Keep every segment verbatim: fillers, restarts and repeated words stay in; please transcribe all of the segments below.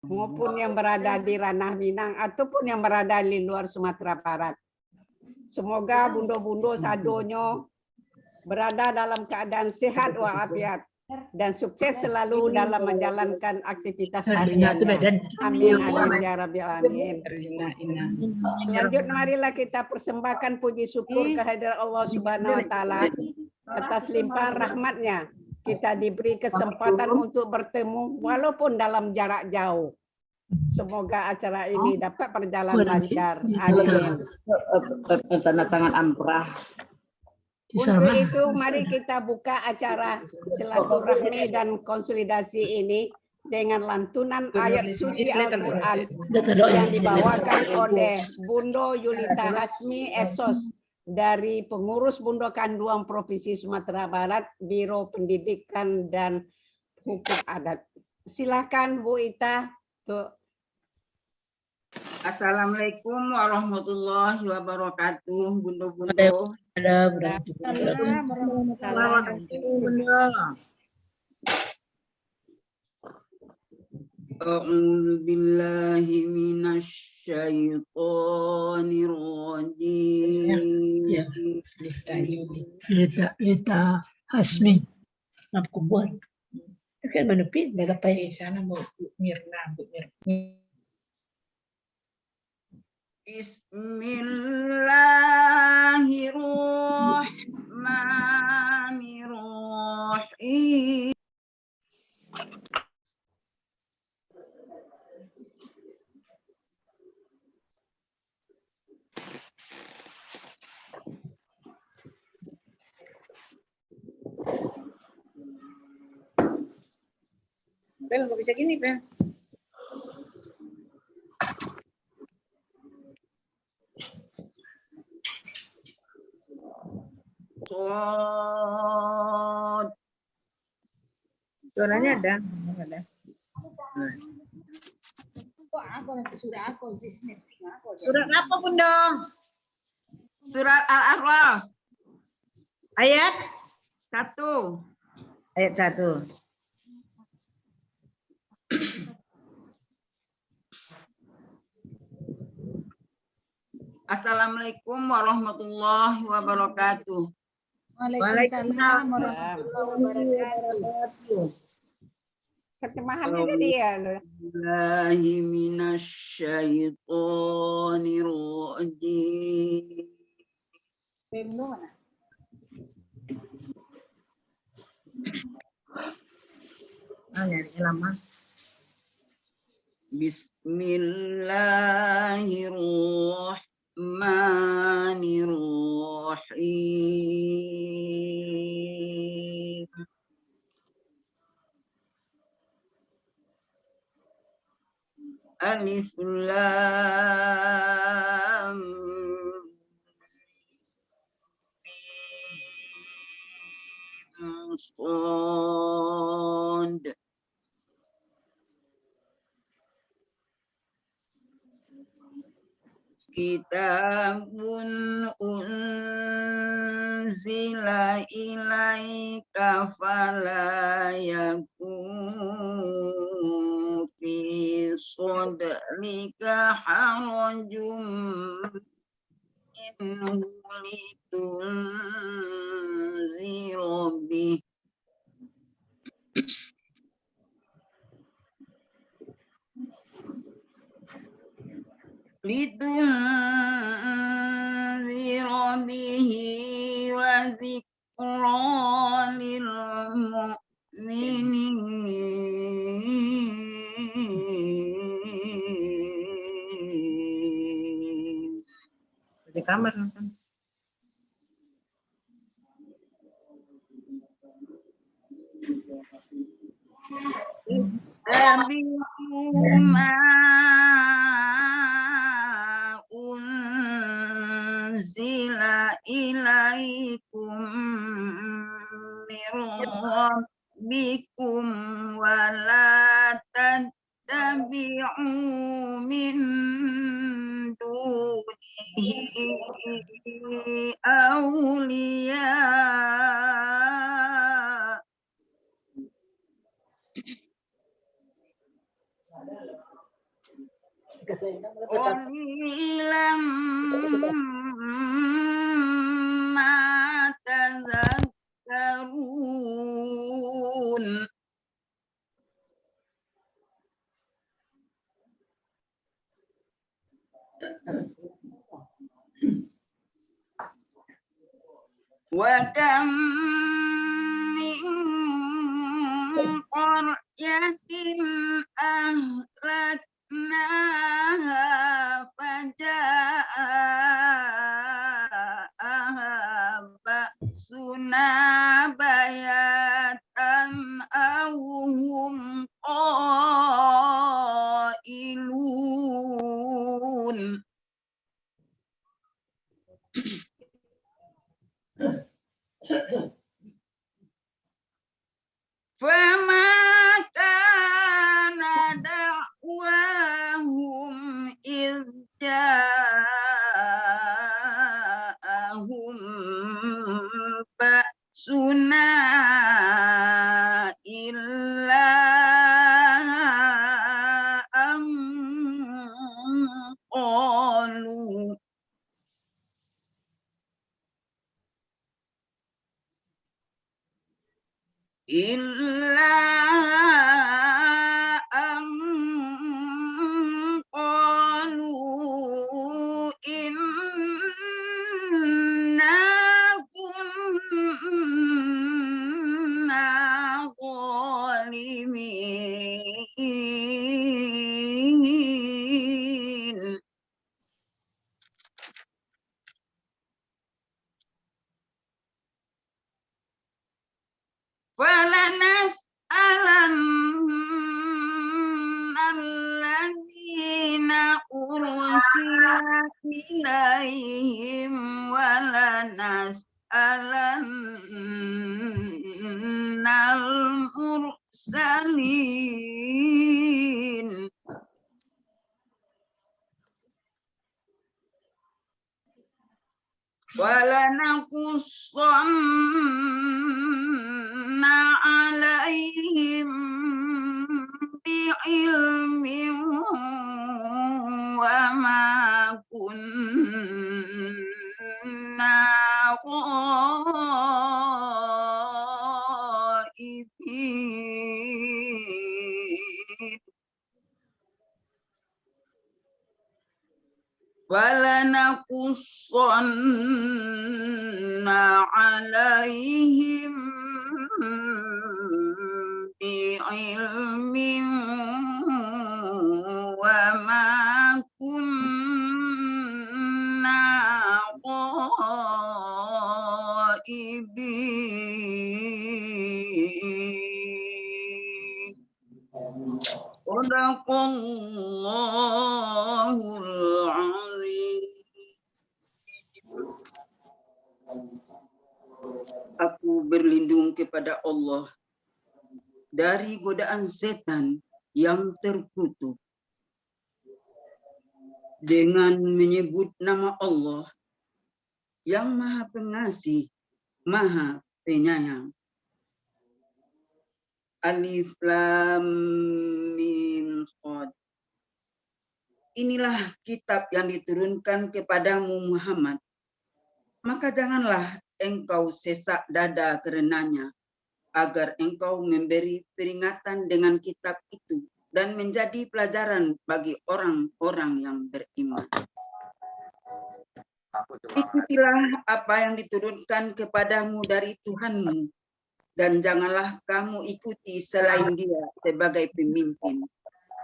maupun yang berada di ranah Minang ataupun yang berada di luar Sumatera Barat. Semoga bundo-bundo sadonyo berada dalam keadaan sehat walafiat dan sukses selalu dalam menjalankan aktivitas hariannya. Amin, amin, ya Rabbil Alamin. Selanjutnya, marilah kita persembahkan puji syukur kehadirat Allah Subhanahu wa Ta'ala atas limpahan rahmatnya. Kita diberi kesempatan untuk bertemu walaupun dalam jarak jauh. Semoga acara ini dapat berjalan lancar. Amin. Tanda tangan amprah. Untuk itu, mari kita buka acara silaturahmi dan konsolidasi ini dengan lantunan ayat suci Al-Quran yang dibawakan oleh Bundo Yulita Hasmi S.Sos dari Pengurus Bundo Kanduang Provinsi Sumatera Barat, Biro Pendidikan dan Hukum Adat. Silakan, Bu Ita, untuk Assalamualaikum warahmatullahi wabarakatuh, bundo-bundo. Waalaikumsalam warahmatullahi wabarakatuh. A'udzu billahi minasy syaithanir rajim. Ya, ya. Cerita, cerita Hasmi. Nak kubur. Kan mana pin dah dapat. Eh, sana Bu Mirna, Bu Mirna. Bismillahirrahmanirrahim. Bel, nggak bisa gini, Bel. Sod. Suaranya ada? Ada. Surat apa, Bunda? Surat Al-A'raf. Ayat? Satu. Ayat satu. Assalamualaikum warahmatullahi wabarakatuh. Waalaikumsalam warahmatullahi wabarakatuh. Terjemahannya tadi ya, lo. Billahi minasy syaithanir rajim. Belum mana? Ah, nyari lama. Bismillahirrahmanirrahim. Alif Lam Mim Shad. Kitabun unzila ilaika fala yakun fi sadrika harajun minhu litunzira bih. Litunzira bihi wa zikra lil mu'minin. Di kamar nonton. Ittabi'u ma unzila ilaikum mir rabbikum wa la tattabi'u min dunihi awliya. قليلا ما تذكرون. وكم من قرية أهلكناها فجاءها بأسنا بياتا أو هم قائلون. فما كان دعواهم إذ جاءهم بأسنا إلا أن قالوا إلا أن قالوا إنا كنا ظالمين. فلنسألن الذين أرسل إليهم ولنسألن المرسلين. ولنقصن عليهم بعلم وما كنا غائبين. ولنقصن عليهم بعلم وما كنا غائبين. Sadaqallahul azim. Aku berlindung kepada Allah dari godaan setan yang terkutuk, dengan menyebut nama Allah yang Maha Pengasih, Maha Penyayang. Alif Lam Mim Shad. Inilah kitab yang diturunkan kepadamu, Muhammad. Maka janganlah engkau sesak dada karenanya, agar engkau memberi peringatan dengan kitab itu dan menjadi pelajaran bagi orang-orang yang beriman. Ikutilah apa yang diturunkan kepadamu dari Tuhanmu, dan janganlah kamu ikuti selain Dia sebagai pemimpin.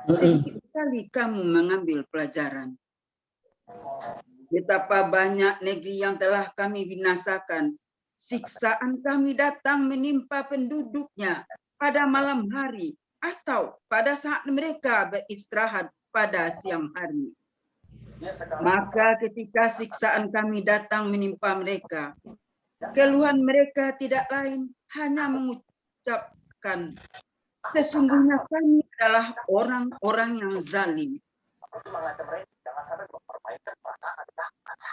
Sedikit sekali kamu mengambil pelajaran. Betapa banyak negeri yang telah Kami binasakan. Siksaan Kami datang menimpa penduduknya pada malam hari, atau pada saat mereka beristirahat pada siang hari. Maka ketika siksaan Kami datang menimpa mereka, keluhan mereka tidak lain, hanya mengucapkan, "Sesungguhnya kami adalah orang-orang yang zalim."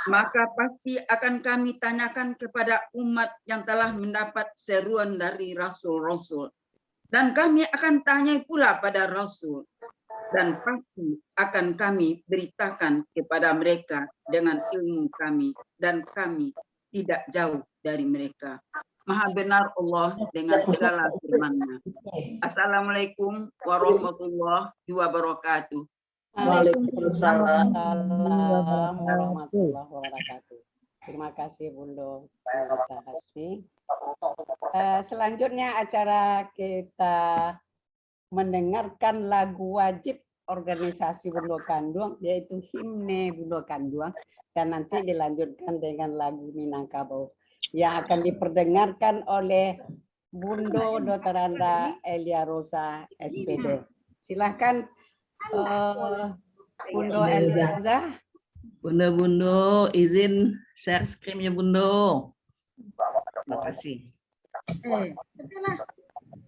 Maka pasti akan Kami tanyakan kepada umat yang telah mendapat seruan dari rasul-rasul. Dan Kami akan tanyai pula pada rasul, dan pasti akan kami beritakan kepada mereka dengan ilmu kami, dan kami tidak jauh dari mereka. Maha benar Allah dengan segala firman-Nya. Assalamualaikum warahmatullahi wabarakatuh. Waalaikumsalam warahmatullahi wabarakatuh. Terima kasih, Bundo Nurita Hasbi. Eh, selanjutnya acara kita mendengarkan lagu wajib organisasi Bundo Kanduang, yaitu himne Bundo Kanduang, dan nanti dilanjutkan dengan lagu Minangkabau yang akan diperdengarkan oleh Bundo Doktoranda Elia Rosa, S P D. Silahkan, eh, Bundo Elia Rosa. Bundo-bundo, izin share screen-nya, Bundo. Terima kasih. Eh, oke lah.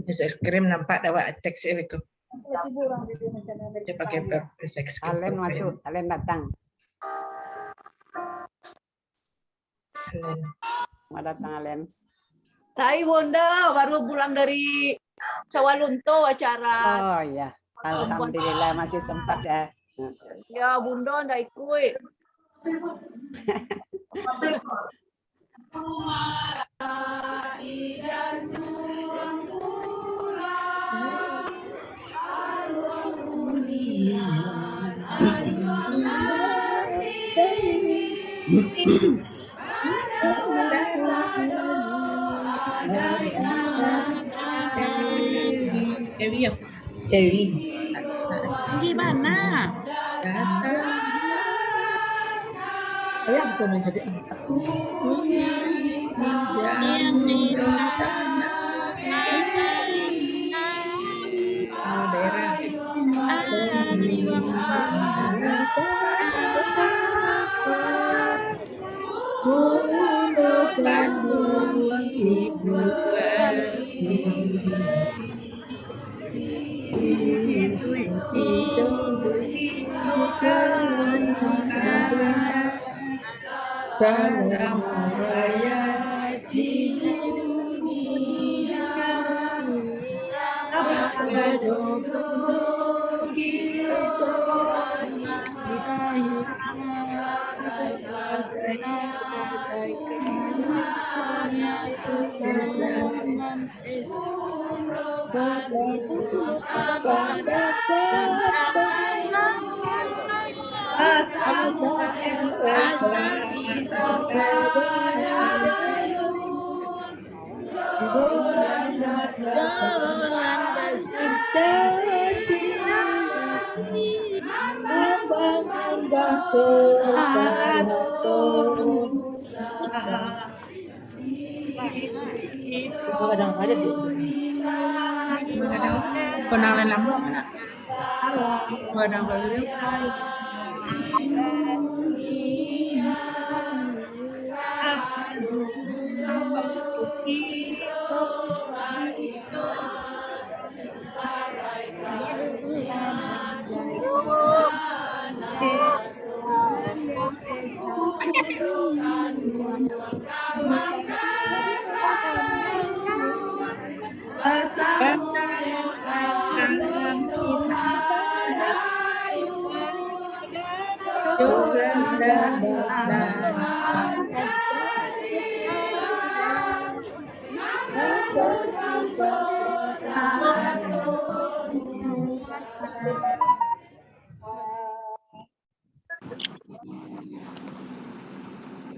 Share screen nampak dah, Wak, teks itu. Dia pakai per-, share screen. Alen masuk, Alen datang. Alen. Selamat datang, Alen. Hai, Bunda, baru pulang dari Sawalunto acara. Oh, iya. Alhamdulillah, masih sempat, ya. Ya, Bunda ndak ikut. Dewi, ya? Dewi. Gimana? Dasar. Ayah betul menjadi. Kadang-kadang dia. Kadang-kadang. Pernah lain lama mana? Kadang-kadang dia.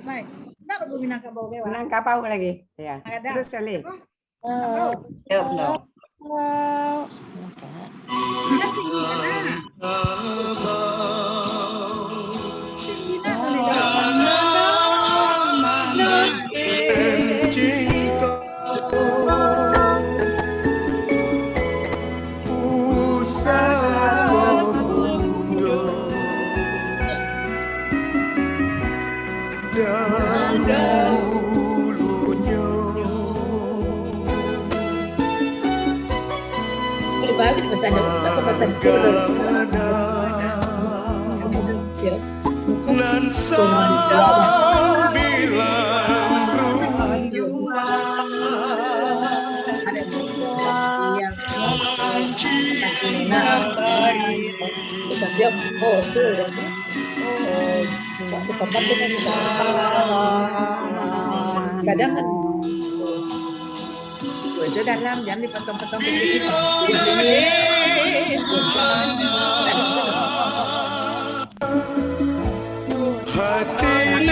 Mai, ndak lagu Minangkabau lewat. Minangkabau lagi. Ya. Ada. Terus, Sali. Oh. Ya, benar. Oh. Pribadi pesan, atau pesan dulu. Ya. Nan sabilang rupa. Ada yang Oh, tu dah tu. Oh, waktu tobat tu kan kita kadang kan. Puasa dalam, jangan dipotong-potong. Hati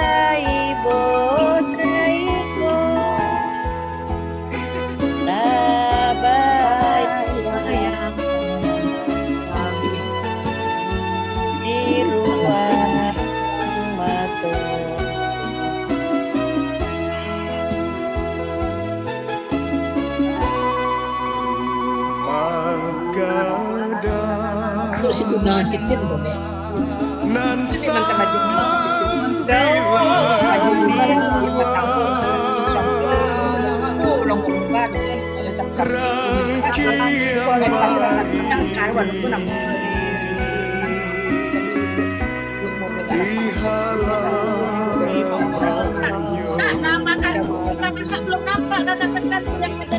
Taibo, taibo. Tabayang di ruang mato. Tu si Bunda Sitin tu, deh. Jadi, mantap aja. Baju lima, siapa tahu, si Bunda, oh, orang berubah, ada sam-sam. Di kolong pasar, kadang kawan pun nampak. Nak nama kan, nama belum nampak, kata tekan yang ada.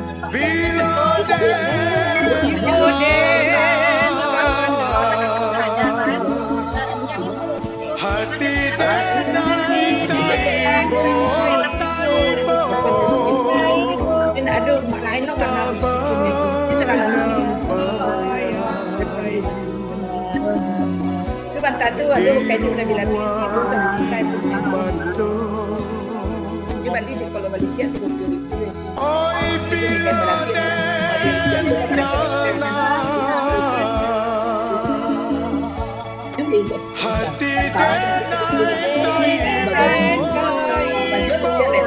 Hati tenang taibo, taibo. Mungkin ada mak lain lah karena musik ini. Dia sekarang itu bantah tu, aduh, kain tu kena bilang bisi pun, macam kain pun. Dia balik di, kalau balik siap tiga puluh ribu ya sih. Oi, jadi kan berarti ada, balik siap tu kan berarti ada. Hati tenang taibo. Baju kecil ni,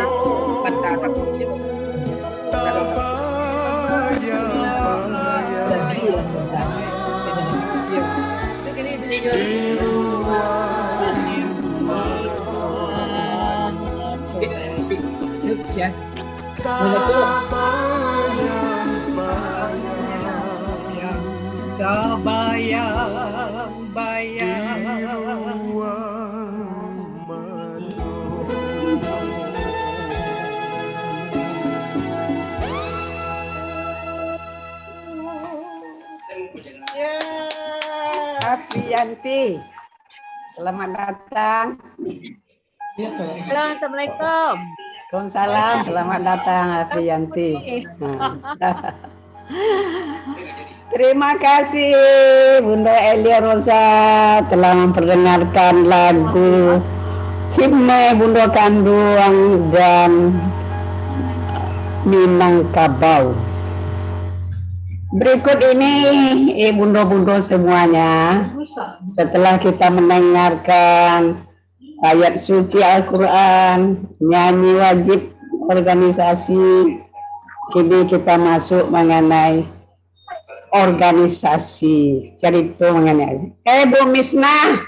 bantah tak boleh. Tabayang-bayang. Afrianti, selamat datang. Halo, assalamualaikum. Waalaikumsalam, selamat datang, Afrianti. Nah. Terima kasih, Bunda Elia Rosa, telah memperdengarkan lagu himne Bunda Kanduang dan Minangkabau. Berikut ini, eh, bunda-bunda semuanya, setelah kita mendengarkan ayat suci Al-Quran, nyanyi wajib organisasi, kini kita masuk mengenai organisasi, cerita mengenai. Eh, Bu Misnah,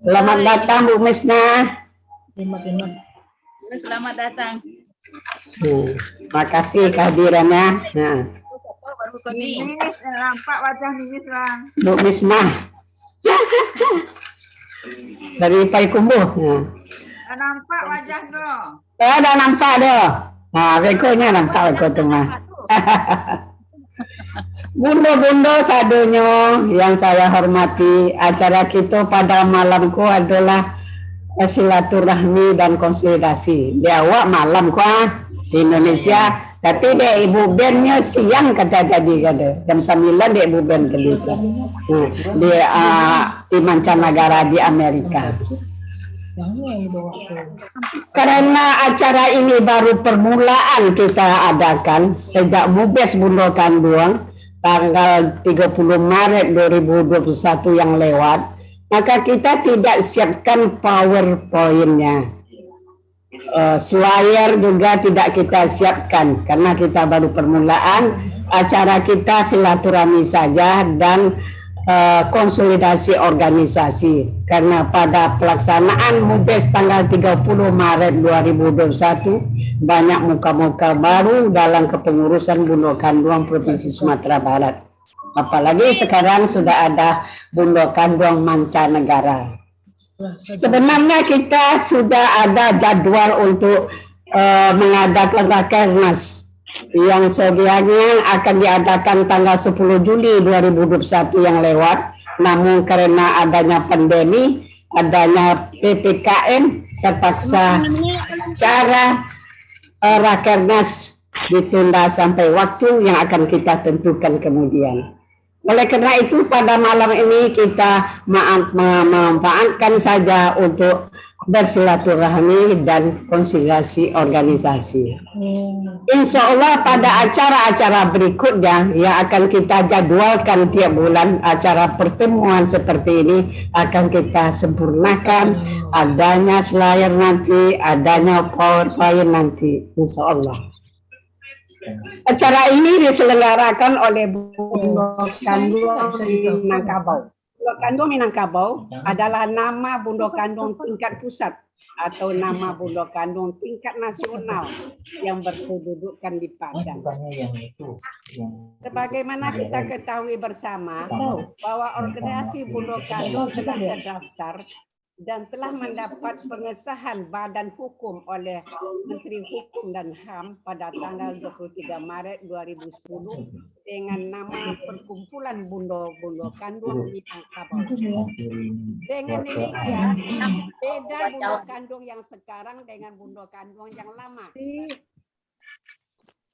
selamat datang, Bu Misnah. Selamat datang. Hmm, makasih kehadirannya. Nah. Mimis, eh, nampak wajah Mimis, Bang. Bu Misnah. Dari Payakumbuh. Nah. Dah nampak wajah tu. Eh, dah nampak tu. Nah, bekonya nampak beko tu mah. Bunda-bunda sadonyo yang saya hormati, acara kita pada malam ko adalah, eh, silaturahmi dan konsolidasi. Di awak malam ko, ah, di Indonesia, Tapi dek Ibu Ben nyo siang kata tadi, kata jam sambilan dek Ibu Ben tadi tu. Nah, di, ah, di mancanagara di Amerika. Karena acara ini baru permulaan kita adakan sejak Mubes Bundo Kanduang tanggal tiga puluh Maret dua ribu dua puluh satu yang lewat, maka kita tidak siapkan PowerPoint-nya. Eh, slayer juga tidak kita siapkan karena kita baru permulaan acara kita silaturahmi saja dan, eh, konsolidasi organisasi. Karena pada pelaksanaan Mubes tanggal tiga puluh Maret dua ribu dua puluh satu, banyak muka-muka baru dalam kepengurusan Bundo Kanduang Provinsi Sumatera Barat. Apalagi sekarang sudah ada Bundo Kanduang mancanegara. Sebenarnya kita sudah ada jadwal untuk, eh, mengadakan Rakernas yang sebenarnya akan diadakan tanggal sepuluh Juli dua ribu dua puluh satu yang lewat. Namun karena adanya pandemi, adanya P P K M, terpaksa acara, eh, Rakernas ditunda sampai waktu yang akan kita tentukan kemudian. Oleh karena itu, pada malam ini kita ma-, ma-, memanfaatkan saja untuk bersilaturahmi dan konsolidasi organisasi. Insya Allah, pada acara-acara berikutnya yang akan kita jadwalkan tiap bulan, acara pertemuan seperti ini akan kita sempurnakan adanya slayer nanti, adanya PowerPoint nanti, insya Allah. Acara ini diselenggarakan oleh Bundo Kanduang Minangkabau. Bundo Kanduang Minangkabau adalah nama Bundo Kanduang tingkat pusat atau nama Bundo Kanduang tingkat nasional yang berkedudukan di Padang. Sebagaimana kita ketahui bersama bahwa organisasi Bundo Kanduang telah terdaftar dan telah mendapat pengesahan badan hukum oleh Menteri Hukum dan HAM pada tanggal dua puluh tiga Maret dua ribu sepuluh dengan nama Perkumpulan Bundo-Bundo Kanduang Minangkabau. Dengan demikian, beda Bundo Kanduang yang sekarang dengan Bundo Kanduang yang lama.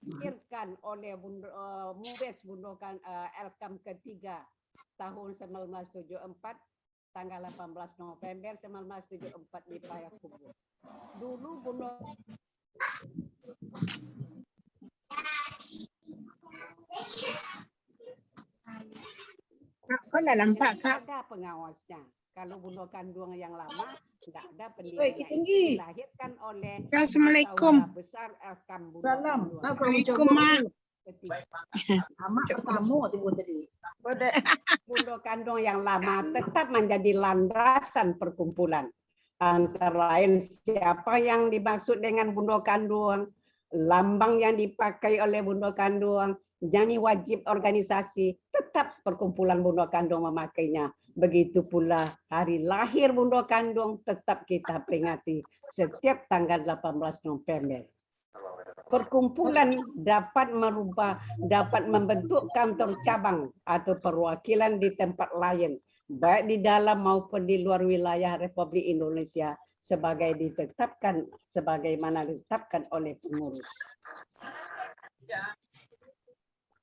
Dihadirkan oleh Bundo, eh, Mubes Bundo Kan-, eh, Elkam ketiga tahun sembilan belas tujuh empat, tanggal delapan belas November sembilan belas tujuh empat di Payakumbuh. Dulu Bundo Kak, kau lah nampak, Kak? Ada pengawasnya. Kalau Bundo Kanduang yang lama, tidak ada pendirinya. Tinggi. Dilahirkan oleh Assalamualaikum. Saudara besar Elkam Bundo Kanduang. Waalaikumsalam. Amak pertama timbul tadi. Bundo Kanduang yang lama tetap menjadi landasan perkumpulan. Antara lain, siapa yang dimaksud dengan Bundo Kanduang, lambang yang dipakai oleh Bundo Kanduang, nyanyi wajib organisasi, tetap perkumpulan Bundo Kanduang memakainya. Begitu pula hari lahir Bundo Kanduang tetap kita peringati setiap tanggal delapan belas November. Perkumpulan dapat merubah, dapat membentuk kantor cabang atau perwakilan di tempat lain, baik di dalam maupun di luar wilayah Republik Indonesia, sebagai ditetapkan, sebagaimana ditetapkan oleh pengurus.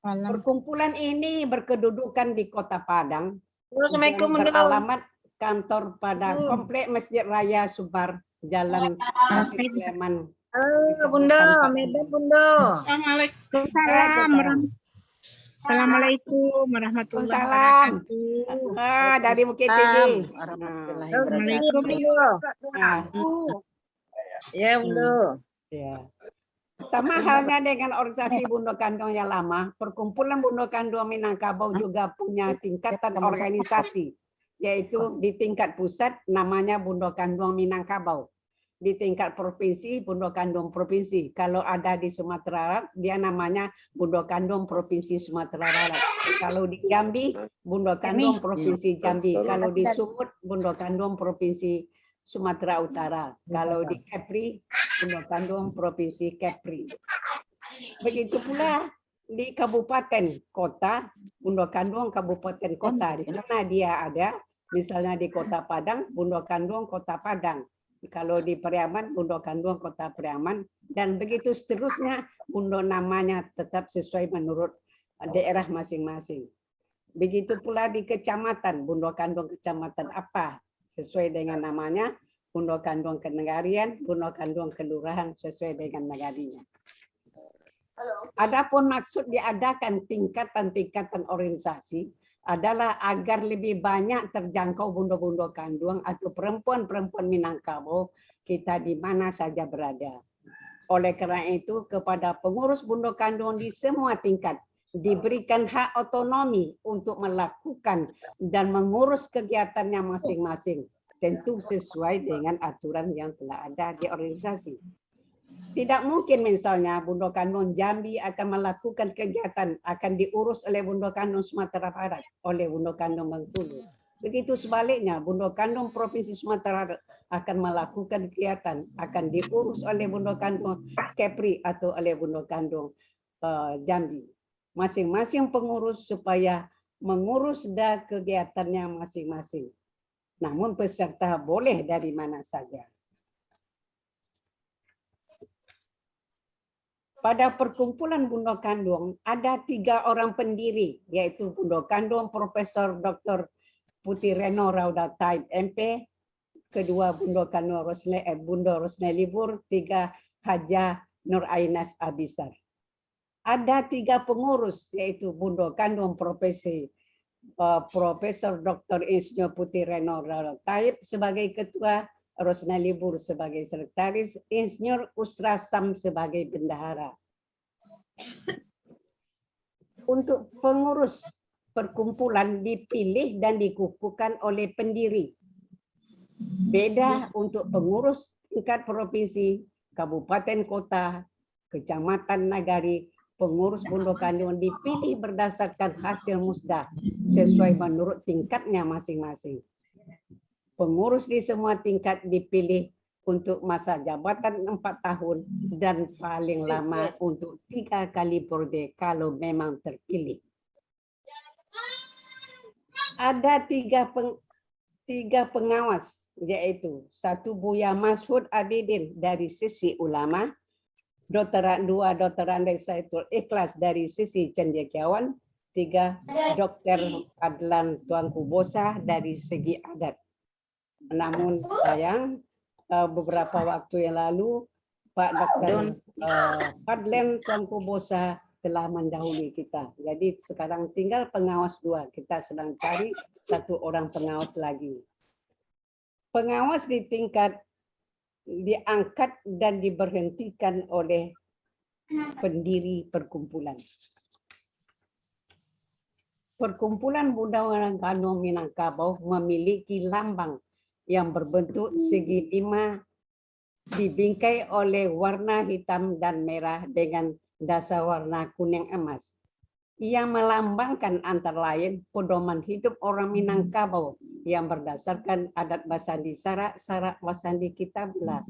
Perkumpulan ini berkedudukan di Kota Padang, Assalamualaikum, dan Bundo. Beralamat kantor pada Komplek Masjid Raya Subar, Jalan Fatih Sleman, Kecamatan Padang. Bundo, Medan, Bundo. Assalamualaikum. Waalaikumsalam. Assalamualaikum warahmatullahi wabarakatuh. Ah, dari Bukittinggi. Waalaikumsalam warahmatullahi wabarakatuh. Ah. Ya, Bundo. Ya. Sama halnya dengan organisasi Bundo Kanduang yang lama, Perkumpulan Bundo Kanduang Minangkabau juga punya tingkatan organisasi, yaitu di tingkat pusat namanya Bundo Kanduang Minangkabau, di tingkat provinsi Bundo Kanduang Provinsi. Kalau ada di Sumatera Barat, dia namanya Bundo Kanduang Provinsi Sumatera Barat. Kalau di Jambi, Bundo Kanduang Provinsi Jambi. Kalau di Sumut, Bundo Kanduang Provinsi Sumatera Utara. Kalau di Kepri, Bundo Kanduang Provinsi Kepri. Begitu pula di kabupaten kota, Bundo Kanduang kabupaten kota di mana dia ada, misalnya di Kota Padang, Bundo Kanduang Kota Padang. Kalau di Pariaman, Bundo Kanduang Kota Pariaman, dan begitu seterusnya, bundo namanya tetap sesuai menurut daerah masing-masing. Begitu pula di kecamatan, Bundo Kanduang kecamatan apa, sesuai dengan namanya, Bundo Kanduang kenegarian, Bundo Kanduang kelurahan sesuai dengan negarinya. Adapun maksud diadakan tingkatan-tingkatan organisasi adalah agar lebih banyak terjangkau bundo-bundo kanduang atau perempuan-perempuan Minangkabau kita di mana saja berada. Oleh karena itu, kepada pengurus bundo kanduang di semua tingkat, diberikan hak otonomi untuk melakukan dan mengurus kegiatannya masing-masing, tentu sesuai dengan aturan yang telah ada di organisasi. Tidak mungkin misalnya Bundo Kanduang Jambi akan melakukan kegiatan akan diurus oleh Bundo Kanduang Sumatera Barat, oleh Bundo Kanduang Bengkulu. Begitu sebaliknya, Bundo Kanduang Provinsi Sumatera Barat akan melakukan kegiatan akan diurus oleh Bundo Kanduang Kepri atau oleh Bundo Kanduang uh, Jambi. Masing-masing pengurus supaya mengurus da kegiatannya masing-masing. Namun peserta boleh dari mana saja. Pada perkumpulan Bundo Kanduang ada tiga orang pendiri, yaitu Bundo Kanduang Profesor Doktor Putih Reno Rauda Taib M P, kedua Bundo Kanduang Rosne, eh, Bundo Rosne Libur, tiga Haja Nur Ainas Abisar. Ada tiga pengurus, yaitu Bundo Kanduang Profesi eh, Profesor Doktor Insinyur Putih Reno Rano Taib sebagai ketua, Rosna Libur sebagai sekretaris, Insinyur Usra Sam sebagai bendahara. Untuk pengurus perkumpulan dipilih dan dikukuhkan oleh pendiri. Beda untuk pengurus tingkat provinsi, kabupaten kota, kecamatan, nagari, pengurus Bundo Kanduang dipilih berdasarkan hasil musda sesuai menurut tingkatnya masing-masing. Pengurus di semua tingkat dipilih untuk masa jabatan empat tahun dan paling lama untuk tiga kali periode kalau memang terpilih. Ada tiga peng, tiga pengawas, yaitu satu Buya Masud Abidin dari sisi ulama, Doktor, dua Doktor Andai Saiful Ikhlas dari sisi cendekiawan, tiga Doktor Adlan Tuanku Bosa dari segi adat. Namun sayang, eh, beberapa waktu yang lalu Pak Doktor eh, Fadlen Tuanku Bosa telah mendahului kita. Jadi sekarang tinggal pengawas dua. Kita sedang cari satu orang pengawas lagi. Pengawas di tingkat diangkat dan diberhentikan oleh pendiri perkumpulan. Perkumpulan Bundo Kanduang Minangkabau memiliki lambang yang berbentuk segi lima dibingkai oleh warna hitam dan merah dengan dasar warna kuning emas. Ia melambangkan antara lain pedoman hidup orang Minangkabau yang berdasarkan adat basandi sarak, sarak basandi kitabullah,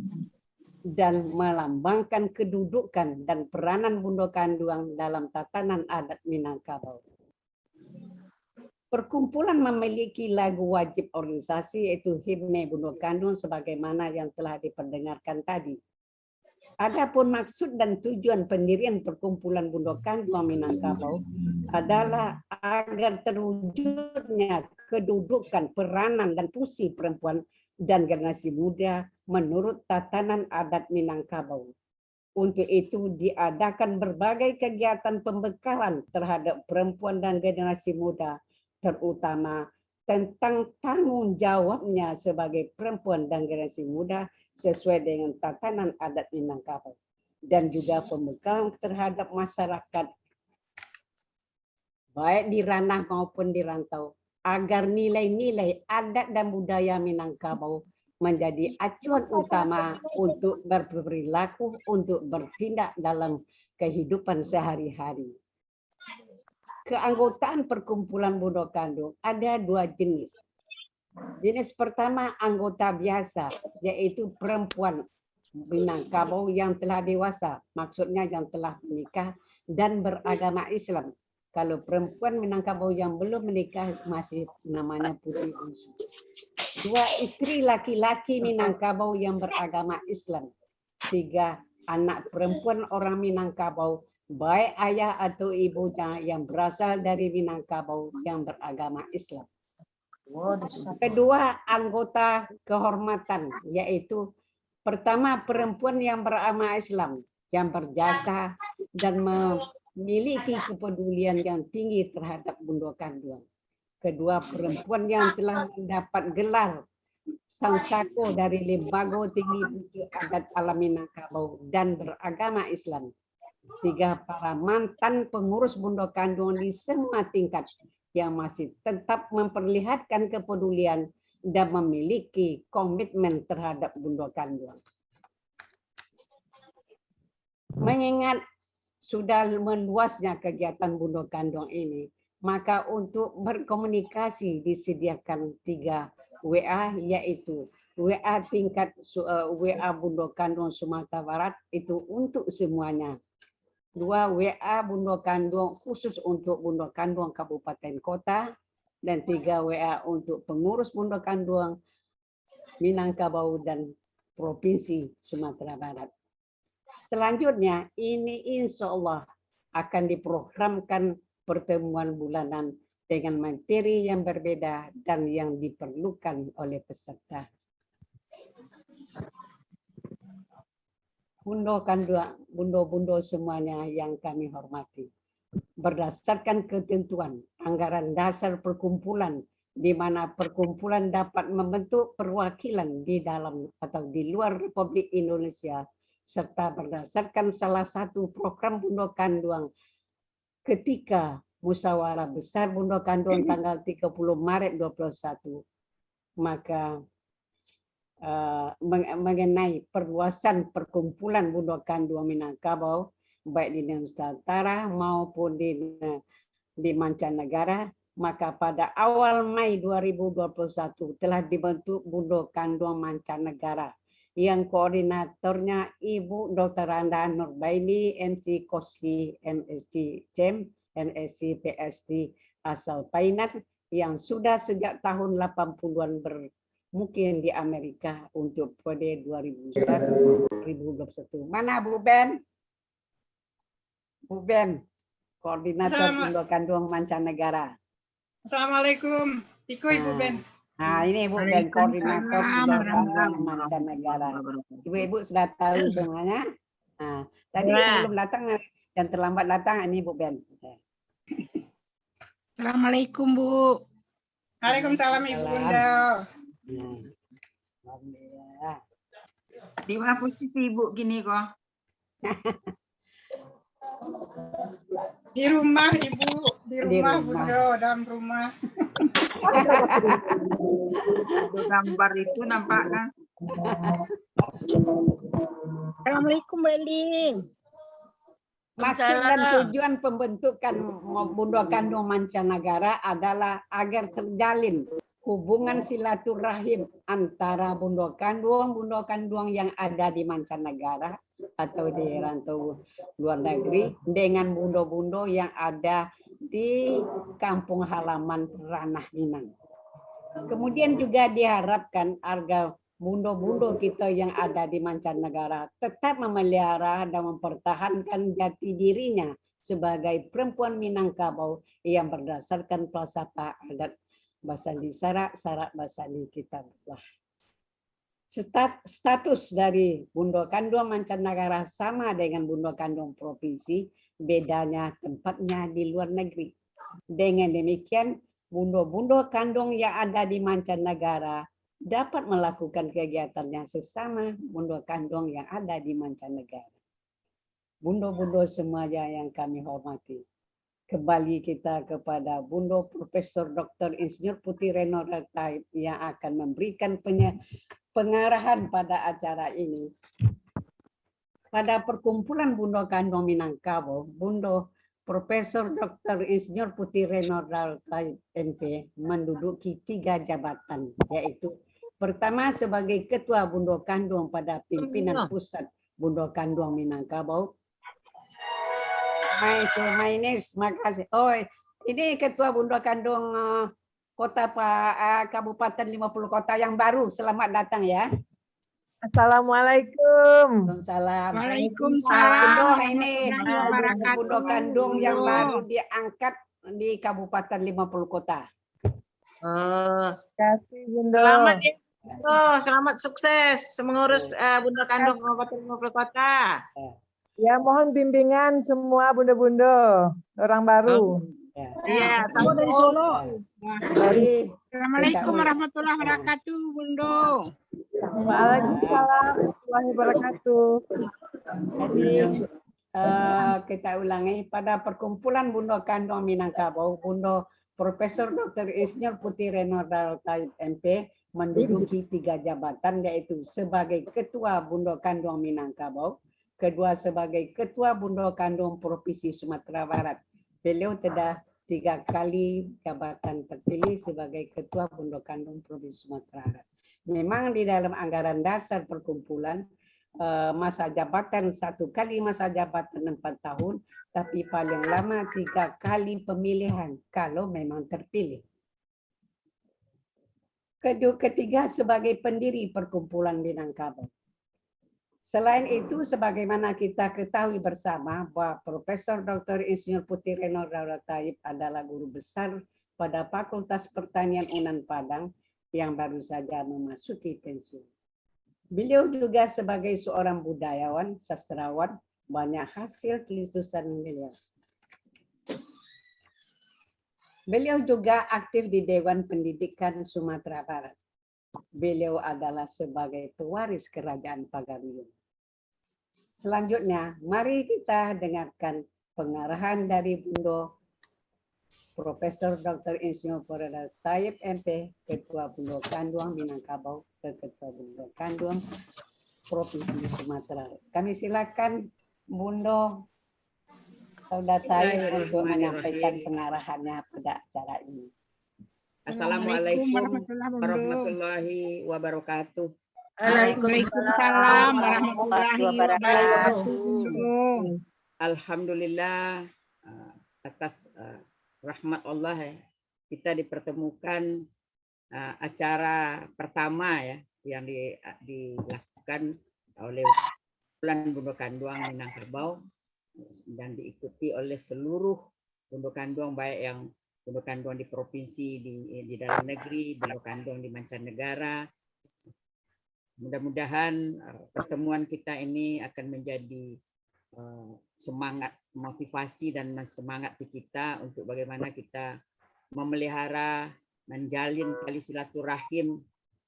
dan melambangkan kedudukan dan peranan Bundo Kanduang dalam tatanan adat Minangkabau. Perkumpulan memiliki lagu wajib organisasi, yaitu himne Bundo Kanduang sebagaimana yang telah diperdengarkan tadi. Adapun maksud dan tujuan pendirian perkumpulan Bundo Kanduang Minangkabau adalah agar terwujudnya kedudukan, peranan, dan fungsi perempuan dan generasi muda menurut tatanan adat Minangkabau. Untuk itu, diadakan berbagai kegiatan pembekalan terhadap perempuan dan generasi muda, terutama tentang tanggung jawabnya sebagai perempuan dan generasi muda sesuai dengan tatanan adat Minangkabau, dan juga pembekalan terhadap masyarakat, baik di ranah maupun di rantau, agar nilai-nilai adat dan budaya Minangkabau menjadi acuan utama untuk berperilaku, untuk bertindak dalam kehidupan sehari-hari. Keanggotaan perkumpulan Bundo Kanduang ada dua jenis. Jenis pertama anggota biasa, yaitu perempuan Minangkabau yang telah dewasa, maksudnya yang telah menikah dan beragama Islam. Kalau perempuan Minangkabau yang belum menikah, masih namanya putri bungsu. Dua, istri laki-laki Minangkabau yang beragama Islam. Tiga, anak perempuan orang Minangkabau, baik ayah atau ibunya yang berasal dari Minangkabau yang beragama Islam. Kedua, anggota kehormatan, yaitu pertama, perempuan yang beragama Islam, yang berjasa dan memiliki kepedulian yang tinggi terhadap Bundo Kanduang. Kedua, perempuan yang telah mendapat gelar Sansako dari Lembago Tinggi Bukik Adat Alam Minangkabau dan beragama Islam. Tiga, para mantan pengurus Bundo Kanduang di semua tingkat yang masih tetap memperlihatkan kepedulian dan memiliki komitmen terhadap Bundo Kanduang. Mengingat sudah meluasnya kegiatan Bundo Kanduang ini, maka untuk berkomunikasi disediakan tiga W A, yaitu W A tingkat su-, eh, W A Bundo Kanduang Sumatera Barat itu untuk semuanya. Dua, W A Bundo Kanduang khusus untuk Bundo Kanduang Kabupaten Kota, dan tiga, W A untuk pengurus Bundo Kanduang Minangkabau dan Provinsi Sumatera Barat. Selanjutnya, ini insya Allah akan diprogramkan pertemuan bulanan dengan materi yang berbeda dan yang diperlukan oleh peserta. Bundo Kanduang, bundo-bundo semuanya yang kami hormati. Berdasarkan ketentuan anggaran dasar perkumpulan, di mana perkumpulan dapat membentuk perwakilan di dalam atau di luar Republik Indonesia, serta berdasarkan salah satu program Bundo Kanduang ketika musyawarah besar Bundo Kanduang tanggal tiga puluh Maret dua puluh satu, maka, eh, meng-, mengenai perluasan perkumpulan Bundo Kanduang Minangkabau, baik di Nusantara maupun di, di mancanegara, maka pada awal Mei dua ribu dua puluh satu telah dibentuk Bundo Kanduang Mancanegara, yang koordinatornya Ibu Doktor Randa Nurbaini, M Si Koski, M Sc Cem, M Sc P Sd asal Painan, yang sudah sejak tahun delapan puluhan bermukim di Amerika untuk periode dua ribu satu dua ribu dua puluh satu. Mana Bu Ben? Bu Ben, koordinator Assalamu- Bundo Kanduang Mancanegara. Assalamualaikum. Iko Ibu Ben. Nah, ini Ibu Ben, koordinator Bundo Kanduang Mancanegara. Ibu-ibu sudah tahu semuanya. Nah, tadi yang belum datang, yang terlambat datang, ini Ibu Ben. Assalamualaikum, Bu. Waalaikumsalam, Ibu Bunda. Nah. Alhamdulillah. Di mana posisi Ibu kini ko? Di rumah, Ibu. Di Di rumah, rumah. Bunda, dalam rumah. Itu gambar itu nampak kan? Assalamualaikum, Mbak Lin. Maksud dan Salam. Tujuan pembentukan Bundo Kanduang Mancanegara adalah agar terjalin hubungan silaturahim antara Bundo Kanduang, Bundo Kanduang yang ada di mancanegara atau di rantau luar negeri dengan bundo-bundo yang ada di kampung halaman Ranah Minang. Kemudian juga diharapkan agar bundo-bundo kita yang ada di mancanegara tetap memelihara dan mempertahankan jati dirinya sebagai perempuan Minangkabau yang berdasarkan falsafah adat basandi syarak, syarak basandi kitabullah. Stat-, status dari Bundo Kanduang Mancanegara sama dengan Bundo Kanduang Provinsi, bedanya tempatnya di luar negeri. Dengan demikian, bundo-bundo kanduang yang ada di mancanegara dapat melakukan kegiatannya sesama bundo kanduang yang ada di mancanegara. Bundo-bundo semuanya yang kami hormati, kembali kita kepada Bundo Profesor Doktor Insinyur Putih Reno Raltaib yang akan memberikan penye-, pengarahan pada acara ini. Pada perkumpulan Bundo Kanduang Minangkabau, Bundo Profesor Doktor Insinyur Putih Reno Raltaib M P menduduki tiga jabatan, yaitu pertama sebagai Ketua Bundo Kanduang pada Pimpinan Pusat Bundo Kanduang Minangkabau, Mai Sumainis, makasih. Oh, ini Ketua Bundo Kanduang, eh, Kota Pa-, eh, Kabupaten Lima Puluh Kota yang baru. Selamat datang ya. Assalamualaikum. Waalaikumsalam. Waalaikumsalam Bundo, ini warahmatullahi wabarakatuh. Bundo Kanduang yang baru diangkat di Kabupaten Lima Puluh Kota. Oh, Terima kasih, Bundo. selamat ya. Oh, selamat sukses mengurus eh, Bundo Kanduang Kabupaten Lima Puluh Kota. Ya, mohon bimbingan semua bundo-bundo orang baru. Ya. Iya, Oh, dari Solo. Jadi, Assalamualaikum warahmatullahi wabarakatuh, Bundo. Waalaikumsalam warahmatullahi wabarakatuh. Jadi, eh, kita ulangi, pada perkumpulan Bundo Kanduang Minangkabau, Bundo Profesor Doktor Insinyur Putih Reno Darul Taib M P menduduki tiga jabatan, yaitu sebagai Ketua Bundo Kanduang Minangkabau, kedua sebagai Ketua Bundo Kanduang Provinsi Sumatera Barat. Beliau telah tiga kali jabatan terpilih sebagai Ketua Bundo Kanduang Provinsi Sumatera Barat. Memang di dalam anggaran dasar perkumpulan, eh, masa jabatan satu kali masa jabatan empat tahun, tapi paling lama tiga kali pemilihan kalau memang terpilih. Kedua, ketiga sebagai pendiri Perkumpulan Minangkabau. Selain itu, sebagaimana kita ketahui bersama bahwa Profesor Doktor Insinyur Putih Reno Darul Taib adalah guru besar pada Fakultas Pertanian Unan Padang yang baru saja memasuki pensiun. Beliau juga sebagai seorang budayawan, sastrawan, banyak hasil tulisan beliau. Beliau juga aktif di Dewan Pendidikan Sumatera Barat. Beliau adalah sebagai pewaris Kerajaan Pagaruyung. Selanjutnya, mari kita dengarkan pengarahan dari Bundo Profesor Doktor Insinyur Putih Reno Darul Taib M P, Ketua Bundo Kanduang Minangkabau, ke Ketua Bundo Kanduang Provinsi Sumatera. Kami silakan Bundo Reno Darul Taib untuk menyampaikan Bismillahirrahmanirrahim. Pengarahannya pada acara ini. Assalamualaikum Warahmatullahi wabarakatuh. warahmatullahi wabarakatuh. Waalaikumsalam warahmatullahi wabarakatuh. Alhamdulillah, eh, atas eh, rahmat Allah, eh, kita dipertemukan, eh, acara pertama, ya, yang di, dilakukan oleh Bundo Kanduang Minangkabau dan diikuti oleh seluruh Bundo Kanduang, baik yang Bundo Kanduang di provinsi, di, di dalam negeri, Bundo Kanduang di mancanegara. Mudah-mudahan eh, pertemuan kita ini akan menjadi eh, semangat, motivasi dan semangat kita untuk bagaimana kita memelihara, menjalin tali silaturahim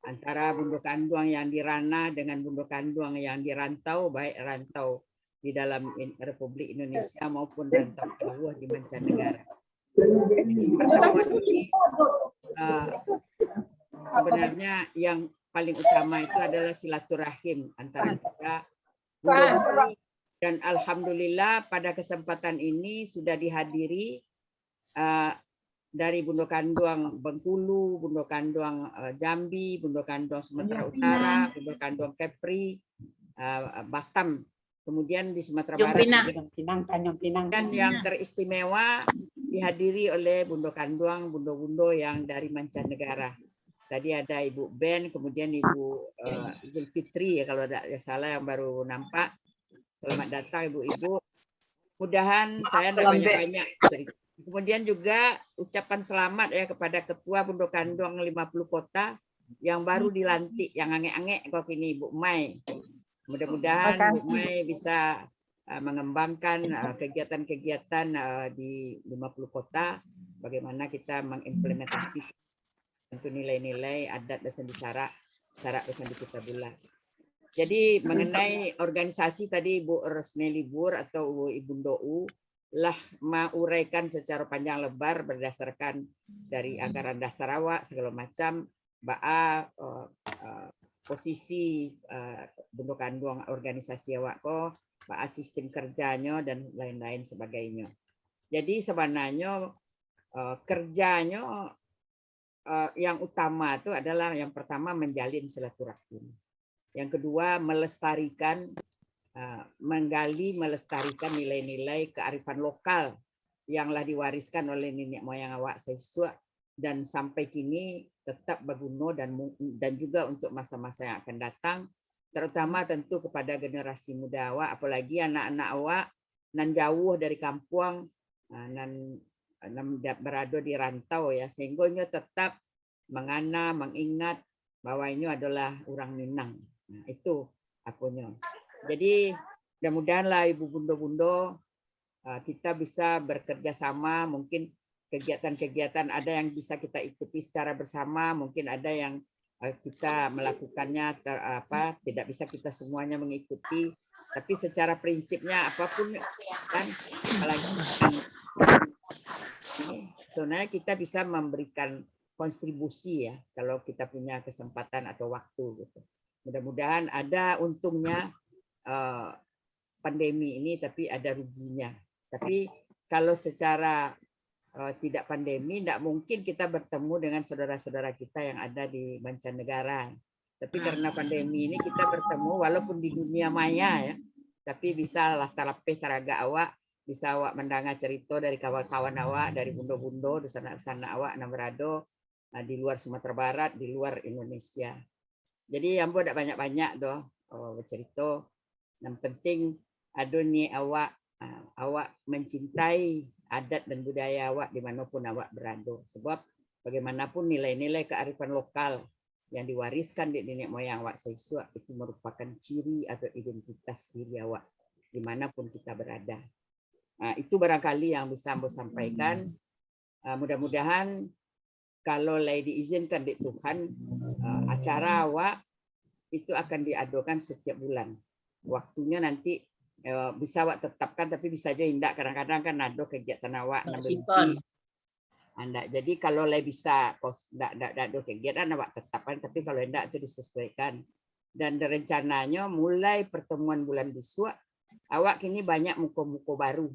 antara Bundo Kanduang yang di ranah dengan Bundo Kanduang yang di rantau, baik rantau di dalam in-, Republik Indonesia maupun rantau jauh di mancanegara. Jadi, pertemuan ini, eh, sebenarnya yang paling utama itu adalah silaturahim antara kita, Bundo Kanduang. Dan alhamdulillah, pada kesempatan ini sudah dihadiri eh, dari Bundo Kanduang Bengkulu, Bundo Kanduang eh, Jambi, Bundo Kanduang Sumatera Utara, Bundo Kanduang Kepri, eh, Batam. Kemudian di Sumatera Barat juga. Pinang, Tanjung Pinang. Dan yang teristimewa dihadiri oleh Bundo Kanduang, Bundo-Bundo yang dari mancanegara. Tadi ada Ibu Ben, kemudian Ibu eh, Zulfitri, ya, kalau tidak salah, yang baru nampak. Selamat datang, Ibu-ibu. Mudahan saya tidak banyak-banyak cerita. Kemudian juga ucapan selamat, ya, kepada Ketua Bundo Kanduang Lima Puluh Kota yang baru dilantik, yang angek-angek kok ini, Ibu Mai. Mudah-mudahan Ibu Mai bisa uh, mengembangkan uh, kegiatan-kegiatan uh, di Lima Puluh Kota, bagaimana kita mengimplementasikan untuk nilai-nilai adat dan sandi syarak, syarak dan sandi kitabullah. Jadi, mengenai organisasi tadi, Ibu Rosmeli Bur atau Ibu Do'u lah menguraikan secara panjang lebar berdasarkan dari anggaran dasar awak, segala macam, baa uh, uh, posisi uh, Bundo Kanduang organisasi awak ko, baa sistem kerjanya dan lain-lain sebagainya. Jadi, sebenarnya uh, kerjanya uh, yang utama tu adalah yang pertama menjalin silaturahim. Yang kedua, melestarikan uh, menggali, melestarikan nilai-nilai kearifan lokal yang lah diwariskan oleh niniak moyang awak saisuak dan sampai kini tetap berguna dan mu-, dan juga untuk masa-masa yang akan datang, terutama tentu kepada generasi muda awak, apalagi anak-anak awak nan jauh dari kampuang, ah, nan, nan da-, berado di rantau ya, sehingga inyo tetap mangana, mengingat bahwa inyo adalah urang Minang. Nah, itu apunyo. Jadi, mudah-mudahanlah ibu bundo-bundo, ah, kita bisa bekerja sama, mungkin kegiatan-kegiatan ada yang bisa kita ikuti secara bersama, mungkin ada yang, eh, kita melakukannya ter-, apa, tidak bisa kita semuanya mengikuti, tapi secara prinsipnya apapun kan, apalagi ini, sebenarnya kita bisa memberikan kontribusi ya, kalau kita punya kesempatan atau waktu gitu. Mudah-mudahan ada untungnya, eh, pandemi ini, tapi ada ruginya. Tapi kalau secara, eh, tidak pandemi, ndak mungkin kita bertemu dengan saudara-saudara kita yang ada di mancanegara. Tapi karena pandemi ini kita bertemu, walaupun di dunia maya ya, tapi bisa lah talapeh taragak awak, bisa awak mandanga carito dari kawan-kawan awak, dari bundo-bundo, dunsanak-dunsanak awak nan berado, ah, di luar Sumatera Barat, di luar Indonesia. Jadi, ambo dak banyak-banyak doh, eh, bacarito. Yang penting, ado niat awak, ah, awak mencintai adat dan budaya awak di mana pun awak berado. Sebab, bagaimanapun nilai-nilai kearifan lokal yang diwariskan dek niniak moyang awak saisuak itu merupakan ciri atau identitas diri awak di mana pun kita berada. Ah, itu barangkali yang bisa ambo sampaikan. Ah, mudah-mudahan kalau lai diizinkan dek Tuhan, ah, acara awak itu akan diadokan setiap bulan. Waktunyo nanti, eh, bisa awak tetapkan, tapi bisa jo indak. Kadang-kadang kan ado kegiatan awak nan berhenti. Andak. Jadi kalau lai bisa, kos-, ndak, ndak, ndak ado kegiatan, awak tetapkan, tapi kalau indak tu disesuaikan. Dan rencananyo mulai pertemuan bulan bisuak, awak kini banyak muko-muko baru.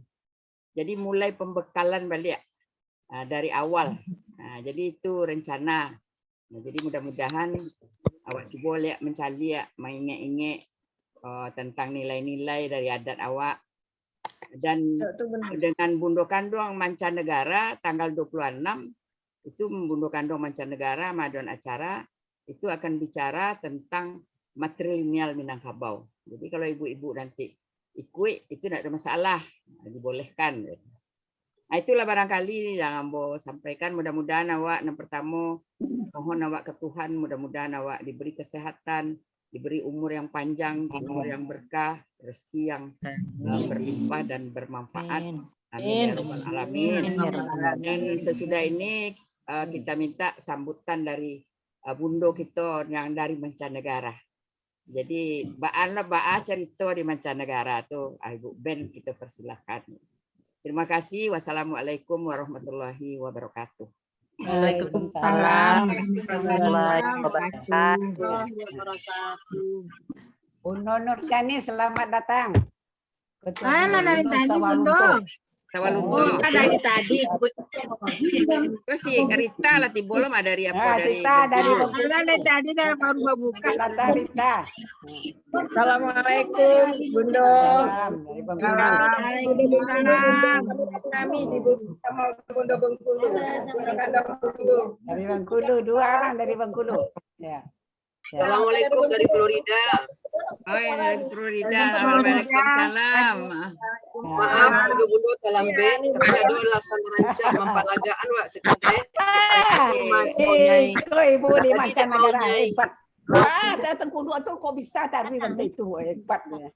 Jadi mulai pembekalan baliak, ah, dari awal. Ah, jadi itu rencana. Nah, jadi mudah-mudahan awak cubo liak mancaliak, maingek-ingek, eh, tentang nilai-nilai dari adat awak. Dan dengan bundo kanduang mancanegara tanggal dua puluh enam, itu bundo kanduang mancanegara maadaan acara, itu akan bicara tentang matrilineal Minangkabau. Jadi kalau ibu-ibu nanti ikuik, itu ndak ado masalah, dibolehkan. Nah, itulah barangkali yang ambo sampaikan. Mudah-mudahan awak, yang pertamo, mohon awak ke Tuhan, mudah-mudahan awak diberi kesehatan, diberi umur yang panjang, umur yang berkah, rezeki yang, eh, berlimpah dan bermanfaat. Amin ya rabbal alamin. Dan sesudah ini, eh, kita minta sambutan dari, eh, bundo kito yang dari mancanegara. Jadi, baa lah, baa carito di mancanegara tu, ah, Ibu Ben, kita persilakan. Terima kasih. Wassalamualaikum warahmatullahi wabarakatuh. Waalaikumsalam warahmatullahi wabarakatuh. Bundo Nurjani, selamat datang. Ah, lah dari tadi, Bundo. Sawah Lunto. Oh, dari tadi. Terus si Rita lah tibo lo mah dari apa? Ah, dari Rita dari Bengkulu. Bengkulu. Lah dari tadi dah baru babuka. Datang, Rita. Assalamualaikum, Bundo. Salam dari Bengkulu. Waalaikumsalam. Kami di Bengkulu, sama Bundo Bengkulu. Dari Bengkulu, dua orang dari Bengkulu. Ya. Ya. Assalamualaikum dari Florida. Oh, ya, dari Florida. Waalaikumsalam. Maaf, bundo-bundo talambek, tapi ado alasan rancak mampalagaan wak sakali. Ah, eh, iko ibu di mancanegara, hebat. Ah, datang kudu tu kok bisa tadi bantai tu, hebatnya.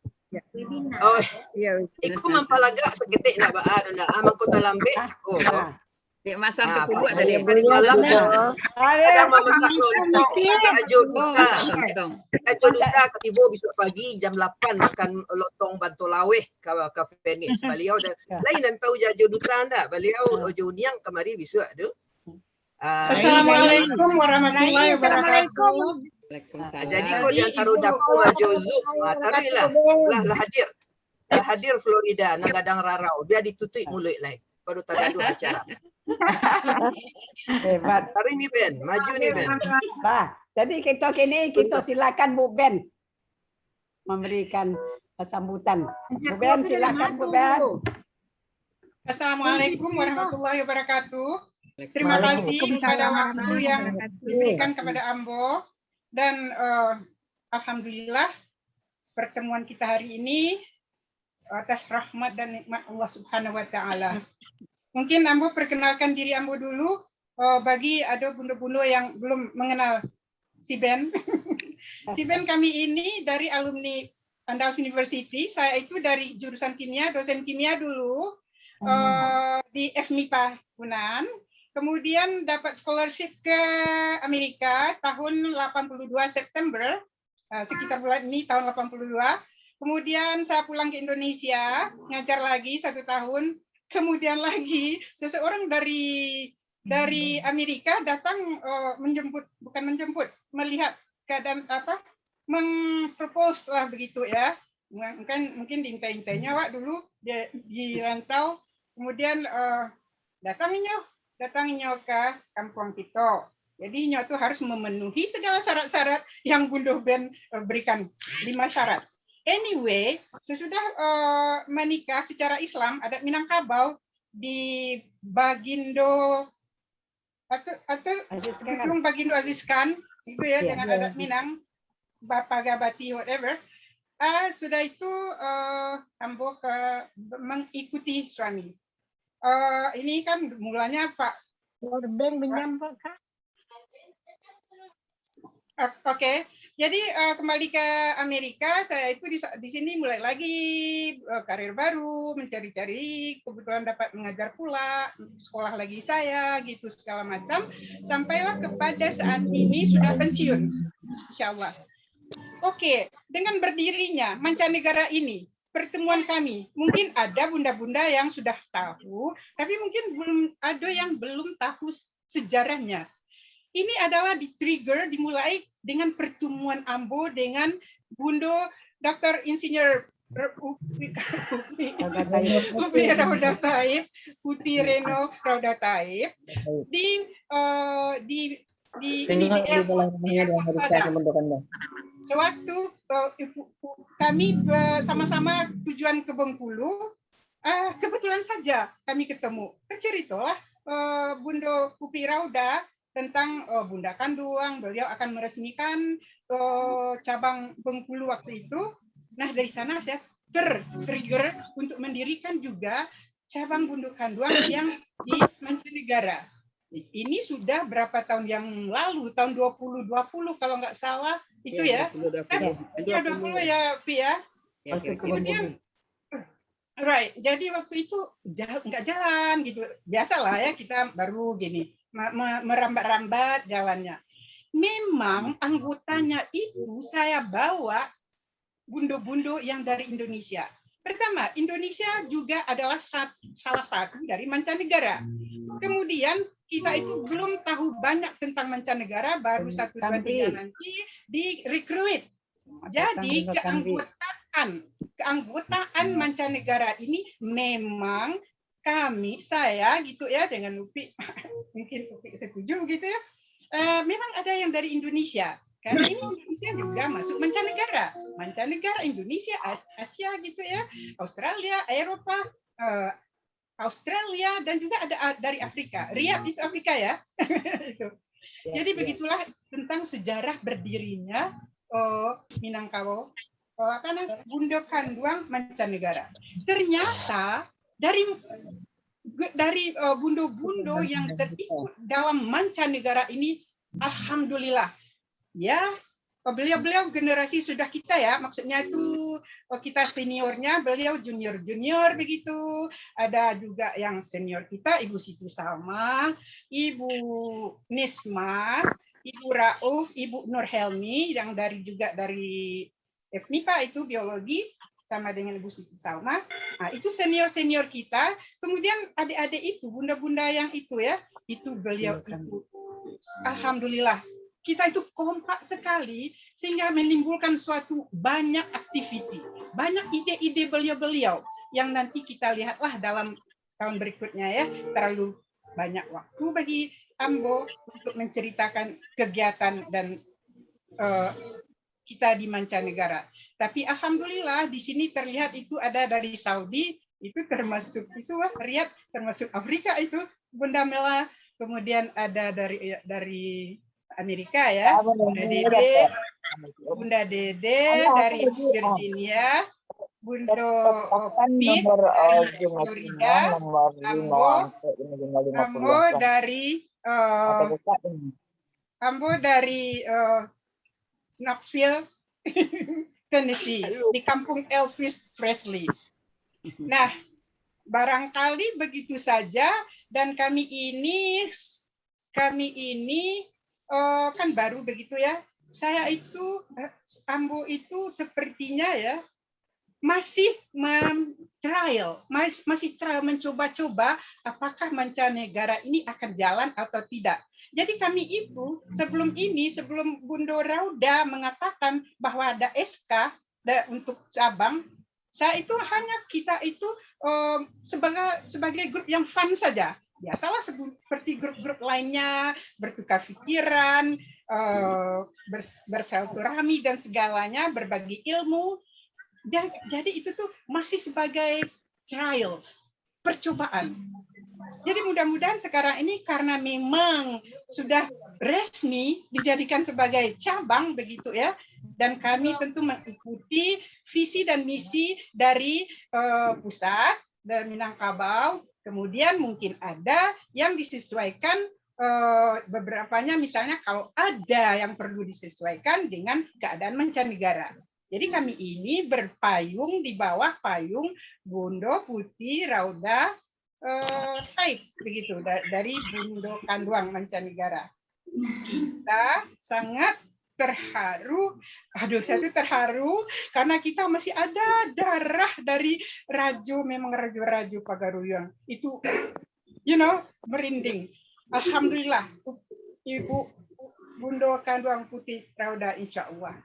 Oh, iya. Iko mampalagak saketek ndak baa, ndak. Ah, mangko talambek, cako. Ah. Dek masak ah, tepuluak tadi. Tadi malam dah. Ada mamasak lontong. Ajo duta. Ajo duta tibo besok pagi jam lapan makan lontong banto laweh ka, ka Venice. Baliau dah. Lain nan tahu Ajo duta ndak? Baliau Ajo Uniang kamari besok tu. Ah, assalamualaikum warahmatullahi wabarakatuh. Waalaikumsalam. Jadi kok di antaro dapur Ajo Zoom, ah, taruihlah. Lah, lah hadir. Lah hadir Florida, nan gadang rarau. Bia ditutuik muluik lai. Baru tagaduah acara. Hebat. Mari ni, Ben. Maju ni, Ben. Bah, jadi kita kini, kita silakan Bu Ben memberikan sambutan. Bu Ben, silakan, Bu Ben. Assalamualaikum warahmatullahi wabarakatuh. Terima kasih kepada waktu yang diberikan kepada Ambo dan, eh, alhamdulillah pertemuan kita hari ini atas rahmat dan nikmat Allah Subhanahu wa Ta'ala. Mungkin Ambo perkenalkan diri Ambo dulu, eh, bagi ado bundo-bundo yang belum mengenal si Ben. Si Ben kami ini dari alumni Andalus University. Saya itu dari jurusan kimia, dosen kimia dulu, eh, di F mipa Unan. Kemudian dapat scholarship ke Amerika tahun delapan puluh dua September, eh, sekitar bulan ini, tahun delapan puluh dua. Kemudian saya pulang ke Indonesia, ngajar lagi satu tahun. Kemudian lagi, seseorang dari dari Amerika datang, eh, menjemput, bukan menjemput, melihat keadaan apa, mempropose lah begitu ya. Mungkin, mungkin diintai-intainya awak dulu di, di rantau. Kemudian, eh, datang inyo, datang inyo ka kampuang kito. Jadi inyo tu harus memenuhi segala syarat-syarat yang Bundo Ben, eh, berikan, lima syarat. Anyway, sesudah, eh, menikah secara Islam, adat Minangkabau, di Bagindo atau, atau Aziz Khan. Gedung Bagindo Aziz Khan, itu ya, ya, dengan ya, adat Minang, Bapa Gabati, whatever. Ah, sudah itu, eh, Ambo ke mengikuti suami. Eh, ini kan mulanya Pak Power bank minjam, Pak, Kak? O-, oke. Jadi, eh, kembali ke Amerika, saya itu di sa-, di sini mulai lagi, eh, karir baru, mencari-cari, kebetulan dapat mengajar pula, sekolah lagi saya, gitu, segala macam. Sampailah kepada saat ini sudah pensiun, insya Allah. Oke, dengan berdirinya Mancanegara ini, pertemuan kami, mungkin ada bunda-bunda yang sudah tahu, tapi mungkin belum, ada yang belum tahu sejarahnya. Ini adalah di-trigger, dimulai dengan pertemuan Ambo dengan Bundo Doktor Insinyur R-, Upi, Upi, Upi Rauda Taib, Putri Reno Rauda Taib, di, eh, di, di, di, di airport, di airport Padang. Sewaktu, eh, ibu, kami bersama-sama tujuan ke Bengkulu, ah, kebetulan saja kami ketemu. Berceritalah, eh, Bundo Upi Rauda tentang, eh, bunda kanduang, beliau akan meresmikan, eh, cabang Bengkulu waktu itu. Nah, dari sana saya ter-, trigger untuk mendirikan juga cabang Bundo Kanduang yang di Mancanegara. Ini sudah berapa tahun yang lalu, tahun dua puluh dua puluh kalau nggak salah, itu ya? Dua puluh, dua puluh. Kan? Ya, dua puluh ya, Pi ya? Ya, oke, oke. Kemudian, right, jadi waktu itu jal-, nggak jalan gitu. Biasalah ya, kita baru gini, me-, me-, merambat-rambat jalannya. Memang anggotanya itu saya bawa bundo-bundo yang dari Indonesia. Pertama, Indonesia juga adalah sat-, salah satu dari mancanegara. Kemudian, kita itu belum tahu banyak tentang mancanegara, baru satu, dua, tiga nanti direkrut. Jadi, keanggotaan, keanggotaan mancanegara ini memang kami, saya gitu ya, dengan Upi, mungkin Upi setuju gitu ya, eh, memang ada yang dari Indonesia. Karena ini Indonesia juga masuk mancanegara. Mancanegara, Indonesia, As-, Asia gitu ya, Australia, Eropa, eh, Australia, dan juga ada, ah, dari Afrika. Riyadh itu Afrika ya. Itu. Ya, jadi ya. Begitulah tentang sejarah berdirinya, oh, Minangkabau, oh, apa namanya, Bundo Kanduang Mancanegara. Ternyata dari, dari, eh, bundo-bundo yang terikut dalam mancanegara ini, alhamdulillah, ya, beliau-beliau generasi sudah kita ya, maksudnya itu, eh, kita seniornya, beliau junior-junior begitu. Ada juga yang senior kita, Ibu Siti Salma, Ibu Nisma, Ibu Rauf, Ibu Nur Helmi yang dari, juga dari F mipa itu biologi, sama dengan Ibu Siti Salma. Nah, itu senior-senior kita. Kemudian adik-adik itu, bunda-bunda yang itu ya, itu beliau itu, alhamdulillah, kita itu kompak sekali sehingga menimbulkan suatu banyak aktiviti, banyak ide-ide beliau-beliau yang nanti kita lihatlah dalam tahun berikutnya ya, terlalu banyak waktu bagi Ambo untuk menceritakan kegiatan dan, eh, kita di mancanegara. Tapi alhamdulillah di sini terlihat itu ada dari Saudi, itu termasuk itu, wah, Riyadh, termasuk Afrika itu, Bunda Mela. Kemudian ada dari dari Amerika ya, Bunda Dede, Bunda Dede dari Virginia, Bundo Pit dari Florida, Ambo, Ambo dari eh, Ambo dari eh, Knoxville, Tennessee, di kampung Elvis Presley. Nah, barangkali begitu saja, dan kami ini kami ini eh, kan baru begitu ya. Saya itu eh, Ambo itu sepertinya ya masih mem- trial, mas- masih trial, mencoba-coba apakah mancanegara ini akan jalan atau tidak. Jadi kami itu sebelum ini, sebelum Bundo Rauda mengatakan bahwa ada S K da- untuk cabang, saya itu hanya kita itu eh, sebagai sebagai grup yang fun saja. Biasalah seperti grup-grup lainnya, bertukar pikiran, eh, bers- bersilaturahmi dan segalanya, berbagi ilmu. Dan jadi itu tuh masih sebagai trials, percobaan. Jadi mudah-mudahan sekarang ini karena memang sudah resmi dijadikan sebagai cabang begitu ya, dan kami tentu mengikuti visi dan misi dari eh, pusat dan Minangkabau. Kemudian mungkin ada yang disesuaikan eh, beberapanya, misalnya kalau ada yang perlu disesuaikan dengan keadaan mancanegara. Jadi kami ini berpayung di bawah payung Bundo Putih Rauda eh, Taib begitu da- dari Bundo Kanduang Mancanegara. Kita sangat terharu, aduh saya tuh terharu karena kita masih ada darah dari rajo, memang rajo-rajo Pagaruyuang itu, you know, merinding. Alhamdulillah, Ibu Bundo Kanduang Putih Rauda, insya Allah.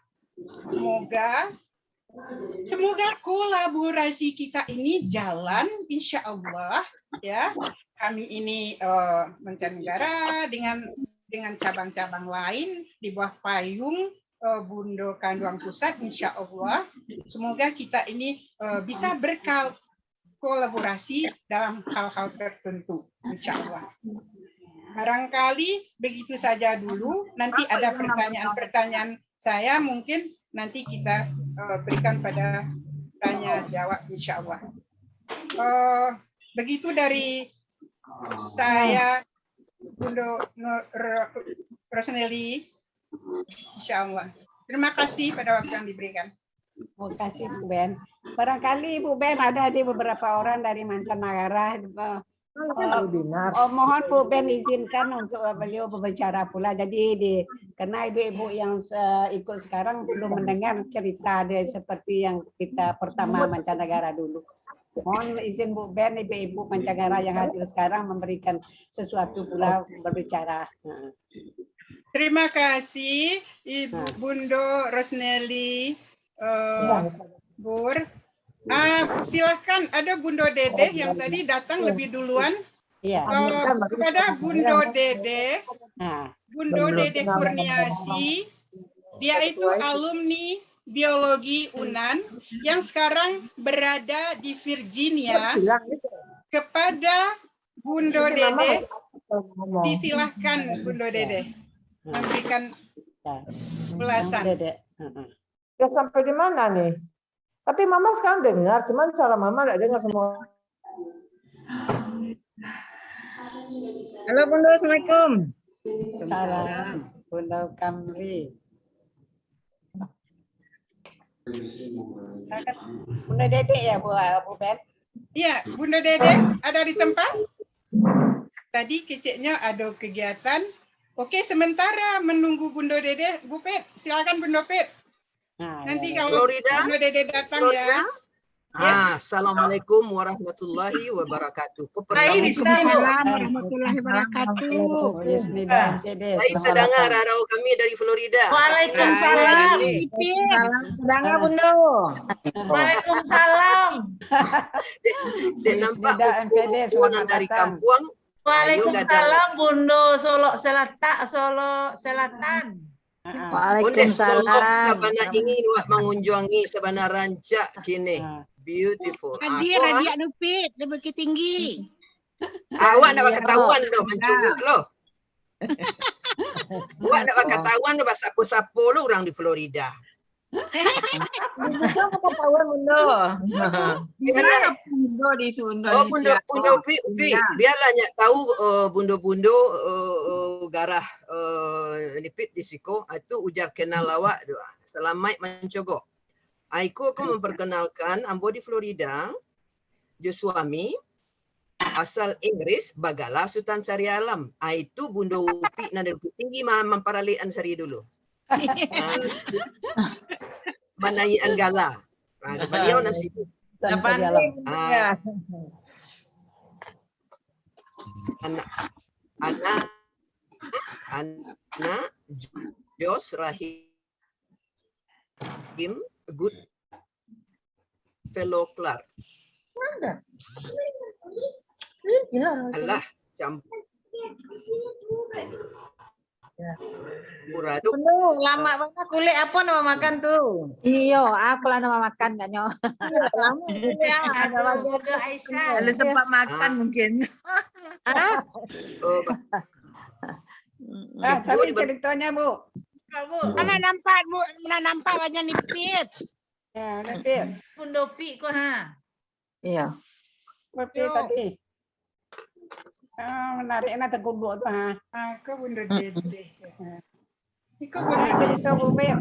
Semoga semoga kolaborasi kita ini jalan, insya Allah ya. Kami ini uh, mancanegara dengan dengan cabang-cabang lain di bawah payung uh, Bundo Kanduang Pusat, insya Allah. Semoga kita ini uh, bisa berkal kolaborasi dalam hal-hal tertentu, insya Allah. Barangkali begitu saja dulu. Nanti ada pertanyaan-pertanyaan saya, mungkin nanti kita uh, berikan pada tanya jawab, insya Allah. Uh, begitu dari saya, Bundo Rosneli, insya Allah. Terima kasih pada waktu yang diberikan. Terima kasih, Bu Ben. Barangkali Bu Ben ada di beberapa orang dari mancanegara. Oh, oh, mohon Bu Ben izinkan untuk beliau berbicara pula. Jadi di, karena ibu-ibu yang ikut sekarang belum mendengar cerita dia seperti yang kita pertama mancanegara dulu. Mohon izin Bu Ben, ibu-ibu mancanegara yang hadir sekarang memberikan sesuatu pula berbicara. Terima kasih Ibu Bundo Rosneli. Uh, Bur. Uh, silahkan, ada Bundo Dedeh yang tadi datang lebih duluan. Iya. Uh, kepada Bundo Dedeh, Bundo Dedeh Kurniasi, dia itu alumni biologi Unan yang sekarang berada di Virginia. Kepada Bundo Dedeh, disilahkan Bundo Dedeh memberikan ulasan. Ya, sampai di mana nih? Tapi Mama sekarang dengar, cuman suara Mama nggak dengar semua. Halo Bunda, Assalamualaikum. Salam, Bunda Kamri. Bunda Dedek ya, Bu, Bu Ben? Iya, Bunda Dedek ada di tempat? Tadi keceknya ada kegiatan. Oke, sementara menunggu Bunda Dedek, Bu Pet, silakan Bunda Pet. Nah, nanti ya, kalau Florida, Bunda Dedek datang Florida. Ya. Yes. Ah, Assalamualaikum warahmatullahi wabarakatuh. Waalaikumsalam warahmatullahi wabarakatuh. Baik, sedanga rarau kami dari Florida. Waalaikumsalam. Sedanga Bunda. Waalaikumsalam. Dek, dek nampak kuku-kuku nan dari kampuang. Waalaikumsalam Bunda Solok Selatan, Solok Selatan. Waalaikumsalam. Sabana ingin wak mangunjuangi sabana rancak kini. Beautiful. Hadir, adiak Nupit, di Bukit Tinggi. Awak nak bakatahuan tu, mancunguk lo. Awak nak bakatahuan tu, basapo-sapo lo urang di Florida. Bundo ketahuan Bundo. Bundo di Sundo. Oh, Bundo, Bundo Pi, Pi. Biarlah nyak tahu uh, Bundo-Bundo uh, garah uh, Nipit di siko. Itu ujar kenal awak tu. Selamat mancogok. Aiko ko memperkenalkan ambo di Florida. Jo suami, asal Inggris, bagala Sutan Sari Alam. Ah, itu Bundo Upik nan dari Bukit Tinggi ma-, mamparalikan sari dulu. Ah, manaikan gala. Ah, baliau nan situ. Sutan Sari Alam. Ah, anak, anak, anak Jos Rahim Good Fellow Clark. Alah, campur. Murah tu. Penuh, lama banget kulit apa nama makan tu? Iyo, aku lah nama makan katnyo. Lama kulit ah. Ada lagi ada Aisyah. Kalau sempat makan mungkin. Hah? Oh, ah, tapi ceritanya, Bu. Mana nampak, Bu? Mana nampak wajah Nipit? Ya, Nipit. Bundo Pi ko ha. Iya. Nipit tadi. Ah, menarik nak tegunduk tu ha. Ah, ke Bundo Dede. Iko Bundo Dede. Itu Bu Pit.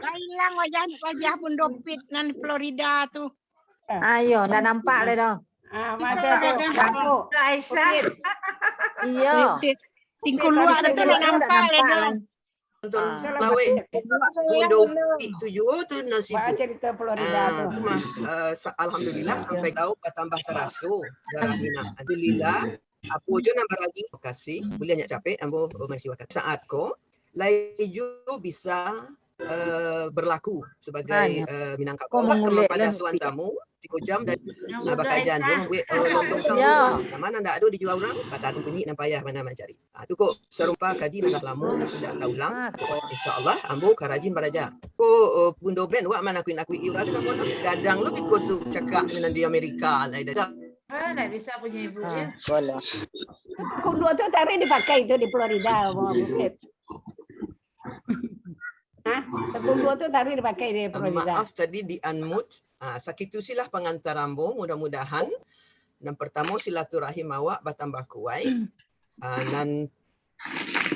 Lah ilang wajah wajah Bundo Pit nan Florida tu. Ayo, ndak nampak leh doh. Ah, macam tu. Aisyah. Iyo. Tingkuluak tu ndak nampak leh doh. Nonton lawek. Bundo Pit tu juo tu nan situ. Cerita Florida tu. Cuma uh, alhamdulillah sampai tahu bertambah teraso darah minang. Alhamdulillah. Apo jo nan baragi lokasi, buliah nyak capek, ambo masih wakatu. Saat ko, lai jo bisa uh, berlaku sebagai uh, Minangkabau. Kalau pada asuhan tamu, tigo jam dan uh, bakajan jo mambuek uh, lontong kangkung. Nama nan ndak ado dijua urang, batang bunyi nan payah mana mancari. Ah, tu kok sarumpa kaji nan lah lamo indak taulang. InsyaAllah, ambo ka rajin baraja. Ko uh, Bundo Ben, wak manakuik-nakuik urang tu namo lah. Gadang lo biko tu cakak nan di Amerika lah. Ah, nak bisa punya ibu ya. Bola. Kunduak tu tarik dipakai tu di Florida, Bukit. Hah? Kunduak tu tarik dipakai di Florida. Maaf tadi di unmute. Ah, sakitu silah pangantar ambo. Mudah-mudahan nan pertamo silaturahim awak batambah kuaik. Ah, nan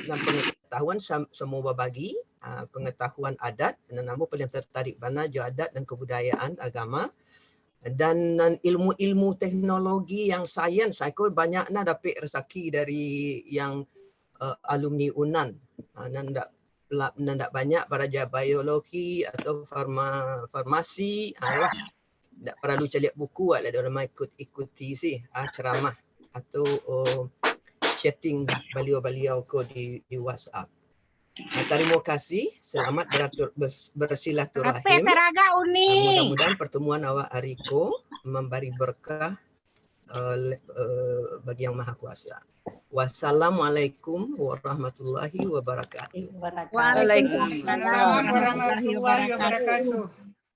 nan pengetahuan samo babagi, uh, pengetahuan adat, nan ambo paling tertarik bana jo adat dan kebudayaan agama, dan nan ilmu-ilmu teknologi yang sains, aku banyak nah dapik resaki dari yang uh, alumni Unan, uh, nan dak nan dak banyak baraja biologi atau farma, farmasi, uh, lah. Ndak paralu caliak buku lah, dalam ikut ikuti sih ah, ceramah atau oh, chatting baliau-baliau ko di, di WhatsApp. Nah, terima kasih, selamat beratur, bersilaturahim. Apa teragak Uni? Mudah-mudahan pertemuan awak hari ko memberi berkah uh, uh, bagi Yang Maha Kuasa. Wassalamualaikum warahmatullahi wabarakatuh. Waalaikumsalam warahmatullahi wabarakatuh.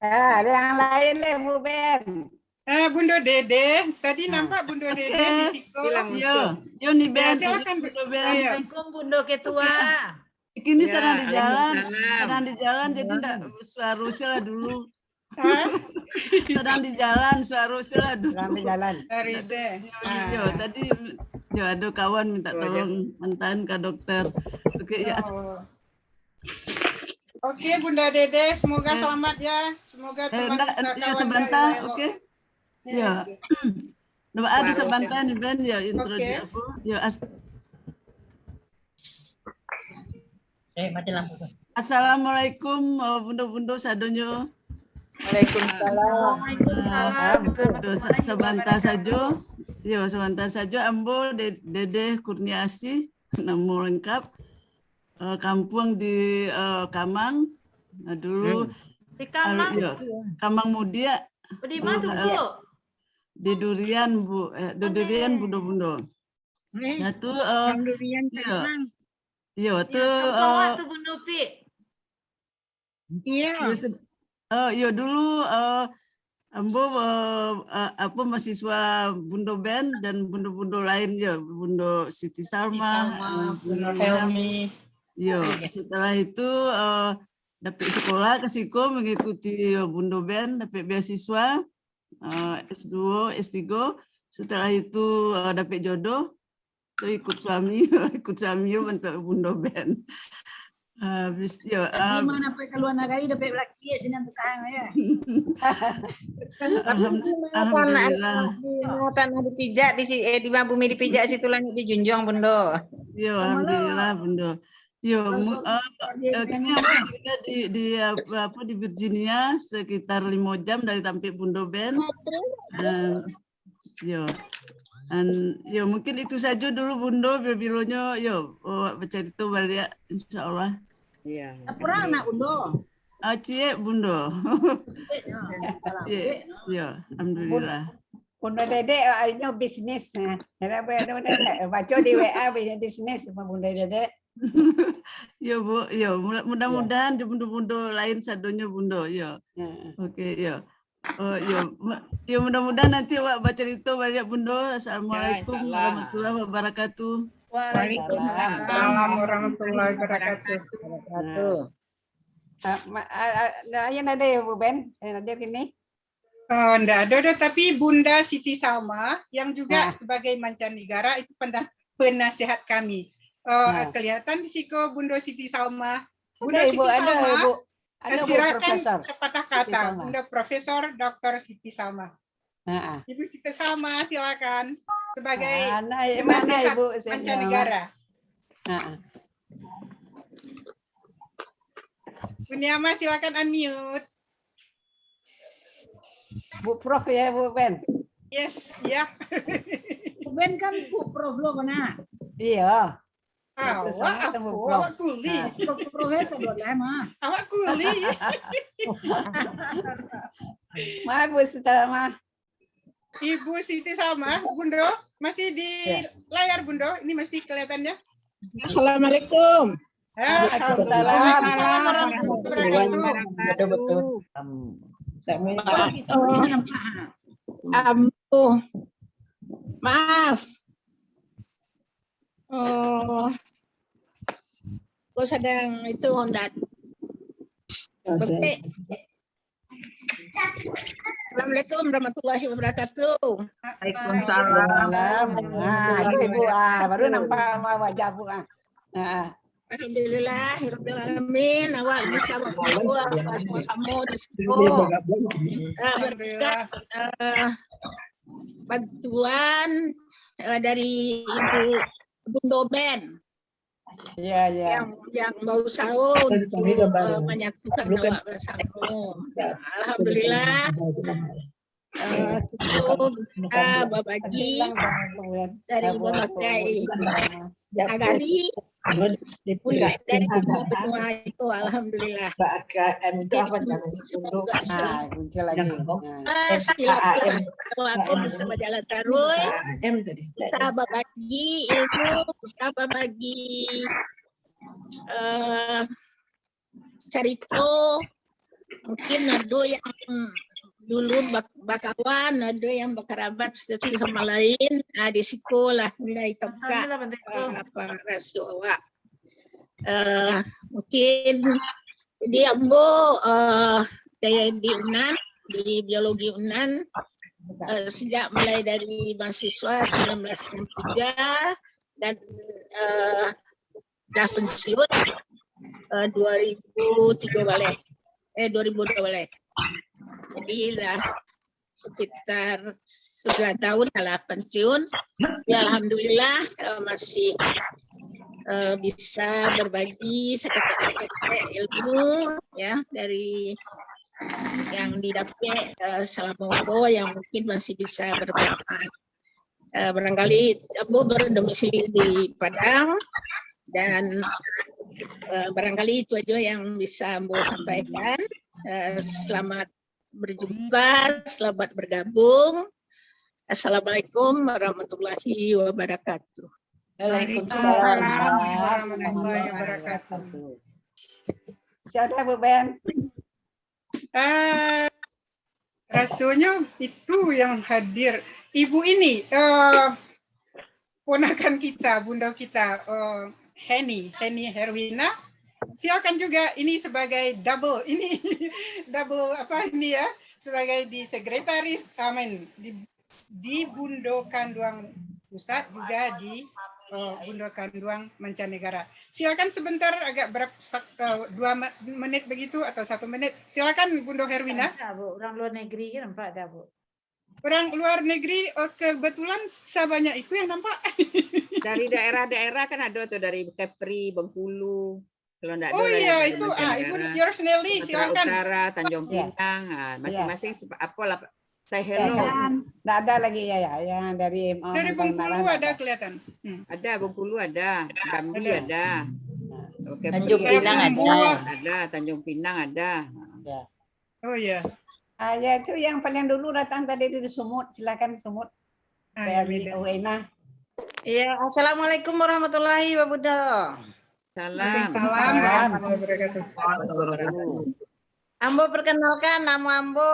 Ah, yang lain leh, Bu Ben. Ah, Bundo Dede. Tadi nampak Bundo Dede di siko. Yo, yo ni Ben. Silakan Bundo Ben. Assalamualaikum Bundo Ketua. Kini sedang di jalan, sedang di jalan, jadi ndak suara lah dulu. Sedang di jalan, suara lah dulu. Sedang di jalan. Yo, tadi yo ada kawan minta tolong antaran ke dokter. Oke, ya. Oke, Bunda Dede, semoga eh, selamat ya. Semoga eh, teman enggak, kita ya, kawan sebentar, oke. Ya. Doa ada sebentar nih Ben ya intro okay. Di apa? Ya as Eh, mati lampu. Assalamualaikum, eh, bundo-bundo sadonyo. Waalaikumsalam. Waalaikumsalam. Sabanta sajo. Yo, sabanta sajo ambo Dede Kurniasi, nama lengkap. uh, kampuang di uh, Kamang. Uh, dulu hmm. Di Kamang. Uh, ya, Kamang Mudiak. Di mana tu, Bu? Di Durian, Bu. Eh, di Durian, Bundo-Bundo. Eh, satu, eh, alhamdulillah, iyo. Iyo, tu, iyo, eh, tu Bundo Pi. Iyo. Iyo, sed-, eh, iyo, dulu, eh, ambo, eh, eh, apo, mahasiswa Bundo Band dan bundo-bundo lain, yo, Bundo Siti Salma, Siti Salma, eh, Bundo Bundo Helmi. Iyo, setelah itu, eh, dapek sekolah ka siko mengikuti, eh, Bundo Band, dapek beasiswa, eh, S dua, S tiga. Setelah itu, eh, dapek jodoh, tu ikut suami, ikut suami yo bantuak Bundo Band. Habis, yo, jadi, ah, mah sampai ka lua nagari, dapek laki, yo, sinan tahan, yo. Alham-, alhamdulillah. Di tanah dipijak, di si-, eh, di bumi dipijak, situ langit dijunjung, Bundo. Yo, alhamdulillah, Bundo. Yo, mu-, eh, eh, kini ambo tingga di, di, apa, apa, di Virginia, sekitar limo jam dari tampek Bundo Band. Eh, yo. Dan, yo, mungkin itu sajo dulu, Bundo, bilo-bilonyo, yo, awak bacarito baliak, insyaallah. Iya. Apo urang anak Bundo? Ah, ciek, Bundo. Ciek, yo. Ciek, yo, alhamdulillah. Bundo Dedek, ah, inyo bisnis, nah. Jadi, apa, apa, apa, baco di W A, bisnis, Bundo Dedek. Yo, Bu, yo, mudah-, mudah-mudahan di Bundo-Bundo lain sadonyo, Bundo, yo. Heeh. Oke, yo. Oh, yo, mu-, yo, mudah-mudahan nanti awak bacarito baliak, Bundo. Ya, insyaallah. Assalamualaikum warahmatullahi wabarakatuh. Waalaikumsalam warahmatullahi wabarakatuh. Ah, ma-, ah, ah, lain ado yo, Bu Ben? Lain ado kini? Oh, ndak ado doh, tapi Bunda Siti Salma yang juga sebagai mancanegara itu pena-, penasihat kami. Oh, kelihatan di siko Bunda Siti Salma. Bunda Siti Salma, silakan sepatah kata. Bunda Profesor Doktor Siti Salma. Ibu Siti Salma, silakan. Sebagai penasihat mancanegara. Buniama, silakan unmute. Bu Prof ya, Bu Ben? Yes, ya. Bu Ben kan Bu Prof lo, kena? Iya. Awak apo? Awak kuli. Prof, Prof ya, sadolah, mah. Awak kuli. Mah, Bu Siti Salma. Ibu Siti Salma, Bundo, masih di layar, Bundo. Ini masih kelihatannya. Assalamualaikum. Waalaikumsalam. Waalaikumsalam warahmatullahi wabarakatuh. Ambo. Maaf. Oh. Kok sedang itu, Honda. Betik. Assalamualaikum warahmatullahi wabarakatuh. Waalaikumsalam. Nah, Ibu, ah, baru nampak wajah Ibu, ah. Ah. Alhamdulillah, rabbil alamin, awak bisa bakumpul sama-sama di siko. Ah, berkat, ah, bantuan, ah, dari Ibu Bundo Ben. Iya, iya. Yang, yang bausaho untuk, eh, manyatukan awak basamo. Alhamdulillah, eh, kito bisa babagi dari babagai nagari, mulai dari benua-benua itu, alhamdulillah. Jadi, semoga, semoga silaturahmi awak bisa bajalan taruih. Bisa babagi ilmu, bisa babagi, eh, carito. Mungkin ado yang dulu bak-, bakawan, ado yang bakarabat satu sama lain. Ah, di siko lah mulai tabuka, eh, apa, rasio awak. Eh, mungkin, jadi ambo, eh, dari di Unan, di biologi Unan, eh, sejak mulai dari mahasiswa sembilan belas enam tiga dan, eh, dah pensiun, eh, dua ribu tiga baleh. Eh, dua ribu dua baleh. Jadi, lah sekitar sebelas tahun lah pensiun. Ya, alhamdulillah, eh, masih, eh, bisa berbagi seketek-seketek ilmu, ya, dari yang didapat, eh, selama ko yang mungkin masih bisa bermanfaat. Eh, barangkali ambo berdomisili di Padang, dan, eh, barangkali itu aja yang bisa ambo sampaikan. Eh, selamat berjumpa, selamat bergabung. Assalamualaikum warahmatullahi wabarakatuh. Waalaikumsalam warahmatullahi wabarakatuh. Siapa, Bu Ben? Eh, rasanya itu yang hadir. Ibu ini, eh, ponakan kita, bunda kita, eh, Heni, Heni Herwina. Silakan juga, ini sebagai double, ini double apa ini ya, sebagai di sekretaris, amin, di, di Bundo Kanduang Pusat juga di, eh, Bundo Kanduang Mancanegara. Silakan sebentar, agak berapa, sak-, eh, dua me-, menit begitu atau satu menit. Silakan, Bundo Herwina. Ada, Bu. Orang luar negeri kan nampak ada, Bu. Orang luar negeri, eh, kebetulan sebanyak itu yang nampak. Dari daerah-daerah kan ada tuh, dari Kepri, Bengkulu. Kalau ndak ada, oh iya, itu, ah, Ibu Mancanegara, Yorsenelly, Sumatera silakan. Utara, Tanjung Pinang, ah, masing-masing sepa-, apalah, say hello. Ndak ada lagi ya, ya, yang dari, oh, dari Bengkulu ada kelihatan. Hmm. Ada, Bengkulu ada, Jambi ada. Oke, Tanjung Pinang ada. Ada, Tanjung Pinang ada. Ya. Oh iya. Ah, ya, itu yang paling dulu datang tadi di Sumut. Silakan Sumut. Ah, dari Uena. Iya, assalamualaikum warahmatullahi wabarakatuh. Salam. Waalaikumsalam warahmatullahi wabarakatuh. Ambo perkenalkan, nama ambo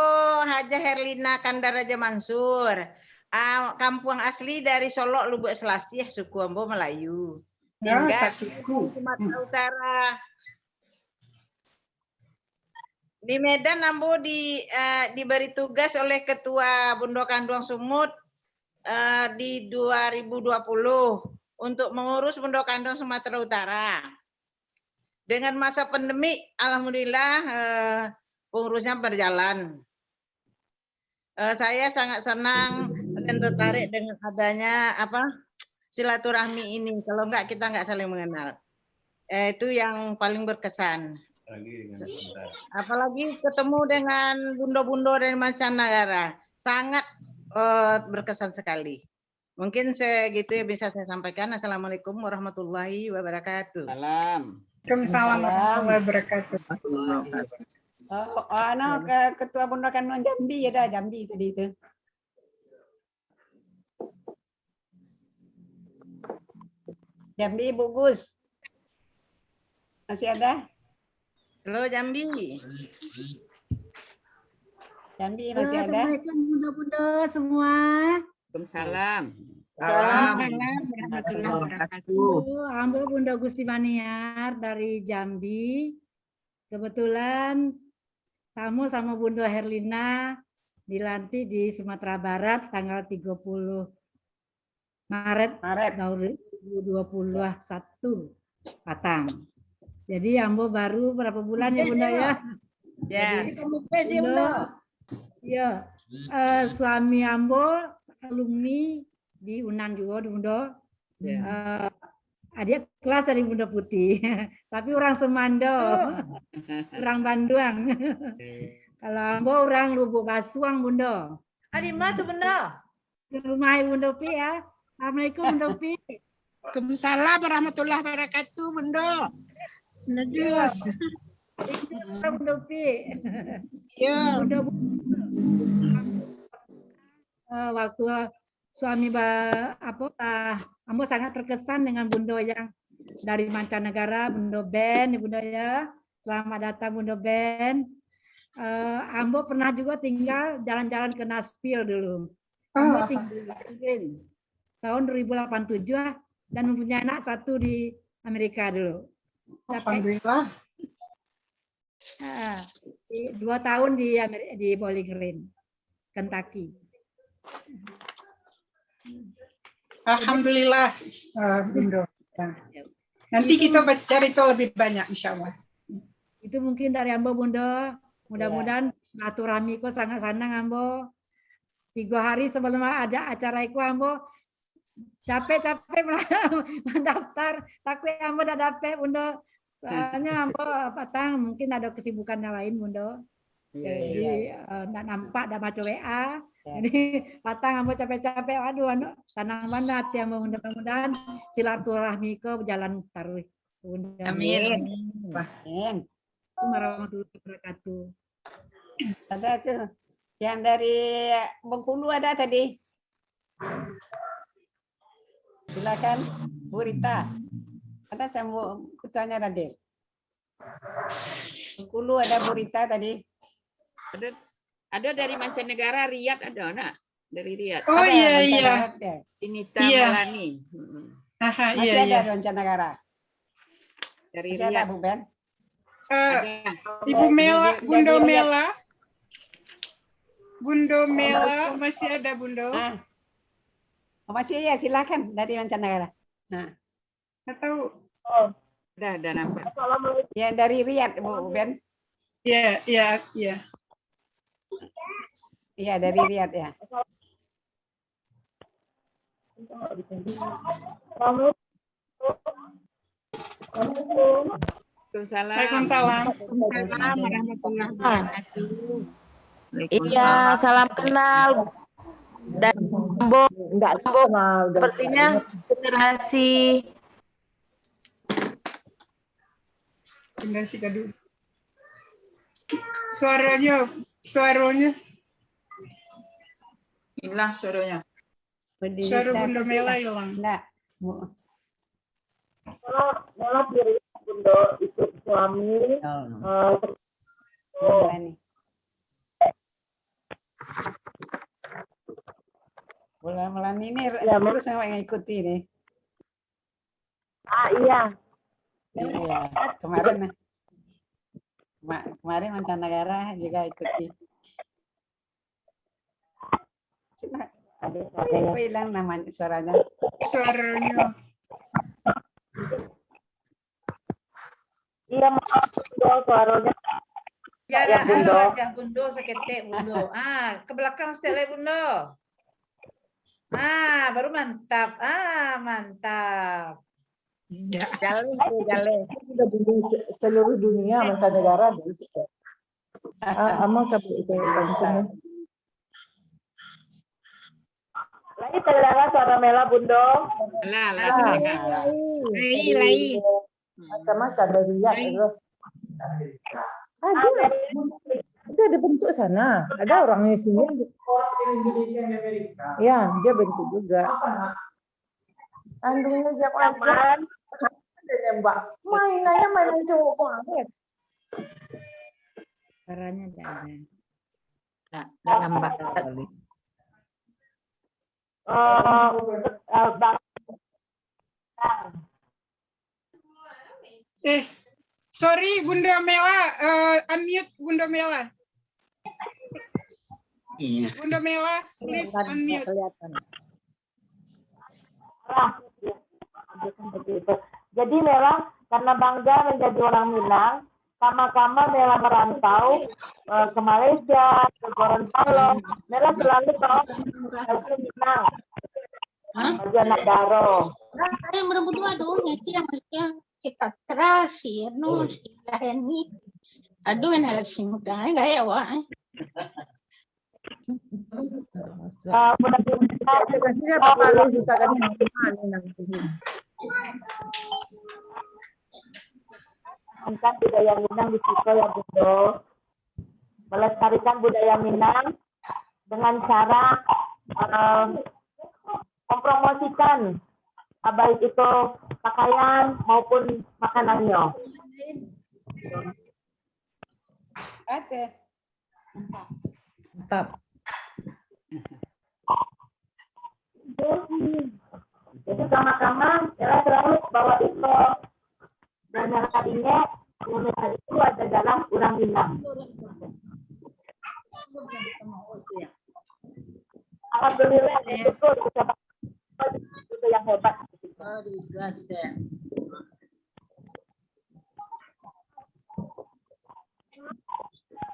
Hajah Herlina Kandaraja Mansur. Ah, kampuang asli dari Solok, Lubuak Selasih, suku ambo Melayu. Ya, tinggal sasuku. Di Sumatera Utara. Di Medan, ambo di, eh, diberi tugas oleh Ketua Bundo Kanduang Sumut, eh, di dua ribu dua puluh untuk mengurus Bundo Kanduang Sumatera Utara. Dengan masa pandemi, alhamdulillah, eh, pengurusnya berjalan. Eh, saya sangat senang dan tertarik dengan adanya, apa, silaturahmi ini. Kalau enggak, kita enggak saling mengenal. Eh, itu yang paling berkesan. Apalagi ketemu dengan bundo-bundo dari mancanegara. Sangat, eh, berkesan sekali. Mungkin segitu yang bisa saya sampaikan. Assalamualaikum warahmatullahi wabarakatuh. Salam. Waalaikumsalam warahmatullahi wabarakatuh. Oh, anu, ke-, Ketua Bundo Kanduang Jambi ada, Jambi tadi tu. Jambi, Bu Gus. Masih ada? Halo, Jambi. Jambi masih ada? Halo, assalamualaikum, Bundo-bundo semua. Waalaikumsalam. Salam. Salam warahmatullahi wabarakatuh. Ambo Bundo Gusti Maniar dari Jambi. Kebetulan tamu sama Bundo Herlina dilantik di Sumatera Barat tanggal tiga puluh Maret, Maret. Tahun dua ribu dua puluh satu patang. Jadi ambo baru berapa bulan ya, Bunda, ya? Ya. Jadi, Bundo, ya, eh, suami ambo alumni di Unan juga, Bundo. Ya. Eh, adik kelas dari Bundo Putih. Tapi orang Semando. Oh. Orang Banduang. Oke. Kalau ambo orang Lubuk Basuang, Bundo. Adi mah tu, Bundo? Di rumah Bundo Pi, ya. Assalamualaikum, Bundo Pi. Waalaikumsalam warahmatullahi wabarakatuh, Bundo. Najus. Itu Bundo Pi. Ya. Bundo, eh, waktu suami ba-, apa, ah, ambo sangat terkesan dengan Bundo yang dari mancanegara, Bundo Ben, Bundo, ya. Selamat datang, Bundo Ben. Eh, ambo pernah juga tinggal jalan-jalan ke Nashville dulu. Ambo tinggal di Berlin tahun dua ribu delapan tujuh, ah, dan mempunyai anak satu di Amerika dulu. Alhamdulillah. Ah, di, dua tahun di Ameri-, di Bowling Green, Kentucky. Alhamdulillah, eh, Bundo. Ya. Nanti kita bercerita lebih banyak, insya Allah. Itu mungkin dari ambo, Bundo. Mudah-mudahan silaturahmi ko sangat sanang ambo. Tiga hari sebelum ada acara iko, ambo capek-capek mandaftar. Takut ambo dak dapek, Bundo. Soalnya ambo patang mungkin ada kesibukan yang lain, Bundo. Iya, iya. Jadi, eh, ndak nampak, ndak baca W A. Ya. Jadi, patang ambo capek-capek, aduh, anu, sanang bana ati ambo. Mudah-mudahan silaturahmi ko berjalan taruih. Mudah-mudahan. Amin. Amin. Assalamualaikum warahmatullahi wabarakatuh. Ada tu. Yang dari Bengkulu ada tadi. Silakan. Bu Rita. Ada sambung kutanya tadi. Bengkulu ada Bu Rita tadi. Ada, ada dari mancanegara, Riyadh ada, nak? Dari Riyadh. Oh iya iya. Inita iya. Melani. Aha, masih iya, ada iya. Mancanegara. Dari masih Riyadh. Ada, Bu Ben? Uh, Ibu Mela, Bundo Mela. Bundo Mela, masih ada, Bundo? Ah. Oh, masih ya, silakan dari mancanegara. Nah. Atau oh. Dah, dah nampak. Ya, dari Riyadh, Bu Ben. Ya, ya, ya. Iya, dari Riyadh ya. Waalaikumsalam. Waalaikumsalam warahmatullahi wabarakatuh. Iya, salam kenal. Dan Ambo, enggak Ambo, sepertinya generasi generasi kedua. Suaranya, suaranya hilang suaranya. Suara Bundo Mela hilang. Enggak. Mela diri Bundo ikut suami. Oh. Uh, oh. Bulan-bulan ini ya, terus yang ikuti nih. Ah iya. Iya, kemarin kemarin mancanegara juga ikuti. Aduh, hilang namanya suaranya. Suaranya. Iya, maaf, Bundo, suaranya. Ya, ya, Bundo. Aja, Bundo, saketek, Bundo. Ah, ke belakang setek lai, Bundo. Ah, baru mantap. Ah, mantap. Jaleh tu, jaleh. Sudah Bundo seluruh dunia, mancanegara. Ah, aman kabar itu. Lai tadanga suara Mela, Bundo? Lah, lah, tadanga. Lai, lai. Macam-macam dari Riyadh tu. Ada. Dia ada bentuk sana. Ada orang di sini. Ya, dia bentuk juga. Andungnya siapa aja. Ada nembak. Main aja, main cowok banget. Suaranya tidak ada. Nak, nak nampak. Eh, eh, Bang. Eh, sorry, Bunda Mela, eh, unmute Bunda Mela. Iya. Bunda Mela, please unmute. Ah, jadi Mela karena bangga menjadi orang Minang, kama-kama Mela merantau eh, ke Malaysia, ke Gorontalo, Mela selalu bawa baju Minang, baju anak daro. Yang nombor dua tu, itu yang macam cepat terasi, no, si Laheni. Aduh, nak rasi mudah, eh, gaya awak, eh. Ah, mudah-mudahan Kasihnya Papa Lu bisa kan nanti. Pertahankan budaya Minang di siko ya, Bundo. Melestarikan budaya Minang dengan cara eh, mempromosikan eh, baik itu pakaian maupun makanannya. Oke. Mantap. Jadi sama-sama Mela selalu bawa itu dan yang tadinya yang Mela itu ada dalam urang Minang. Alhamdulillah, bersyukur kita itu yang hebat.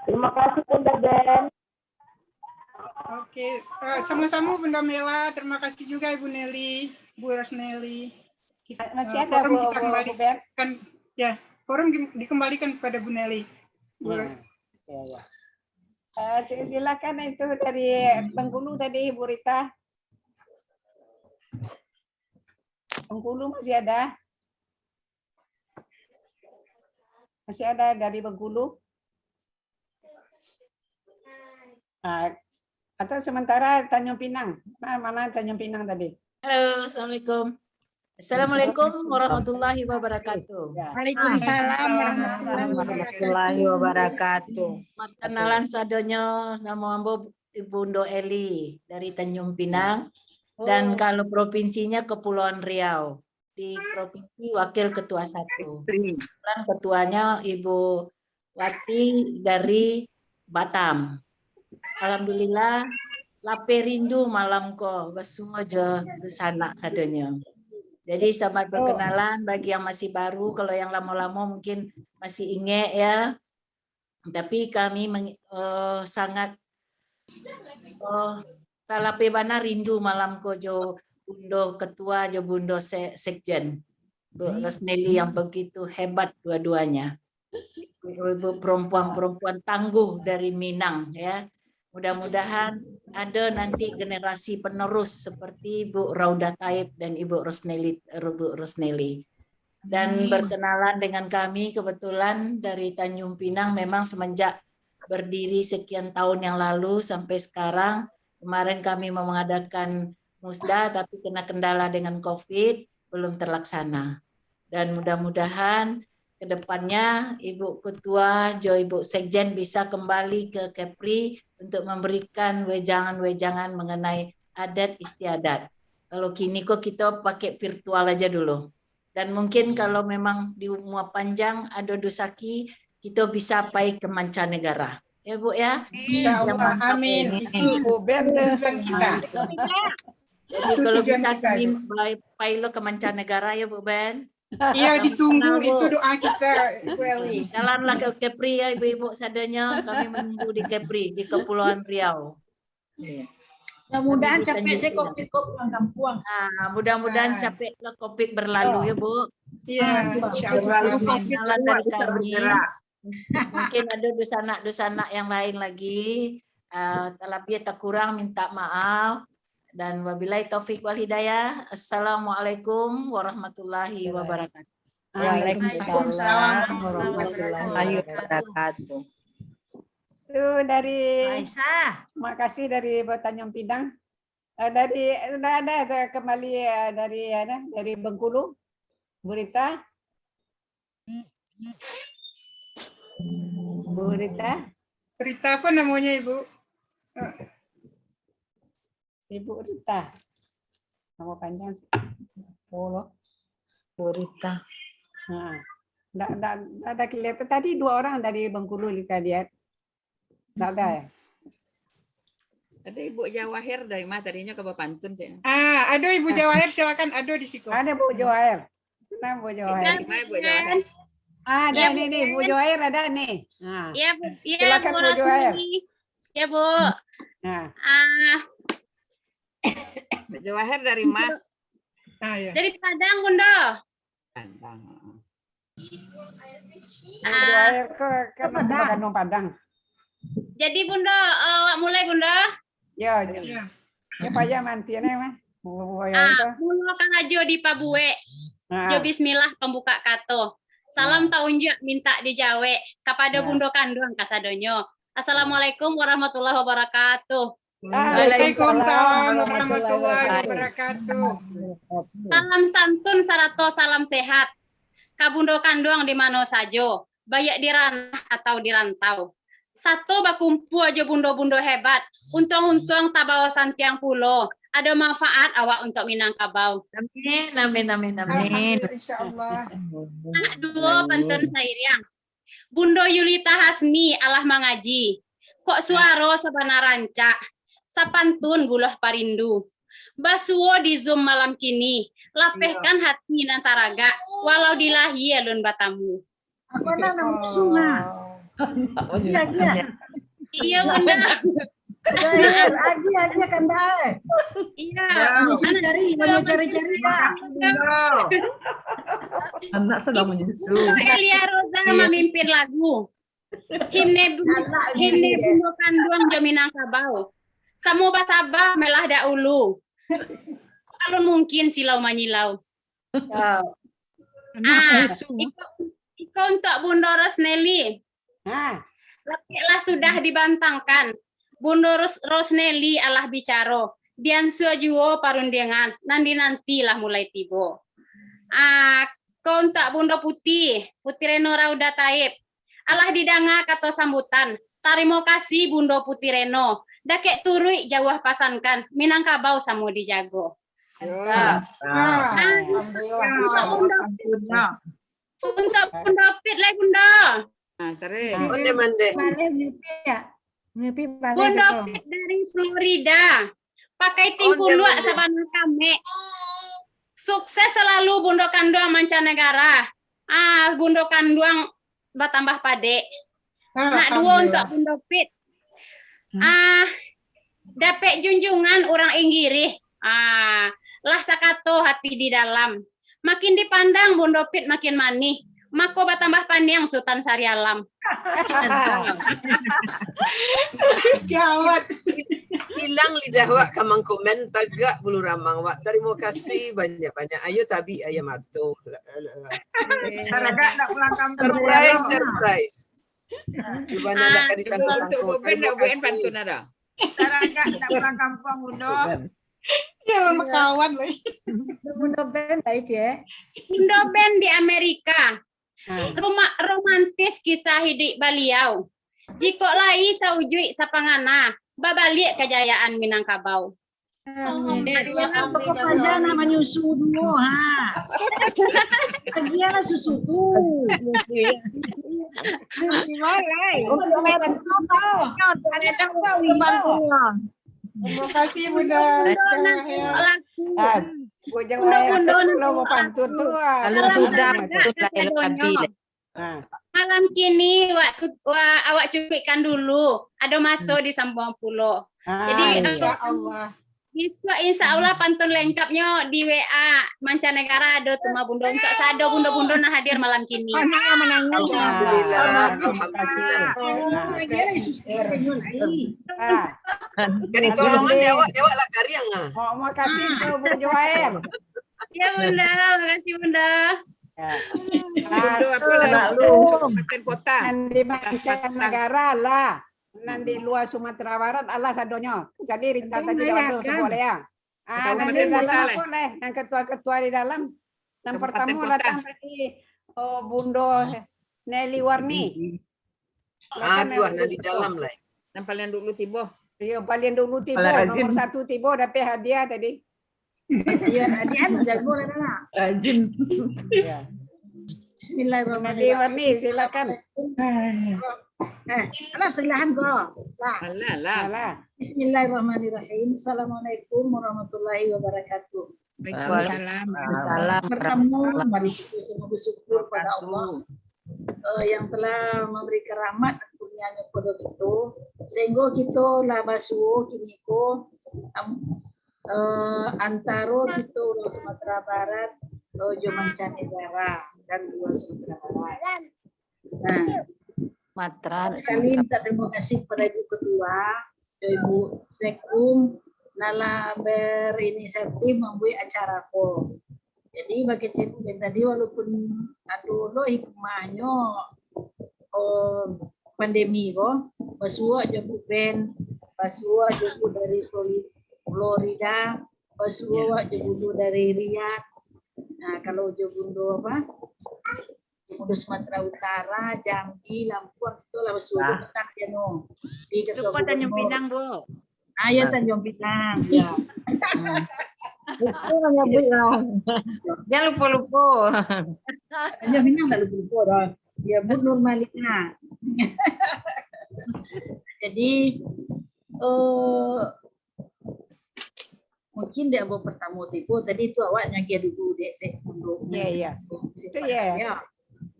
Terima kasih Bunda Ben. Oke, eh, sama-sama Bunda Mela. Terima kasih juga Ibu Nelly, Bu Rosnelly. Kita, masih eh, ada forum Bu, kita kembalikan, Bu Ben? Ya, forum dikembalikan kepada Bu Nelly. Bu ya, ya, ya. Uh, silakan itu dari Bengkulu tadi, Bu Rita. Bengkulu masih ada? Masih ada dari Bengkulu? Uh, atau sementara Tanjung Pinang? Mana, mana Tanjung Pinang tadi? Halo, assalamualaikum. Assalamualaikum warahmatullahi wabarakatuh. Waalaikumsalam warahmatullahi Warahmatullahi wabarakatuh. Perkenalan sadonyo, namo ambo Ibu Undo Eli dari Tanjung Pinang, dan kalau provinsinya Kepulauan Riau, di provinsi wakil ketua satu. Dan ketuanya Ibu Wati dari Batam. Alhamdulillah, lapeh rindu malam ko basuo jo dunsanak sadonyo. Jadi selamat berkenalan bagi yang masih baru, kalau yang lamo-lamo mungkin masih ingek ya. Tapi kami meng- eh, sangat eh, talapeh bana rindu malam ko jo Bundo Ketua jo Bundo Se- Sekjen. Bu Rosneli yang begitu hebat dua-duanya. Ibu perempuan-perempuan tangguh dari Minang ya. Mudah-mudahan ada nanti generasi penerus seperti Ibu Raudah Taib dan Ibu Rosneli, Ibu Rosneli. Dan berkenalan dengan kami, kebetulan dari Tanjung Pinang, memang semenjak berdiri sekian tahun yang lalu sampai sekarang. Kemarin kami mengadakan musda, tapi kena kendala dengan covid, belum terlaksana. Dan mudah-mudahan ke depannya Ibu Ketua jo Ibu Sekjen bisa kembali ke Kepri untuk memberikan wejangan-wejangan mengenai adat istiadat. Kalau kini ko kita pakai virtual aja dulu. Dan mungkin kalau memang di umur panjang, ada rezeki, kita bisa pai ke mancanegara. Ya, Bu, ya? Insya Allah. Amin. Itu Bu Ben tujuan kita. Jadi kalau bisa kini pai, pai lo ke mancanegara ya, Bu Ben. Iya, ditunggu itu doa kita, Bu Eli. Jalanlah ke Kepri ya, ibu-ibu sadonyo. Kami menunggu di Kepri, di Kepulauan Riau. Mudah-mudahan capek saya covid ko pulang kampuang. Ah, mudah-mudahan capek lah covid berlalu ya, Bu. Iya, insya Allah. Amin. Jalan dari kami. Mungkin ada dunsanak-dunsanak yang lain lagi. Uh, talabiah takurang minta maaf. Dan wabillahi taufik wal hidayah. Assalamualaikum warahmatullahi wabarakatuh. Waalaikumsalam warahmatullahi wabarakatuh. Itu dari Aisyah. Makasih dari Batanjung Pinang. Uh, dari sudah ada kembali uh, dari ada dari Bengkulu. Berita. Bu Rita. Rita apa namanya, Ibu? Ibu Rita. Nama panjang? Polo. Bu Rita. Nah, ndak, ndak, ndak ada kelihatan. Tadi dua orang dari Bengkulu kita lihat. Ndak ada ya? Ada Ibu Jawahir dari mana tadinya ke Bapantun caknya. Ah, ada Ibu Jawahir, silakan, ada di situ. Ada Bu Jawahir. Nah, Bu Jawahir. Dari mana Ibu Jawahir? Ah, ada nih, nih, Bu Jawahir ada nih. Nah. Iya, Bu. Iya, Silakan, Bu Bu Jawahir. Rosmili. Iya, Bu. Nah. Ah, Ibu Jawahir dari mana? Ah, ya. Dari Padang, Bunda. Padang. Bu Jawahir ke ke Padang. Padang. Jadi, Bunda, eh, awak mulai, Bunda. Ya, Ya. ya payah manti ni mah. Ah, mula karajo dipabuek. Nah. Jo bismillah pambuka kato. Salam taunjuak mintak dijawek kapado Nah. bundo kanduang kasadonyo. Assalamualaikum warahmatullahi wabarakatuh. Waalaikumsalam warahmatullahi wabarakatuh. Salam santun sarato salam sehat. Ka bundo kanduang di mano sajo, baiak di ranah atau di rantau. Sato bakumpua jo bundo-bundo hebat, untuang-untuang tabao santiang pulo, ado manfaat awak untuak Minangkabau. Amin, amin, amin, amin. Insyaallah. Nak duo pantun sairiang. Bundo Yulita Hasni alah mangaji. Kok suaro sabana rancak, sapantun buloh parindu. Basuo di Zoom malam kini, lapehkan hati nan taragak, walau di lahia lun batamu. Apa nak nak musuh ha? Iya, iya. Iya, Bunda. Agi, agi kandai. Iya. Cari, cari, cari. Anak sedang menyusu. Elia Roza mamimpin lagu. Himne bu- himne bundo kanduang jo Minangkabau. Samo basaba melah daulu. Alun mungkin silau manyilau. Ah, iko, iko untuak Bundo Rosneli. Ha. Lapeklah sudah dibantangkan. Bundo Ros- Rosneli alah bicaro. Diansuo juo parundiangan, nan dinanti lah mulai tibo. Ah, ko untuak Bundo Puti, Puti Reno Rauda Taib. Alah didanga kato sambutan. Tarimo kasih Bundo Puti Reno. Dakek turuik jauah pasankan, Minangkabau samo dijago. Yo. Ah. Ah. Alhamdulillah. Untuak Bundo Pit. Untuak Bundo Pit lai, Bundo. Ah, tarik. Onde mande. Baleh mimpi ya. Mimpi baleh Bundo gitu. Pit dari Florida. Pakai tingkuluak sabana kamek. Sukses selalu Bundo Kanduang mancanegara. Ah, Bundo Kanduang batambah padek. Nak duo untuak Bundo Pit. Ah, dapek junjungan urang Inggirih. Ah, lah sakato hati di dalam. Makin dipandang Bundo Pit makin manih. Mako batambah paniang Sutan Sarialam. Gawat. Ilang lidah wak ka mangkomen, tagak bulu ramang wak. Tarimo kasih banyak-banyak. Ayo tabik ayam ato. Tagak nak pulang kampung. Surprise, surprise. Gimana nak ka disangkut-sangkut? Tarimo kasih. Taragak nak pulang kampung, Bundo. Ya, makawan lai. Bundo Ben lah, Ici, eh. Bundo Ben di Amerika. Roma-, romantis kisah hiduik baliau. Jikok lai saujuik sapangana, babaliak kajayaan Minangkabau. Amin. Jangan pokok paja nak manyusu duo, ha. Bagianlah susu tu. Walai. Terima kasih, Bunda. Ah, Bujang Wayang kalau mau pantun tu, ah. Kalau sudah, pantun lah, lebih. Ah. Malam kini, waktu, wa-, awak cukuikkan dulu. Ado maso disambung pulo. Ah, jadi, iya. Untuk Ya Allah. Bisuak, insya Allah, pantun lengkapnyo di W A mancanegara ado tu mah, Bundo. Untuak sado bundo-bundo nan hadir malam kini. Alhamdulillah, alhamdulillah. Kan ditolongan dek awak, dek awak lah kariang ah. Makasih tu, Bu Joel. Ya, Bunda. Makasih, Bunda. Ya. Bundo apo lah, Bundo Kabupaten Kota. Nan di mancanegara lah. Nan di lua Sumatera Barat, alah sadonyo. Kecuali Rita tadi dah masuk sekolah ya. Ah, nan di dalam apo leh? Nan ketua-ketua di dalam. Nan pertamo datang tadi, oh, Bundo Nelly Warni. Ah, tu nan di dalam lai. Nan paling dulu tibo. Iyo, paling dulu tibo. Nomor satu tibo, dapek hadiah tadi. Iyo, hadiah jago lah, nak. Rajin. Iyo. Bismillahirrahmanirrahim. Warni, silakan. Eh, alah, silahan ko. Lah. Alah, lah. Alah. Bismillahirrahmanirrahim. Assalamualaikum warahmatullahi wabarakatuh. Waalaikumsalam. Waalaikumsalam. Pertamo, mari kita semua bersyukur pada Allah, eh, yang telah memberikan rahmat dan kurnia-Nyo kepada kita, sehingga kita lah basuo kini ko, am, eh, antaro kita urang Sumatera Barat, eh, jo mancanegara dan luar Sumatera Barat. Nah, Sumatera, sekali minta terima kasih kepada Ibu Ketua, Ibu Sekkum, nan lah berinisiatif mambuek acara ko. Jadi, bak kecek Ben tadi, walaupun ado lo hikmahnyo, oh, pandemi ko, basuo jo Bu Ben, basuo jo Bu dari Flori-, Florida, basuo jo Bu dari Riyadh. Nah, kalau jo Bundo apa? Bundo Sumatera Utara, Jambi, Lampung, itu lah basuo petang je no. Di Ketua Gubernur. Lupa Tanjung Pinang, Bu. Ah, ya, Tanjung Pinang, ya. Lupa manyabuik lah. Jangan lupa-lupa. Tanjung Pinang tak lupa-lupa dah. Ya, Bu Nurmalina. Jadi, eh, mungkin dek ambo pertamo tibo, tadi tu awak nyagiah dulu, dek, dek Bundo. Ya, ya. Itu ya. Ya.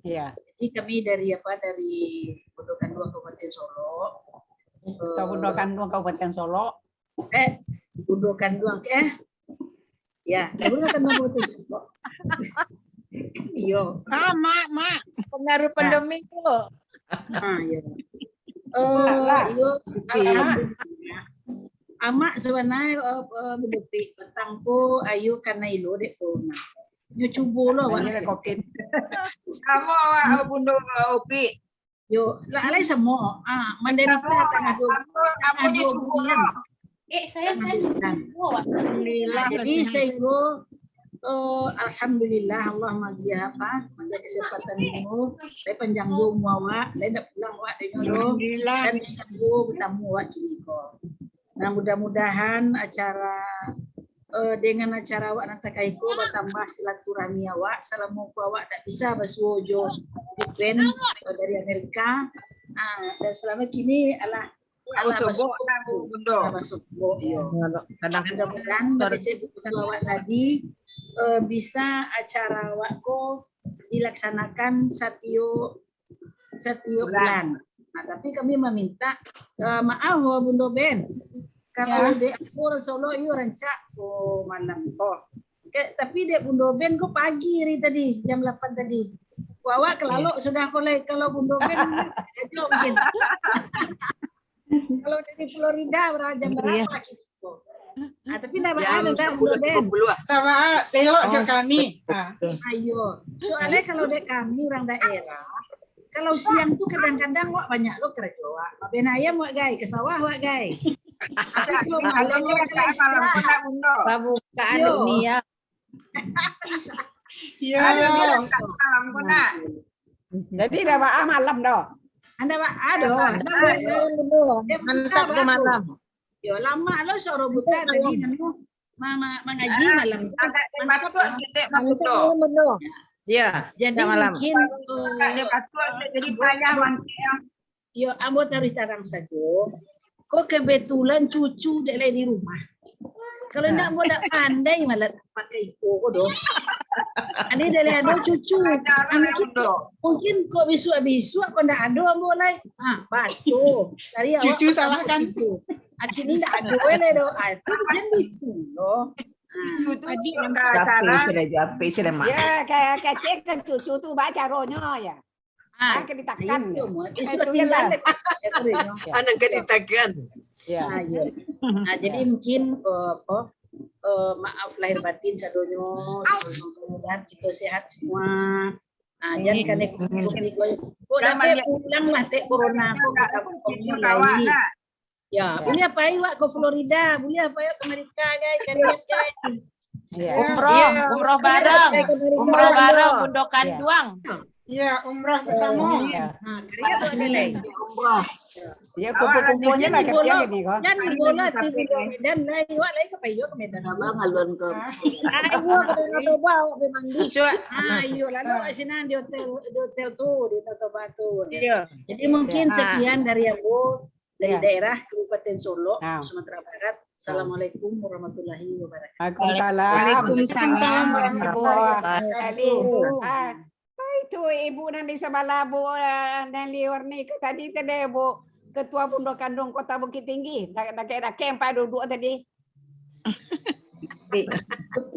Ya. Jadi kami dari apa, dari Bundo Kanduang Kabupaten Solok. Atau Bundo Kanduang Kabupaten Solok. Eh, Bundo Kanduang, eh. Ya, Bundo Kanduang Kabupaten Solok. Iyo. Ah, Mak, Mak. Pengaruh pandemi tu. Ah, iyo. Eh, iyo, alhamdulillah. Amak sabananyo, eh, eh, Bundo Pik, patang ko ayo kana ilo dek corona. Nyo cubo lo awak sikit. Samo awak, Bundo Opik. Yo, lah, alai samo. Ah, mandarita tangah duo, tangah duo bulan. Eh, sayang, sayang. Alhamdulillah. Nah, jadi sehingga Oh, alhamdulillah, Allah magiah apa? Magiah kesempatan umur, lai panjang juo umur awak, lai ndak pulang awak dari nyo doh, dan bisa juo batamu awak kini ko. Nah, mudah-mudahan acara, eh, dengan acara awak nan takai ko batambah silaturahmi awak salamo ko awak ndak bisa basuo jo event, eh, dari Amerika. Ah, dan salamo kini alah Alah basobok lah, Bundo. Alah basobok, iyo. Mudah-mudahan badecek buku awak tadi, eh, bisa acara awak ko dilaksanakan satiok, satiok bulan. Nah, tapi kami maminta, eh, maaf, oh, Bundo Ben. Kalau dek aku, urang Solok, iyo rancak ko malam ko. Ke, tapi dek Bundo Ben ko pagi hari tadi, jam lapan tadi. Ko awak ka lalok sudah ko lai, kalau Bundo Ben, ajo mungkin. Kalau dari Florida, bara-, jam bara kini ko? Ah, tapi ndak baa, Bundo Ben. Ndak baa, elok jo kami. Ah. Iyo. Soalnyo kalau dek kami urang daerah, kalau siang tu kadang-kadang wak banyak lo karajo wak. Maben ayam wak gai, ka sawah wak gai. Tapi kalau malam wak ka istirahat. Pambukaan dunia. Iyo. Jadi ndak baa malam doh. Ndak baa doh. Mantap ko malam. Yo, lamak lo suaro buta tadi nanu ma-, ma-, mangaji malam. Mantap malam. Iyo, jadi malam. Mungkin, eh, jadi payah mangkek. Iyo, ambo taruih tarang sajo. Ko kebetulan cucu dek lai di rumah. Kalau ndak, ambo ndak pandai malah pakai iko ko doh. Ade dek lai ado cucu. Mungkin, mungkin kok bisuak-bisuak kok ndak ado ambo lai. Ah, baco. Cari awak cucu salah kan? Akhirnyo ndak ado lai doh. Ah, itu jan itu loh. Ah, cucu tu tadi tapi sudah, tapi sudah, Mak. Ya, kayak kecil kan cucu tu, ba caronyo ya. Ah, ka ditakan. Itu, Muat. Isuak tinggal. Anak ka ditakan. Ya. Ah, iyo. Nah, jadi mungkin, eh, apa, eh, maaf lahir batin sadonyo, semoga kito sehat semua. Ah, jan kanai covid ko. Ko dah pulang lah tek corona ko ka kampung lai. Ya, buliah pai wak ka Florida, buliah pai wak ka Amerika, gai, ka liek, gai. Umroh, umroh bareng. Umroh bareng, Bundo Kanduang. Iya, umroh bersama. Iya. Ha, kariak tu ado lai. Umroh. Iya, kumpul-kumpulnyo lah, kapian ni, kan. Jan bola ti Bundo Medan lai, wak lai ka pai ka Medan. Abang alun ka. Ayo, ka Danau Toba, awak pai mandi. Ah, iyo, lalu awak sinan di hotel, di hotel tu, di Danau Toba tu. Iya. Jadi mungkin sekian dari ambo. Dari daerah Kabupaten Solok, Sumatera Barat. Assalamualaikum warahmatullahi wabarakatuh. Waalaikumsalam. Waalaikumsalam warahmatullahi wabarakatuh. Ah, itu ibu nan di sabalah Bu, ah, nan liur ni, ke tadi tu deh, Bu, Ketua Bundo Kanduang Kota Bukittinggi. Dakek-dakek ampai duduak tadi. Pik.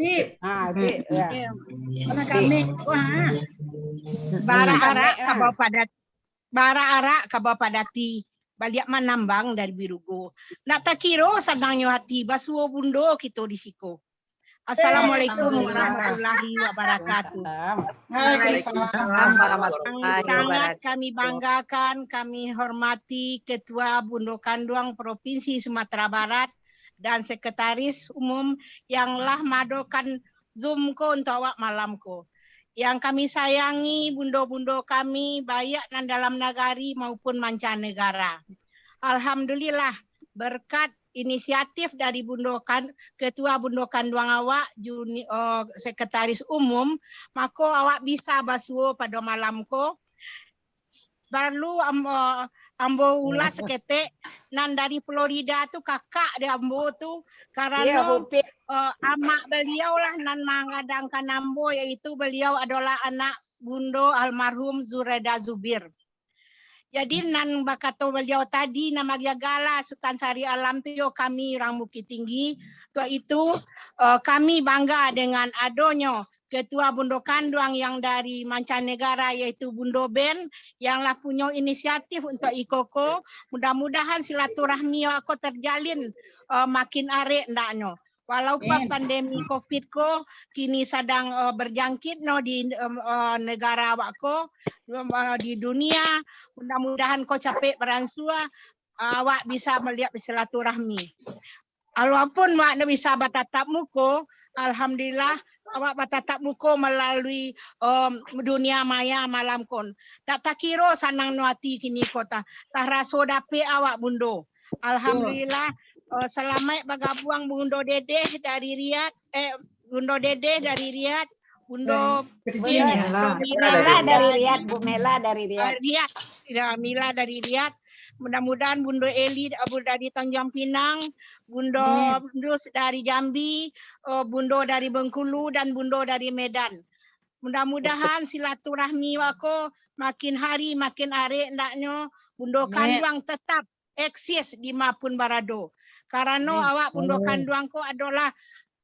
Pik. Ah, Pik, ya. Mana kami? Wah. Bara arak ka bawah padat. Bara arak ka bapadati, baliak manambang dari Birugo. Ndak takiro sanangnyo hati, basuo bundo kito di siko. Assalamualaikum warahmatullahi wabarakatuh. Waalaikumsalam warahmatullahi wabarakatuh. Sangat kami banggakan, kami hormati Ketua Bundo Kanduang Provinsi Sumatera Barat dan Sekretaris Umum yang lah maadokan Zoom ko untuak awak malam ko. Yang kami sayangi bundo-bundo kami, baiak nan dalam nagari maupun mancanegara. Alhamdulillah, berkat inisiatif dari bundo kan-, Ketua Bundo Kanduang awak, Juni-, oh, Sekretaris Umum, mako awak bisa basuo pado malam ko. Paralu ambo, ambo ulas saketek, nan dari Florida tu kakak di ambo tu, karano, eh, amak baliau lah nan mangadangkan ambo, yaitu baliau adolah anak bundo almarhum Zureda Zubir. Jadi, nan bakato baliau tadi, nan magiagala Sutan Sari Alam tu, yo kami urang Bukittinggi. Suok itu, eh, kami bangga dengan adonyo Ketua Bundo Kanduang yang dari mancanegara, yaitu Bundo Ben, yang lah punyo inisiatif untuak iko ko. Mudah-mudahan silaturahmi awak ko terjalin, eh, makin arek ndaknyo. Walaupun pandemi covid ko kini sadang, eh, berjangkit no di, em, eh, negara awak ko, em, eh, di dunia, mudah-mudahan ko capek beransua, eh, awak bisa maliek bersilaturahmi. Walaupun awak ndak bisa batatap muko, alhamdulillah, awak batatap muko malalui, em, dunia maya malam kon. Dak takiro sanang no ati kini ko tah, taraso dapek awak, Bundo. Alhamdulillah, eh, salamaik bagabuang Bundo Dedeh dari Riyadh, eh, Bundo Dedeh dari Riyadh, Bundo Virginia. Bundo Mila dari Riyadh, Bu Mela dari Riyadh. Riyadh. Ya, Mila dari Riyadh. Mudah-mudahan Bundo Eli, eh, Bu dari Tanjung Pinang, Bundo Amin. Bundus dari Jambi, eh, Bundo dari Bengkulu, dan Bundo dari Medan. Mudah-mudahan silaturahmi wako makin hari makin arek, ndaknyo Bundo Amin. Kanduang tetap eksis di ma pun barado. Karano Amin. Awak Bundo Amin. Kanduang ko adolah,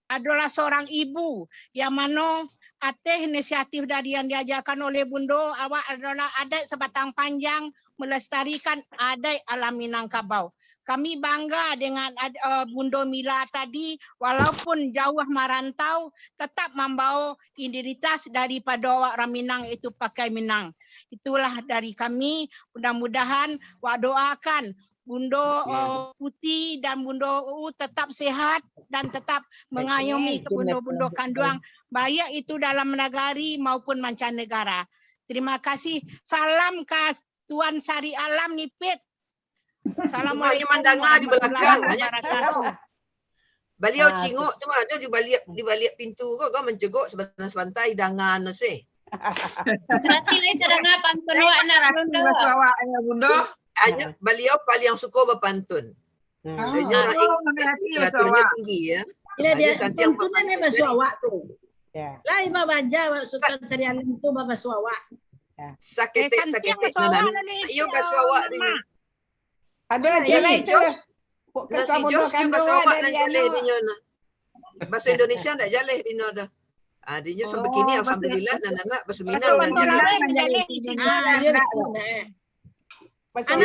adolah seorang ibu yang mano ateh inisiatif dari yang diajarkan oleh Bundo, awak adolah adaik sabatang panjang melestarikan adaik alam Minangkabau. Kami bangga dengan ad-, eh, Bundo Mila tadi, walaupun jauh marantau, tetap mambawa identitas daripado awak urang Minang, yaitu pakai Minang. Itulah dari kami, mudah-mudahan wak doakan Bundo, Oke. eh, Puti dan Bundo Uu tetap sehat dan tetap Baik, mengayomi baik. Ke Bundo-bundo Kanduang, baik itu dalam nagari maupun mancanegara. Terima kasih. Salam ka Tuan Sari Alam Nipit. Assalamualaikum mandanga di belakang, warahmatullahi wabarakatuh. Baliau Ah, cingok tu mah, ado di baliak, di baliak pintu ko, ko mancegok sabanta-sabanta, idangan se. Berarti lai tadanga pantun awak nak, Bundo. Bahaso awak, ya, Bundo. Hanya baliau paling suko bapantun. Hmm. Dia orang literaturnya tinggi, ya. Bila dia santiang pantun ni bahaso awak tu. Ya. Lai babaja awak Sutan Sari Alam tu bahaso awak. Ya. Saketek, saketek. Iyo bahaso awak ni. Ado jaleh tu. Nasi Jos bahaso awak nan jaleh dinyo nah. Bahaso Indonesia ndak jaleh dinyo doh. Ah, dinyo sampai kini alhamdulillah nan anak bahaso Minang nan jaleh. Ah, iyo, betul, nah. Bahaso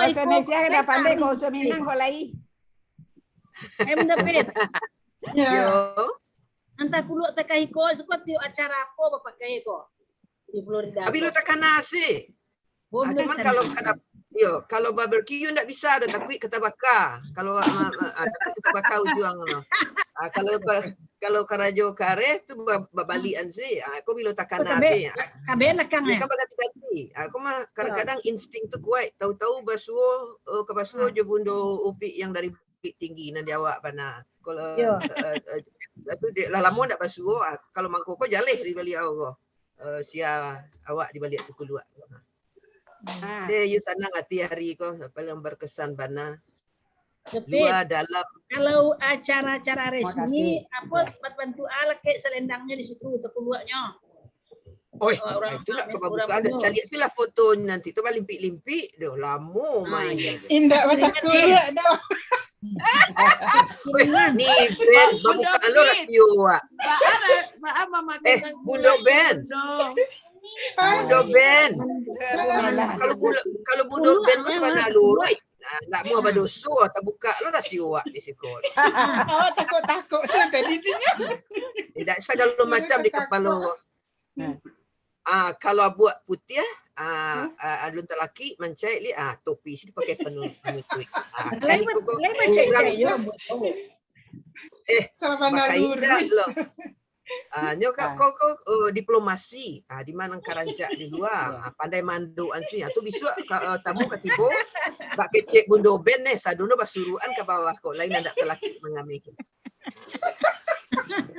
Indonesia dah pandai, bahaso Minang ko lai. Eh, Bundo Pit. Yo. Antah kuluak takah iko, suko tiok acara apo bapakai ko? Di Florida. Abi lo takana sih. Ah, cuman kalau kada, yo, kalau barbecue ndak bisa doh, takuik ka tabaka. Kalau, ah, ah, ah, takuik ka tabaka ujuang lo. Ah, kalau ka-, kalau karajo kareh tu ba-, babalian sih. Ah, ko bilo takana sih. Ah. Dia kan baganti-ganti. Ah, ko mah kadang-kadang insting tu kuat. Tahu-tahu basuo, eh, ka basuo jo Bundo Upik yang dari Bukittinggi nan di awak bana. Kalau, eh, eh, eh, tu dia lah lamo ndak basuo, ah, kalau mangko ko jaleh di baliau ko. Eh, sia awak di baliak tu kuluak. Ah. Deh, yo sanang ati hari ko, paling berkesan bana. Tapi, luar dalam. Kalau acara-acara resmi, apo, bantuak ah, lakek salendangnyo di situ, takuluaknyo. Oi, itu nak ka babuka, ado caliak sih lah foto nanti tu, balimpik-limpik doh, lamo main. Indak batakuluak doh. Ni, Ben, babuka lo lah sio, wak. Eh, Bundo Ben. Bundo Ben. Kalau Bundo, kalau Bundo Ben ko sabana luruih. Nah, ndak muah badoso, tabuka lo lah sio wak di siko. Awak takuk-takuk sih tadi tu nyo. Indak sagalo macam di kapalo. Ah, kalau abuak putiah, ah, ah, alun talakik, mancai li, ah, topi sih dipakai panu-, panutuik. Ah, kan iko ko kurang. Eh, pakai indak lo. Ah, nyo ka, ko, ko, oh, diplomasi. Ah, di ma nan ka rancak di lua. Ah, pandai manduan sih. Ah, tu bisuak ka, eh, tamu ka tibo, bak kecek Bundo Ben eh, sadono basuruan ka bawah ko, lain andak talakik mangameh.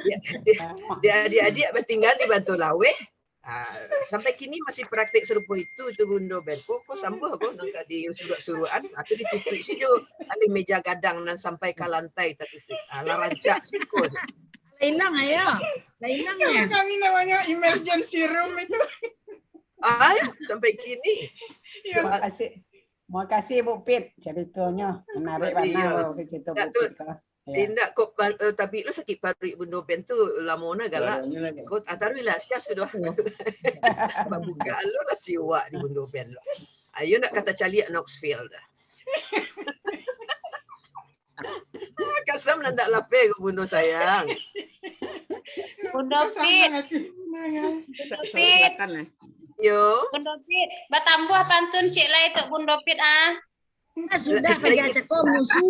Dia, dia, dia adiak-adiak batingga di Banto Laweh. Ah, sampai kini masih praktek sarupo itu tu, Bundo Ben. Ko, ko sambuah ko nan ka di suruak-suruakan, atau ditutuik si jo alih meja gadang nan sampai ka lantai tatutuik. Ah, lah rancak siko. Lah ilang ayo. Lah ilang. Kalau ya? Kami namanya emergency room itu. Ah, sampai kini. Iya. Terima kasih. Terima kasih, Bu Pit. Caritonyo menarik bana, Bu, cerita Bu Pit tu. Ya. Indak kok, pa-, eh, tapi lo sakik paruik Bundo Ben tu lamo nah galak. Ko, ah, taruih lah, sia sudah. Babuka lo lah siwak di Bundo Ben lo. Ayo nak kata caliak Knoxville dah. Kasam lah ndak lapeh ko Bundo sayang. Bundo Pit. Bundo Pit. Yo. Bundo Pit, batambuah pantun cik lai tu Bundo Pit ah. Ah, sudah pajak cako musuh.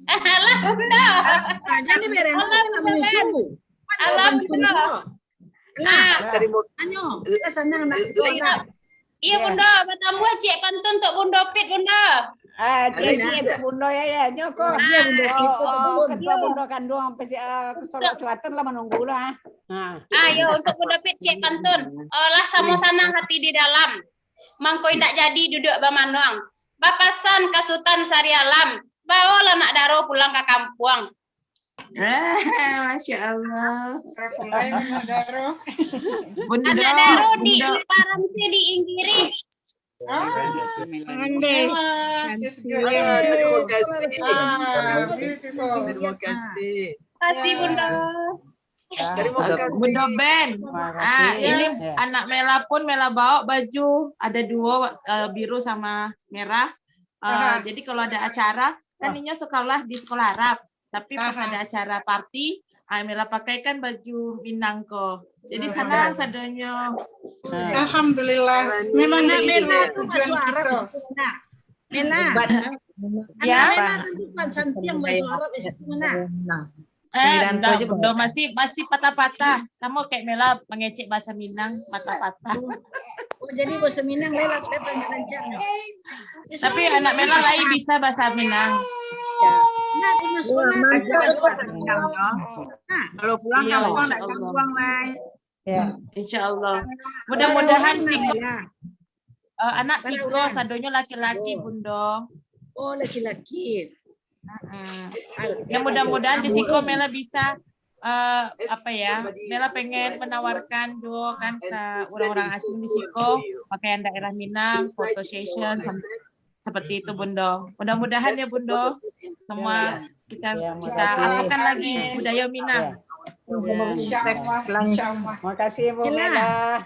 Alah, Bundo. Ah, jadi bereng lah musuh. Alam, Bundo. Nah, tarimo. Anyo, kita sanang nak sekolah. Iya, Bundo. Batambuah ciek pantun untuk Bundo Pit, Bundo. Ah, ciek-ciek untuk Bundo, ya, ya. Nyo ko. Iya, Bundo. Oh, ketua Bundo kanduang, ah, Solok Selatan lah menunggu lah. Ah. Ayo, untuk Bundo Pit ciek pantun. Oh, lah samo sanang hati di dalam. Mangko indak jadi duduk bamanuang. Bapasan ka Sutan Sarialam, baolah nak daro pulang ka kampuang. Ah, Masya Allah. Bundo, anak daro di Paranti di Inggris. Ah, pandai. Terima kasih. Ah, beautiful. Terima kasih. Terima kasih, Bundo. Bundo Ben. Ah, ini anak Mela pun, Mela bawa baju ada dua, eh, biru sama merah. Eh, jadi kalau ada acara, kan inyo sekolah di sekolah Arab. Tapi pas ada acara party, ah, Mela pakaikan baju Minang ko. Jadi sanang sadonyo. Alhamdulillah. Memang Mela tu bahasa Arab itu, Mela. Mela. Ya. Mela kan tu kan santiang bahasa Arab itu, Mela. Eh, enggak, Bundo, masih, masih patah-patah. Samo kayak Mela mengecek bahasa Minang, patah-patah. Oh, jadi bahasa Minang Mela dapat lancar. Tapi anak Mela lai bisa bahasa Minang. Nah, punya sekolah. Kalau pulang kampung, tak gampang, Mai. Ya. Insya Allah. Mudah-mudahan si, eh, anak tigo, sadonyo laki-laki, Bundo. Oh, laki-laki. Ya, mudah-mudahan di siko Mela bisa, eh, apa ya, Mela pengen menawarkan duo kan ke orang-orang asing di siko, pakaian daerah Minang, photo session, seperti itu, Bundo. Mudah-mudahan ya, Bundo, semua kita, kita amalkan lagi budaya Minang. Insya Allah. Terima kasih, Bu Mela.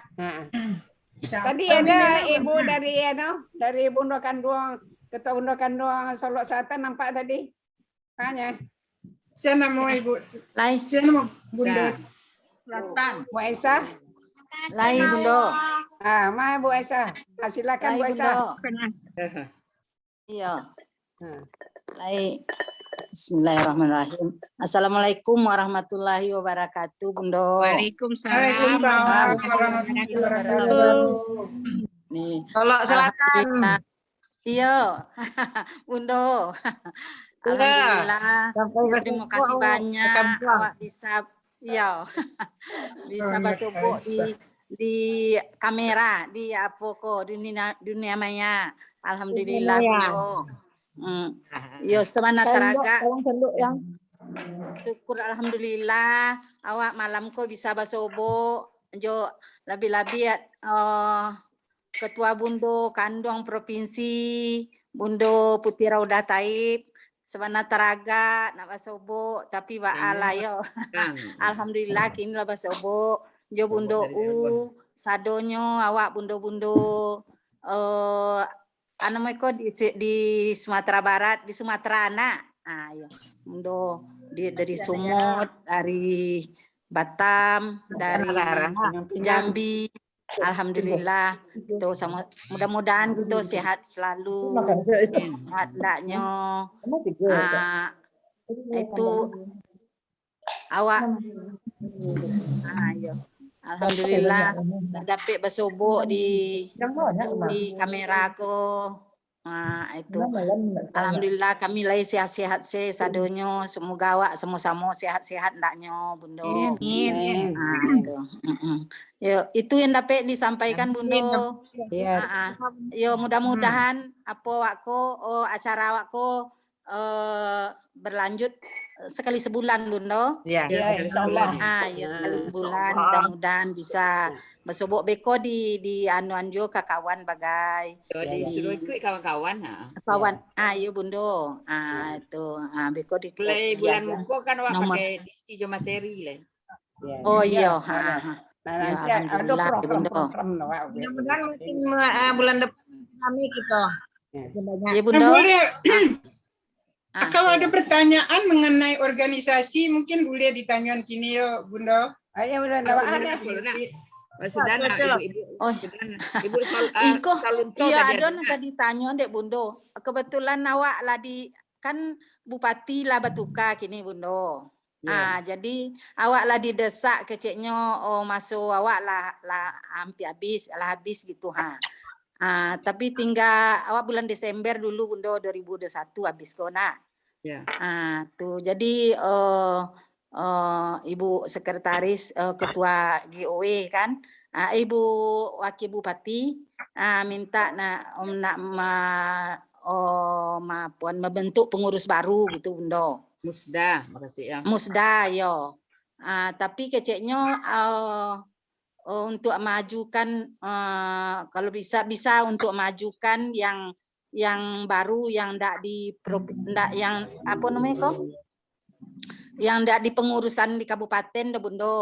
Tadi ada ibu dari, anu, dari Bundo Kanduang, ketua Bundo Kanduang Solok Selatan nampak tadi. Tanya. Sia namo ibu? Lai. Sia namo Bundo? Selatan. Bu Aisyah? Lai, Bundo. Ah, ma Bu Aisyah. Ah, silakan, Bu Aisyah. Bundo. Iya. Lai. Bismillahirrahmanirrahim. Assalamualaikum warahmatullahi wabarakatuh, Bundo. Waalaikumsalam warahmatullahi wabarakatuh. Nih. Solok Selatan. Alhamdulillah. Iyo, Bundo. Alhamdulillah. Terima kasih banyak awak bisa, iyo, bisa basobok di, di kamera, di apo ko, di dunia, dunia maya. Alhamdulillah, Bundo. Hmm. Iyo, sabana taragak. Syukur, alhamdulillah, awak malam ko bisa basobok jo labiah-labiah, eh, Ketua Bundo Kanduang Provinsi, Bundo Putih Raudah Taib, sabana taragak nak basobok, tapi baa lah yo. Alhamdulillah, kini lah basobok. Jo Bundo U, sadonyo awak bundo-bundo, eh, anu, mereka di, di Sumatera Barat, di Sumatera nak. Ah, yo. Bundo di, dari Sumut, dari Batam, dari Jambi. Alhamdulillah, kito samo, mudah-mudahan kito sehat selalu. Ndak-, ndaknyo, ah, itu awak, ah, iyo. Alhamdulillah, lah dapek basobok di, di kamera ko. Ah, itu. Alhamdulillah, kami lai sehat-sehat se sadonyo. Semoga awak samo-samo sehat-sehat ndaknyo, Bundo. Amin. Ah, itu. Mm-mm. Yo, itu yang dapek disampaikan, Bundo. Iya. Ah, ah. Yo, mudah-mudahan apo awak ko, oh, acara awak ko, eh, berlanjut, eh, sekali sebulan, Bundo. Iya, sekali sebulan. Ah, ya, sekali sebulan. Mudah-mudahan bisa basobok beko di, di anuan jo ka kawan bagai. Yo, disuruh ikut kawan-kawan, ha. Kawan. Ah, iyo, Bundo. Ah, itu. Ah, beko di mulai bulan muko kan awak pakai diisi jo materi lah. Oh, iyo. Ha, ha. Nah, alhamdulillah, Bundo. Mudah-mudahan makin, eh, bulan depan makin ramai kito. Iya, Bundo. Nah, boleh. Ah, kalau ada pertanyaan mengenai organisasi, mungkin boleh ditanyakan kini yo, Bundo. Ah, ya, Bundo. Sudah, Ibu, Ibu. Oh. Sudah, Ibu Sol-, ah, Iko, Salunto iyo, tadi ado nan ka ditanyo dek Bundo. Kebetulan awak lah di, kan Bupati lah batuka kini, Bundo. Ya. Ah, jadi awak lah didesak keceknyo, oh, maso awak lah, lah hampir habis, lah habis gitu, ha. Ah, tapi tinggal awak bulan Desember dulu, Bundo, dua ribu dua puluh satu habis ko nak. Ya. Ah, tu. Jadi, eh, eh, Ibu Sekretaris, eh, Ketua G O W kan, ah, Ibu Wakil Bupati, ah, minta nak, nak ma-, oh, ma-, apo, membentuk pengurus baru gitu, Bundo. Musda, maksudnya. Musda, yo. Ah, tapi keceknyo, eh, eh, untuk maajukan, eh, kalau bisa, bisa untuk maajukan yang, yang baru, yang ndak di pro-, ndak yang, apo namonyo ko? Yang ndak di pengurusan di kabupaten doh, Bundo.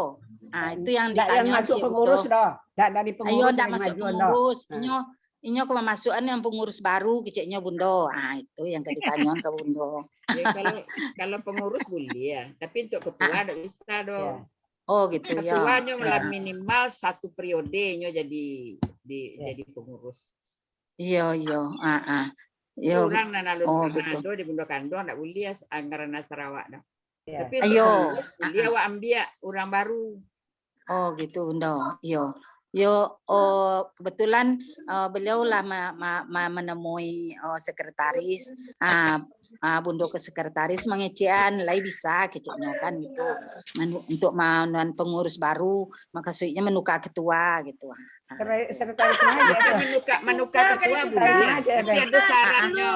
Ah, itu yang ditanyo masuk pengurus doh. Ndak dari pengurus. Ayo, ndak masuk pengurus. Inyo, inyo ka mamasuakan yang pengurus baru keceknyo, Bundo. Ah, itu yang ka ditanyo ka Bundo. Ya, kalau, kalau pengurus buliah, tapi untuk ketua ndak bisa doh. Ya. Oh, gitu, ya. Ketuanyo lah minimal satu periode nyo jadi, di, jadi pengurus. Iyo, iyo. Ah, ah. Iyo. Urang nan alun pernah ado di Bundo Kanduang, ndak buliah anggaran dasar awak doh. Ya. Tapi untuk pengurus buliah awak ambiak urang baru. Oh, gitu, Bundo. Iyo. Yo, oh, kebetulan, eh, beliau lah ma-, ma-, ma-, menemui, oh, sekretaris, ah, ah, Bundo ke sekretaris mangecekan, lai bisa keceknyo kan, untuk manu-, untuk manuan pengurus baru, maksudnya menukar ketua gitu. Ah. Sekretaris sengaja. Bukan menukar, menukar ketua buliah, tapi ado syaratnyo.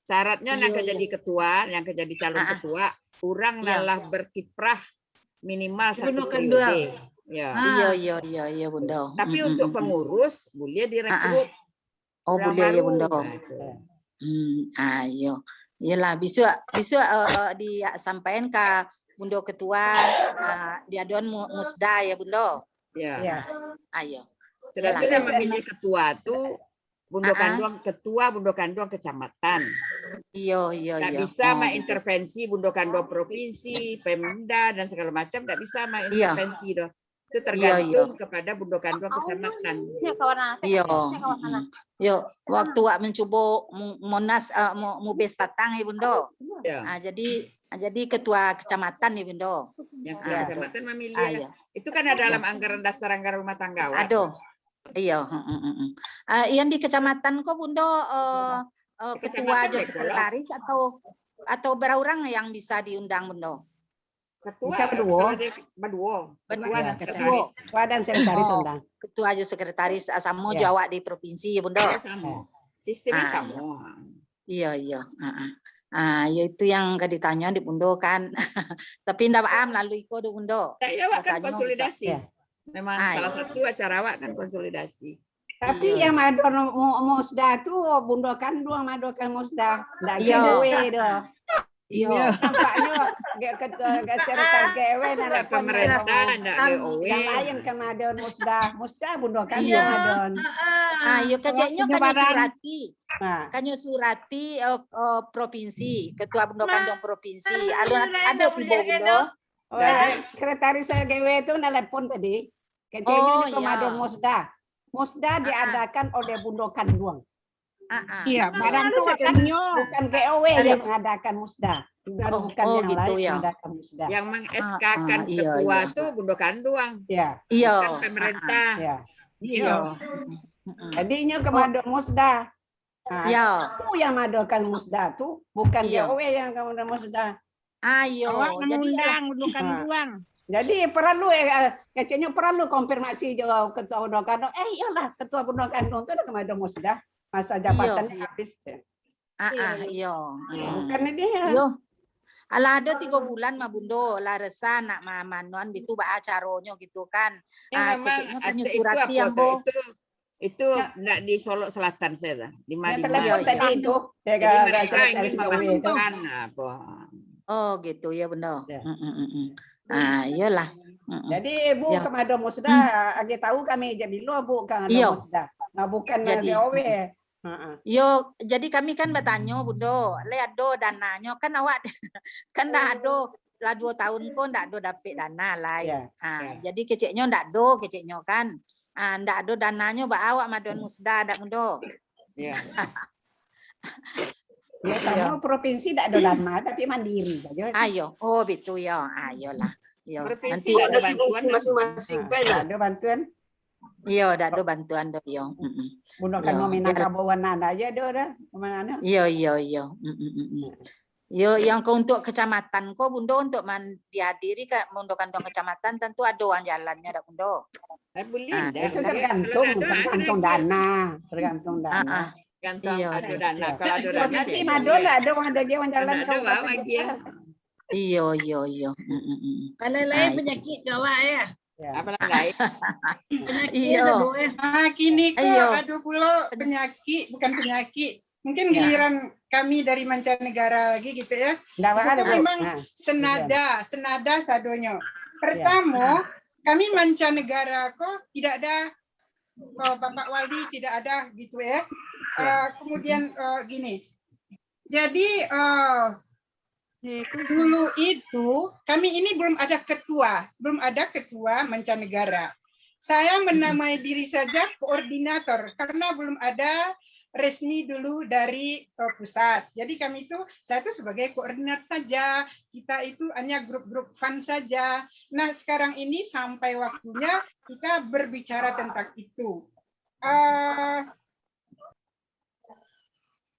Syaratnyo nan ka jadi ketua, nan ka jadi calon ketua, urang nan lah berkiprah minimal satu periode. Ya. Iyo, iyo, iyo, iyo, Bundo. Tapi untuk pengurus, buliah direkrut. Oh, buliah, iyo, Bundo. Nah, itu. Hmm, ah, iyo. Iyolah, bisuak, bisuak, eh, eh, disampaikan ka Bundo Ketua, ah, diadoan mu-, musda, ya, Bundo. Ya. Ah, iyo. Tetapi nan mamilih ketua tu Bundo Kanduang, ketua Bundo Kanduang kecamatan. Iyo, iyo, iyo. Ndak bisa maintervensi Bundo Kanduang provinsi, Pemda, dan segala macam, ndak bisa maintervensi doh. Itu tergantung kepada Bundo Kanduang kecamatan. Iyo. Iyo, waktu wak mencubo mu-, Monas, eh, mu-, Mubes patang, ya, Bundo. Ya. Ah, jadi, jadi ketua kecamatan, ya, Bundo. Yang ketua kecamatan memilih. Ah, iya. Itu kan ada dalam anggaran dasar anggaran rumah tangga awak. Aduh. Iyo, heeh, heeh. Ah, yang di kecamatan ko, Bundo, eh, eh, ketua jo sekretaris atau, atau bara urang yang bisa diundang, Bundo? Ketua, bisa baduo. Baduo. Ketua dan sekretaris. Ketua dan sekretaris undang. Ketua jo sekretaris, ah, samo jo awak di provinsi, ya, Bundo? Samo. Sistemnya samo. Iyo, iyo. Ah, ah. Ah, yo itu yang ka ditanyo di Bundo kan. Tapi ndak baa malalui ko doh, Bundo. Ndak, yo, awak kan konsolidasi. Memang salah satu acara awak kan konsolidasi. Tapi yang madoan mu-, musda tu Bundo Kanduang madoakan musda. Ndak G O W doh. Iyo. Nampaknyo, ge-, ketua, geser ka G W, nan lain pemerintah, ndak G O W. Yang lain ka madoan musda. Musda Bundo Kanduang madoan. Ah, iyo, keceknyo kanyo surati. Kanyo surati, eh, eh, provinsi, ketua Bundo Kanduang provinsi. Alun ado tibo, Bundo? Oh, sekretaris G W tu nelepon tadi. Keceknyo ka madoan musda. Musda diadakan oleh Bundo Kanduang. Iya, barang tu bukan, bukan G O W yang mengadakan musda. Bukan, bukan yang lain mengadakan musda. Yang meng-S K-kan ketua tu Bundo Kanduang. Iya. Bukan pemerintah. Iya. Jadi inyo ka madoan musda. Nah, itu yang madoakan musda tu, bukan G O W yang ka madoakan musda. Ayo, awak jadi mengundang Bundo Kanduang. Jadi perlu, eh, eh, keceknyo perlu konfirmasi jo ketua Bundo Kanduang. Eh, iyolah, ketua Bundo Kanduang tu dah ka madoan musda, masa jabatan habis. Ah, ah, iyo. Bukan dia. Iyo. Alah ado tigo bulan mah, Bundo, lah resah nak ma-, manuan bitu, baa caronyo gitu kan. Keceknyo kanyo surati ambo. Itu ndak di Solok Selatan sajo, di Madinah. Telepon tadi itu. Jadi mereka ingin memasukkan apa. Oh, gitu ya, Bundo. Ah, iyolah. Jadi Bu ka madoan musda, agiah tahu kami je bilo Bu ka madoan musda. Nah, bukan G O W. Yo, jadi kami kan batanyo, Bundo, lai ado dananyo? Kan awak kan dah ado lah duo tahun ko ndak ado dapek dana lai. Ah, jadi keceknyo ndak ado, keceknyo kan. Ah, ndak ado dananyo, baa awak madoan musda, ndak, Bundo? Iya. Ya, sama provinsi tak ada dana, tapi mandiri saja. Ayo. Oh, betul ya. Ayolah. Yo, provinsi nanti ada bantuan masing-masing kan? Ada bantuan? Iyo, dak ado bantuan doh, iyo. Bundo kan Minangkabau anak aja ado dah, kemana? Iyo, iyo, iyo. Yo, yang ke untuk kecamatan ko, Bundo untuk man-, dihadiri ka Bundo kanduang kecamatan, tentu ado uang jalannyo, dak, Bundo? Eh, boleh dah. Itu tergantung, tergantung dana, tergantung dana. Tergantung ado dana. Kalau ado dana, provinsi Mado lah ado uang, ado uang jalan. Ado uang bagi. Iyo, iyo, iyo. Kalau lain penyakik gawat ya. Ya. Apalah lain. Penyakik. Iyo. Ah, kini ko ado pulo penyakik, bukan penyakik. Mungkin giliran kami dari mancanegara lagi gitu ya. Ndak apa-apa, memang senada, senada sadonyo. Pertamo, kami mancanegara ko tidak ada, oh, Bapak Waldi tidak ada gitu ya. Eh, kemudian, eh, gini. Jadi, eh, dulu itu, kami ini belum ada ketua, belum ada ketua mancanegara. Saya menamai diri saja koordinator karena belum ada resmi dulu dari, eh, pusat. Jadi kami itu, saya itu sebagai koordinator saja, kita itu hanya grup-grup fun saja. Nah, sekarang ini sampai waktunya kita berbicara tentang itu. Eh,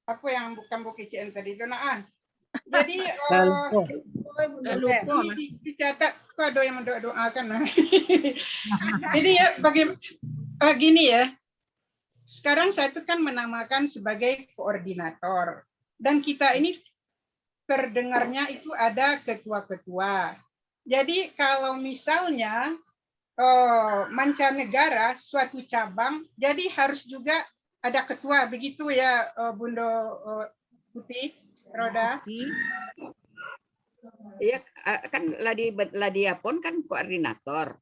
apa yang bukan bukit C N tadi tu, nah, ah. Jadi, eh, di-, dicatat, kok ada yang mendoa-doakan, nah. Jadi ya, bagi-, eh, gini ya, sekarang saya itu kan menamakan sebagai koordinator. Dan kita ini terdengarnya itu ada ketua-ketua. Jadi kalau misalnya, eh, mancanegara suatu cabang, jadi harus juga ada ketua, begitu ya, eh, Bundo, eh, Putih, Roda? Iya, eh, kan lah di, lah di apon kan koordinator.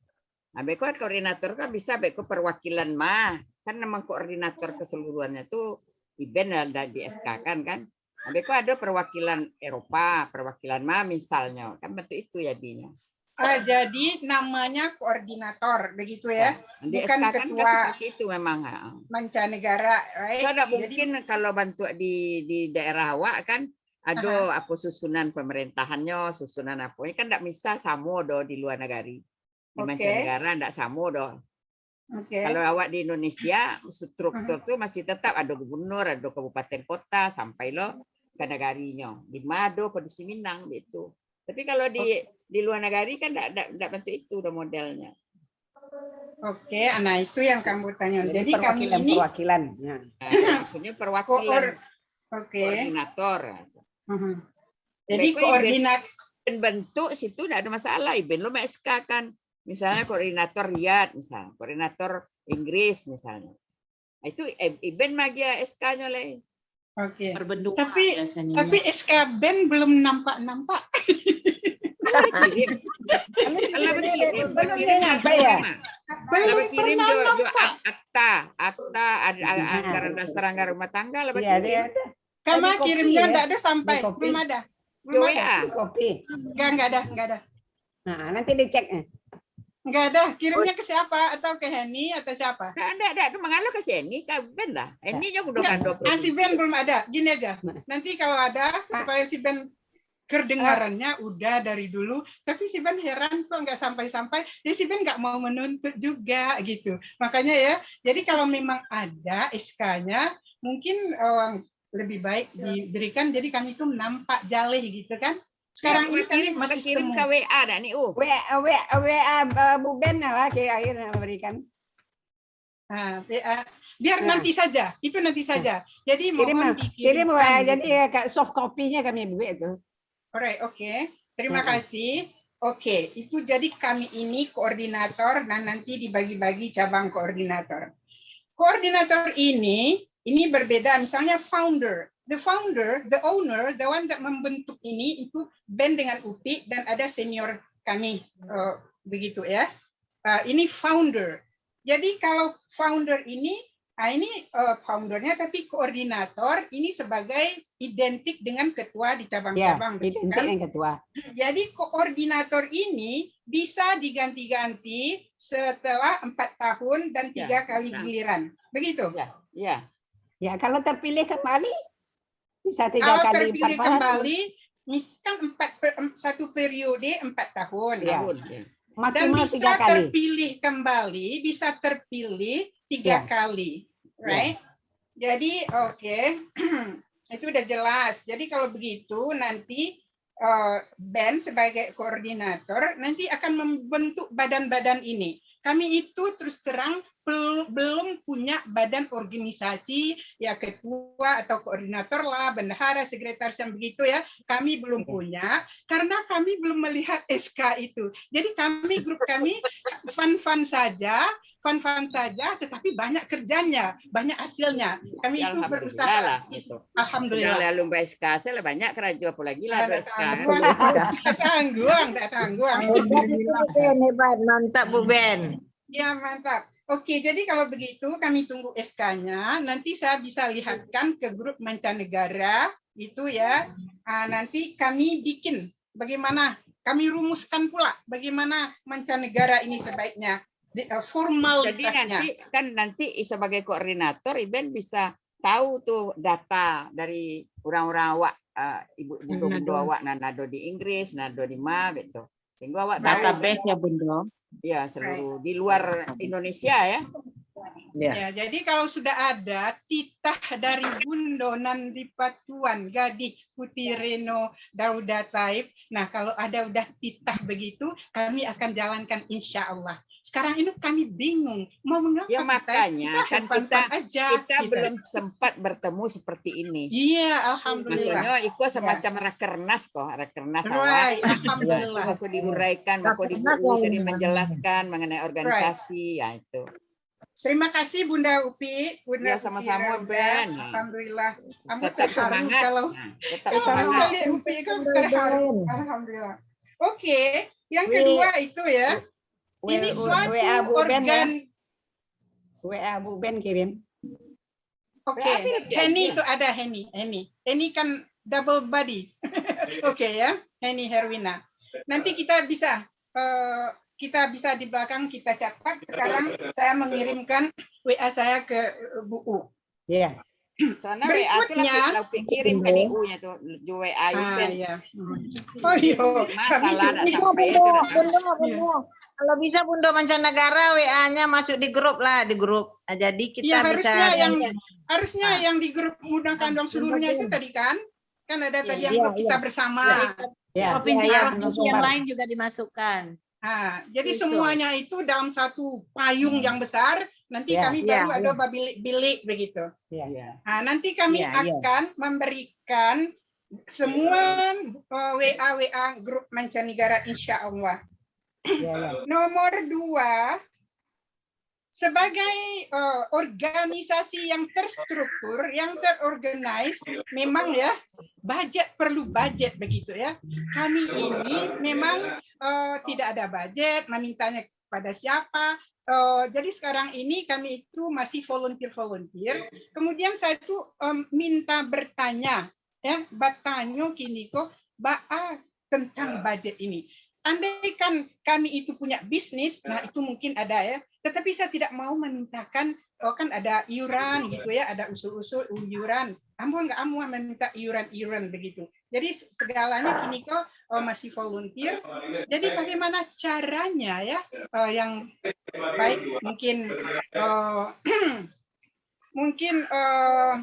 Nah, beko koordinator kan bisa beko perwakilan mah. Kan memang koordinator keseluruhannya tu Iben lah di S K kan, kan. Nah, beko ada perwakilan Eropa, perwakilan mah misalnya. Kan bentuk itu jadinya. Ah, jadi namanya koordinator, begitu ya? Ya, di Bukan S K kan ketua seperti itu memang, ha. Mancanegara, right? Tidak mungkin kalau bantuk di, di daerah awak kan, ada apa susunan pemerintahannya, susunan apa. Ini kan tidak bisa sama doh di luar negeri. Di mancanegara ndak samo doh. Oke. Kalau awak di Indonesia, struktur tu masih tetap ada gubernur, ada kabupaten kota, sampai lo ke negarinyo. Di Mado, Padusi Minang, gitu. Tapi kalau di, di luar negeri kan ndak, ndak, ndak bentuk itu doh modelnya. Oke, nah itu yang kamu tanya. Jadi, jadi kami perwakilan, ini perwakilan. Nah. Nah, maksudnya perwakilan. Koor-, oke. Koordinator. Mhm. Jadi koordinat- Iben bentuk situ ndak ada masalah. Iben lo ma-S K kan. Misalnya koordinator Riyadh, misalnya koordinator Inggris, misalnya. Nah, itu, eh, Iben magia S K-nyo lai. Oke. Tapi, tapi S K Ben belum nampak-nampak. Kalau kirim, kalau kirim, belum kirim nyampe ya? Kalau kirim jo, jo ak-, akta, akta ad-, a-, anggaran dasar, anggaran rumah tangga lah. Iya, kirim. Kama kirimnya ndak ada sampai, belum ada. Belum ada. Kopi. Enggak, enggak ada, enggak ada. Nah, nanti dicek, eh. Enggak ada. Kirimnya ke siapa? Atau ke Heni atau siapa? Enggak, enggak, enggak. Itu mengalir ke si Heni, ke Ben lah. Heni juga udah kan dua puluh. Ah, si Ben belum ada. Gini aja. Nah. Nanti kalau ada, supaya si Ben kedengarannya udah dari dulu, tapi si Ben heran kok nggak sampai-sampai, ya si Ben nggak mau menuntut juga gitu. Makanya ya, jadi kalau memang ada S K-nya, mungkin, eh, lebih baik diberikan, jadi kami itu nampak jaleh gitu kan. Sekarang ini kami masih kirim ke W A dah ni, uh. W A, W A, W A, eh, Bu Ben lah, akhir-akhir nak berikan. Ah, W A. Biar nanti saja, itu nanti saja. Jadi mohon dikirimkan. Kirim, eh, jadi, eh, soft copy-nya kami buat tu. Alright, oke. Terima kasih. Oke, itu jadi kami ini koordinator dan nanti dibagi-bagi cabang koordinator. Koordinator ini, ini berbeda, misalnya founder. The founder, the owner, the one that membentuk ini, itu Ben dengan Upi dan ada senior kami, eh, begitu ya. Eh, ini founder. Jadi kalau founder ini, ah, ini, eh, foundernya, tapi koordinator ini sebagai identik dengan ketua di cabang-cabang, betul kan? Ya, identik dengan ketua. Jadi koordinator ini bisa diganti-ganti setelah empat tahun dan tiga kali giliran. Begitu? Ya, ya. Ya, kalau terpilih kembali? Bisa tiga Kalau kali terpilih empat tahun. Kembali, misalkan empat per- em- satu periode empat tahun. Ya. Tahun. Ya. Dan Maksimal bisa tiga kali. Terpilih kembali, bisa terpilih tiga Ya. Kali, right? Jadi oke, itu udah jelas. Jadi kalau begitu nanti uh, Ben sebagai koordinator nanti akan membentuk badan-badan ini. Kami itu terus terang pel- belum punya badan organisasi, ya, ketua atau koordinator lah, bendahara, sekretaris yang begitu ya. Kami belum Oke. Punya karena kami belum melihat S K itu. Jadi kami, grup kami fun-fun saja, fun-fun saja, tetapi banyak kerjanya, banyak hasilnya. Kami Ya, itu alhamdulillah berusaha. Lah gitu. Alhamdulillah. Kalau lumba S K saya lah banyak kerajo, apalagi lah Ah, ada tak S K. tangguang, tak tangguang, tak tangguang. Hebat itu, Bu Ben, hebat, mantap, Bu Ben. Ya, mantap. Oke, jadi kalau begitu kami tunggu S K-nya. Nanti saya bisa lihatkan ke grup mancanegara itu ya. Ah, nanti kami bikin bagaimana, kami rumuskan pula bagaimana mancanegara ini sebaiknya di, eh, Jadi formalitasnya. Nanti kan nanti sebagai koordinator Iben bisa tahu tu data dari orang-orang awak, uh, ibu bundo-bundo Nado. Awak nan ado di Inggris, nan ado di ma gitu. Sehingga awak tahu Database ya, Bundo. Ya, seluruh di luar Indonesia ya. Ya. Ya, jadi kalau sudah ada titah dari Bundo nan dipatuan Gadih Putih Reno Dauda Taib, nah kalau ada udah titah begitu, kami akan jalankan insya Allah. Sekarang ini kami bingung mau mengapa Ya kita, makanya kita kan fun-fun kita aja kita gitu. Belum sempat bertemu seperti ini. Iya, alhamdulillah. Makanya iko semacam rakernas kok, rakernas awak. Right, Nah, itu alhamdulillah. Aku diuraikan, aku di Rakernas guru lain tadi namanya. Menjelaskan mengenai organisasi, ya itu. Terima kasih Bunda Upi, Bunda Ya, Upi sama-sama, Rauda. Ben. Alhamdulillah. Ambo Tetap terharu semangat. kalau Nah, tetap kalau semangat. melihat Upi itu terharu. Alhamdulillah. Oke, yang Wi, kedua itu ya. W- Ini W- suatu W A Bu Ben ya. Organ. W A Bu Ben kirim. Oke, W A P lebih Henny aja. Itu ada Henny. Henny. Henny kan double body. Oke ya, Henny Herwina. Nanti kita bisa eh, kita bisa di belakang kita catat. Sekarang saya mengirimkan W A saya ke eh, Bu U. Iya. Soalnya W A tu lah Berikutnya, pi- lah pi kirim kan I U-nya tu, jo W A Ah, kan. Ya. Hmm. Oh iya, kami Masalah juga. nak Bisa sampai Bundo, tu nak Bundo, Bundo. Kalau bisa Bundo mancanegara W A-nya masuk di grup lah, di grup. Ah, jadi kita Iya, bisa harusnya yang lihat. harusnya Ah. yang di grup Mudah Kandong seluruhnya itu tadi kan? Kan ada tadi Iya. yang Iya, grup kita iya. Bersama. Iya. Ya, Provinsi ya, ya, provinsi yang Sumbar. Lain juga dimasukkan. Ah, jadi Besok. Semuanya itu dalam satu payung yang besar. Nanti Ya. Kami Ya, baru ada ya. Berbilik-bilik begitu. Ya. Iya. Ah, nanti kami Ya, ya. Akan memberikan semua uh, W A W A grup mancanegara, insya Allah. Ya, ya. Nomor dua, sebagai uh, organisasi yang terstruktur, yang terorganize, memang ya budget, perlu budget begitu ya. Kami ini memang uh, tidak ada budget, memintanya kepada siapa. Uh, jadi sekarang ini kami itu masih volunteer-volunteer. Kemudian saya itu um, minta bertanya, ya, bertanya kini ko, baa tentang budget ini. Andaikan kami itu punya bisnis, nah itu mungkin ada ya. Tetapi saya tidak mau memintakan, oh kan ada iuran gitu ya, ada usul-usul iuran. Ambo nggak amuah meminta iuran-iuran begitu. Jadi segalanya kini ko oh, masih volunteer. Jadi bagaimana caranya ya oh, yang baik mungkin oh, mungkin oh,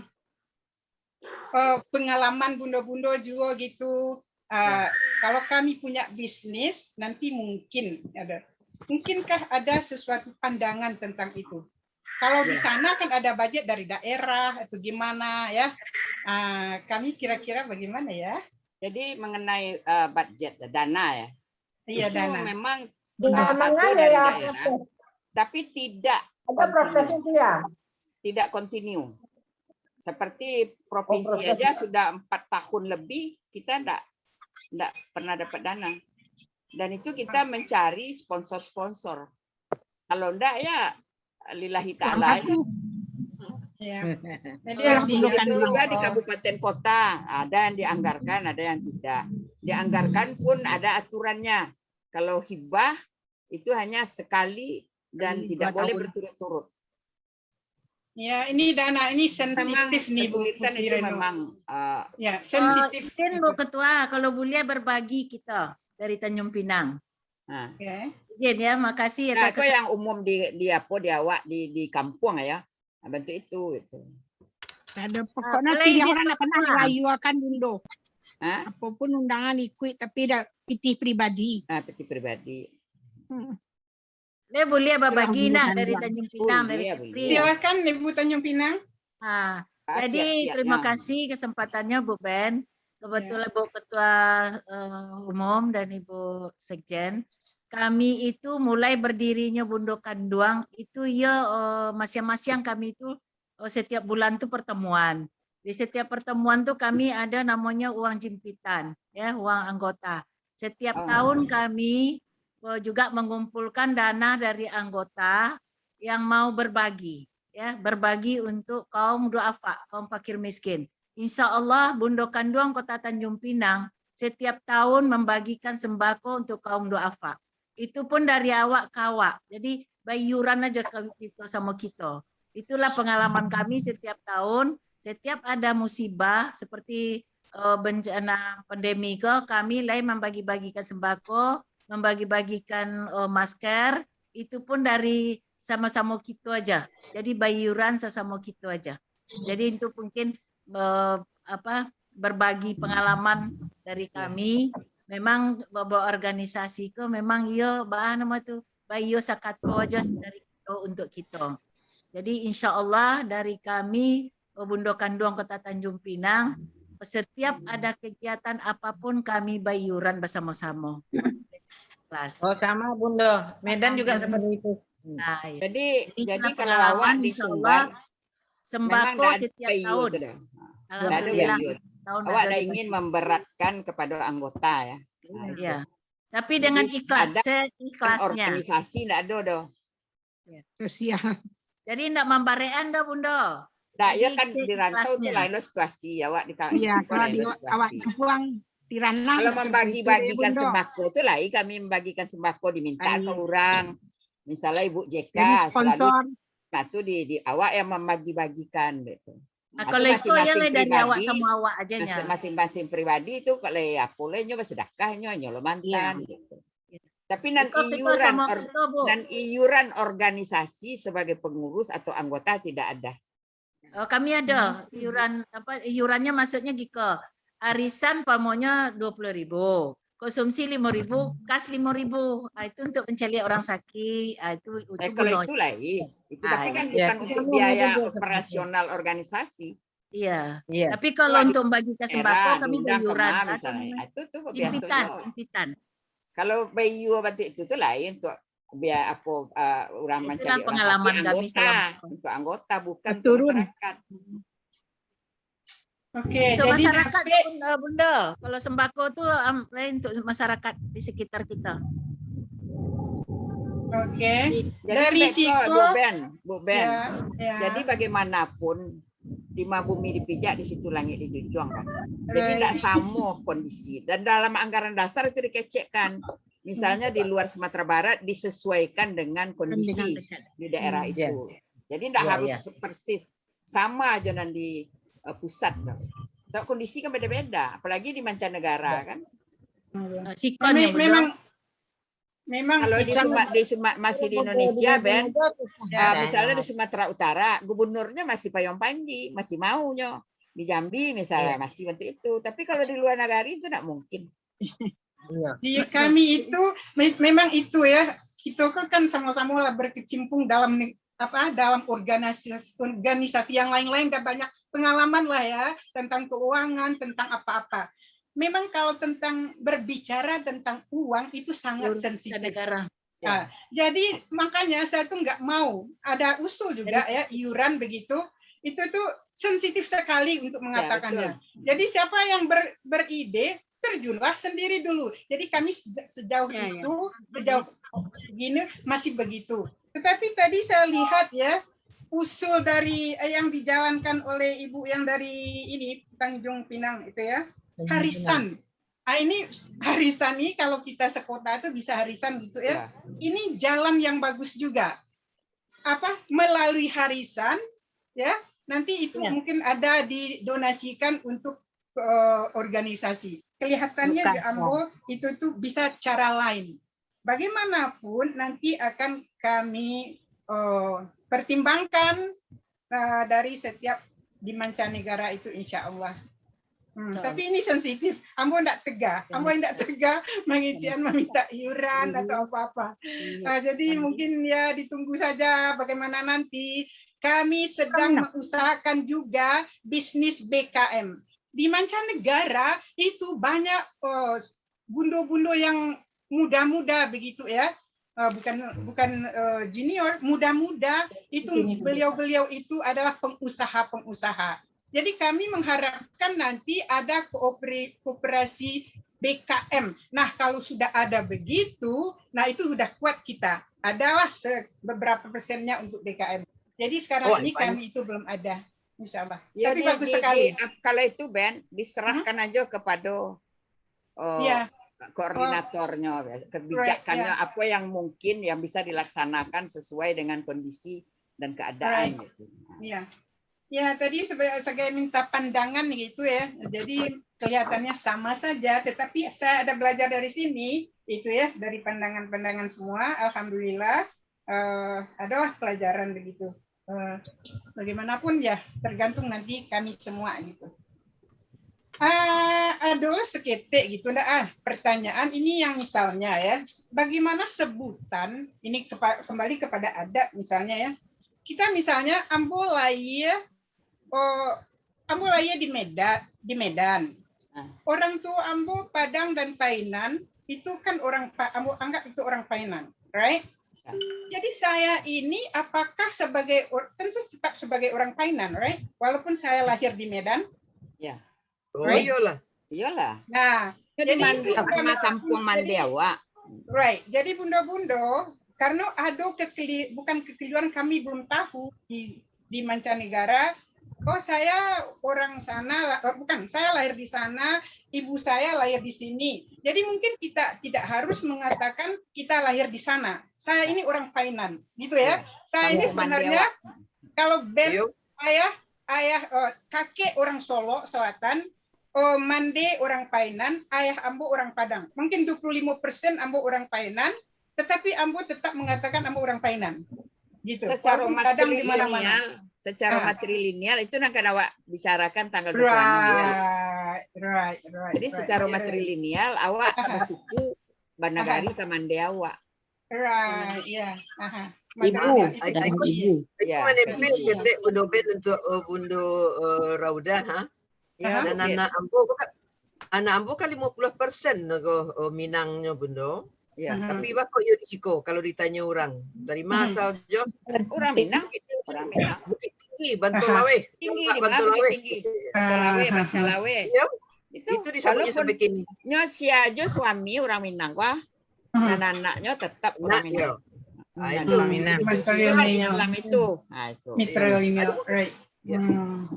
oh, pengalaman bundo-bundo juga gitu. Uh, kalau kami punya bisnis, nanti mungkin ada. Mungkinkah ada sesuatu pandangan tentang itu? Kalau di sana kan ada budget dari daerah atau gimana ya? Uh, kami kira-kira bagaimana ya? Jadi mengenai uh, budget dana ya. Iya, itu dana. Memang Tidak uh, ada mengalir dari ya, daerah, proses. Tapi tidak Ada prosesnya continue. Tidak. Tidak continue. Seperti provinsi Oh, proses. Aja sudah empat tahun lebih, kita ndak ndak pernah dapat dana. Dan itu kita mencari sponsor-sponsor. Kalau ndak ya lillahi ta'ala aja. Ya. Jadi Yang artinya begitu juga di kabupaten kota, ada yang dianggarkan, ada yang tidak. Dianggarkan pun ada aturannya. Kalau hibah itu hanya sekali dan Sekali tidak dua boleh tahun. Berturut-turut. Ya, ini Dana, ini sensitif nih, Bu. Kesulitan itu memang uh, ya, sensitif. Uh, izin, Bu Ketua, kalau boleh berbagi kita dari Tanjung Pinang. Ha. Okay. Izin ya, makasih ya. Nah, itu yang umum di di apa di awak di di kampung ya. Nah, bentuk itu gitu. Ada pokoknya uh, tidak orang nak pernah layuakan dulu. Ha? Apapun undangan ikut tapi dah pitih pribadi. Ah, pitih pribadi. Hmm. Le boleh babagi nak dari Tanjung Pinang, dari Kepri. Silakan Ibu Tanjung Pinang. Ha, jadi terima kasih kesempatannya Bu Ben. Kebetulan Bu Ketua uh, Umum dan Ibu Sekjen. Kami itu mulai berdirinya Bundo Kanduang itu ya uh, masiang-masiang kami itu uh, setiap bulan tu pertemuan. Di setiap pertemuan tu kami ada namanya uang jimpitan, ya, uang anggota. Setiap oh. tahun kami juga mengumpulkan dana dari anggota yang mau berbagi, ya, berbagi untuk kaum duafa, kaum fakir miskin. Insya Allah Bundo Kanduang Kota Tanjung Pinang setiap tahun membagikan sembako untuk kaum duafa. Itu pun dari awak ke awak. Jadi bayuran aja kita sama kita. Itulah pengalaman kami setiap tahun, setiap ada musibah seperti uh, bencana pandemi ko, kami lain membagi-bagikan sembako, membagi-bagikan uh, masker, itu pun dari sama-sama kita aja. Jadi bayuran sesama kita aja. Jadi itu mungkin uh, apa berbagi pengalaman dari kami. Memang bahwa organisasi ko memang iyo bah nama tu, bah iyo sakato aja dari kita untuk kita. Jadi insya Allah dari kami Bundo Kanduang Kota Tanjung Pinang, setiap ada kegiatan apapun kami bayuran bersama-sama. Oh sama Bundo, Medan juga seperti itu. Nah, jadi jadi kalau awak di Sumbar, sembako setiap tahun. Alhamdulillah. Awak ada ingin memberatkan kepada anggota ya. Nah, ya. Tapi dengan ikhlas, seikhlasnya. Organisasi tidak ada doh. Sosial. Jadi tidak mambarean doh Bundo. Tak, ya kan di rantau tu lain lo situasi awak di Iya, kalau di awak Jepang di ranah. Kalau membagi-bagikan sembako tu lain kami membagikan sembako diminta ke orang. Misalnya Ibu J K selalu nah tu di, di awak yang membagi-bagikan gitu. Nah, kalau itu ya dari awak sama awak aja nya. Masing-masing pribadi tu kalau apa lah nyo bersedekah nyo nyo lo mantan gitu. Tapi nan iuran nan iuran organisasi sebagai pengurus atau anggota tidak ada. Oh, kami ada iuran apa iurannya maksudnya giko. Arisan pamonyo dua puluh ribu, konsumsi lima ribu, kas lima ribu. Ah, itu untuk mencari orang sakit. Ah, itu, itu eh, kalau itu lain. Itu ah, tapi kan iya. bukan untuk biaya operasional organisasi. Iya. iya. Tapi kalau Wah, untuk membagikan sembako kami bayuran. Itu tuh biasanya. Jimpitan. Kalau bayu bantuak itu tu lain untuk biar apa uh, orang mencari orang pengalaman kami anggota, untuk anggota bukan Betul. masyarakat. Oke, untuk jadi masyarakat pun, uh, Bunda, kalau sembako tu um, lain untuk masyarakat di sekitar kita. Oke. Jadi, dari siko Bu Ben, Bu Ben. Ya, ya. Jadi bagaimanapun di ma bumi dipijak di situ langit dijunjuang kan. Jadi tidak sama kondisi. Dan dalam anggaran dasar itu dikecekkan. Misalnya di luar Sumatera Barat disesuaikan dengan kondisi di daerah itu. Jadi tidak harus persis sama aja nan di uh, pusat. So kondisi kan beda-beda, apalagi di mancanegara kan. Memang Memang kalau di, Suma, di Suma, masih di Indonesia, Ben, uh, misalnya di Sumatera Utara, gubernurnya masih Payung Panji, masih maunya. Di Jambi misalnya, masih waktu itu. Tapi kalau di luar negeri itu tidak mungkin. Iya. Di kami itu memang itu ya, kita kan sama-sama lah berkecimpung dalam apa dalam organisasi organisasi yang lain-lain dan banyak pengalaman lah ya tentang keuangan, tentang apa-apa. Memang kalau tentang berbicara tentang uang itu sangat sensitif. Negara. Nah, jadi makanya saya tuh nggak mau ada usul juga ya iuran begitu itu tuh sensitif sekali untuk mengatakannya. Ya, jadi siapa yang ber, beride terjunlah sendiri dulu. Jadi kami sejauh ya, itu ya. sejauh gini masih begitu. Tetapi tadi saya lihat ya usul dari eh, yang dijalankan oleh ibu yang dari ini Tanjung Pinang itu ya Tanjung harisan. Pinang. Ah ini harisan ini kalau kita sekota itu bisa harisan gitu ya. ya. Ini jalan yang bagus juga. Apa melalui harisan ya, nanti itu mungkin ada didonasikan untuk eh, organisasi. Kelihatannya di Ambo itu tuh bisa cara lain. Bagaimanapun nanti akan kami eh, pertimbangkan eh, dari setiap di mancanegara itu, insya Allah. Hmm, tapi ini sensitif. Ambo ndak tega. Ambo ndak tega mangician meminta iuran atau apa-apa. Ah, jadi mungkin ya ditunggu saja bagaimana nanti. Kami sedang mengusahakan juga bisnis B K M. Di mancanegara itu banyak eh, bundo-bundo yang muda-muda begitu ya. Eh, bukan bukan eh, junior, muda-muda itu beliau-beliau itu adalah pengusaha-pengusaha. Jadi kami mengharapkan nanti ada kooperi- kooperasi B K M. Nah, kalau sudah ada begitu, nah itu sudah kuat kita. Adalah se- beberapa persennya untuk B K M. Jadi sekarang ini kami itu belum ada, insya Allah. Tapi bagus sekali. Kalau itu, Ben, diserahkan aja kepada oh, koordinatornya, kebijakannya, apa yang mungkin yang bisa dilaksanakan sesuai dengan kondisi dan keadaan. Gitu. Iya. Ya, tadi sebagai, sebagai minta pandangan gitu ya. Jadi kelihatannya sama saja, tetapi saya ada belajar dari sini, itu ya, dari pandangan-pandangan semua. Alhamdulillah, eh, adalah pelajaran begitu. Eh, bagaimanapun ya, tergantung nanti kami semua gitu. Ah, ada seketek gitu, ndak ah, pertanyaan ini yang misalnya ya, bagaimana sebutan, ini kepa- kembali kepada adat misalnya ya, kita misalnya ambo lahir, oh, ambo lahir di Medan, di Medan. Orang tua ambo Padang dan Painan, itu kan orang Pa- ambo anggap itu orang Painan, right? Jadi saya ini apakah sebagai or- tentu tetap sebagai orang Painan, right? Walaupun saya lahir di Medan. Ya. Oh, iyalah. Iyalah. Nah, jadi itu nama kampung mande awak. Right. Jadi bundo-bundo, karena ada kekeli bukan kekeliruan, kami belum tahu di di mancanegara. Oh, saya orang sana, bukan, saya lahir di sana, ibu saya lahir di sini. Jadi mungkin kita tidak harus mengatakan kita lahir di sana. Saya ini orang Painan, gitu ya. Saya ini sebenarnya kalau Ben ayah ayah uh, kakek orang Solok Selatan, uh, mande orang Painan, ayah ambo orang Padang. Mungkin dua puluh lima persen ambo orang Painan, tetapi ambo tetap mengatakan ambo orang Painan. Gitu. Secara matrilineal, secara ah. matrilineal itu yang akan awak bicarakan tanggal dua puluh enam. Right, right, right. Jadi right, secara right. matrilineal awak bersuku banagari ka mande awak. Right, ya. Yeah. Aha. Ibu, ibu. Ya. Mana pun ketek Bundo Ben untuk uh, Bundo uh, Raudah, ha? Ya, Dan okay. anak ambo kan, anak ambo kan lima puluh persen nago uh, Minangnyo Bundo. Ya. Tapi bako yo di siko kalau ditanya orang, dari mana asal jo? Orang Minang. Orang Minang. Bukit Tinggi, Bantul Laweh. Tinggi di Bantul Laweh. Bantul Laweh, Bantul Laweh. Ya. Itu, itu disebut sampai kini. Nyo sia jo suami orang Minang, wah. Hmm. Dan anaknya tetap orang Minang. Ah, itu Minang. Islam itu. Ah, itu. Matrilineal, right. Ya. Hmm.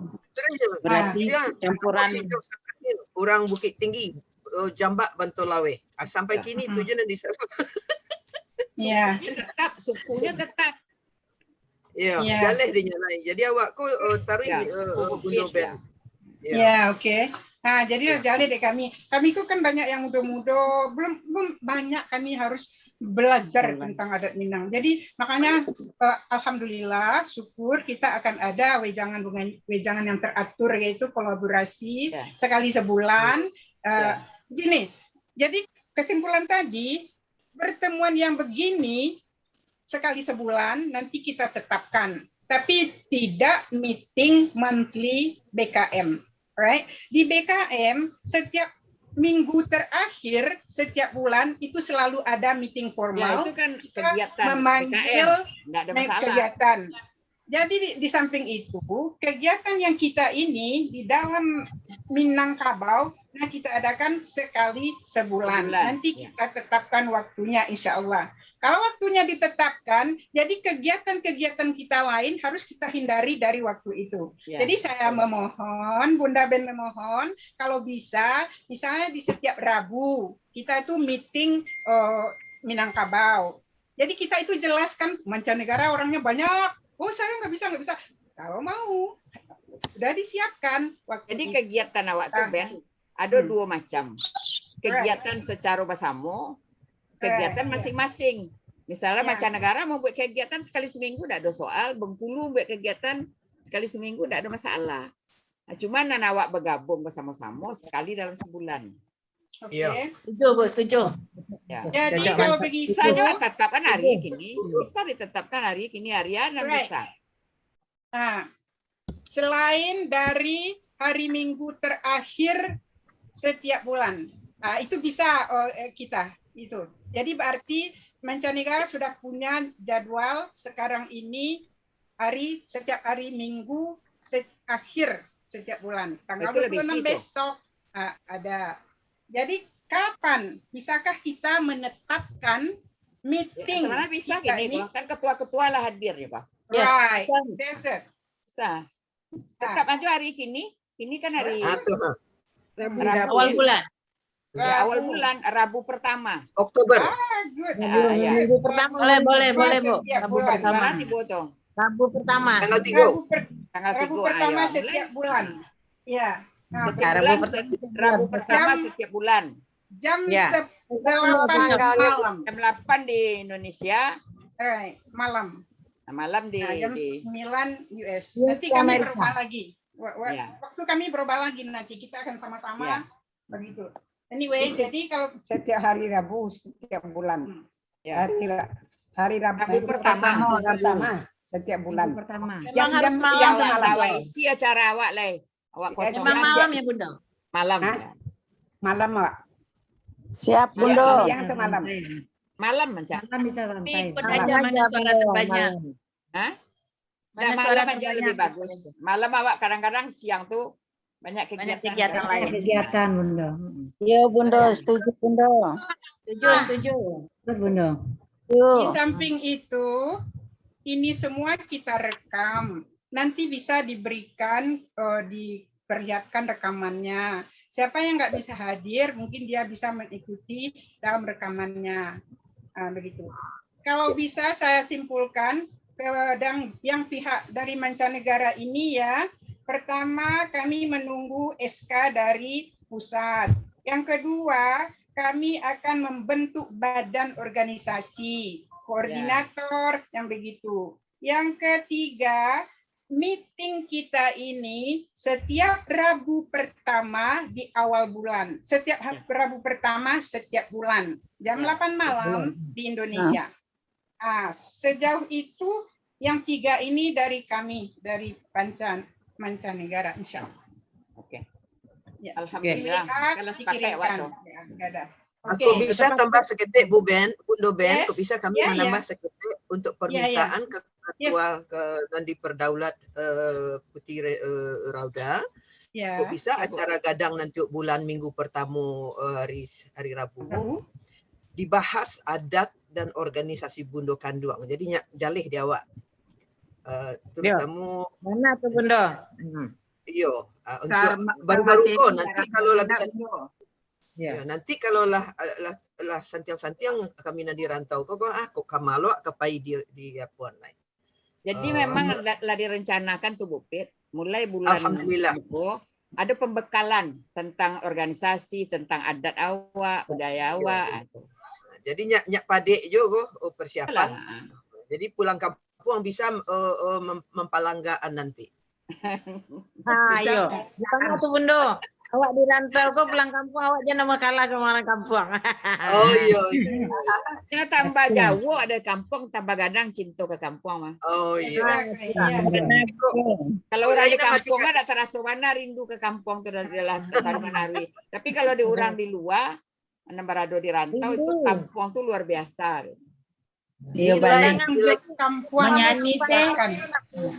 Berarti ah, campuran orang Bukit Tinggi, uh, Jambak Bantul Laweh. Ah, sampai ya. kini tu je nan di Ya. Tetap, sukunya tetap. Ya, ya. Jaleh dia nyalai. Jadi awak ko uh, taruh ya. uh, uh, Bundo Ben. Ya, ya okay. Ha, jadi ya. jaleh deh kami. Kami ko kan banyak yang muda-muda, belum belum banyak kami harus belajar Memang. tentang adat Minang. Jadi makanya uh, alhamdulillah, syukur kita akan ada wejangan wejangan yang teratur yaitu kolaborasi ya. sekali sebulan. Uh, ya. Gini, jadi kesimpulan tadi pertemuan yang begini sekali sebulan nanti kita tetapkan, tapi tidak meeting monthly B K M. Right? Di B K M setiap minggu terakhir setiap bulan itu selalu ada meeting formal. Ya, itu kan kegiatan memanggil B K M. Nggak ada masalah. Kegiatan. Jadi di, di samping itu, kegiatan yang kita ini di dalam Minangkabau, nah kita adakan sekali sebulan. sebulan. Nanti ya. kita tetapkan waktunya, insya Allah. Kalau waktunya ditetapkan, jadi kegiatan-kegiatan kita lain harus kita hindari dari waktu itu. Ya. Jadi saya memohon, Bunda Ben memohon, kalau bisa, misalnya di setiap Rabu, kita itu meeting uh, Minangkabau. Jadi kita itu jelaskan, mancanegara orangnya banyak. Oh, saya nggak bisa, nggak bisa. Kalau mau, sudah disiapkan waktu Jadi itu. Kegiatan awak tu, Ah. Ben, ada Hmm. dua macam. Right. Kegiatan secara bersama, kegiatan Right, ya. masing-masing. Misalnya Ya. mancanegara mau buat kegiatan sekali seminggu, tak ada soal. Bengkulu buat kegiatan sekali seminggu, tak ada masalah. Nah, cuma nan awak bergabung bersama-sama sekali dalam sebulan. Oke. Iya. Setuju, Bu, setuju. Ya. Jadi Cocok. kalau begitu, Bisa juga tetapkan hari Setuju. kini. Bisa ditetapkan hari kini, harian dan Right. bisa. Nah, selain dari hari Minggu terakhir setiap bulan, ah, itu bisa, oh, eh, kita itu. Jadi berarti mancanegara sudah punya jadwal sekarang ini hari, setiap hari Minggu se-, akhir setiap bulan. Tanggal Itu lebih dua puluh enam situ. besok, ah, ada. Jadi kapan bisakah kita menetapkan Ya, meeting sebenarnya bisa kita gini, ini? Kok. Kan ketua-ketua lah hadir ya, Kok. Ya, Right, bisa. that's it. Bisa. Ah. Tetap aja hari kini. Ini kan hari Ah, tu, ha. Rabu. Rabu. Awal bulan. Ya, awal Rabu. bulan, Rabu pertama. Oktober. Ah, good. Ya, ya. Minggu pertama. Boleh, boleh, Rabu boleh, Bu. setiap Rabu bulan. pertama. Berarti, Bu, tu. Rabu pertama. Tanggal tiga. Rabu per-, Tanggal Rabu tiga, pertama ayo, setiap mulai. bulan. Ya. Nah, Setiap Rabu bulan, pertama se-, setiap Rabu bulan. pertama Jam setiap bulan. Jam Ya. sep-, delapan Tanggal malam. Jam delapan di Indonesia. Alright, malam. Nah, malam di, Nah, jam di sembilan U S. Iya, Nanti di kami Amerika. berubah lagi. Wa-, wa-, Ya. waktu kami berubah lagi nanti, kita akan sama-sama Ya. begitu. Anyway, Di se-, jadi kalau setiap hari Rabu, setiap bulan. Hmm. Ya. Hari Ra-, hari Rabu Rabu pertama. pertama, Rabu pertama, setiap bulan. Rabu pertama. Memang Yang harus jam malam, siang Bunda. malam. Awak isi acara awak lai. Awak Si-, kosong. Memang malam ya, Bunda? Malam, Hah? ya. Malam, Wak. Siap, Siang, Bunda. Siang atau malam? Santai. Malam, Cak. Malam bisa Tapi santai. ikut Malam aja aja, mana suara Bunda, terbanyak. malam. Hah? Mana Dah suara malam aja terbanyak, lebih ikut bagus. aja. Malam awak kadang-kadang, siang tu banyak Banyak kegiatan kegiatan lain. lain. Kegiatan, Bunda. Mm-mm. Iya, Bunda. Setuju, Bunda. Setuju, Ah. setuju. Betul, Bunda. Yo. Di samping itu, ini semua kita rekam. Nanti bisa diberikan, eh, diperlihatkan rekamannya. Siapa yang nggak bisa hadir, mungkin dia bisa mengikuti dalam rekamannya. Ah, begitu. Kalau bisa saya simpulkan, eh, dan yang pihak dari mancanegara ini ya, pertama kami menunggu S K dari pusat. Yang kedua, kami akan membentuk badan organisasi, koordinator, Ya. yang begitu. Yang ketiga, meeting kita ini setiap Rabu pertama di awal bulan. Setiap ha-, Ya. Rabu pertama setiap bulan, jam Ya. delapan malam Bulan. di Indonesia. Ah, sejauh itu yang tiga ini dari kami, dari Pancan-, Mancanegara, insya Allah. Oke. Ya. Alhamdulillah. Ini A Kalau sepakat, Wak, dikirimkan. tu. Ya, dadah. Oke. Kok bisa Tetap tambah saketek, Bu Ben, Bundo Ben, kok Yes. bisa kami Ya, ya. manambah saketek untuk Ya, ya. permintaan ke Yes. ketua, ke, nan diperdaulat, eh, Putih Re-, eh, Rauda? Ya, Kok bisa ya, Bu. acara gadang nanti bulan minggu pertama, eh, hari, hari Rabu, Rabu. dibahas adat dan organisasi Bundo Kanduang. Jadi, nya jaleh di awak. Eh, Yo. terutama Mana tu, Bundo? Hmm. Iyo, ah, untuk Kar-, baru-baru ko, nanti kalau lah bisa, Bundo. Ya. Ya, nanti kalau lah, lah, lah santiang-santiang kami nan di rantau ko, ko, ah, kok ka ma lo ka pai di, di apo lai. Jadi, eh, memang lah, lah direncanakan tu, Bu Pit, mulai bulan Alhamdulillah. Buko, ada pembekalan tentang organisasi, tentang adat awak, budaya Ya, awak, ya. ah, tu. Jadi, nyak, nyak padek jo ko, oh, persiapan. Yalah. Jadi, pulang kampuang bisa, eh, eh, mem-, mampalanggaan nanti. Ha, Bisa. iyo. Di mana tu, Bundo? Awak di rantau ko pulang kampuang, awak jan namo kalah samo urang kampuang. Oh, iyo, iyo, iyo. Nya tambah jauah dari kampuang, tambah gadang cinto ka kampuang, mah. Oh, iyo. Ah, iyo. Kalau urang di kampuang kan dak taraso bana rindu ka kampuang tu, dah, dah lah, ka Saruman Arwi. Tapi kalau di urang di lua, nan barado di rantau, itu kampuang tu luar biasa. Iyo, Gila, balik. Gila. Kampuang Manyanyi tu sih, kan.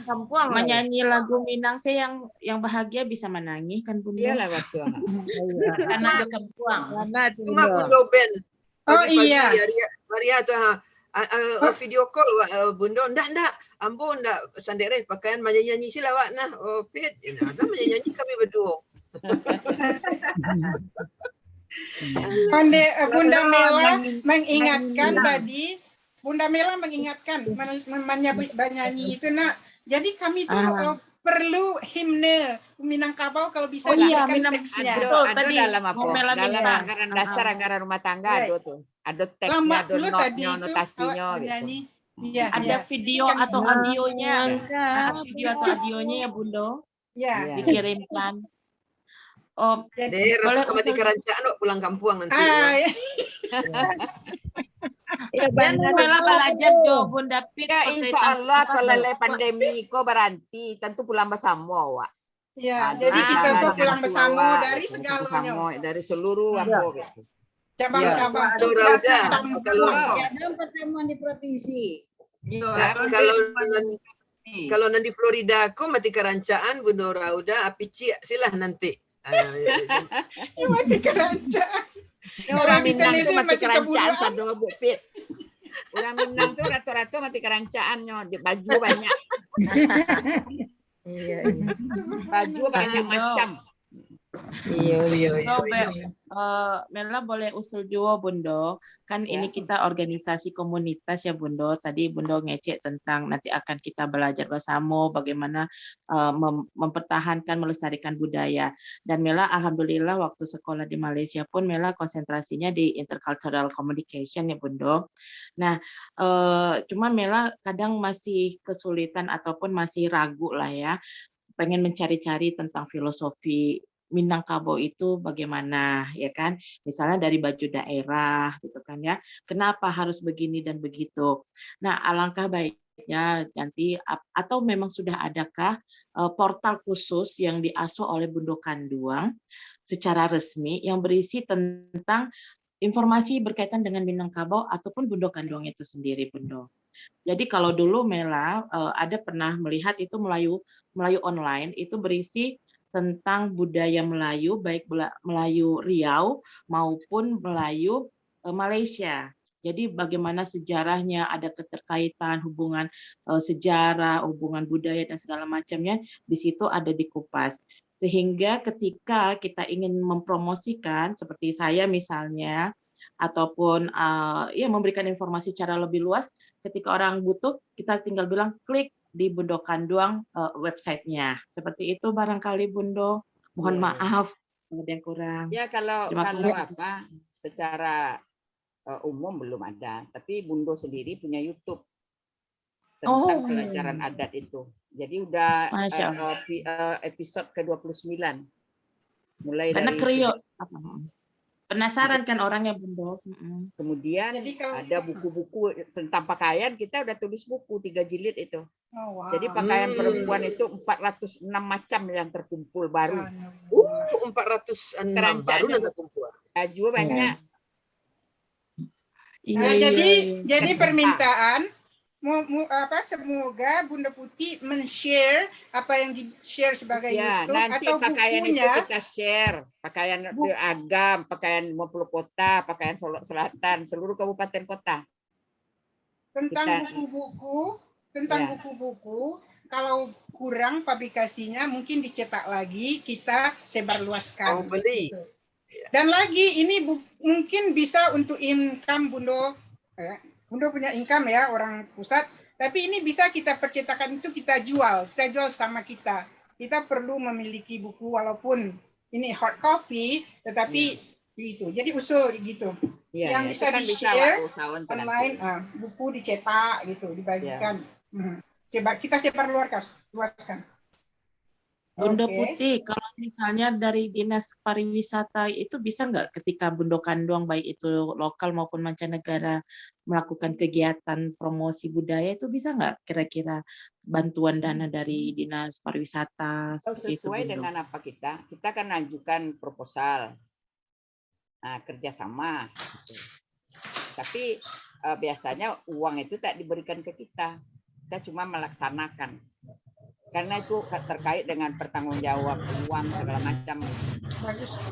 Kampuang. Manyanyi lagu Minang sih yang, yang bahagia bisa manangih kan, Bunda? Iyalah, betul. Karena ada kampuang. Karena ada Cuma kampuang. Bundo Ben. Oh, Pagi-pagi iya. Maria, Maria tu, ha. A, a, a, video call, wa-, a, Bundo. Ndak, ndak. Ambo ndak sandek deh, pakaian manyanyi-nyanyi sila awak nah. Oh, Pit. Ya, nah, kan manyanyi-nyanyi kami berdua. Pandai, eh, Bunda Mela mengingatkan tadi, Bunda Mela mengingatkan men-, men-, menyebut, menyanyi itu nak Jadi kami tu, ah, eh, perlu himne Minangkabau, kalau bisa. Oh iya, diberikan Minang-, teksnya. Ado, betul, ado tadi dalam apa? Dalam anggaran dasar, ah, anggaran rumah tangga, ah, ado tu. Ado teksnya, ado notnyo, notasinyo gitu. Iya, ada video atau audionya. Ah, video atau audionya ya, Bundo. Ya. Dikirimkan. Oh, jadi raso ka mati karancak nak pulang kampuang nanti. Ah, ya. Ya, Bunda, balajar jo Bunda Pit. Ya, insya Allah, kalau lai pandemi ko baranti, tantu pulang basamo awak. Ya, jadi kita tu pulang basamo dari segalonyo. Dari seluruh apa gitu. Cabang-cabang. Ya. Bundo Rauda, kalau pertemuan di provinsi. Ya, kalau nan-, kalau nan di Florida ko mati karancak, Bundo Rauda, Apicik silah nanti. Ah, ya, ya. Mati karancak. Urang Minang tu mati karancak sado, Bu Pit. Urang Minang tu rato-rato mati karancak nyo, di baju banyak. Iya, iya. Baju banyak macam. Iya, iya, iya. Eh, Mela boleh usul juo, Bundo. Kan ini kita organisasi komunitas ya, Bundo. Tadi Bundo ngecek tentang nanti akan kita belajar basamo bagaimana, eh, mem-, mempertahankan, melestarikan budaya. Dan Mela, alhamdulillah, waktu sekolah di Malaysia pun Mela konsentrasinya di intercultural communication ya, Bundo. Nah, eh, cuma Mela kadang masih kesulitan ataupun masih ragu lah ya, pengen mencari-cari tentang filosofi Minangkabau itu bagaimana, ya kan? Misalnya dari baju daerah, gitu kan ya. Kenapa harus begini dan begitu? Nah, alangkah baiknya nanti ap-, atau memang sudah adakah, eh, portal khusus yang diasuh oleh Bundo Kanduang secara resmi yang berisi tentang informasi berkaitan dengan Minangkabau ataupun Bundo Kanduang itu sendiri, Bundo? Jadi kalau dulu Mela, eh, ada pernah melihat itu Melayu, Melayu Online itu berisi tentang budaya Melayu, baik bela-, Melayu Riau maupun Melayu, eh, Malaysia. Jadi bagaimana sejarahnya, ada keterkaitan, hubungan, eh, sejarah, hubungan budaya dan segala macamnya, di situ ada dikupas. Sehingga ketika kita ingin mempromosikan, seperti saya misalnya, ataupun, eh, ya, memberikan informasi secara lebih luas, ketika orang butuh, kita tinggal bilang klik di Bundo Kanduang, eh, websitenya. Seperti itu barangkali, Bundo. Mohon maaf kalau ada yang kurang. Ya, kalau, kalau apa, secara, eh, umum belum ada. Tapi Bundo sendiri punya YouTube tentang pelajaran adat itu. Jadi udah, eh, pi-, eh, episode ke dua puluh sembilan. Mulai dari segi-, penasaran kan orangnya, Bundo? Mm-mm. Kemudian ada buku-buku tentang pakaian, kita udah tulis buku tiga jilid itu. Oh, wow. Jadi pakaian perempuan itu empat ratus enam macam yang terkumpul baru. Uh, empat ratus enam baru yang terkumpul. Baju banyak. Iya, nah, iya, jadi, iya. Jadi permintaan, mu-, mu-, apa, semoga Bunda Putih men-share apa yang di-share sebagai YouTube atau bukunya. Ya, nanti pakaian itu kita share, pakaian Agam, pakaian lima puluh kota, pakaian Solok Selatan, seluruh kabupaten kota. Tentang buku-buku, tentang buku-buku, kalau kurang publikasinya, mungkin dicetak lagi, kita sebarluaskan. Oh, beli. Gitu. Dan lagi, ini bu-, mungkin bisa untuk income Bundo, eh, Bundo punya income ya, orang pusat. Tapi ini bisa kita percetakan itu kita jual, kita jual sama kita. Kita perlu memiliki buku walaupun ini hard copy, tetapi gitu. Jadi usul gitu. Yang bisa di-share online, ah, buku dicetak gitu, dibagikan. Hmm. Sebar, kita sebar luarkan, luaskan. Bundo Putih, kalau misalnya dari Dinas Pariwisata itu bisa nggak ketika Bundo Kanduang, baik itu lokal maupun mancanegara, melakukan kegiatan promosi budaya itu bisa nggak kira-kira bantuan dana dari Dinas Pariwisata seperti itu, Bundo? Sesuai dengan apa kita, kita akan ajukan proposal. Nah, kerjasama. Tapi, eh, biasanya uang itu tak diberikan ke kita. Kita cuma melaksanakan. Karena itu ka-, terkait dengan pertanggungjawab uang segala macam. Bagus.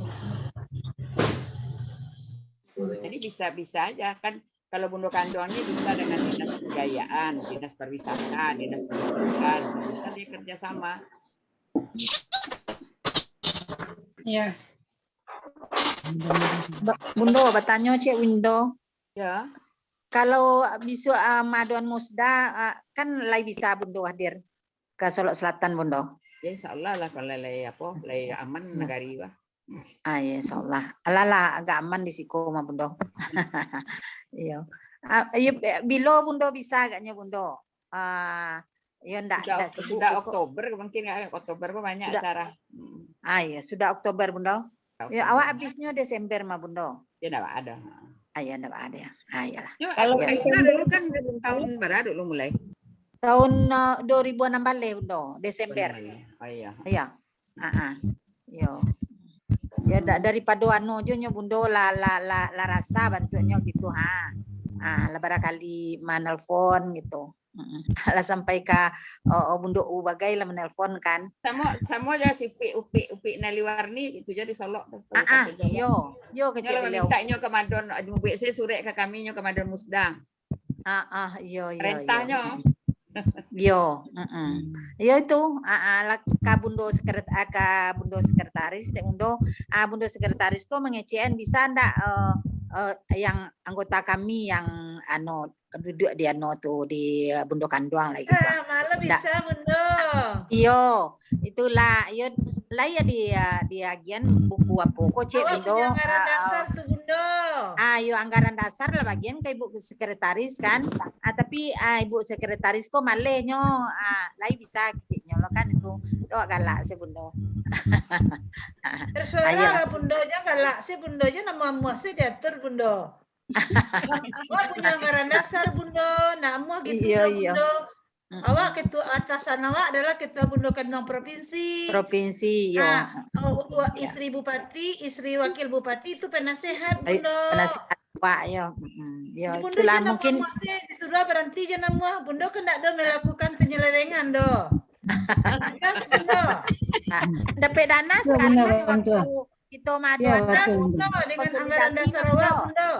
Jadi bisa-bisa aja kan, kalau Bundo Kanduang ini bisa dengan Dinas Kebudayaan, Dinas Pariwisata, Dinas Pendidikan, bisa dia kerjasama. Iya. Ba-, Bundo, batanyo ciek, Bundo. Ya. Kalau bisuak, ah, maadoan musda, ah, kan lai bisa Bundo hadir. ka Solok Selatan, Bundo. Ya, insyaallah lah kalau lai apa, lai aman Nah. Nagari bah. Ah, ya, insyaallah. Alah lah, agak aman di siko mah, Bundo. Iyo. Ah, iyo, bilo Bundo bisa agaknyo, Bundo? Ah, iyo, ndak, Sudah, ndak sibuk sudah iko. Oktober mungkin ya, Oktober apa banyak Sudah. Acara. Hmm. Ah, ya, sudah Oktober, Bundo. Ya, awak habisnyo Desember mah, Bundo. Ya, ndak ada. Ah, ya, ndak ada ya. Ah, iyalah. Ya, Kalau Elsa Desember dulu kan tahun berapa dulu mulai? Tahun uh, dua ribu enam belas, Bundo, Desember. Oh iya. Iya. Ah, ah. Yo. Ya da, daripado anu jo nyo Bundo lah lah lah, lah rasa bantuaknyo gitu ha. Ah, lah barakali manelpon gitu. Mm-mm. Lah sampai ka oh, oh, Bundo U bagai lah menelpon kan. Samo samo je si Upik Upik Upik Naliwarni gitu je di Solok tu. Ah, ah, yo, yo Nyo kecek lah beliau. Minta nyo ka Madon, buek se surek ka kami nyo ka Madon Musda. Ah, ah, yo, yo, Rentah yo. Nyo. Yo, mm-mm. Yo itu, ah, ah, lah ka Bundo sekret, ah, ka Bundo sekretaris, dek Bundo, ah, Bundo sekretaris ko mangecekan bisa ndak eh, eh, yang anggota kami yang ano duduk di ano tu di eh, Bundo Kanduang lah gitu. Ah, malah Ndak. Bisa, Bundo. Iyo, itulah. Iyo, lah ya di di agian buku apa ko cek Awak Bundo. punya anggaran Ah, ah. Dasar tu, Bundo. Ah, yo anggaran dasar lah bagian ka ibu sekretaris kan. Ah, tapi ah, ibu sekretaris ko malehnyo ah, lai bisa keciknyo lo kan itu. Tu awak galak se Bundo. Terserah Ayolah. Lah Bundo je galak se Bundo je, namuah-muah se diatur Bundo. Awak punya anggaran dasar Bundo, namuah gitu Iyo, dah iyo. Bundo. Mm-mm. Awak ketua, atasan awak adalah ketua Bundo Kanduang provinsi. Provinsi, yo. Ah, oh, oh, Ya. Isteri bupati, isteri wakil bupati itu penasehat Ai, Bundo. Penasehat Pak, yo. Mm-mm. Yo, Jadi Bundo itulah je namuah, mungkin muah se, disuruh berhenti je namuah. Bundo kan ndak ada melakukan penyelewengan doh. Tegas Bundo. ah, dapat dana Ya, sekali benar, waktu Bang Tuan. kita mah ada Ya, anak betul. Bundo dengan anggaran konsolidasi dasar kan, awak Bundo. Bundo.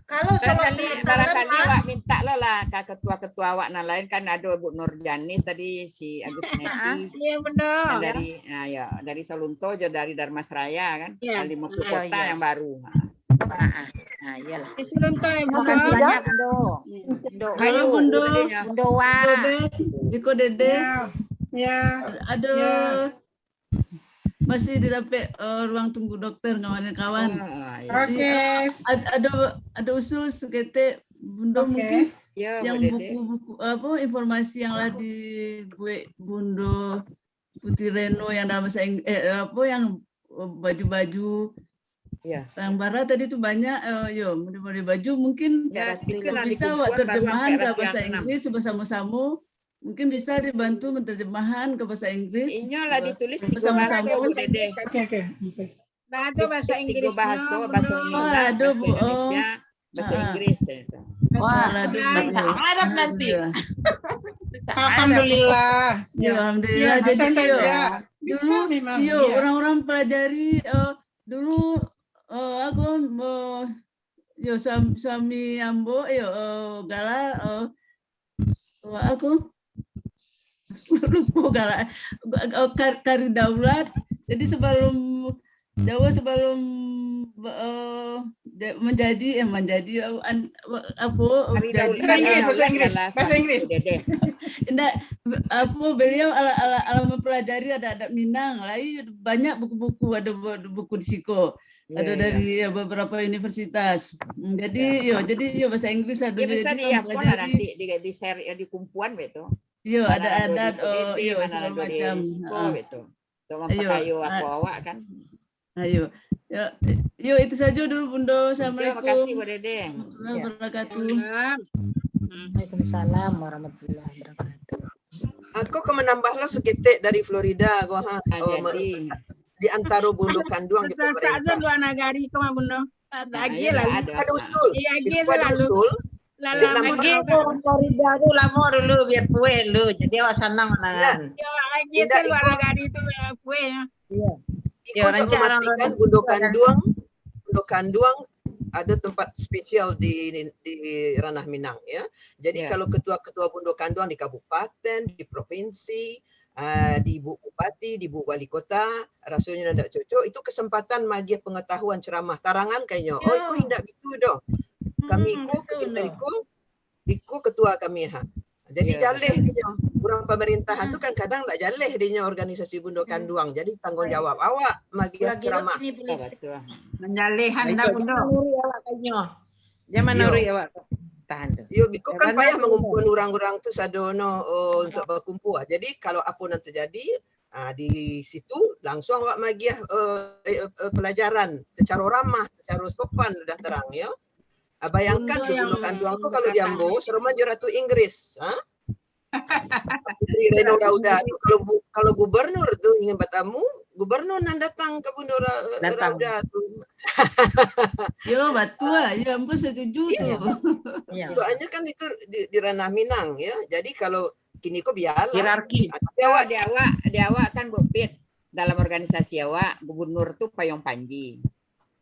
Kalau Solok Barangkali, Selatan barangkali lemah, awak minta lo lah ka ketua-ketua awak nan lain kan ada Bu Nur Janis tadi, si Agus Neti. Iya, Bundo. Kan dari ah, ya, dari Salunto je dari Darmasraya kan. Iya. Lima puluh Iya, kota iya. Yang baru. Ah, ah. Ah, iyalah. Di Salunto ya, Terima Bundo. kasih banyak, Bundo. Bundo Halo, Ulu, Bundo. Itu dia. Bundo Wa. Bundo Ben, Iko Dede. Ya, ya, Ada ya. Masih di dapek eh, ruang tunggu dokter kawan-kawan. Ah, ya. Jadi Oke. eh, ad- ada ada usul seketek Bundo Oke. mungkin Ya, yang Bu Dede. buku-buku apa informasi yang lah dibuat Bundo Putih Reno yang dalam bahasa Ing- eh, apa yang eh, baju-baju Ya. yang bara tadi tu banyak eh, yo model-model baju mungkin Ya, Barat tu itu lah. lah bisa dikumpul awak baru terjemahan sampai ke rapian bahasa enam. Inggris bersama-sama. Mungkin bisa dibantu menerjemahan ke bahasa Inggris. Inyo lah ditulis tiga Bersama-sama. bahasa, Bu Dede. Oke, oke, oke. Nah, ada bahasa Tiga Inggrisnya, bahasa, Bundo. bahasa Oh, Minang, ada, bahasa Bu. Oh. Indonesia, bahasa Ah, ah. Inggris. Ya. Oh, Wah, ada, Nah, Bu. bahasa Arab nanti. Alhamdulillah. Bahasa Arab. Alhamdulillah. Yo, Ya, alhamdulillah. ya, bisa Jadi yo, saja. Bisa dulu memang. yo Ya. Orang-orang pelajari eh, dulu eh, aku eh, yo suami, suami ambo yo eh, gala eh, eh, aku lupa gala eh, kar- kari daulat. Jadi sebelum jauh sebelum eh, ja- menjadi eh menjadi eh, an- apa Hari jadi Daud Bahasa Inggris, Daud bahasa Inggris, adalah bahasa Inggris. Dede. Indak apa beliau ala ala ala mempelajari adat-adat Minang. Lai banyak buku-buku, ada bu- buku di siko. Ya, Ada ya. Dari ya, beberapa universitas. Hmm, Jadi yo, jadi yo bahasa Inggris ada Ya, bisa jadi di orang apa lah pelajari. Nanti di, di share ya, di kumpuan begitu. Yo, Mana ada ada adat buku oh, Dede, yo mana segala ada di macam. Siko Heeh. gitu. Untuk Ayo, memperkaya ah, apa awak kan. Ayo. Yo, yo itu saja dulu Bundo. Yo, Assalamualaikum. Makasih Bu Dede. Warahmatullahi Ya. wabarakatuh. Salam. Waalaikumsalam warahmatullahi wabarakatuh. Aku ka manambah lah saketek dari Florida ko ha. Ah, Oh, ma- jadi di antaro Bundo Kanduang di Sasa pemerintah. Luar nagari ko mah Bundo. ah, Lagi ya, lalu. Ada Ada ah. usul. Iya, Itu iya ada selalu. Usul. Lalu Dalam lama apa? Lagi Kan? orang Florida tu lama dulu biar puas dulu. Jadi awak sanang Nah, manangan. Yo, lagi indak luar iko, nagari tu eh, puas ya. iko Yo, nak rancak orang memastikan luar Bundo nagari. Kanduang, Bundo Kanduang ada tempat spesial di di ranah Minang ya. Jadi Ya. kalau ketua-ketua Bundo Kanduang di kabupaten, di provinsi, ah, di Bu Bupati, di Bu Wali Kota, rasanya ndak cocok, itu kesempatan magiah pengetahuan ceramah tarangan kayaknya. Oh, iko Yo. indak gitu doh. Kami Hmm, iko betul kita loh. iko, iko ketua kami ha. Jadi jaleh dinyo. Urang pamarintahan tu kan kadang ndak jaleh dinyo organisasi bundo kanduang. Jadi tangguang jawab awak magiah ceramah. Manjalehan dah bundo. Jan manuruik awak. Tahan tu. Yo, biko kan payah mangumpuan urang-urang tu sadono oh, untuk bakumpua. Jadi kalau apo nan terjadi, ah, di situ langsung awak magiah eh, eh, eh, pelajaran secara ramah, secara sopan udah terang yo. Ah, bayangkan tu bundo kanduang tu kalau di ambo seroman jo Ratu Inggris. Ha? Putri Reno Rauda tu kalau kalau gubernur tu ingin bertamu, gubernur nan datang ke bundo Rauda tu. Yo, batua. Yo, ambo setuju tu. Soalnya kan itu di, di ranah Minang ya. Jadi kalau kini ko biarlah. Hierarki. Tapi awak di awak di awak kan Bukit dalam organisasi awak gubernur tu payung panji.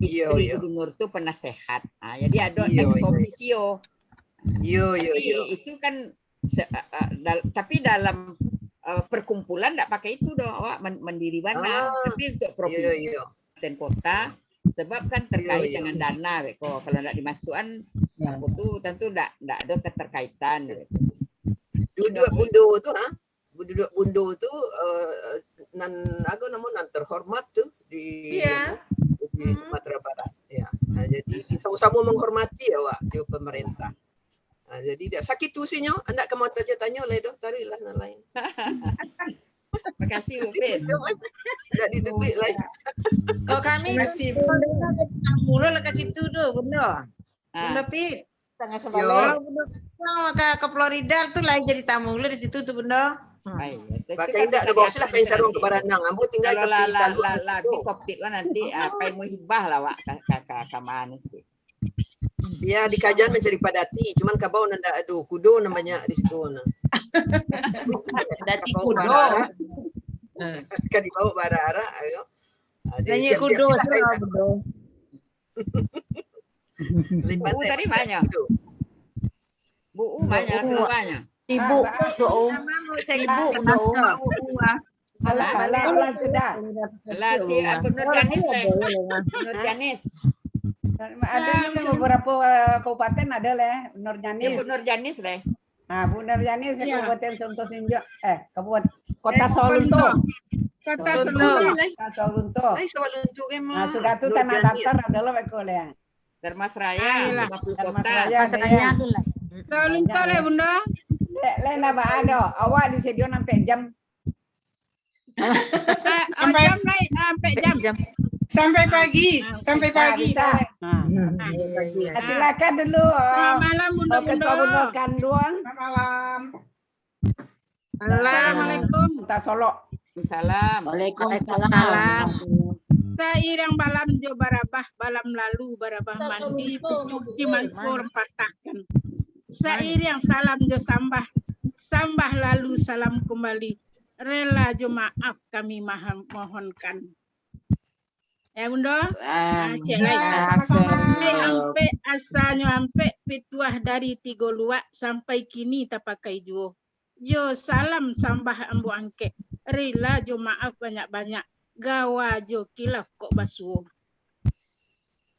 Isteri gubernur tu penasehat. Ha, jadi ada ex officio. Iyo, iyo, iyo. Itu kan tapi dalam perkumpulan ndak pakai itu doh awak mendiri bana. Tapi untuk provinsi dan kota sebab kan terkait dengan dana beko. Kalau ndak dimasukan aku tu tentu ndak ndak ada keterkaitan. Duduk bundo tu ha. Duduak bundo tu uh, nan ago namo nan terhormat tu di yeah. di Sumatera Barat. Ya. Nah, jadi sama-sama menghormati awak di pemerintah. Nah, jadi dia sakit tu sinyo anak kamu tanya-tanya lah doh tarilah nan lain. Makasih Upin. Tidak ditutup lain. Kalau kami mulu lah kat situ tu bunda. Bunda Pit. Tangah sabaleh. Kalau Bundo ka, ka Florida tu lai jadi tamu lu di situ tu Bundo. Pakai indak tu bawa silah kain sarung ke baranang. Ambo tinggal tapi talu lah. Lah covid lah nanti ah, pai muhibah lah wak ka ka ka, ka mana tu. Ya di kajan mencari padati, cuman kabau nanda aduh kudo nan banyak di situ nah. Padati kudo. Kan dibawa bara-ara ayo. Nanya kudo lah Bundo. Bu'u tadi banyak. Bu'u banyak, banyak. Sibuk, do'o. Sibuk, do'o. Alah, alah, alah, sudah. Alah, si Abu Nur Janis leh. Nur Janis. Ada juga beberapa uh, kabupaten ada leh, Nur Janis. Nur Janis leh. Ah, Bu Nur Janis ya. Kabupaten Songko Sinjo, eh, Kabupaten Kota Sawalunto. Kota Sawalunto. Kota Sawalunto. Ai Sawalunto ke mah. Nah, sudah tu Tanah Datar adalah beko leh. Darmasraya, Darmasraya tu lah. Sawalunto leh Bundo. Leh leh nak ba ado. Awak di studio sampai jam Sampai jam naik, sampai jam. Sampai pagi, sampai pagi. Bisa. Silakan dulu. Selamat malam Bundo. Ketua Bundo Kanduang. Selamat malam. Assalamualaikum. Kota Solok. Salam. Waalaikumsalam. Sairiang balam jo barabah, balam lalu barabah mandi, pucuk cimangko rempatahkan. Sairiang salam jo sambah, sambah lalu salam kembali. Rela jo maaf kami mohonkan. Ya Bundo. Ah, cek lai. Ampek asanyo ampek pituah dari tigo luak sampai kini tapakai juo. Yo salam sambah ambo angkek. Rila jo maaf banyak-banyak. Gawa jo kilaf kok basuo.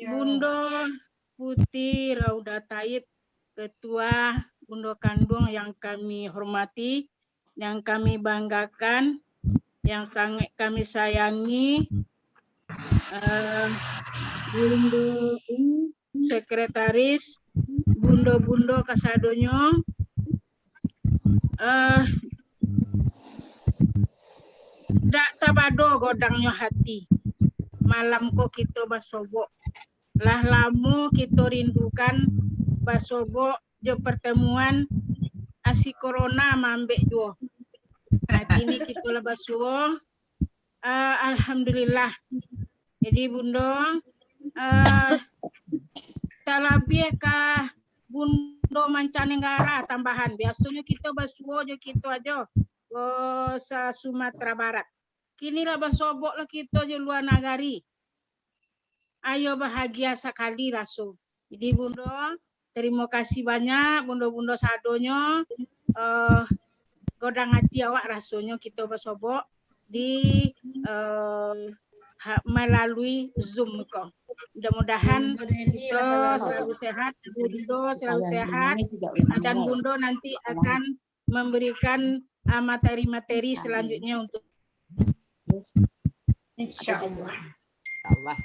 Bundo Puti Rauda Taib, Ketua Bundo Kanduang yang kami hormati, yang kami banggakan, yang sangat kami sayangi, uh, Bundo Sekretaris, bundo-bundo kasadonyo, eh, dak tabado godangnyo hati. Malam ko kito basobok. Lah lamo kito rindukan basobok jo pertemuan asi korona maambek juo. Nah, kini kito lah basuo, uh, alhamdulillah. Jadi Bundo, uh, talabiah ka Bundo mancanegara tambahan. Biasonyo kito basuo jo kito ajo, oh, sa Sumatera Barat. Kini lah basobok lah kito jo lua nagari. Ayo bahagia sakali raso. Jadi Bundo, tarimo kasih banyak Bundo-bundo sadonyo. Uh, godang ati awak rasonyo kito basobok di uh, ha, melalui Zoom ko. Mudah-mudahan kito selalu sehat, Bundo selalu sehat, dan Bundo nanti akan memberikan, ah, materi-materi selanjutnya untuk Insya Allah. Allah.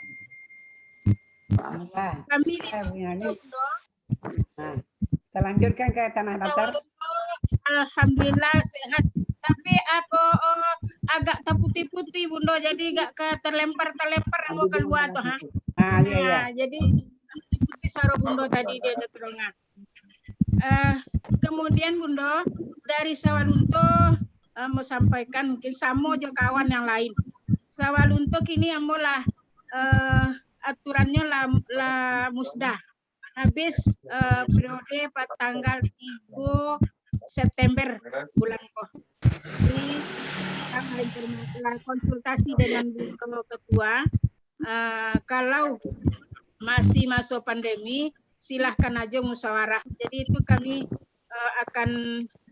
kami di Kami ini, Bundo. nah, kita lanjutkan ke Tanah Datar. Alhamdulillah sehat. Tapi aku, oh, agak terputih-putih, Bundo, jadi agak ke terlempar-terlempar ambo kalua tu, ha. Ah, iya, iya. Nah, jadi terputih-putih suara Bundo tadi dia ada serongan. Eh, kemudian Bundo dari Sawalunto, eh, mau sampaikan mungkin samo jo kawan yang lain. Sawalunto kini ambo lah, eh, aturannyo lah, lah musda. Habis, eh, periode pa-, tanggal tigo September bulan ko. Jadi, kita konsultasi dengan Bundo Ketua, eh, kalau masih maso pandemi, silahkan aja musyawarah. Jadi itu kami, eh, akan,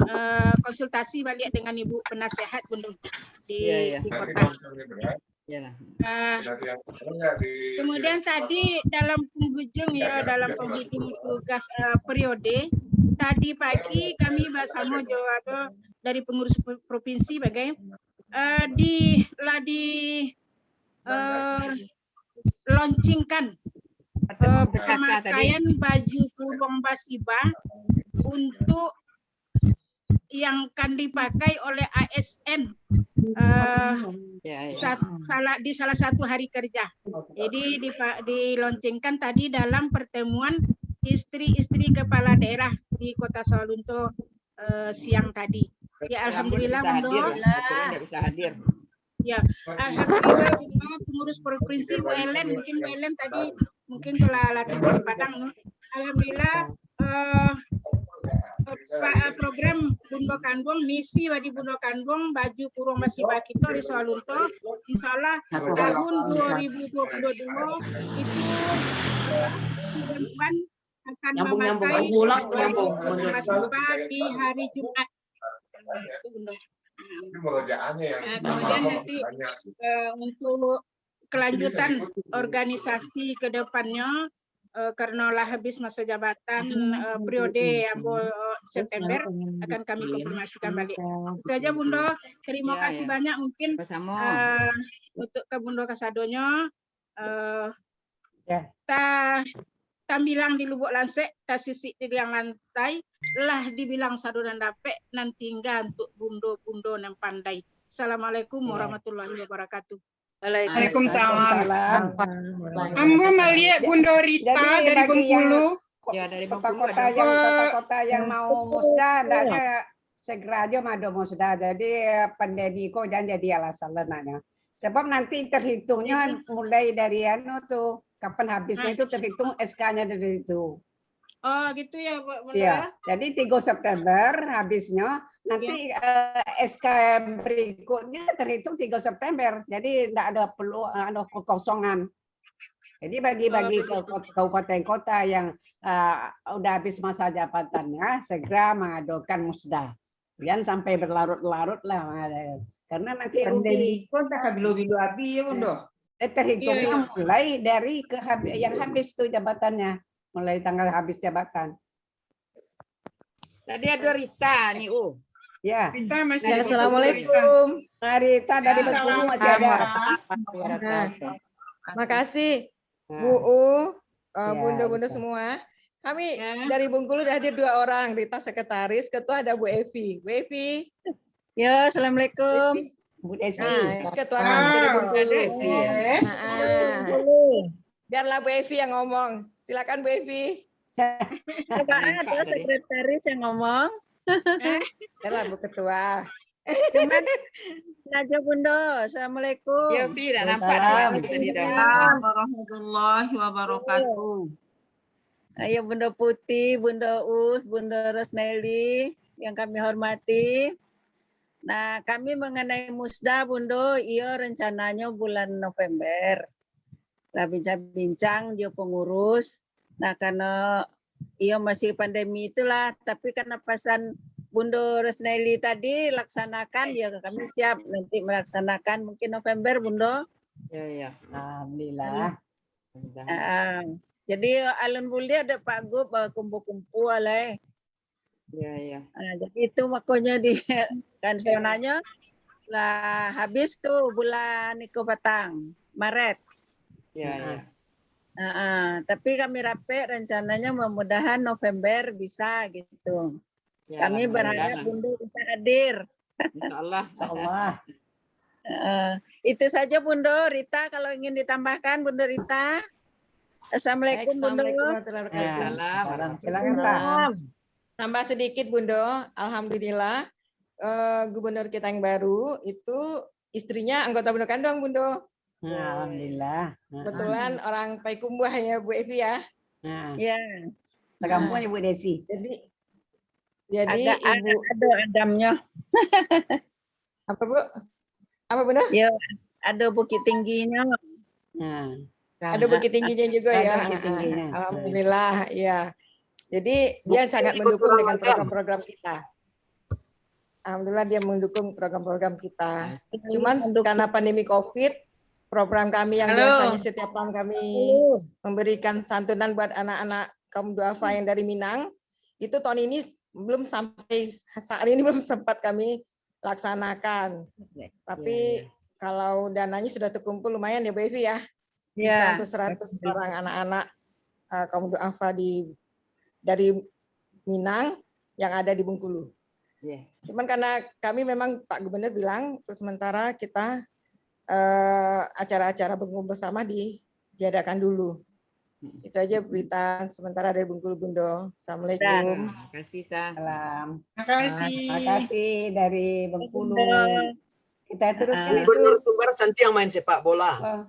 eh, konsultasi baliak dengan Ibu Penasehat Bundo di, Iya, iya. di kota. Iyalah. Eh, kemudian tadi dalam penghujung ya, dalam penghujung tugas, eh, periode, tadi pagi kami basamo jo ado dari pengurus pro-, provinsi bagai, eh, di lah di, eh, launchingkan, eh, pemakaian baju kurung basiba untuk yang akan dipakai oleh A S N, eh, Ya, ya. sat-, salah, di salah satu hari kerja. Jadi dipa-, dilaunchingkan tadi dalam pertemuan istri-istri kepala daerah di Kota Sawalunto, eh, siang tadi. Ya, Namun alhamdulillah, bisa hadir, Bundo. ya. Kebetulan nggak bisa hadir. Ya, alhamdulillah, Bundo, pengurus provinsi Bu Ellen, mungkin Bu Ellen tadi mungkin kalau latih di Padang, no. Alhamdulillah, eh, pa-, program Bundo Kanduang, misi bagi Bundo Kanduang, baju kurung basiba kito di Sawalunto, insya Allah tahun dua ribu dua puluh dua itu, eh, bulan akan memakai baju kurung basiba di hari Jumat. Itu, Bundo. Eh, kemudian nanti, eh, untuk kelanjutan organisasi ke depannya, eh, karena lah habis masa jabatan, eh, periode ambo, eh, September, akan kami konfirmasikan balik. Itu aja, Bundo. Terima kasih banyak. Mungkin, eh, untuk ka Bundo kasadonyo, eh, ta-, tambilang di Lubuk Lansek, tasisik di Liang Lantai, lah dibilang sado nan dapek, nan tingga untuk bundo-bundo nan pandai. Assalamualaikum warahmatullahi wabarakatuh. Waalaikumsalam. Waalaikumsalam. Ambo maliek Bundo Rita Jadi, dari bagi yang Bengkulu. Ya, dari kota-kota Bengkulu ada. yang kota-kota yang mau musda, hendaknya segera aja mado musda. Jadi, eh, pandemi ko jangan jadi alasan lah naknya. Sebab nanti terhitungnya mulai dari anu tu, kapan habisnya itu terhitung S K-nya dari itu. Oh, gitu ya, Bu, Bundo, Iya, ya? Jadi tiga September habisnya, nanti, eh, S K berikutnya terhitung tiga September. Jadi ndak ada perlu, eh, anu, kekosongan. Jadi bagi-bagi Oh, ke begitu. kot-, kabupaten kota yang, eh, udah habis masa jabatannya, segera mengadukan musda. Jangan sampai berlarut-larut lah. Karena nanti rugi. Pandemi ko dah bilo-bilo abih ya, Bundo. Eh, terhitungnya Iya, iya. mulai dari kehab-, yang habis tu jabatannya. Mulai tanggal habis jabatan. Tadi ada Rita ni, oh. Ya. Kita masih Ya, ada assalamualaikum. Rita. Nah, Rita dari Bengkulu masih ada. Wabarakatuh. Makasih, Nah, Bu U, eh, ya, bunda-bunda Rita. Semua. Kami Ya. dari Bengkulu dah hadir dua orang, Rita sekretaris, ketua ada Bu Evi. Bu Evi. Ya, assalamualaikum. Evi. Bu Desi. Nah, ini ketua kami dari Ah, Bengkulu. ada Evi, eh. Nah, ah. Biarlah Bu Evi yang ngomong. Silakan Bu Evi. Coba ada sekretaris yang ngomong. Biarlah Bu Ketua. Cuman aja Bunda. Assalamualaikum. Ya, Pi, dah nampak Waalaikumsalam. Pi tadi dah. Waalaikumsalam warahmatullahi wabarakatuh. Ayo Bunda Putih, Bunda Us, Bunda Rosneli yang kami hormati. Nah, kami mengenai musda, Bunda, iyo rencananyo bulan November. Lah bincang-bincang jo pengurus. Nah, karena iyo masih pandemi itulah, tapi karena pasan Bunda Rosneli tadi laksanakan, ya kami siap nanti melaksanakan mungkin November, Bunda. Ya, ya. Alhamdulillah. Mudah. Ah, jadi alun buliah ada Pak Gub, eh, kumpul-kumpul lah, eh. Ya, ya. Ah, jadi itu makonyo di kan sebenarnyo lah habis tu bulan iko patang, Maret. Ya, ya. Ah, ah. Tapi kami rapek rencananya mudah-mudahan November bisa gitu. Ya, kami berharap Bundo bisa hadir. Insya Allah. Insya Allah. Eh, itu saja Bundo. Rita, kalau ingin ditambahkan, Bundo Rita. Assalamualaikum, Bundo. Assalamualaikum warahmatullahi wabarakatuh. Ya, salam. Silakan, Pak. Tambah sedikit, Bundo. Alhamdulillah, eh, gubernur kita yang baru itu istrinya anggota Bundo kanduang, Bundo. Nah, alhamdulillah. Kebetulan orang Payakumbuah ya, Bu Evi ya. Nah. Ya. Sakampung aja, Bu Desi. Jadi, jadi agak Ibu ada adamnya. Apa, Bu? Apa, Bundo? Ya, ada Bukittingginyo. Nah. Ada Bukittingginyo juga ya. Ada Bukittingginyo. Alhamdulillah, ya. Jadi dia sangat mendukung dengan program-program kita. Alhamdulillah dia mendukung program-program kita. Cuman karena pandemi covid, program kami yang biasanya setiap tahun kami memberikan santunan buat anak-anak kaum duafa yang dari Minang, itu tahun ini belum sampai saat ini belum sempat kami laksanakan. Tapi kalau dananya sudah terkumpul lumayan ya, Bu Evi ya. Bisa untuk seratus orang anak-anak, eh, kaum duafa di, dari Minang yang ada di Bengkulu. Cuman karena kami memang Pak Gubernur bilang untuk sementara kita, eh, acara-acara berkumpul bersama ditiadakan dulu. Itu aja berita sementara dari Bengkulu, Bundo. Assalamualaikum. Terima kasih, Sa. Salam. Terima kasih. Terima kasih dari Bengkulu. Kita teruskan itu. Gubernur Sumbar Santiang main sepak bola. Oh.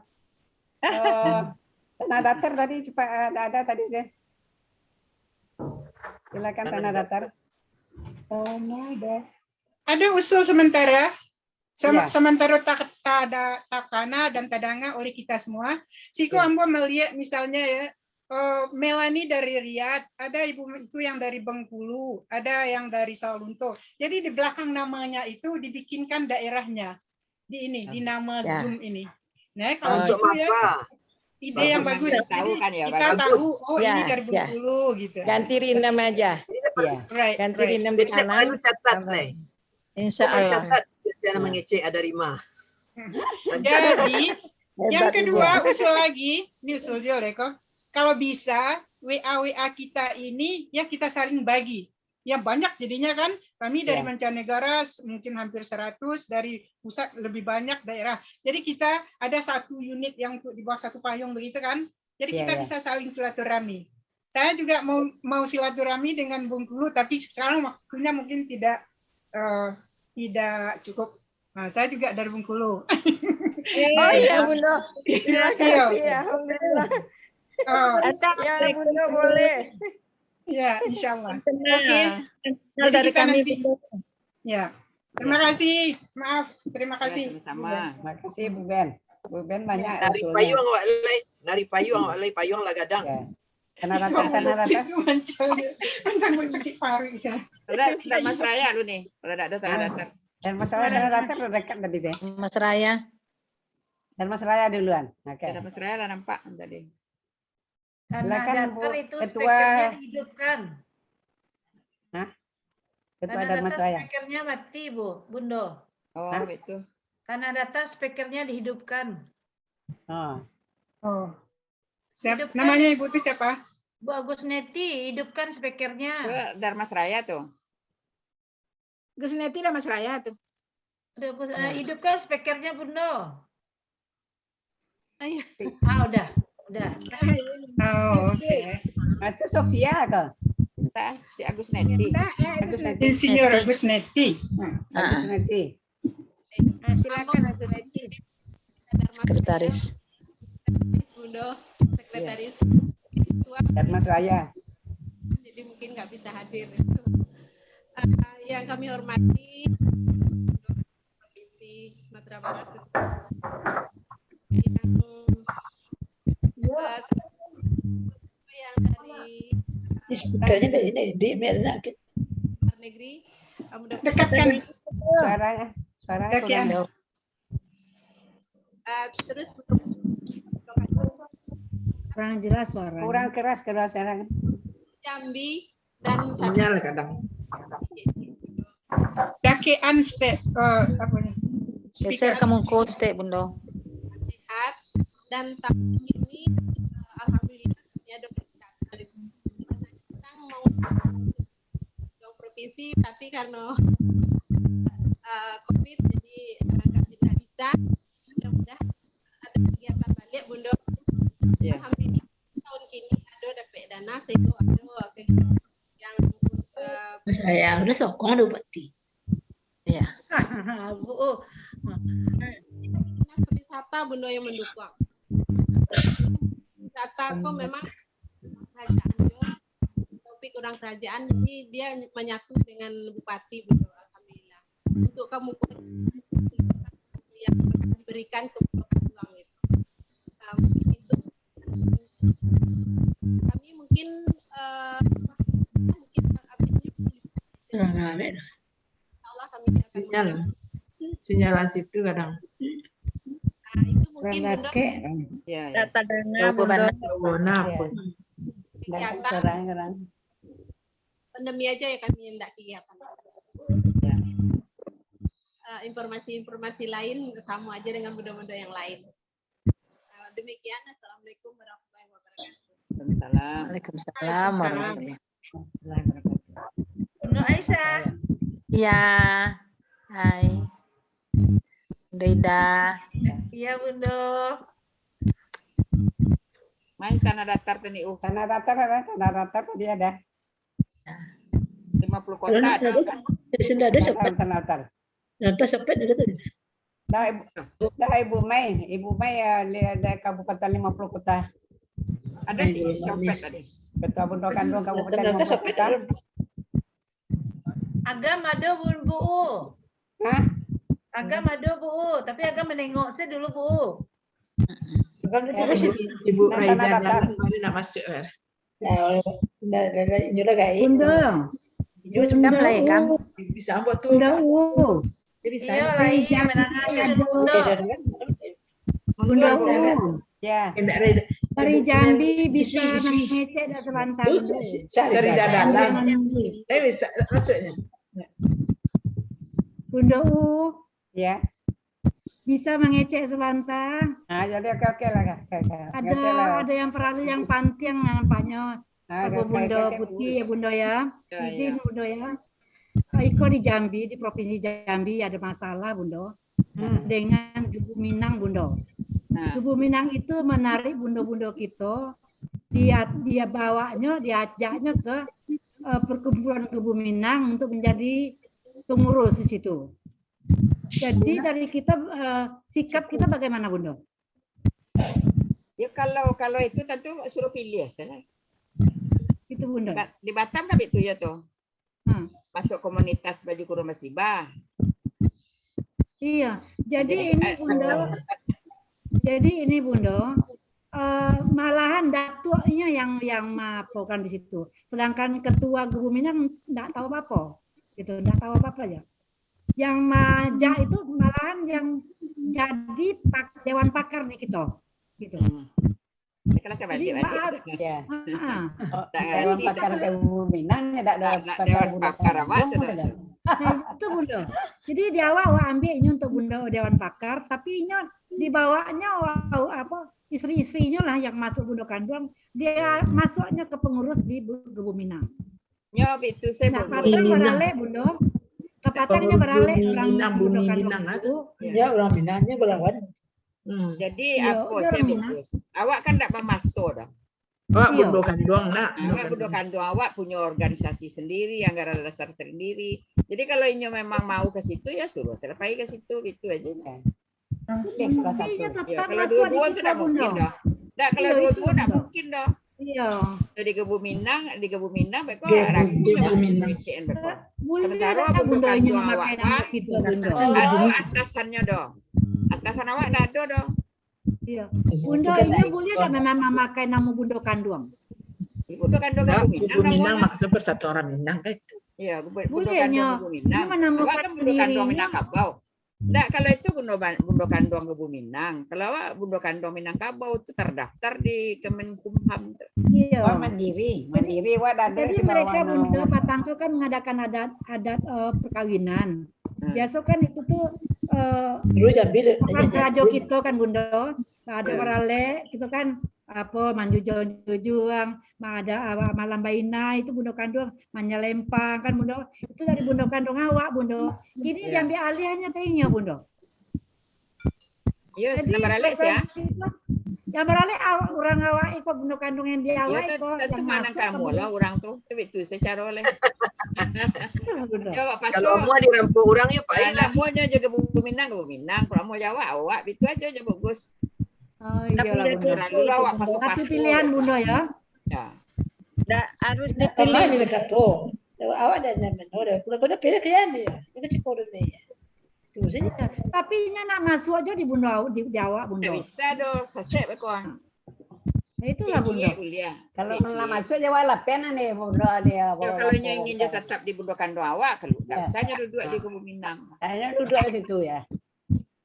Eh, Tanah Datar tadi cepat, eh, ada, ada tadi deh. Silakan Tanah Datar. Tanah Datar. Ada usul sementara, sama, sementara tak, tak ada, takana dan tadanga oleh kita semua. Siko ambo melihat misalnya ya, eh, Melani dari Riyadh, ada ibu itu yang dari Bengkulu, ada yang dari Sawalunto. Jadi di belakang namanya itu dibikinkan daerahnya. Di ini, di nama Zoom ini. Nah, kalau itu ya, ide yang bagus. Jadi kita tahu, oh, ini dari Bengkulu gitu. Ganti Rinem aja. Right, ganti Rinem di kanan. Insya Allah. Catat, biasa mangecek ada Rima. Jadi, yang kedua, usul lagi, ini usul juga, Leko. Kalau bisa, W A W A kita ini, ya kita saling bagi. Ya banyak jadinya kan, kami dari mancanegara mungkin hampir seratus, dari pusat lebih banyak daerah. Jadi kita ada satu unit yang untuk di bawah satu payung begitu kan. Jadi kita bisa saling silaturahmi. Saya juga mau, mau silaturahmi dengan Bengkulu, tapi sekarang waktunya mungkin tidak, eh, tidak cukup. Nah, saya juga dari Bengkulu. Oh iya, Bundo. Terima kasih. Alhamdulillah. Oh. Ya, Bundo boleh. Ya, insya Allah. Oke. Jadi dari kita kami nanti. Ya. Terima kasih. Maaf. Terima kasih. Sama-sama. Terima kasih, Bu Ben. Bu Ben banyak dari payung awak lai, dari payung awak lai, payung lah gadang. Ya. Tanah Datar, Tanah Datar. Itu mancang dia. Mancang buat sakit paru saya. Udah, udah Mas Raya dulu nih. Kalau udah ada Tanah Datar. Dan Mas Raya, Tanah Datar udah dekat tadi deh. Mas Raya. Dan Mas Raya duluan. Oke. Ada Mas Raya lah nampak tadi. Tanah Datar itu speakernya dihidupkan. Hah? Ketua Tanah Datar speakernya mati, Bu, Bundo. Oh, itu. Tanah Datar speakernya dihidupkan. Oh. Siap, namanya Ibu itu siapa? Bu Agus Neti, hidupkan speakernya. Itu Darmas Raya tuh. Agus Neti Darmas Raya tuh. Ada Agus, eh, hidupkan speakernya, Bundo. Ayo. Ah, udah, udah. Oh, oke. Itu Sofia ke? Entah, si Agus Neti. Entah, eh, Agus Neti. Insinyur Agus Neti. Agus Neti. Ah, silakan, Agus Neti. Sekretaris. Bundo, sekretaris. Iya. Ketua. Dan Mas Raya. Jadi mungkin nggak bisa hadir. Ah, yang kami hormati, Provinsi Sumatera Barat, yang, eh, yang dari luar negeri, eh, dekatkan suaranya, suaranya kurang. Eh, terus kurang jelas suaranya. Kurang keras, keras suaranya. Jambi dan sinyal kadang. Dakekan stek, eh, apa ni? Geser ka muko stek, Bundo. Sehat dan tahun ini, eh, alhamdulillah kami ada kegiatan. Senang mau ke provinsi, tapi karena, eh, covid, jadi, eh, kami tidak bisa. Mudah-mudahan ada kegiatan balik, Bundo. Ya. Alhamdulillah tahun kini ada dapat dana, sehingga ada kegiatan yang, eh, Saya udah sokong ada bupati. Iya. Bu, oh. Dinas pariwisata, Bundo, yang mendukung. Wisata ko memang kerajaan jo, Taufik urang kerajaan, jadi dia menyatu dengan bupati, Bundo, alhamdulillah. Untuk kamu yang diberikan ke Bundo Kanduang itu. Ah, mungkin itu. Kami mungkin, eh, mungkin update-nya Kurang ambil. Insya Allah kami akan Sinyal. Sinyal lah situ kadang. Nah, itu mungkin Bundo. Ya, ya. Data dana, Bundo. Corona apa? Kegiatan. Pandemi aja ya kami ndak kegiatan. Ya. Eh, informasi-informasi lain sama aja dengan Bundo-Bundo yang lain. Nah, demikian, assalamualaikum warahmatullahi wabarakatuh. Waalaikumsalam. Waalaikumsalam warahmatullahi wabarakatuh. Bundo Aisyah. Iya. Hai. Bundo Ida. Iya, Bundo. Main Tanah Datar tadi, uh. Tanah Datar ada, Tanah Datar tadi ada. Lima puluh kota ada. Sudah ada, sudah ada, Tanah Datar. Lantas sampai dari tadi. Dah, Ibu, dah, Ibu Mai. Ibu Mai, ya, li-, dari Kabupaten Lima Puluh Kota. Ada si Sompet tadi. Ketua Bundo Kanduang Kabupaten Lima Puluh Kota. Agam ado, Bu, Bu. Hah? Agam ado, Bu. Tapi Agam menengok se dulu, Bu. Bukan itu, Ibu, Ibu Raida Dalam baru nak masuk, eh. Nah, dah, dah, dah, inyo lah, guys. Bunda. Inyo Bunda cakap lah, ya, Kam? Bisa buat tu. Bunda, uh. Dia bisa. Iya, lah, iya, menangah saja, Bunda. Oke, dah, dah, dah. Bunda, uh. Ya. Dari Jambi bisa mengecek dah sebentar. Cari dah dalam. Eh, bisa, maksudnya. Bunda, uh. Ya. Bisa mangecek sabanta? Ah, jadi oke, oke lah, oke, oke. Ada, ada yang paralu yang pantiang nampaknyo. Ah, Bundo Putih, ya, Bundo, ya. Ya, izin, ya. Bundo, ya. Ah, iko di Jambi, di Provinsi Jambi ada masalah, Bundo. Hmm. Dengan Gebu Minang, Bundo. Nah. Gebu Minang itu menarik bundo-bundo kito, dia, dia bawaknyo, diajaknyo ke, eh, perkumpulan Gebu Minang untuk menjadi pengurus di situ. Jadi dari kita, eh, sikap kita bagaimana, Bundo? Ya, kalau, kalau itu tentu suruh pilih saja. Itu, Bundo. Ba-, di Batam kan itu ya tuh. Hmm. Masuk komunitas baju kurung basibah. Iya. Jadi, jadi ini, eh, Bundo, eh, jadi ini, Bundo, eh, malahan datuknya yang, yang maapokan di situ. Sedangkan ketua Gebu Minang ndak tahu apa-apa. Gitu, ndak tahu apa-apa ya. Yang majak itu malahan yang jadi pak-, dewan pakar di kito. Gitu. Hmm. Jadi, maaf. Ya. Ha. Oh, dewan pakar Gebu Minang, ndak dewan pakar Bundo Kanduang. Nah, itu, Bundo. Jadi, di awak, awak ambil inyo untuk Bundo dewan pakar, tapi inyo dibawaknyo, apa, isteri-isterinyo lah yang masuk Bundo Kanduang, dia masuknyo ke pengurus di Bu-, Gebu Minang. Nyo, bitu se. Nah, kapatang baralek, Bundo. Kapatangnyo baralek, urang Minang, Bundo Kanduang tu. Ya, urang Minangnyo balawan. Hmm. Jadi, iyo, apo se, Bungkus? Awak kan ndak mamaso doh. Awak Bundo Kanduang nak. Awak Bundo Kanduang, awak punyo organisasi sendiri, anggaran dasar sendiri. Jadi, kalau inyo memang mau ke situ, ya suruh saja pai ke situ, gitu aja. Oke. Salah satu. Iyo, kalau duo-duo tu ndak mungkin doh. Ndak, kalau duo-duo ndak mungkin doh. Iyo. Di Gebu Minang, di Gebu Minang, beko ragu Gebu Minang. Sementara Bundo Kanduang awak, Pak, ado atasannyo doh. Atasan awak ndak ado doh. Iyo. Bundo, inyo buliah ndak memang mamakai namo Bundo Kanduang? Bundo Kanduang Gebu Minang, maksudnyo Persatuan Orang Minang kan itu. Iyo, Bundo Kanduang Gebu Minang. Awak kan Bundo Kanduang Minangkabau. Ndak, kalau itu bundo, ban-, bundo kanduang Kubu Minang. Kalau awak bundo kanduang Minangkabau tu tardaftar di Kemenkumham tu. Iyo. Wah, mandiri, mandiri wah dak ada. Jadi di bawah mereka naungan. Bundo patang tu kan mengadakan adat, adat eh, perkawinan. Hmm. Biaso kan itu tu eh, Dulu jambi tu. Orang karajo kito kan bundo. Ada baralek gitu kan, apa manjujuang-jujuang, ada malam baina itu bundo kanduang, manyalempang kan bundo. Itu dari bundo kanduang awak bundo. Kini diambil alih hanya ka inyo bundo. Iyo, sudah baralek sia. Yang baralek awak, orang awak iko bundo kanduang yang di awak iko. Tentu manang kamu lah orang tu. Tapi tu secara oleh. Bundo. Jawab Kalau pasal. Amuah dirampok orang, ya pai lah. Lamuanyo je Kubu Minang, Kubu Minang. Kalau Amuah Jawa, awak itu aja je bagus. Oh, iyalah bundo. Terlalu lah awak pasu-pasu. Tapi pilihan bundo ya. Ya. Ndak harus Ndak pernah dipilih. ni dekat tu. Awak dah nyaman. Oh, dah. Kalau kau dah pilih ke ni. Dia kecil kau dah ni. Tu saja. Tapi inyo nak masuk aja di bundo di, di awak bundo. Tak bisa doh, sasek bekon. Nah, itulah bundo. Kuliah. Kalau nak masuk je awak lapian ni bundo ni. Ya, kalau nyo ingin je tetap di bundo kanduang awak, kalau tak usah nyo duduk di Kubu Minang. Hanya duduk di situ ya.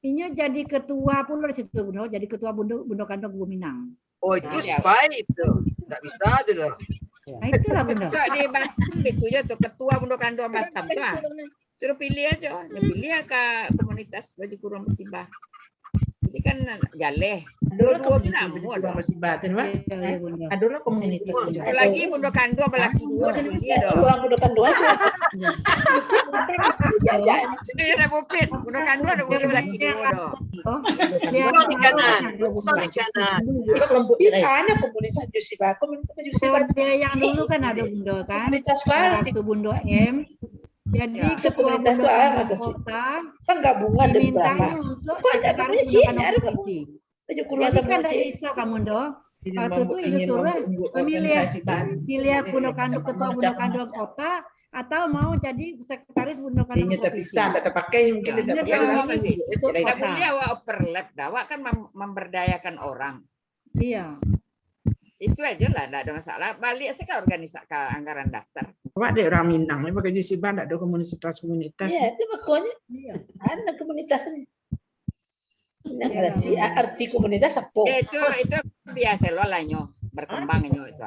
Inyo jadi ketua pula di situ bundo, jadi ketua bundo bundo kanduang Kubu Minang. Oh, itu spy itu. Tak bisa tu lah. Nah, itulah bundo. Tak di Batam itu je tu, ketua bundo kanduang Batam tu ah. Suruh pilih aja, dia pilih ka komunitas baju kurung basiba. Jadi kan jaleh. Dua-dua tu nak muat dah. Basiba tu mah. Ya, ya, bundo. Ada lah komunitas tu. Apalagi bundo kanduang balaki dua tu dia dah. Orang bundo kanduang. Dia dah bopit, bundo kanduang dah bopit balaki dua dah. Oh, Sorry Jana, sorry Jana. Kita kelompok cerai. Ada komunitas Jusiba, komunitas Jusiba. Dia yang dulu kan ada bundo kan. Komunitas baru. Waktu bundo M. Jadi Komunitas tu ada kasih. Kota Kan gabungan ada berapa? Dimintanya untuk Kok ada sekretaris namanya bundo Cik? kanduang Ada provinsi. Gabungan Jadi sama kan dari Cik. Iso kan bundo. Ingin Waktu membu- tu ingin Indosuria membentuk memilih organisasi baru. Pilih bundo Organisasi kanduang, ketua bundo macam-macam. Kanduang kota atau mau jadi sekretaris bundo kanduang Ini provinsi. Terpisah, tak terpakai, mungkin Ya, dia tak dia payah orang lah. masih Dia Tak cerita. boleh awak overlap dah. Awak kan mem- memberdayakan orang. Iya. Itu aja lah, tidak ada masalah. Balik saja ke organisasi, ke anggaran dasar. Awak dek orang Minang ni pakai Jusiba, tak ada komunitas-komunitas. Iya, itu makanya Iya. ada komunitas ni. Nah, Iya. arti, arti komunitas apa? Ya, itu itu biasa lo lah nyo, berkembang nyo itu.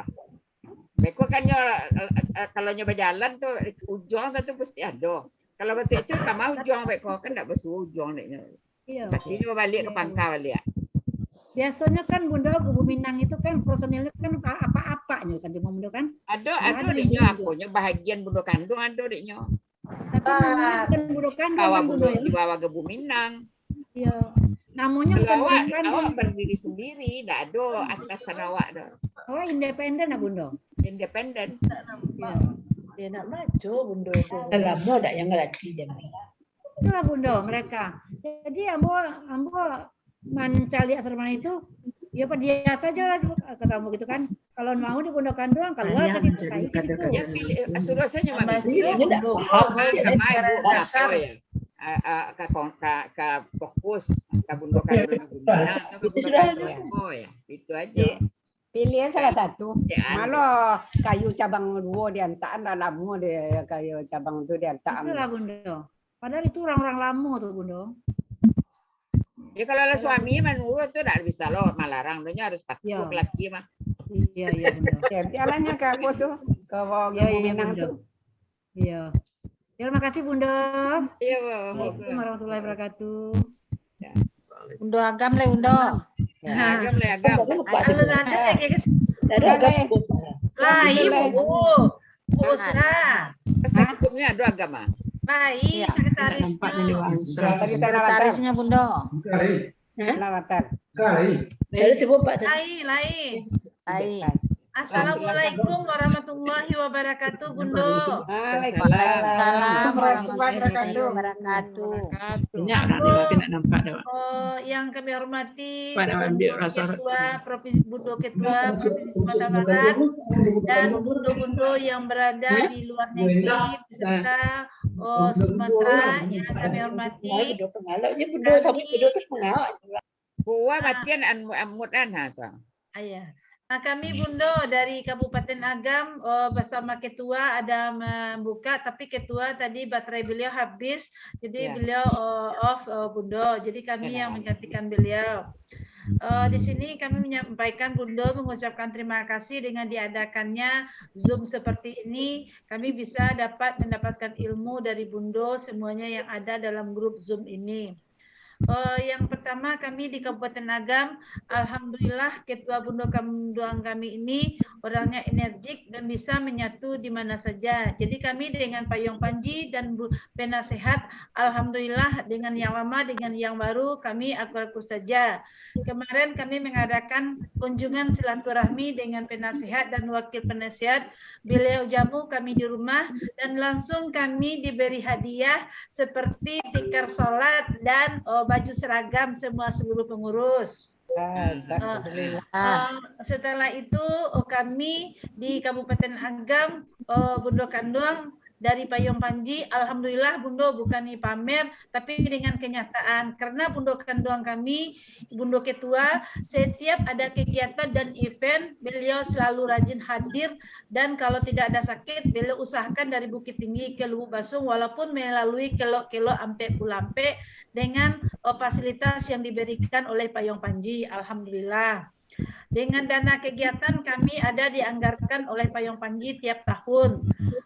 Beko kan nyo eh, eh, kalau nyo berjalan tu ujung kan tu pasti ada. Kalau betul itu kamar ujung beko kan tak berujung dek nyo. Iya. Pasti nyo balik ke pangka balik. Biasanya kan bundo Kubu Minang itu kan personilnya kan apa-apa nyo kan cuma bundo kan. Ada Ada ada dek yang nyo bundo. Aponyo bahagian bundo kanduang ada dek nyo. Tapi namanya kan bundo kanduang Kawa kan bundo bundo ya. di bawah Kubu Minang. Iya. Namanya Kalau bukan awak bundo kanduang. Awak berdiri sendiri, tidak ada atasan awak tu. Awak independen lah bundo. Independen. Iya. Dia nak maco bundo tu. Dah lama tak yang ngerti je. Itulah bundo mereka. Jadi ambo ambo mancaliak serumah itu, ya dia saja lah kata ambo gitu kan. Kalau mau di bundo kanduang keluar Ayah ke situ, mencari pai ke situ. kata-kata. Ya pilih suruh saja mami. Dia, dia tak faham. Mai ka mai bu ka apa ya? Ah, ah, ka kon- ka ka fokus ka bundo kanduang Kubu Minang atau ka Itu bundo sudah. Kanduang apa ya? Itu aja. Iya. Pilihan salah satu. Ya, anu. Malo kayu cabang duo diantaan dah lamo dia kayu cabang tu diantaan. Itulah bundo. Padahal itu orang-orang lama tu bundo. Ya kalau lah suami menurut tu tak bisa lo malarang tu harus patuh Ya. ke laki mah. Iya iya bundo. Ya, pialanya ke apa tu? Ke Iya iya Minang bundo. Tu. Iya. Terima kasih bundo. Iya. Assalamualaikum warahmatullahi wabarakatuh. Undo agam le undo. Nah, agam le agam. Baru lupa tu. Kalau nanti ya guys. Ada agak. Lai bu. Bu Usra. Sekumnya ada agama. Lai Tak nampak dia sekretarisnya. orang. Sekretarisnya bundo. Lawatan. Dari sibuk Pak tu. Lai lai. Lai. Assalamualaikum warahmatullahi wabarakatuh bundo. Waalaikumsalam warahmatullahi wabarakatuh. Banyak orang ni tapi nak nampak dah. Oh, yang kami hormati Pak nak Bapak ambil Bundo rasa Ketua Provinsi Bundo Ketua Provinsi Sumatera Barat dan bundo-bundo yang berada di luar negeri beserta oh, Sumatera yang kami hormati. Kalau dia pengalak je bundo sampai bundo tu pengalak. Buah matian an- amut an ha tu. Ayah. Ah, kami Bundo dari Kabupaten Agam, eh, bersama ketua ada membuka, tapi ketua tadi baterai beliau habis, jadi Ya. beliau, eh, off, eh, Bundo. Jadi kami yang Kenalan. menggantikan beliau. Eh, di sini kami menyampaikan Bundo mengucapkan terima kasih dengan diadakannya Zoom seperti ini, kami bisa dapat mendapatkan ilmu dari Bundo semuanya yang ada dalam grup Zoom ini. Eh, yang pertama, kami di Kabupaten Agam, alhamdulillah, Ketua Bundo Kanduang kami ini orangnya energik dan bisa menyatu di mana saja. Jadi, kami dengan Payuang Panji dan Bu-, penasehat, alhamdulillah, dengan yang lama, dengan yang baru, kami akur-akur saja. Kemarin kami mengadakan kunjungan silaturahmi dengan penasehat dan wakil penasehat. Beliau jamu kami di rumah, dan langsung kami diberi hadiah seperti tikar salat dan, eh, baju seragam semua seluruh pengurus. Alhamdulillah. Eh, setelah itu, eh, kami di Kabupaten Agam, eh, Bundo Kanduang dari Payuang Panji, alhamdulillah, Bundo, bukan ni pamer, tapi dengan kenyataan. Karena Bundo Kanduang kami, Bundo Ketua, setiap ada kegiatan dan event, beliau selalu rajin hadir, dan kalau tidak ada sakit, beliau usahakan dari Bukittinggi ke Lubuk Basung, walaupun melalui kelok-kelok Ampek Pulampek dengan, eh, fasilitas yang diberikan oleh Payuang Panji, alhamdulillah. Dengan dana kegiatan kami ada dianggarkan oleh Payuang Panji tiap tahun.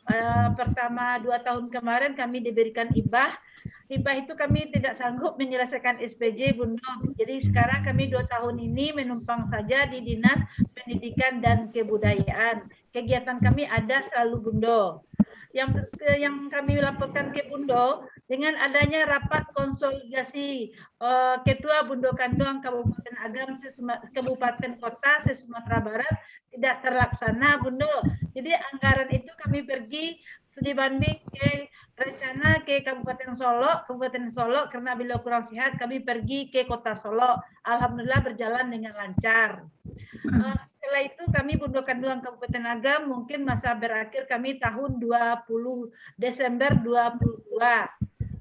Eh, pertama dua tahun kemarin kami diberikan hibah. Hibah itu kami tidak sanggup menyelesaikan S P J, Bundo. Jadi sekarang kami dua tahun ini menumpang saja di Dinas Pendidikan dan Kebudayaan. Kegiatan kami ada selalu, Bundo. Yang, yang kami laporkan ke Bundo, dengan adanya rapat konsolidasi, eh, Ketua Bundo Kanduang Kabupaten Agam se-Suma-, Kabupaten Kota se-Sumatera Barat tidak terlaksana, Bundo. Jadi, anggaran itu kami pergi studi banding ke rencana ke Kabupaten Solok, Kabupaten Solok karena beliau kurang sehat, kami pergi ke Kota Solok. Alhamdulillah, berjalan dengan lancar. Eh, setelah itu, kami Bundo Kanduang Kabupaten Agam, mungkin masa berakhir kami tahun dua puluh Desember dua puluh dua,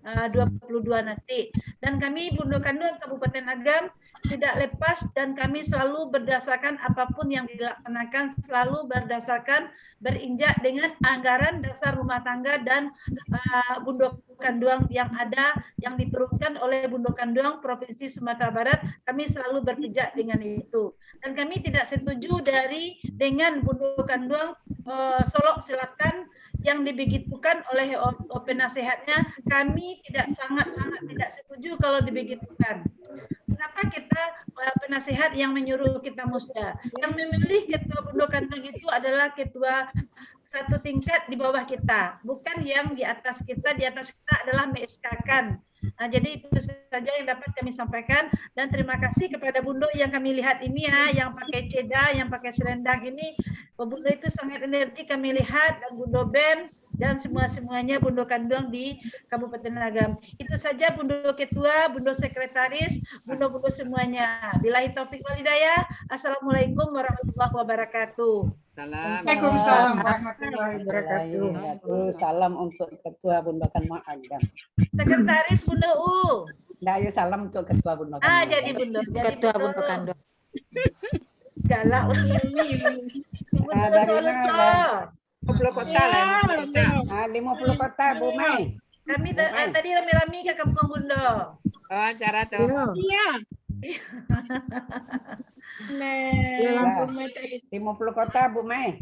eh, dua puluh dua nanti. Dan kami Bundo Kanduang Kabupaten Agam tidak lepas, dan kami selalu berdasarkan apapun yang dilaksanakan, selalu berdasarkan, berinjak dengan anggaran dasar rumah tangga dan, eh, Bundo Kanduang yang ada, yang diturunkan oleh Bundo Kanduang Provinsi Sumatera Barat, kami selalu berpijak dengan itu. Dan kami tidak setuju dari, dengan Bundo Kanduang, eh, Solok Selatan yang dibegitukan oleh, o-, o-, penasehatnya. Kami tidak, sangat-sangat tidak setuju kalau dibegitukan. Kenapa kita, eh, penasehat yang menyuruh kita musda? Yang memilih Ketua Bundo Kanduang itu adalah ketua satu tingkat di bawah kita, bukan yang di atas kita. Di atas kita adalah me-S K-kan. Nah, jadi itu saja yang dapat kami sampaikan, dan terima kasih kepada Bundo yang kami lihat ini, ya, yang pakai ceda, yang pakai selendang ini. Bundo itu sangat energik kami lihat, dan Bundo Ben, dan semua-semuanya Bundo Kanduang di Kabupaten Agam. Itu saja, Bundo Ketua, Bundo Sekretaris, Bundo-bundo semuanya. Billahi taufik wal hidayah. Assalamualaikum warahmatullahi wabarakatuh. Salam. Waalaikumsalam warahmatullahi wabarakatuh. Salam untuk Ketua Bundo Kanduang Agam. Sekretaris Bundo U. Ndak, ya, salam untuk Ketua Bundo Kanduang. Ah, jadi Bundo. Jadi Ketua Bundo Kanduang. Galak. Bundo Solo. Lima puluh kota lah, lima puluh kota. Ah, lima puluh kota, Bu Mai. Kami tadi rami-rami ka Kampung Bundo. Oh, acara tu. Iya. Lima puluh kota, Bu Mai.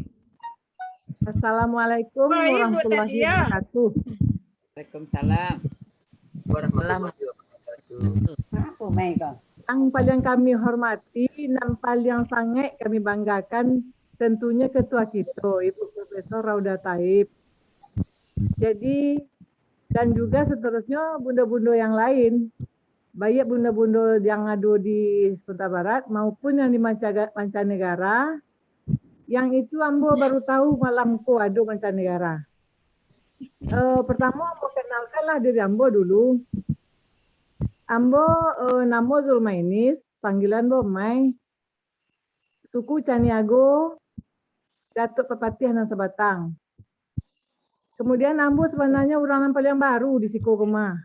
Assalamualaikum warahmatullahi wabarakatuh. Waalaikumsalam. Warahmatullahi wabarakatuh. Apa, Mai, kau? Yang paling kami hormati, yang paling sangat kami banggakan, tentunya ketua kita, Ibu Profesor Rauda Taib. Jadi, dan juga seterusnya bundo-bundo yang lain, baik bundo-bundo yang ado di Sumatera Barat maupun yang di mancaga-, mancanegara, yang itu ambo baru tahu malam ko ado mancanegara. Eh, pertamo, ambo kenalkanlah diri ambo dulu. Ambo, eh, namo Zulmainis, panggilan ambo Mai. Suku Caniago, Datuk Papatiah nan Sabatang. Kemudian, ambo sabananyo urang nan paliang baru di siko ko mah.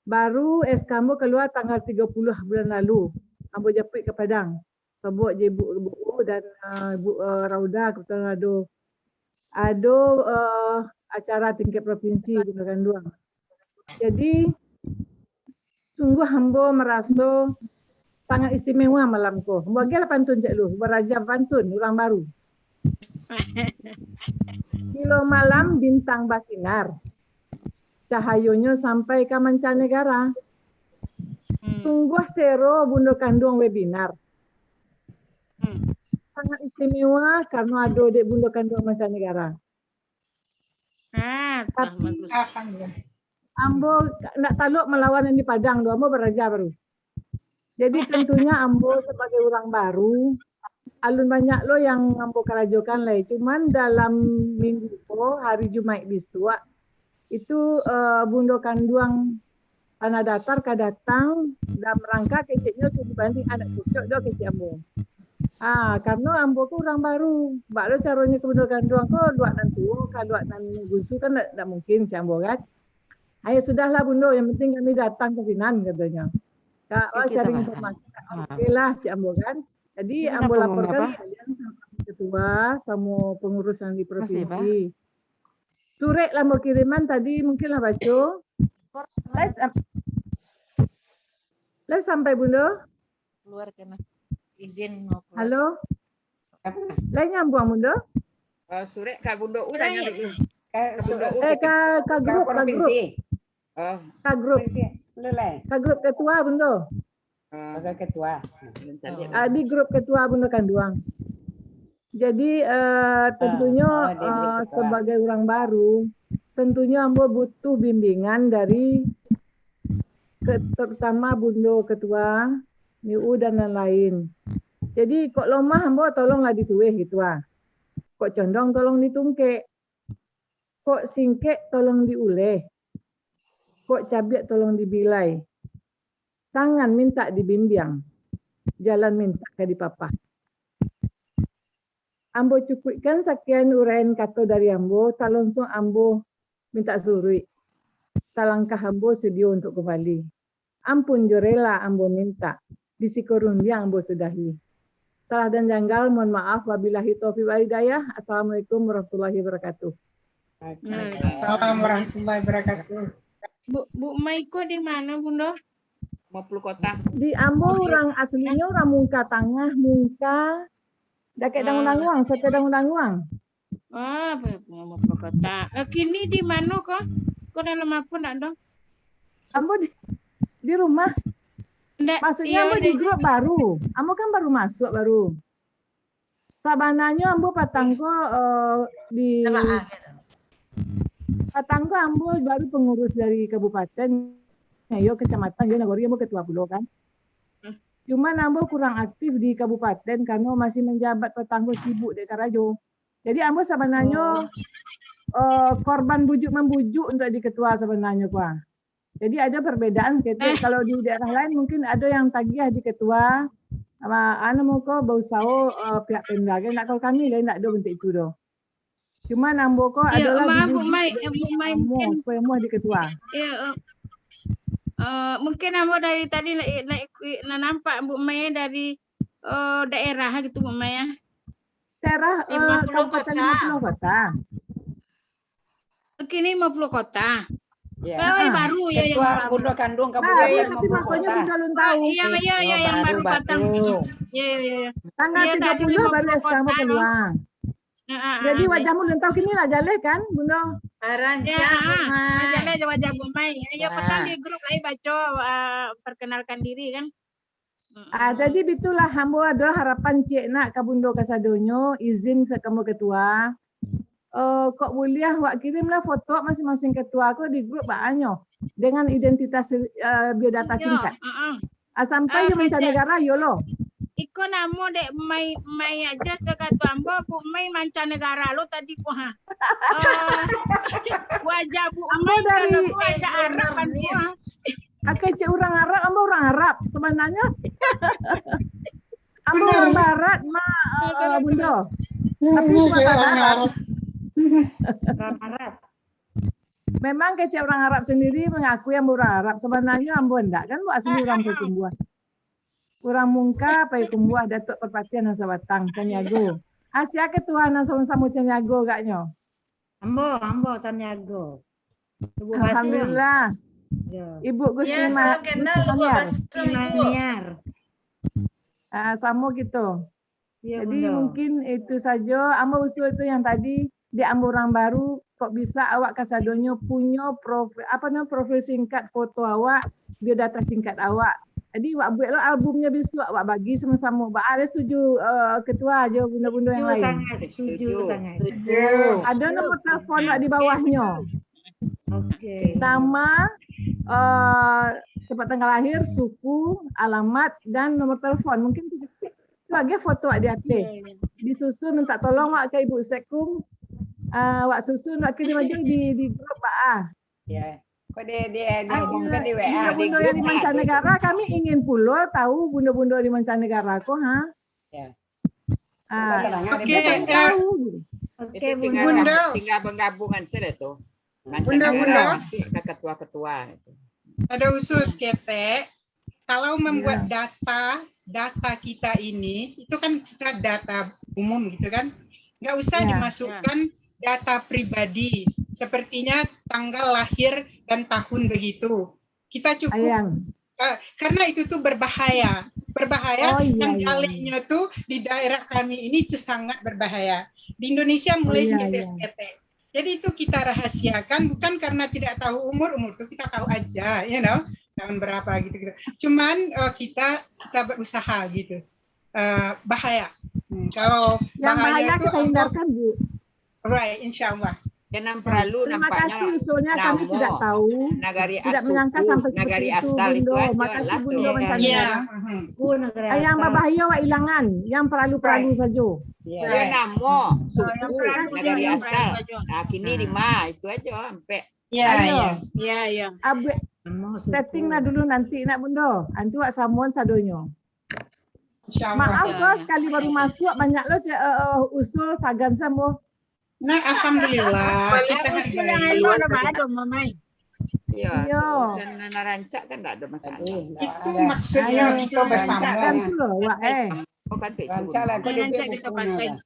Baru S K ambo kalua tanggal tigo puluah bulan lalu. Ambo japuik ka Padang. Sobok jo ibu, ibu, dan, eh, Bu, eh, Rauda kebetulan ado, ado, eh, acara tingkat provinsi Bundo Kanduang. Jadi, sungguah ambo maraso sangat istimewa malam ko. Ambo agiahlah pantun ciek lu, baraja pantun, urang baru. Bilo malam bintang basinar, cahayonyo sampai ka mancanegara. Hmm. Sungguah sero Bundo Kanduang webinar. Hmm. Sangat istimewa karena ado dek Bundo Kanduang mancanegara. Ah, tah, bagus. Ambo ndak talok malawan nan di Padang tu, ambo baraja baru. Jadi, tentunya ambo sabagai urang baru, alun banyak lo yang ambo karajokan lai. Cuman dalam minggu ko, hari Jumaik bisuak, itu, eh, Bundo Kanduang Tanah Datar ka datang, dalam rangka keceknyo tu dibanding anak cucuk do kecek ambo. Ah, karano ambo ko urang baru. Bak lo caronyo ka Bundo Kanduang ko, luak nan tuo, ka luak nan gunsu kan ndak, ndak mungkin, kecek ambo kan. "Ayo, sudahlah, Bundo, yang penting kami datang ka sinan," katonyo. Ka, oh, sharing informasi. Oke lah, kecek ambo kan. Jadi, ambo laporkan sekalian sama ketua, sama pengurus yang di provinsi. Surek lah ambo kiriman tadi, mungkin lah baco. Lai sam-, lai sampai, Bundo? Keluar kena izin mau keluar. Halo? Lai nyambuang, Bundo? Eh, surek ka Bundo U tanya dulu. Ka Bundo U. Eh, ka, ka grup, ka grup. Oh. Ka grup. Ka grup ketua, Bundo. Ah. Sebagai ketua. Ah, di grup ketua Bundo Kanduang. Jadi, eh, tentunyo, eh, sebagai urang baru, tentunyo ambo butuh bimbingan dari ke-, terutama Bundo Ketua, Miu dan lain-lain. Jadi, kok lomah ambo, tolonglah ditueh gitu ah. Kok condong, tolong ditungkek. Kok singkek, tolong diuleh. Kok cabiak, tolong dibilai. Tangan mintak dibimbiang, jalan mintak ka dipapah. Ambo cukuikkan sakian uraian kato dari ambo, talonsuang ambo mintak suruik. Talangkah ambo sudio untuak kumbali. Ampun jo rela ambo mintak, di siko rundiang ambo sudahi. Salah dan janggal, mohon maaf. Wabillahi taufiq wal hidayah. Assalamualaikum warahmatullahi wabarakatuh. Waalaikumsalam warahmatullahi wabarakatuh. Bu, Bu Mai ko di mano, Bundo? Lima puluh Kota. Di ambo urang aslinyo urang Mungka Tangah, Mungka, dakek Danguang-Danguang, Sate Danguang-Danguang. Ah, Mungka Kota. Eh, kini di mano ko? Ko dalam apo ndak do? Ambo di, di rumah. Ndak, maksudnyo iyo, ambo di grup baru. Ambo kan baru masuk baru. Sabananyo ambo patang ko, eh, di, patang ko ambo baru pengurus dari kabupaten, yo kecamatan, yo nagori ambo ketua pulo kan. Hmm. Cuman ambo kurang aktif di kabupaten karano masih manjabat, patang ko sibuk dek karajo. Jadi ambo sabananyo, eh, korban bujuk-mambujuk untuak di ketua sabananyo ko ah. Jadi, ado perbedaan saketek. Eh. Kalau di daerah lain mungkin ado yang tagiah di ketua, ma-, anu, muko bausaho, eh, pihak Pemda kan. Nak, kalau kami lain ndak ado bentuk itu doh. Cuman ambo ko adalah maaf, Bu Mai, Bu Mai, mungkin supaya muah di ketua. Iyo, eh, eh, mungkin ambo dari tadi nak, nak ikuik, nak nampak Bu Mai dari, eh, daerah gitu, Bu Mai, ya. Daerah, eh, Kabupaten Lima Puluh Kota. Kini Lima Puluh Kota. Ya. Oh, baru ya, yang baru. Ketua Bundo Kanduang Kabupaten Lima Puluh Kota. Baru, tapi makonyo Bundo alun tahu. Oh, iya, iya, iya, yang baru patang. Iya, iya, iya. Tanggal tiga puluh baru S K ambo kalua. Jadi wajahmu alun tahu, kini lah jaleh kan, Bundo? Rancak, Bu Mai. Jaleh wajah Bu Mai. Ayo, patang di grup lai baco, ah, perkenalkan diri kan. Ah, jadi bitulah, ambo ado harapan ciek nak ka Bundo kasadonyo, izin sakamo ketua. Eh, kok buliah wak kirimlah foto masing-masing ketua ko di grup baanyo dengan identitas, eh, biodata singkat. Ah, sampai yo mancanegara, yo lo. Iko namo dek Mai, Mai aja tu kato ambo, Bu Mai mancanegara lo tadi ko ha. Eh, wajah Bu Mai dari wajah Arab kan ko ha. Oke, cek urang Arab, ambo urang Arab sabananyo. Ambo urang Barat, Mak, eh, Bundo. Tapi Sumatera Barat. Urang Arab. Memang kecek urang Arab sendiri mengakui ambo urang Arab. Sabananyo ambo ndak, kan, ambo asli urang Payakumbuah. Urang Mungka, Payakumbuah, Datuak Parpatiah nan Sabatang, Caniago. Ah, sia ketua nan samo-samo Caniago agaknyo? Ambo, ambo Caniago. Ibu Basung. Alhamdulillah. Yo. Ibu Gusti Ya, Ma-, salam kenal, Gusti Ibu Maniar. Basung, Ibu. Maniar. Ah, samo kito. Yo, Jadi, Bundo. Mungkin itu sajo. Ambo usul tu yang tadi, di ambo urang baru, kok bisa awak kasadonyo punyo profi-, apa namo, profil singkat foto awak, biodata singkat awak. Jadi, wak buek lo albumnyo bisuak, wak bagi samo-samo. Baa lai setuju, eh, ketua jo bundo-bundo yang Setuju lain? sangat, setuju Setuju. sangat. Setuju. Ado nomor telepon wak di bawahnyo. Oke. Nama, eh, tempat tanggal lahir, suku, alamat, dan nomor telepon. Mungkin tu cukup. Tu agiah foto wak di ateh. Iya, iya. Disusun minta tolong wak ka Ibu Sekkum. Ah, wak susun, wak kirim aja di, di grup, Pak, ah. Ya. Kok dia, dia, dia Ah, umumkan iya, di W A? Bundo-bundo yang di mancanegara, kami ingin pulo tahu bundo-bundo di mancanegara ko, ha? Ya. Ah, Coba terangkan Oke, dia. Oke, tahu. Oke, Itu Bundo. tinggal, tinggal penggabungan saja tu. Bundo, Mancanegara Bundo. masuk ke ketua-ketua itu. Ada usul Iya. seketek. Kalau membuat Iya. data, data kita ini, itu kan kita data umum gitu kan. Nggak usah Iya. dimasukkan data pribadi. Sepertinya tanggal lahir dan tahun begitu. Kita cukup, Ayang. eh, karena itu tuh berbahaya. Berbahaya Oh, iya, yang iya, iya. galeknya tuh di daerah kami ini tuh sangat berbahaya. Di Indonesia Oh, mulai iya, iya. seketek-seketek. Jadi itu kita rahasiakan, bukan karena tidak tahu umur, umur tuh kita tahu aja, you know, tahun berapa gitu-gitu. Cuman, eh, kita, kita berusaha gitu. Eh, bahaya. Hmm, kalau Yang bahaya bahaya tuh kita apa? hindarkan, Bu. Right, insya Allah. Jangan Nah, perlu terima nampaknya kasih usulnya, kami namo tidak tahu, nagari tidak menyangka asuku, sampai seperti nagari itu, asal itu Bundo. aja Makasih, lah Bundo tu. Iya. Mancanegara. Iya. Mhm. Ku nagari Yang asal. babahaya wak ilangan, yang paralu-paralu Right. sajo. Iya. Iya, Right. namo, Oh, yang suku, paralu, nagari yang paralu asal. sajo. Nah, kini Ah. lima, itu aja, ampek. Iya, Ayo. iya. Iya, iya. Abe-, Namo, suku. setting lah dulu nanti nak, Bundo. Nanti wak samuan sadonyo. Insya Allah. Maaf, Iya, Bos, iya. sekali baru masuk, banyak lo ce-, eh, eh, usul sagan samo. Nah, alhamdulillah, kita Usul yang hargai. elok lah, Bang, ada, Mamai. Iya, Iya. tu urusan nan rancak kan ndak ada masalah. Itu maksudnya Ayo, kita bersama. Rancakkan tu lo, wak, eh. Oh, kan tu itu. Rancak lah, kau Yang rancak duduk kita punya pakai. dah.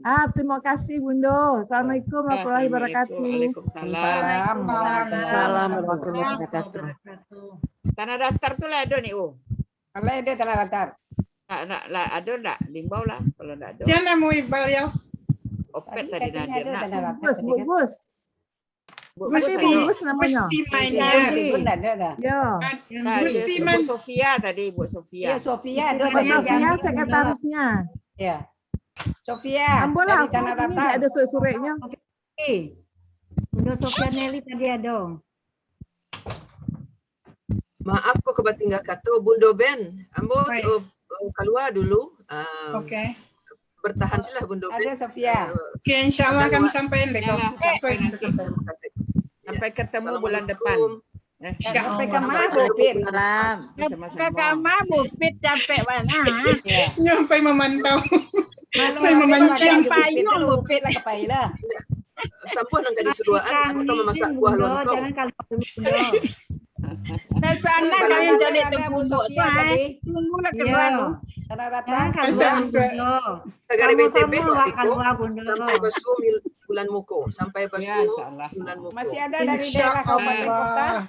Ah, terima kasih, Bundo. Assalamualaikum warahmatullahi Assalamualaikum. wabarakatuh. Waalaikumsalam. Waalaikumsalam warahmatullahi wabarakatuh. Tanah Datar tu lah ada ni, oh. Alai ada Tanah Datar. Nak, nak, lah, ada ndak? Diimbau lah, kalau ndak ada. Siapa nama Iqbal yo? Opet Tadi tadi katanya nadir ada nak. Tanah Datar Bungkus, tadi kan. bungkus. Bu-, Gusti, Gusti, Bungkus namanya. Gusti Mainer. Gusti pun ndak ada dah. Ya. Ah, Nah, Gusti dia Man-, Bu Sofia tadi, Bu Sofia. Ya, Sofia ada Gusti tadi Sofia janji sekretarisnya. Ya. Sofia, Ambo lah, dari Tanah ini Datar. ndak ada surat-suratnya. Eh, Bunda Sofia Nelly tadi ada. Maaf ko ka batingga kato, Bundo Ben. Ambo, Baik. eh, eh, kalua dulu. Ah, Oke. Bertahan silah, Bundo Ben. Ada Sofia. Eh, Oke, insya Allah akan kami sampaikan deh, Kak. Yalah, Oke, sampai kita nanti. sampaikan. Terima kasih. Sampai ketemu bulan depan. Assalamualaikum. Eh. Insya Allah. Sampai ke mana, Bupit? Salam. Sama-sama. Ke kamar, Bupit capek bana. Ya. Nyampai memantau. Malu Sampai lah, memancing. Bupit, Bupit lah, Bupit lah, kepai lah. Sambuah nan ka disuruakan, atau ka mamasak buah lontong. Jangan kaluar dulu, Bundo. Nah, sana Kalau kalian ada, cari ada tunggu Bu Sofia tu, eh. tadi. Tunggulah Iya. keluar tu. Tanah Datar. Jangan kaluar Sampai. dulu. Sagari Sama-sama B T P, Wak lah Biko. kaluar, Bundo. Sampai basuo mil-, bulan muko. Sampai Ya, basuo insya Allah. bulan muko. Masih ada dari Insya daerah kabupaten kota? Allah.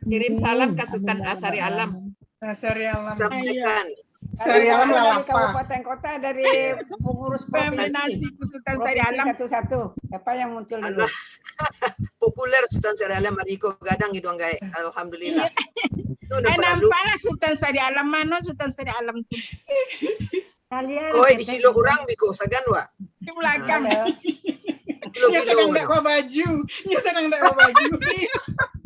Kirim salam ke Sultan Amin, ya Sari Allah. Alam. Nah, Sari Alam. Sampaikan. Ayo. Sari Alam dari lapar. Kabupaten kota, dari pengurus provinsi. Nominasi Sultan Sari Provinsi Alam. satu-satu. Siapa yang muncul dulu? Alah. Populer Sultan Sari Alam, Mariko Gadang, Iduang Gaek. Alhamdulillah. Iya. Itu Eh, nampak lalu. nampaklah Sultan Sari Alam. Mana Sultan Sari Alam tu? Kalian Oi, ketek dicilok juga. orang biko sagan, Wak. Di belakang. Halo. Nya Kilo-kilo sadang ndak tu. bawa baju. Nya sadang ndak bawa baju.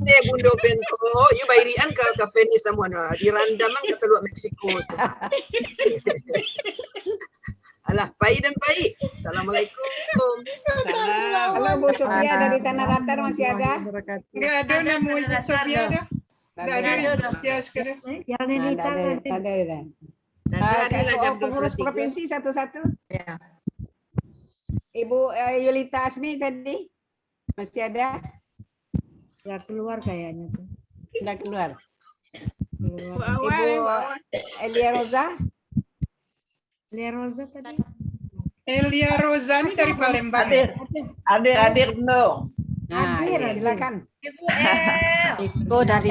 Deh, Bundo Ben ko, yu bairian ka, ka Feni samuan, Wak. Dirandaman ka Teluk Meksiko tu. Alah, pai dan pai. Assalamualaikum. Salam. Halo, Bu Sofia dari Tanah Datar masih ada? Enggak ada nama Ibu Sofia dah. Ndak ada Ndak ada Ibu dah. Sofia sekarang. Yang Nah, Nita ndak ada, tadi. ndak ada dah. Nah, Ah, itu adalah Ketua jam dua puluh tiga. Pengurus provinsi satu-satu. Ya. Ibu, eh, Yulita Asmi tadi masih ada? Ya, keluar kayaknya tuh. Sudah keluar. Ibu Elia Roza. Elia Roza tadi. Elia Roza ni dari Palembang. Hadir. Hadir, hadir, Bro. Nah, hadir, silakan. Iko dari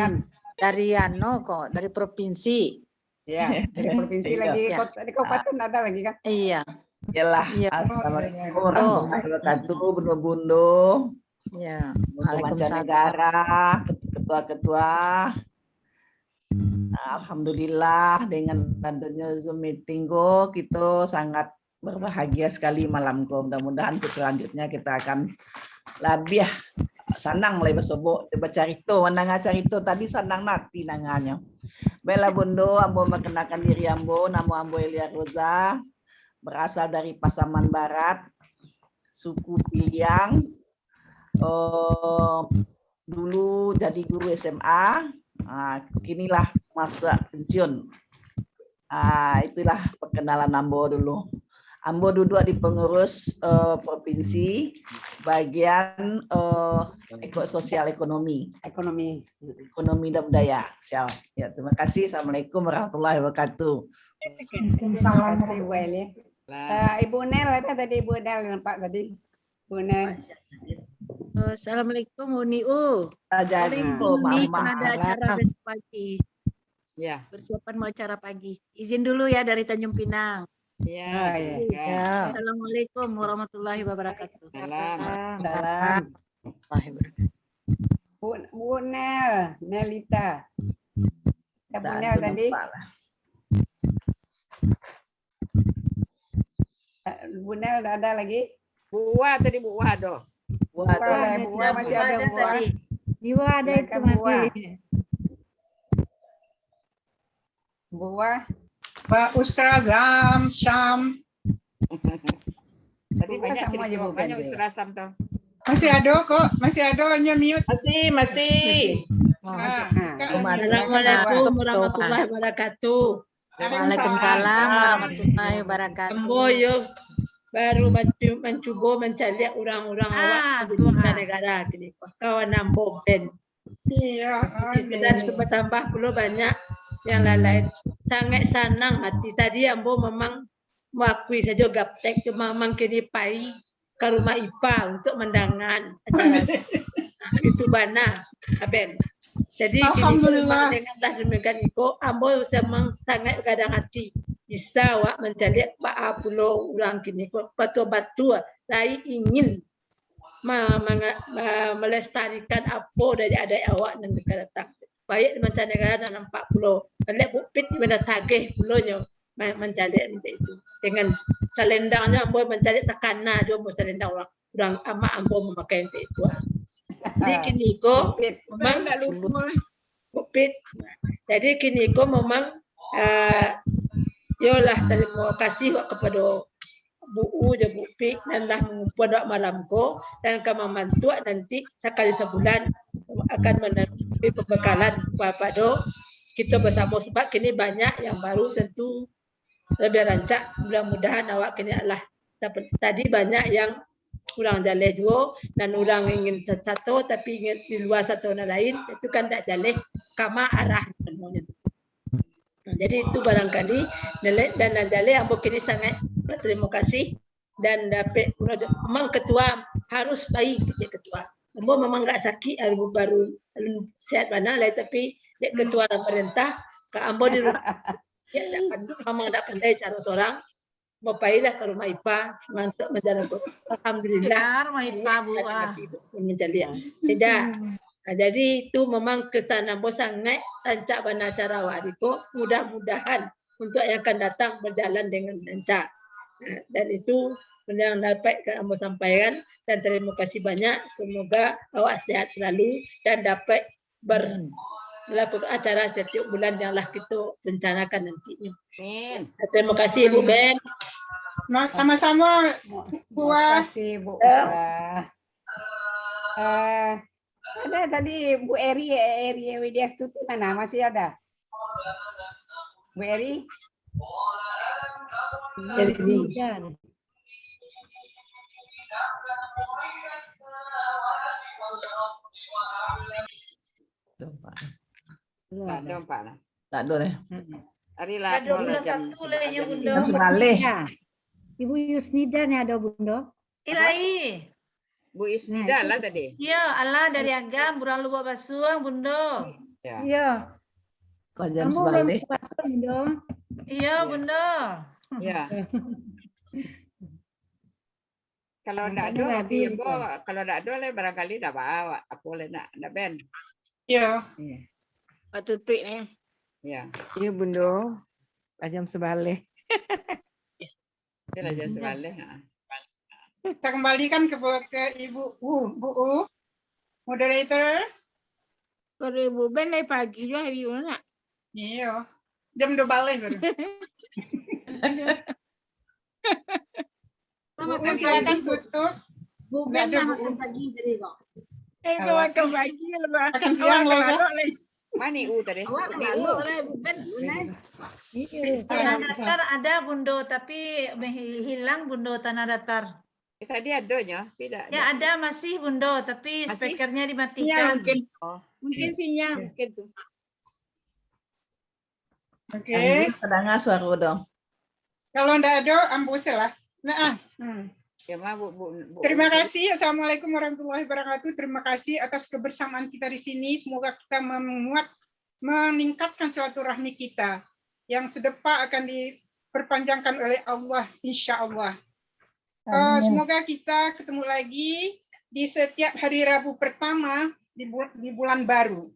dari ano kok, dari provinsi. Ya, dari provinsi lagi. Kota, di kabupaten ada lagi kan? Iya. Yalah. Iya. Assalamualaikum warahmatullahi wabarakatuh, Bro Bundo. Ya, Waalaikumsalam. Negara, ketua-ketua. Alhamdulillah, dengan adanya Zoom meeting ko, kita sangat berbahagia sekali malam ko. Mudah-mudahan untuk selanjutnya kita akan lebih sanang lai basobok, bacarito, mandanga carito tadi sanang nati nanganyo. Baiklah Bundo, ambo memperkenalkan diri ambo, namo ambo Elia Roza, berasal dari Pasaman Barat, suku Piliang, eh, dulu jadi guru S M A, ah, kinilah masa pensiun. Ah, itulah perkenalan ambo dulu. Ambo duduk di pengurus eh, provinsi bagian eh, eko sosial ekonomi. Ekonomi. Ekonomi dan budaya. Siap. Ya, terima kasih. Assalamualaikum warahmatullahi wabarakatuh. Terima kasih Bu Eli. Uh, Ibu Nel ada tadi, Ibu Nel nampak tadi. Ibu Nel. Assalamualaikum Uni U. Ada Uni kan ada acara besok pagi. Ya. Persiapan mau acara pagi. Izin dulu ya dari Tanjung Pinang. Ya. Oh, ya. Assalamualaikum warahmatullahi wabarakatuh. Salam. Salam. Bu, Bu Nel, Nelita. Ya, Bu Nel tadi. Bu Nel ada lagi? Buah tadi buah doh. Buah, buah masih ada buah. Jiwa ada itu masih. Buah. Pak Ustaz Zam, Syam. Tadi banyak cerita, banyak Ustaz Sam tu. Masih ada kok, masih ada, hanya mute. Masih, masih. Ah, Assalamualaikum warahmatullahi wabarakatuh. Waalaikumsalam warahmatullahi wabarakatuh. Ambo yo baru mancu- mancubo mancaliak urang-urang awak di mancanegara kini. Kawan ambo Ben. Iya. Jadi, sudah bertambah pulo banyak yang lain-lain. Sangat sanang hati. Tadi ambo memang mengakui saja gaptek, cuma memang kini pai ka rumah Ipa untuk mandangan acara. Nah, itu bana, Aben. Jadi kini tu memang dengan dah demikian iko, ambo memang sangat gadang hati. Bisa awak mancaliak baa pulo urang kini ko, batua-batua lai ingin ma- manga- ma- melestarikan apo dari adaik awak nan akan datang. Baik di mancanegara nan nampak pulo. Alek bukpit di mana tagih pulo nyo ma- mancaliak untuak itu. Dengan salendangnyo ambo mancaliak takana jo ambo salendang urang, urang amak ambo mamakai untuak itu. Jadi kini ko memang bukpit. Jadi kini ko memang uh, yolah terima kasih wak kepada Bu U jo Bu Pik nan lah mangumpuan awak malam ko, dan ka mambantuak nanti sakali sabulan akan manampi pambakalan kapado kito basamo, sabab kini banyak yang baru tantu labiah rancak. Mudah-mudahan awak kini alah tadi banyak yang urang jaleh juo, nan urang ingin sato tapi ingin di lua sato nan lain, itu kan dak jaleh kama arah. Nah, jadi itu barangkali dan nan jaleh ambo kini sangat batarimo kasih dan dapek memang ketua harus pai kecek ketua. Ambo memang agak sakik baru, baru sehat bana lah, tapi dek ketua pemerintah ka ambo di rumah memang dak pandai caro sorang. Bapailah ka rumah Ipa mantuk manjalankan. Alhamdulillah. Rumah Ipa buah. Mencaliak. Tidak. Nah, jadi itu memang kesan ambo sangat rancak bana acara awak hari ko. Mudah-mudahan untuk yang akan datang berjalan dengan lancar. Nah, dan itu yang dapat ambo sampaikan dan terima kasih banyak. Semoga awak sehat selalu dan dapat ber melakukan acara setiap bulan yang lah kita rencanakan nantinya. Amin. Terima kasih Ibu Ben. Nah, sama-sama. Terima kasih Bu Usra. Uh, ada tadi Bu Eri, Eri Widya Stuti mana? Masih ada? Bu Eri? Eri. Tak ada nampak lah. Tak ada deh. Ari lah, Ada dua belas satu lah ya, Bunda. Jam sebaleh. Ibu Yusnida ni ada, Bunda. Ilai. Bu Yusnida lah tadi. Ya, Allah dari Agam, Burang Lubuk Basuang, Bunda. Ya. Iya. Kalau jam Kamu belum sebaleh. puasa, Bunda. Iya, Bunda. Ya. Kalau ndak ada Makanya nanti ragu ya, Bo, itu. Kalau ndak ada lah barangkali dah bawa apa lah nak nak ben. Ya, Iya. Pak Tutuik ni. Ya. Iya, Bunda. Lah jam sebaleh. Itu lah jam sebaleh. Ha. Kita kembalikan ke, ke Ibu U, Bu U, moderator. Kalau Ibu Ben dari pagi juga hari ini nak. Iya. Jam dua baleh baru. Bu U, silakan tutup. Bu Nggak Ben ada, lah Bu. Makan pagi tadi kok. Eh, kau makan pagi lah. Makan siang lah, kan? Mana U tadi? Awak Di kena U. Lok lah, Bu Ben. Mana? Tanah datar ada, Bundo, tapi hilang, Bundo, tanah datar. Eh, tadi adanya, tidak. Ya, ada masih, Bundo, tapi Masih? speakernya Sinyal dimatikan. mungkin. Oh. Mungkin sinyal mungkin tu. Oke. Anu, terdengar suara dong. Kalau ndak ada, ambus lah. Nah, ah. Hmm. Ya, Ma, Bu, Bu, Bu, Terima Bu. kasih. Assalamualaikum warahmatullahi wabarakatuh. Terima kasih atas kebersamaan kita di sini. Semoga kita menguat, meningkatkan silaturahmi kita yang sedepa akan diperpanjangkan oleh Allah, insya Allah. Eh, semoga kita ketemu lagi di setiap hari Rabu pertama di, bu- di bulan baru.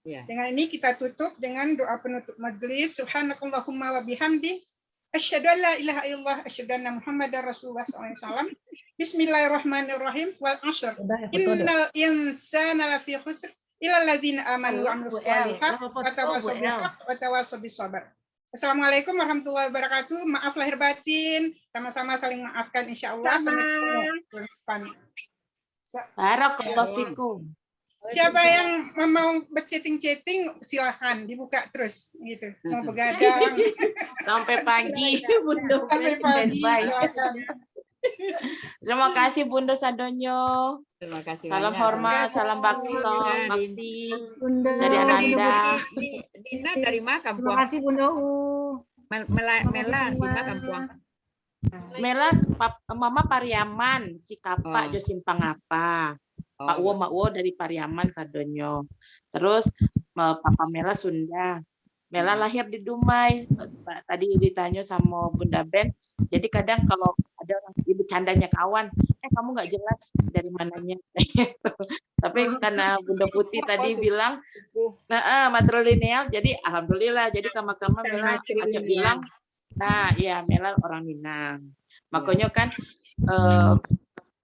Ya. Dengan ini kita tutup dengan doa penutup majlis. Subhanakallahumma wa bihamdi. Asyhadu an la ilaha illallah, asyhadu anna Muhammadar Rasulullah sallallahu alaihi wasallam. Bismillahirrahmanirrahim. Wal asr. Udah, ya, betul deh. Innal insana lafi khusr. Illa alladzina amanu wa amilus shalihat wa tawasaw bil haq wa tawasaw bis sabr. Assalamualaikum warahmatullahi wabarakatuh. Maaf lahir batin. Sama-sama saling maafkan, insya Allah. Sama. Sampai ketemu bulan depan. Sa- Barakallahu fikum. Siapa yang mau berchatting-chatting, silahkan dibuka terus gitu. Mau Mhm. begadang Sampai pagi, Bunda. sampai pagi, Standby. Silakan. Terima kasih, Bunda sadonyo. Terima kasih Salam banyak. hormat, salam bakti, Dina, bakti Bunda. dari Ananda. Di- Dina dari mana Terima kampuang? Kasih, Bunda U. Mel- Mela- Terima Mela kasih di mana semua. Kampuang? Mela, pap- Mama Pariaman, si Kapak Oh. jo Simpang Apa. Oh, Pak Uwo, iya. Mak Uwo dari Pariaman sadonyo. Terus eh, Papa Mela Sunda. Mela Hmm. lahir di Dumai. Tadi ditanyo samo Bunda Ben. Jadi kadang kalau ada orang, ibu candanya kawan, eh kamu nggak jelas dari mananya. Tapi karena Bunda Putih tadi bilang, heeh, matrilineal, jadi alhamdulillah. Jadi kama-kama Mela acok bilang, nah, iya, Mela orang Minang. Makanya kan eh,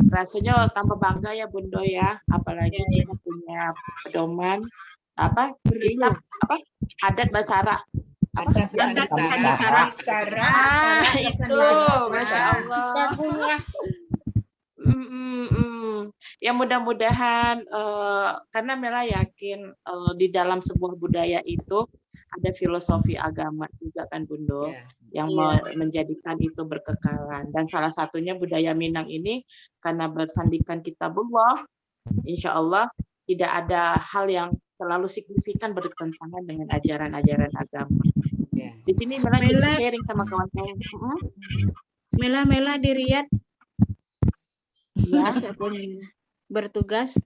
rasanya tambah bangga ya Bunda ya, apalagi kita punya pedoman apa kitab apa adat bahasa Arab. Adat Adat bahasa bahasa Arab. Sarah. Ah, itu, masya Allah. Kitabullah. Mm-mm-mm. Ya mudah-mudahan eh, karena Mela yakin eh, di dalam sebuah budaya itu ada filosofi agama juga kan Bunda Ya. yang Iya. me- menjadikan itu berkekalan dan salah satunya budaya Minang ini karena bersandikan kitabullah, insya Allah tidak ada hal yang terlalu signifikan bertentangan dengan ajaran-ajaran agama. Ya. Di sini Mela juga Mela, sharing sama kawan-kawan. Mm-mm. Mela, Mela di Riyadh Ya. siapa ni bertugas?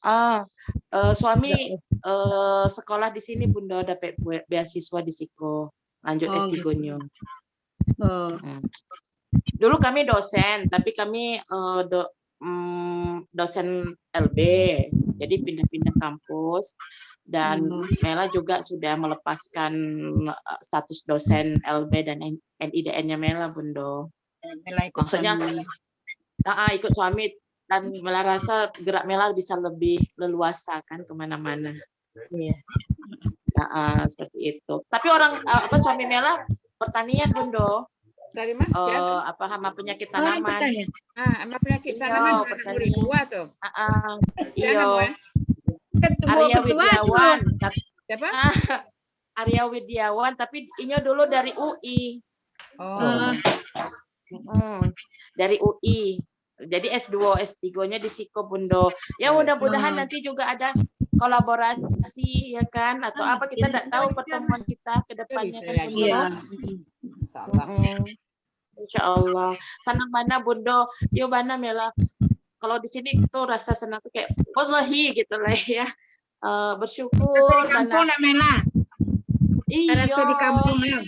Ah, eh, suami eh, sekolah di sini Bunda dapat be- beasiswa di siko, lanjut Oh, S tiga-nyo. Oh, Mm. Dulu kami dosen, tapi kami eh, do, mm, dosen L B, jadi pindah-pindah kampus. Dan oh. Mela juga sudah melepaskan eh, status dosen L B dan N- N I D N-nya Mela, Bunda. Mela ikut Maksudnya, suami. ah, ah, ikut suami dan Mela rasa gerak Mela bisa lebih leluasa kan kemana-mana. Iya. Ah, ah, seperti itu. Tapi orang ah, apa suami Mela pertanian, Bunda. Dari mana? Siapa? Eh, apa hama penyakit Orang tanaman. pertanian. Ah, sama penyakit Iya, tanaman anak pertanian. Murid dua tuh. Ah, ah, Siapa iyo. namanya? Kan buat Arya ketua tu. Widiawan, tapi Siapa? ah, Arya Widiawan, tapi inyo dulu dari U I. Oh. Ah, Mm, dari U I. Jadi S dua, S tiga-nya di siko, Bunda. Ya, Baik. mudah-mudahan ah. nanti juga ada kolaborasi, ya kan, atau apa, kita ndak tahu pertemuan kita ke depannya kan, Bundo. Insya Allah. Sanang bana, Bundo. Yo bana, Mela. Kalau di sini tu rasa senang tu kayak, wallahi gitu lah ya. Eh, bersyukur. Rasa di kampung lah, Mela. Iyo. Rasa di kampung lah.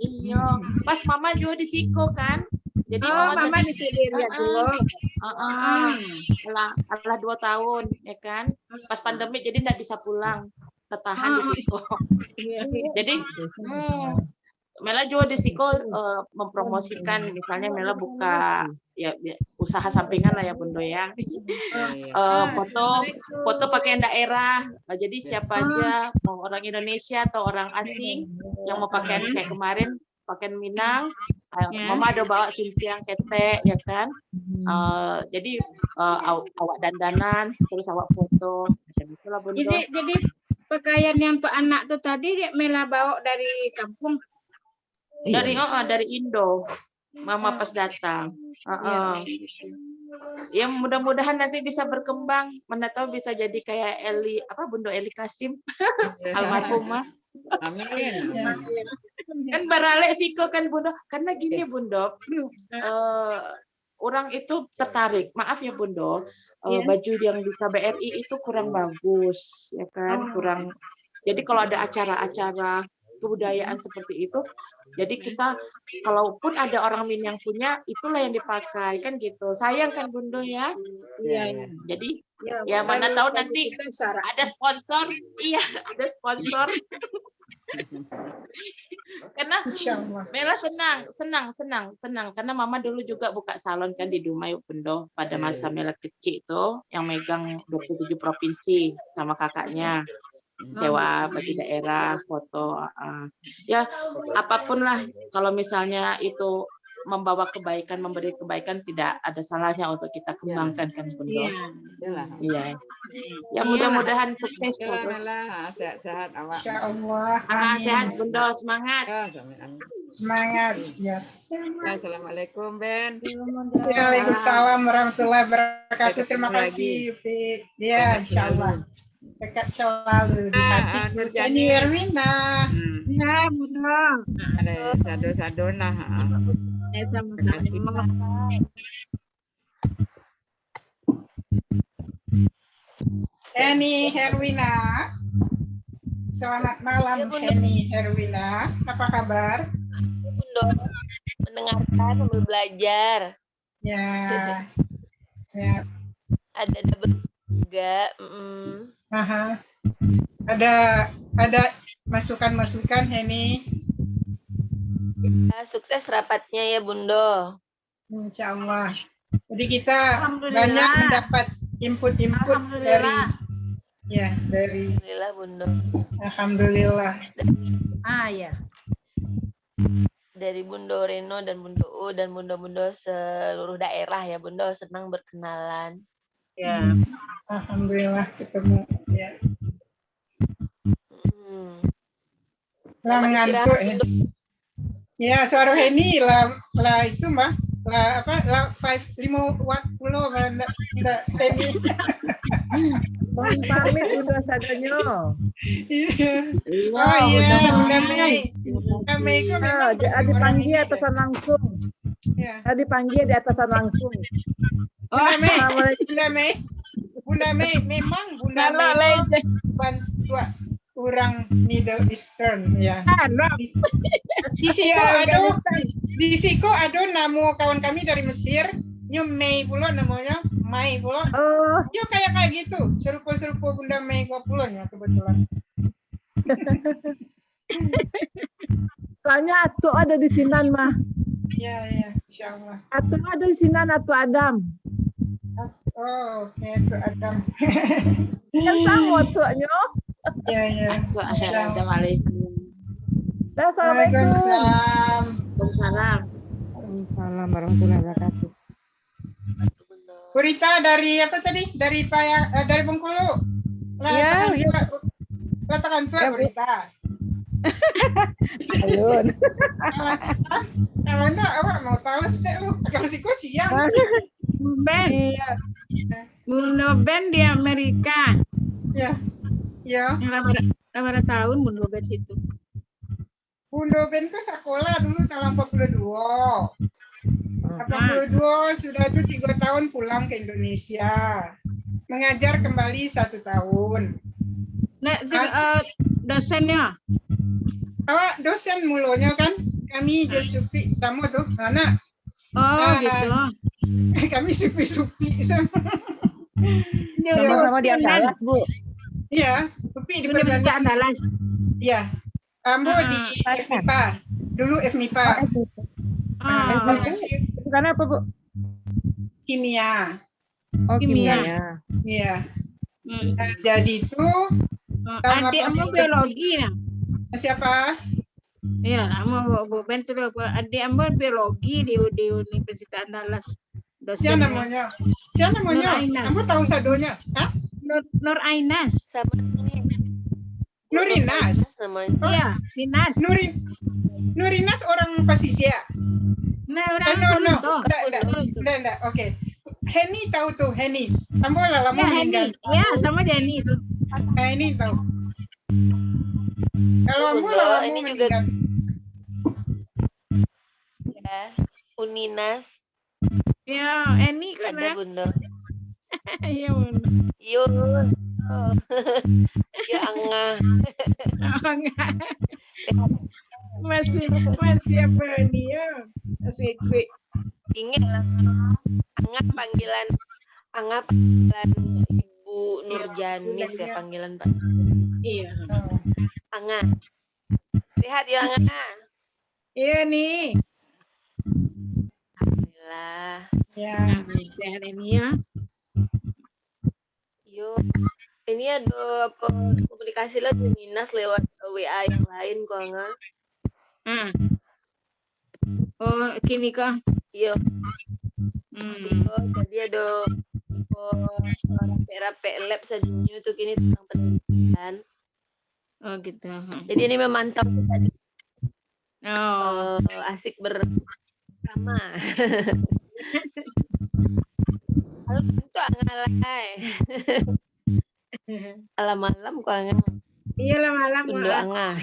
Iyo. Pas mama juga di siko kan. Jadi oh, mama, mama di sini lihat dulu. Heeh. Alah, alah dua tahun, ya kan. Pas pandemi jadi ndak bisa pulang. Tertahan di siko. Jadi, hmm, Mela juga di siko, eh, mempromosikan, misalnya Mela buka ya, ya, usaha sampingan lah ya, Bundo ya. Eh, foto, foto pakaian daerah. Eh, jadi siapa aja, mau orang Indonesia atau orang asing yang mau pakaian kayak kemarin, pakaian Minang, eh, mama ada bawa sumpiang ketek ya kan. Eh, jadi eh, aw- awak dandanan, terus awak foto, macam itulah, Bundo. Jadi, jadi pakaian yang untuk anak tu tadi dia Mela bawa dari kampung. Dari oh, oh, dari Indo. Mama pas datang. Heeh. Ya, mudah-mudahan nanti bisa berkembang, mana tahu bisa jadi kayak Eli, apa, Bundo Eli Kasim, almarhumah. Amin. Kan baralek siko kan, Bundo. Karena gini, Bundo, eh, orang itu tertarik. Maaf ya, Bundo, eh, baju yang di K B R I itu kurang bagus, ya kan? Kurang. Jadi kalau ada acara-acara kebudayaan seperti itu, jadi kita, kalaupun ada orang Minang punya, itulah yang dipakai, kan gitu. Sayang kan, Bundo ya? Iya, iya. Jadi ya, mana tahu nanti ada sponsor. Iya, ada sponsor. Karena Mela senang, senang, senang, senang. Karena mama dulu juga buka salon kan di Dumai, Bundo. Pada masa Mela kecil tu, yang megang dua puluh tujuh provinsi sama kakaknya. Sewa baju daerah, foto, ah. Ya, apapun lah, kalau misalnya itu membawa kebaikan, memberi kebaikan, tidak ada salahnya untuk kita kembangkan, kan, Bundo? Iya. Ya, mudah-mudahan sukses. Sehat-sehat awak. Insya Allah. Sehat, Bundo. Semangat. Semangat. Yes. Assalamualaikum, Ben. Waalaikumsalam warahmatullahi wabarakatuh. Terima kasih, Pi. Ya, insya Allah. Sehat selalu. Di hati Nurjani Erwina. Ya, Bundo. Ada sado-sado nah. Ya, sama-sama. Heni Herwina. Selamat malam, Heni Herwina. Apa kabar? Bundo, mendengarkan sambil belajar. Ya. Ya. Ada double juga. Mm-mm. Aha. Ada ada masukan-masukan, Heni? Ya, sukses rapatnya ya, Bundo. Insya Allah. Jadi kita banyak mendapat input-input dari ya dari Alhamdulillah, Bundo. Alhamdulillah. Ah ya. Dari Bundo Reno dan Bundo U dan Bundo-bundo seluruh daerah ya, Bundo, senang berkenalan. Ya, alhamdulillah ketemu. Ya. Hmm. Lah ngantuk ya. Ya, suara Heni lah, lah itu mah, lah apa, lah five, lima watt pulo mah, ndak, ndak Heni. Mohon pamit, Bundo sadonyo. Iya. Oh iya, Bunda Mei. Bunda Mei itu memang dipanggil atasan langsung. Iya. Dipanggil di atasan langsung. Bunda Mei, Bunda Mei, Bunda Mei, memang Bunda Mei bantuak urang Middle Eastern, ya. Di, di siko ado, di siko ado namo kawan kami dari Mesir, nyo Mei pulo namonyo, Mai pulo. Oh. Yo kayak kayak gitu, serupa-serupa Bunda Mei ko pulo nyo kebetulan. Soalnya Atuk ada di sinan mah. Ya, ya, insya Allah. Atuk ada di sinan, Atuk Adam. Oh, oke, Atuk Adam. Kan sama Atuknyo. Ya, ya. Atuk Adam alaihissalam. Assalamualaikum. Waalaikumsalam. Waalaikumsalam warahmatullahi wabarakatuh. Burita dari apa tadi? Dari Paya, eh, dari Bengkulu. Lah, ya, takan ya. Tuak, lah, takan tuak ya, Bu. Burita. Alun. Kalau, kalau ndak, awak mau tahu stek lu. Kalau siko siang. Ben. Iya. Bundo Ben di Amerika. Ya. Ya. Lah bara, lah bara taun Bundo Ben situ? Bundo Ben tu sakolah dulu tahun lapan puluh dua. Lapan puluh dua, sudah tu tiga tahun pulang ke Indonesia. Mengajar kembali satu tahun. Nek, si, eh, dosennya? Awak dosen mulanya kan, kami jo Supi samo tu. Ha, nak. Oh, gitu. Kami Supi-Supi. Sama-sama di Andalas, Bu. Iya, Supi di Pertanian. Andalas. Iya. Ambo di F MIPA. Dulu F MIPA. Itu karena apa, Bu? Kimia. Oh, kimia. Iya. Nah, jadi tu, adik ambo biologi nah. Siapa? Iya, ambo Bu, Bu Ben tu lah. Adik ambo biologi di, di Universitas Andalas. Siapa namanya? Siapa namanya? Ambo tahu sadonyo. Hah? Nur, Nur Ainas. Sama ini. Nurinas. Namanya. Iya, Sinas. Nuri-, Nurinas orang Pasisia. Nah, orang Solo tu. Ndak, ndak. Ndak, ndak. Oke. Heni tahu tu, Heni. Ambo lah lamo meninggal. Iya, sama Heni tu. Nah, ini tahu. Kalau ambo lah lamo meninggal. Ya, Uninas. Ya, Eni kan ada, Bunda. Iya, Bunda. Yo. Yo, Angah. Angah. Masih, masih apa ni, ya? Masih quick. Ingat lah, Angah panggilan, Angah panggilan Ibu Nurjanis ya, panggilan Pak. Iya. Angah. Sehat ya, Angah? Iya, nih. Alhamdulillah. Ya, sehat ini ya. Yo, ini ada apa, komunikasi lah dengan Ninas lewat W A yang lain, kok, Angah. Hmm. Oh, kini kah? Iyo. Hmm. Iyo, tadi ada, oh, rapek-rapek lab sadonyo tu kini tentang penelitian. Oh, gitu. Hmm. Jadi ini memantau tu tadi. Oh. Eh, asik bersama. Halo, itu Angah lai. Alam-alam kok Angah. Iya lah malam. Indo Angah.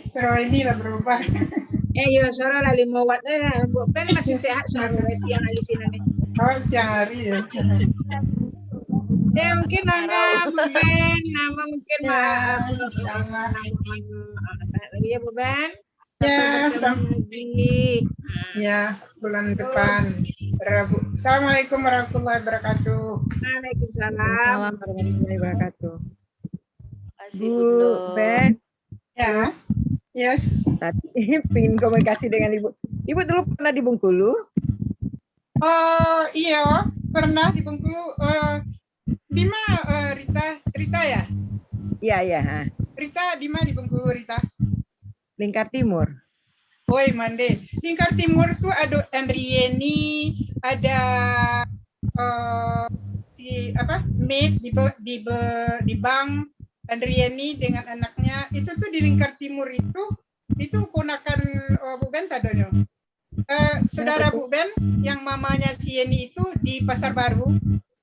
Suara ini lah berubah. Eh, yo, suara lah limo watt, eh, Bu Ben masih sehat suara siang hari sini nih. Oh, siang hari ya. Ya, mungkin Angah, Bu Ben, nama mungkin ya, insyaallah. Iya, Bu Ben. Ya, sam-, ya, bulan depan, Rabu. Assalamualaikum warahmatullahi wabarakatuh. Waalaikumsalam. Waalaikumsalam warahmatullahi wabarakatuh. Bu Ben. Ya. Yes. Tadi pingin komunikasi dengan Ibu. Ibu dulu pernah di Bengkulu? Oh, iya, pernah di Bengkulu. Eh, di ma, eh, Rita? Rita ya? Iya, iya, ha. Rita, di ma di Bengkulu, Rita? Lingkar Timur. Woi, mande. Lingkar Timur tu ada Andrieni, ada, eh, si, apa, Made di be-, di be-, di bank, Andrieni dengan anaknya. Itu tu di Lingkar Timur itu, itu ponakan, eh, Bu Ben sadonyo. Eh, saudara Bu Ben, yang mamanya si Yeni itu di Pasar Baru,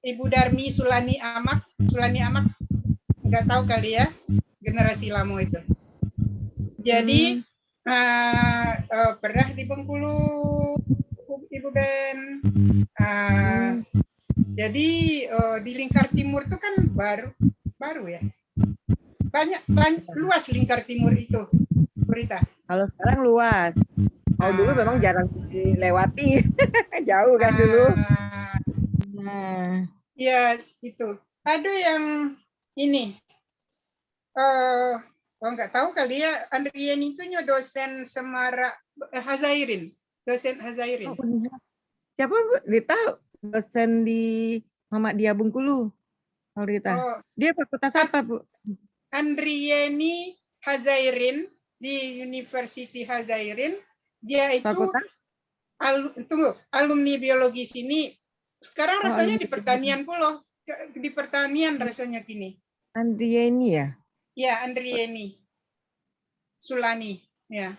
Ibu Darmi Sulani Amak, Sulani Amak, nggak tahu kali ya, generasi lama itu. Jadi, eh, eh, pernah di Bengkulu, Ibu Ben. Eh, jadi, eh, di Lingkar Timur itu kan baru, baru ya. Banyak, ban-, luas Lingkar Timur itu, Rita. Kalau sekarang luas. Kalau dulu memang jarang dilewati. Jauh kan dulu. Ah. Nah. Ya, itu. Ada yang ini. Eh, oh, nggak tahu kali ya, Andrieni itu nyo dosen Semarak, eh, Hazairin. Dosen Hazairin. Oh, Unhas. Siapa, Bu? Rita, dosen di Muhammadiyah Bengkulu. Kalau Rita. Oh. Dia fakultas apa, Bu? Andrieni Hazairin di University Hazairin. Dia itu fakultas? Al-, tunggu, alumni biologi sini. Sekarang rasanya di pertanian pulo. Ke-, di pertanian rasanya kini. Andrieni ya? Ya, Andrieni Sulani. Ya.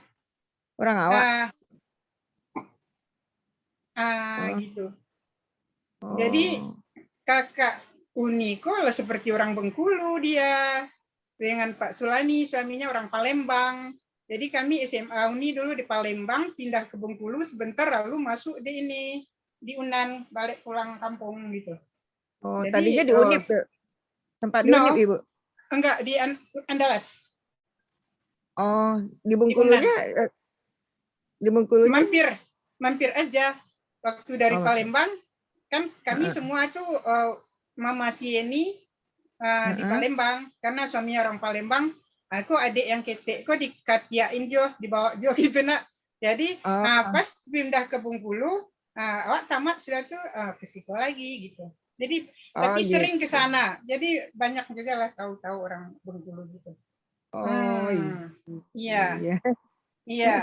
Orang awak? Ah, ah, gitu. Jadi, kakak, Uni ko lah seperti orang Bengkulu dia. Dengan Pak Sulani, suaminya orang Palembang. Jadi kami S M A Uni dulu di Palembang, pindah ke Bengkulu sebentar, lalu masuk di ini, di Unan, balik pulang kampung gitu. Oh, Jadi, tadinya di eh, Unip tuh. Sempat di no. Unip, Ibu? Enggak, di An- Andalas. Oh, di Di Unan. Bengkulunya, eh, di Bengkulunya? Mampir, mampir aja. Waktu dari Oh, Palembang, kan kami Heeh. semua tuh, eh, Mama si Yeni, eh, di Heeh. Palembang, karena suaminya orang Palembang. Aku adik yang ketek ko dikatiakin jo, dibawa jo gitu nak. Jadi, Oh. ah, pas pindah ke Bengkulu, ah, awak tamat sudah tu, ah, ke situ lagi gitu. Jadi, Oh, tapi sering ke gitu. sana. Jadi banyak juga lah tahu-tahu orang Bengkulu gitu. Oh, Hmm, iya. Iya, Iya. iya.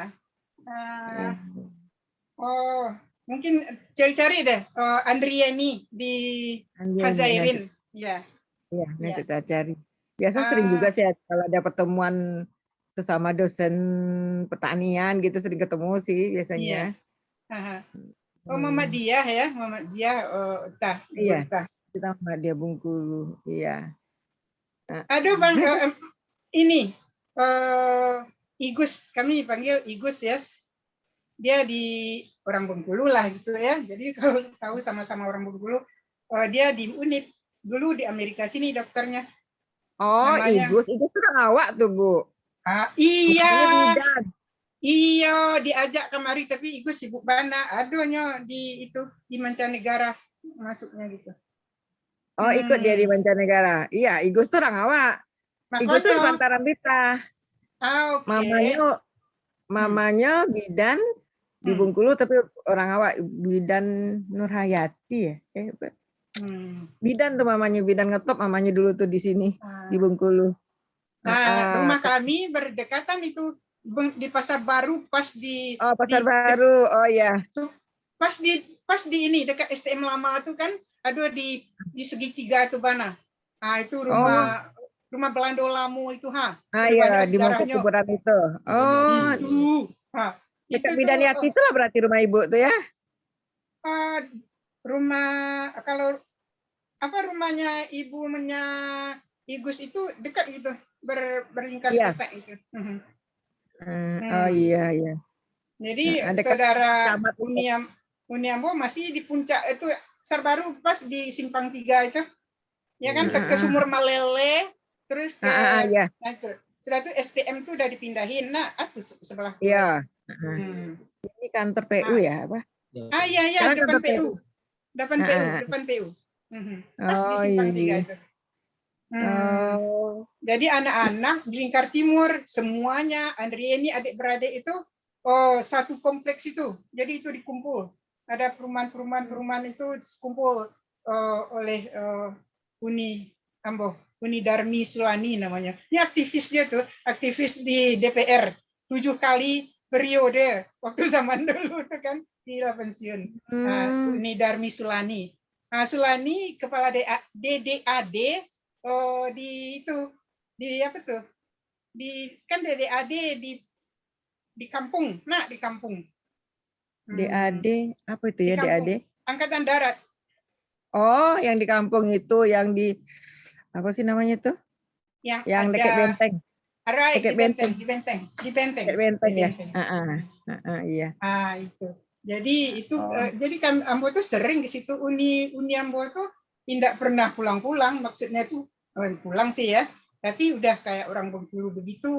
Ah, Iya. oh, mungkin cari-cari deh, eh, Andriani di Anjay, Hazairin. nanti, Iya, iya, nanti iya. kita cari. Biasa sering juga Ah, sih kalau ada pertemuan sesama dosen pertanian gitu, sering ketemu sih iya. biasanya. Aha. Oh, Hmm. Muhammadiyah ya, Muhammadiyah, oh, tah, Iya, tah. kita Muhammadiyah Bengkulu. Iya. Ah, Aduh, Bang, dia eh, em, ini, eh, Igus, kami panggil Igus ya. Dia di orang Bengkulu lah gitu ya. Jadi kalau tahu sama-sama orang Bengkulu, eh, dia di Unip. Dulu di Amerika sini dokternya. Oh, Namanya, Igus. Igus tuh orang awak tuh, Bu. Ah, Bukannya iya. bidan. Iya, diajak kamari, tapi Igus sibuk bana. Adonyo di itu, di mancanegara masuknya gitu. Oh, ikut dia di Hmm. mancanegara. Iya, Igus tuh orang awak. Igus tuh Makonyo, sepantaran Bita. ah, oke. Mamanya, Hmm. mamanya bidan di Hmm. Bengkulu, tapi orang awak, bidan Nurhayati ya. Eh, be- Hmm. bidan tuh mamanya, bidan ngetop mamanya dulu tuh di sini, di Ah. Bengkulu. Nah, rumah Ah, ah. kami berdekatan itu, Beng-, di Pasar Baru, pas di, Oh, Pasar di, Baru. Oh ya. pas di, pas di ini, dekat S T M lama tu kan, ada di, di segitiga tu bana. Ah, itu Oh. rumah, rumah Belando lamo itu, ha. Ah, Ada banyak iya, di muka sejarahnya. kuburan itu. Oh, Itu, ha. Itu dekat tuh, bidan Yati eh, itulah berarti rumah ibu tuh ya? ah, rumah, kalau apa, rumahnya ibunya Igus itu dekat gitu, ber-, berlingkar Iya. setak gitu. Mhm. Hmm, oh Hmm. iya, iya. Jadi, Nah, dekat saudara Camat itu. Uni Am-, Uni Ambo masih di puncak itu, Pasar Baru pas di Simpang Tiga itu. Ya kan, Hmm, ke hmm. Sumur Malele, terus Ah, ah, ah, ke, iya. nah itu. Sudah tu S T M tu udah dipindahin, nah, ah, tu se-, sebelah tu. Iya. Heeh. Hmm. Ini kantor P U Ah. ya, apa? Ah, iya, iya, Sekarang depan kantor P U. P U. Depan Ah, P U, ah. depan P U. Mhm. Pas di Oh, Simpang Tiga iya. itu. Hmm. Oh. Jadi anak-anak di Lingkar Timur, semuanya, Andriani adik beradik itu, oh, satu kompleks itu. Jadi itu dikumpul. Ada perumahan-perumahan, perumahan itu dikumpul, eh, oleh, eh, Uni Ambo, Uni Darmi Sulani namanya. Ini aktivis dia tuh, aktivis di D P R. Tujuh kali periode waktu zaman dulu tuh kan, gila pensiun. Nah, Hmm. Uni Darmi Sulani. Nah, Sulani kepala D A, D D A D, oh, di itu, di apa tuh? Di, kan D D A D di, di kampung, nah, di kampung. Hmm. D A D, apa itu Di ya, kampung. D A D? Angkatan Darat. Oh, yang di kampung itu, yang di, apa sih namanya tuh? Yang Yang dekat ada, benteng. Alright, Dekat di benteng, benteng. di benteng, di benteng. Dekat benteng Di ya? benteng. Heeh. Heeh, iya. Ah, itu. Jadi itu, Oh. eh, jadi kami, Ambo tuh sering ke situ, Uni, Uni Ambo tuh tidak pernah pulang-pulang, maksudnya tuh, eh, pulang sih ya, tapi udah kayak orang Bengkulu begitu,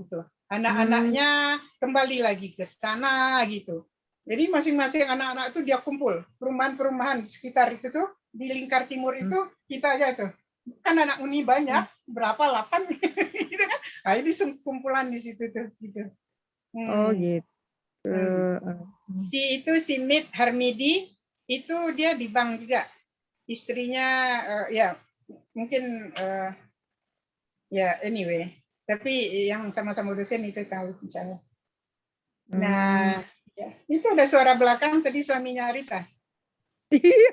gitu. Anak-anaknya Hmm. kembali lagi ke sana, gitu. Jadi masing-masing anak-anak tuh dia kumpul, perumahan-perumahan di sekitar itu tuh, di Lingkar Timur itu, Hmm. kita aja tuh. Kan anak Uni banyak, Hmm. berapa, delapan, gitu kan. Nah, ini sem-, kumpulan di situ tuh, gitu. Oh, Hmm. gitu. Hmm. Heeh. Si itu, si Mit Harmidi, itu dia di bank juga. Istrinya, eh, ya, mungkin, eh, ya, anyway. Tapi yang sama-sama dosen itu tahu, insya Allah. Nah, Hmm. ya. Itu ada suara belakang tadi suaminya Arita. Iya.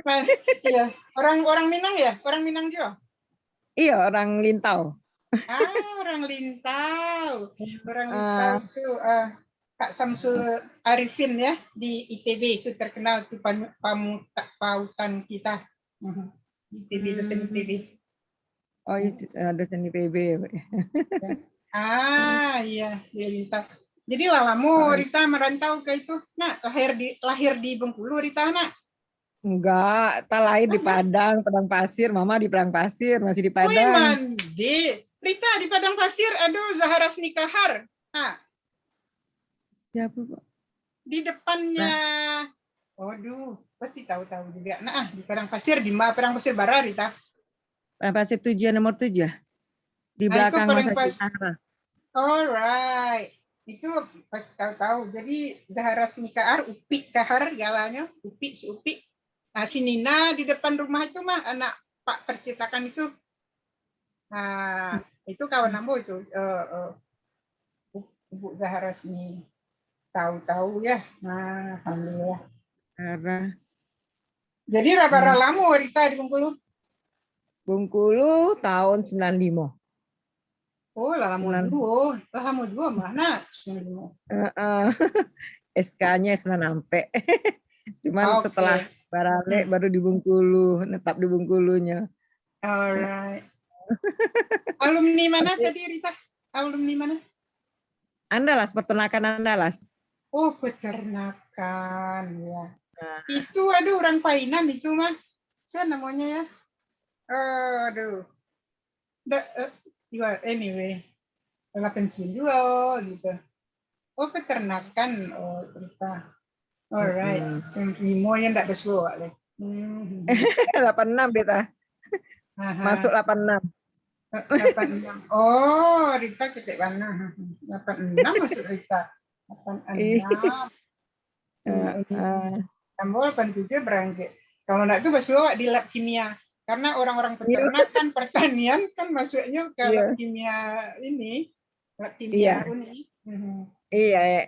Ma-, iya. Orang, orang Minang ya? Orang Minang juga? Iya, orang Lintau. Ah, orang Lintau. Orang Lintau Ah. tu, ah, Kak Samsul Arifin ya, di I T B itu terkenal tu pan-, pamuta-, pautan kita. Mhm. I P B, dosen I P B. Oh, iya, eh, dosen I P B. Ah, iya, iya, Rita. Jadi lah lamo Rita merantau ke itu, nak? Lahir di lahir di Bengkulu, Rita, nak? Enggak, ta lahir di Padang, Padang Pasir, mama di Padang Pasir, masih di Wih, Padang. Mandi. Rita di Padang Pasir, aduh, Zahara Snikahar. Nah, Siapa, Pak? Di depannya, waduh, pasti tahu-tahu juga. Nah, di Padang Pasir, di ma-, Padang Pasir Barat, Rita. Padang Pasir tujuh, nomor tujuh. Di Nah, itu belakang Padang Masjid Pas- Zahra. Alright. Itu pasti tahu-tahu. Jadi Zahara Snikahar, Upik Kahar galanya, Upik, si Upik. Nah, si Nina di depan rumah itu mah anak Pak percetakan itu. Nah, itu kawan ambo itu, eh, eh, Bu- Bu Zahara sini. Tahu-tahu ya. Nah, alhamdulillah. Zahra. Jadi lah bara lamo Rita di Bengkulu? Bengkulu tahun sembilan lima. Oh, lah lamo Sembilan- juo. Lah lamo juo mah, nah. Sembilan lima. Heeh. S K-nya sembilan ampek. Cuman Oke. Setelah baralek baru di Bengkulu, netap di Bengkulunyo. Alright. Alumni mana Tapi- tadi, Rita? Alumni mana? Andalas, peternakan Andalas. Oh, peternakan, ya. Nah. Itu ada orang Painan itu mah. Siapa namanya ya? Aduh. Da, eh, juga, anyway. Lah pensiun juga gitu. Oh, peternakan. Oh, Rita. Alright. Mm-mm. Sembilan lima yang tak bersuara leh. Hmm. Lapan enam dia tah. Aha. Masuk lapan enam. Lapan enam. Oh, Rita ketek bana. Lapan enam masuk Rita. Lapan enam. Heeh. Tambah lapan tujuh berangkat. Kalau nak tu masuk awak di lab kimia. Karena orang-orang Iya. peternakan, pertanian kan masuknya ke Iya. lab kimia ini. Lab kimia Iya. Uni. Mhm. Iya, ya.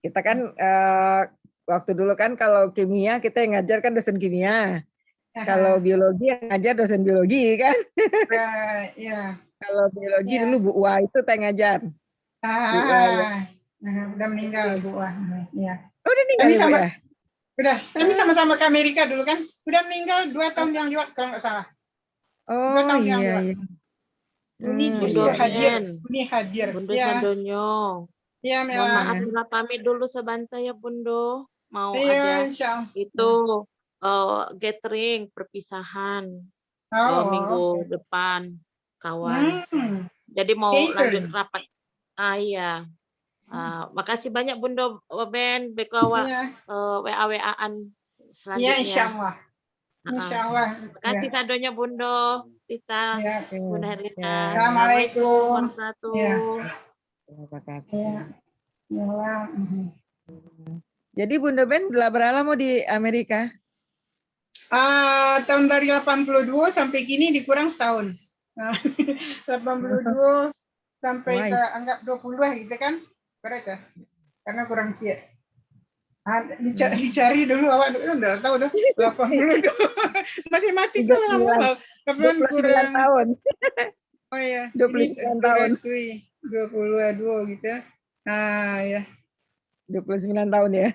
Kita kan eh, waktu dulu kan kalau kimia kita yang ngajar kan dosen kimia. Aha. Kalau biologi yang ngajar dosen biologi kan. Right, ya. Kalau biologi Iya. dulu Bu Wa itu yang ngajar. Bu Wa, ya. Ah, nah, udah meninggal Bu Wa. Iya. Oh, udah meninggal Kami ya, Bu, sama ya? Udah, kami sama-sama ke Amerika dulu kan. Udah meninggal dua tahun yang lewat kalau nggak salah. Oh, tahun yang iya, lewat. Iya. Uni Hmm, justru iya. hadir. Ben. Uni hadir. Bundo Ya, sadonyo. Ya, Mohon maaf, Mela. Mila pamit dulu sabanta ya, Bundo. Mau Iya, ada insya Allah. itu eh, gathering perpisahan eh, Oh, minggu oke. Depan, kawan. Hmm. Jadi mau lanjut Catering. Rapat. Ah, iya. Ah, makasih banyak Bundo Ben, beko awak Iya. eh, W A W A-an Iya, insya selanjutnya. Allah. Ah, Insya Allah. Makasih Ya. Sadonyo Bundo, Rita, Ya. Bunda Herlina. Ya. Assalamualaikum. Warahmatullahi Ya. wabarakatuh. Wabarakatuh. Ya. Ya. Mhm. Jadi Bundo Ben lah berapa lama di Amerika? Ah, tahun dari delapan puluh dua sampai kini dikurang setahun. Nah, delapan puluh dua sampai Wais. Ke anggap dua puluh lah gitu kan. Berapa? Karena kurang siap. Ah, dica- dicari dulu awak tu, udah tahu dah. delapan puluh dua. Matematika lama Dua puluh sembilan. tau. Delapan Dua puluh sembilan kurang tahun. Dua puluh dua gitu. Ah, ya. Dua puluh sembilan tahun ya.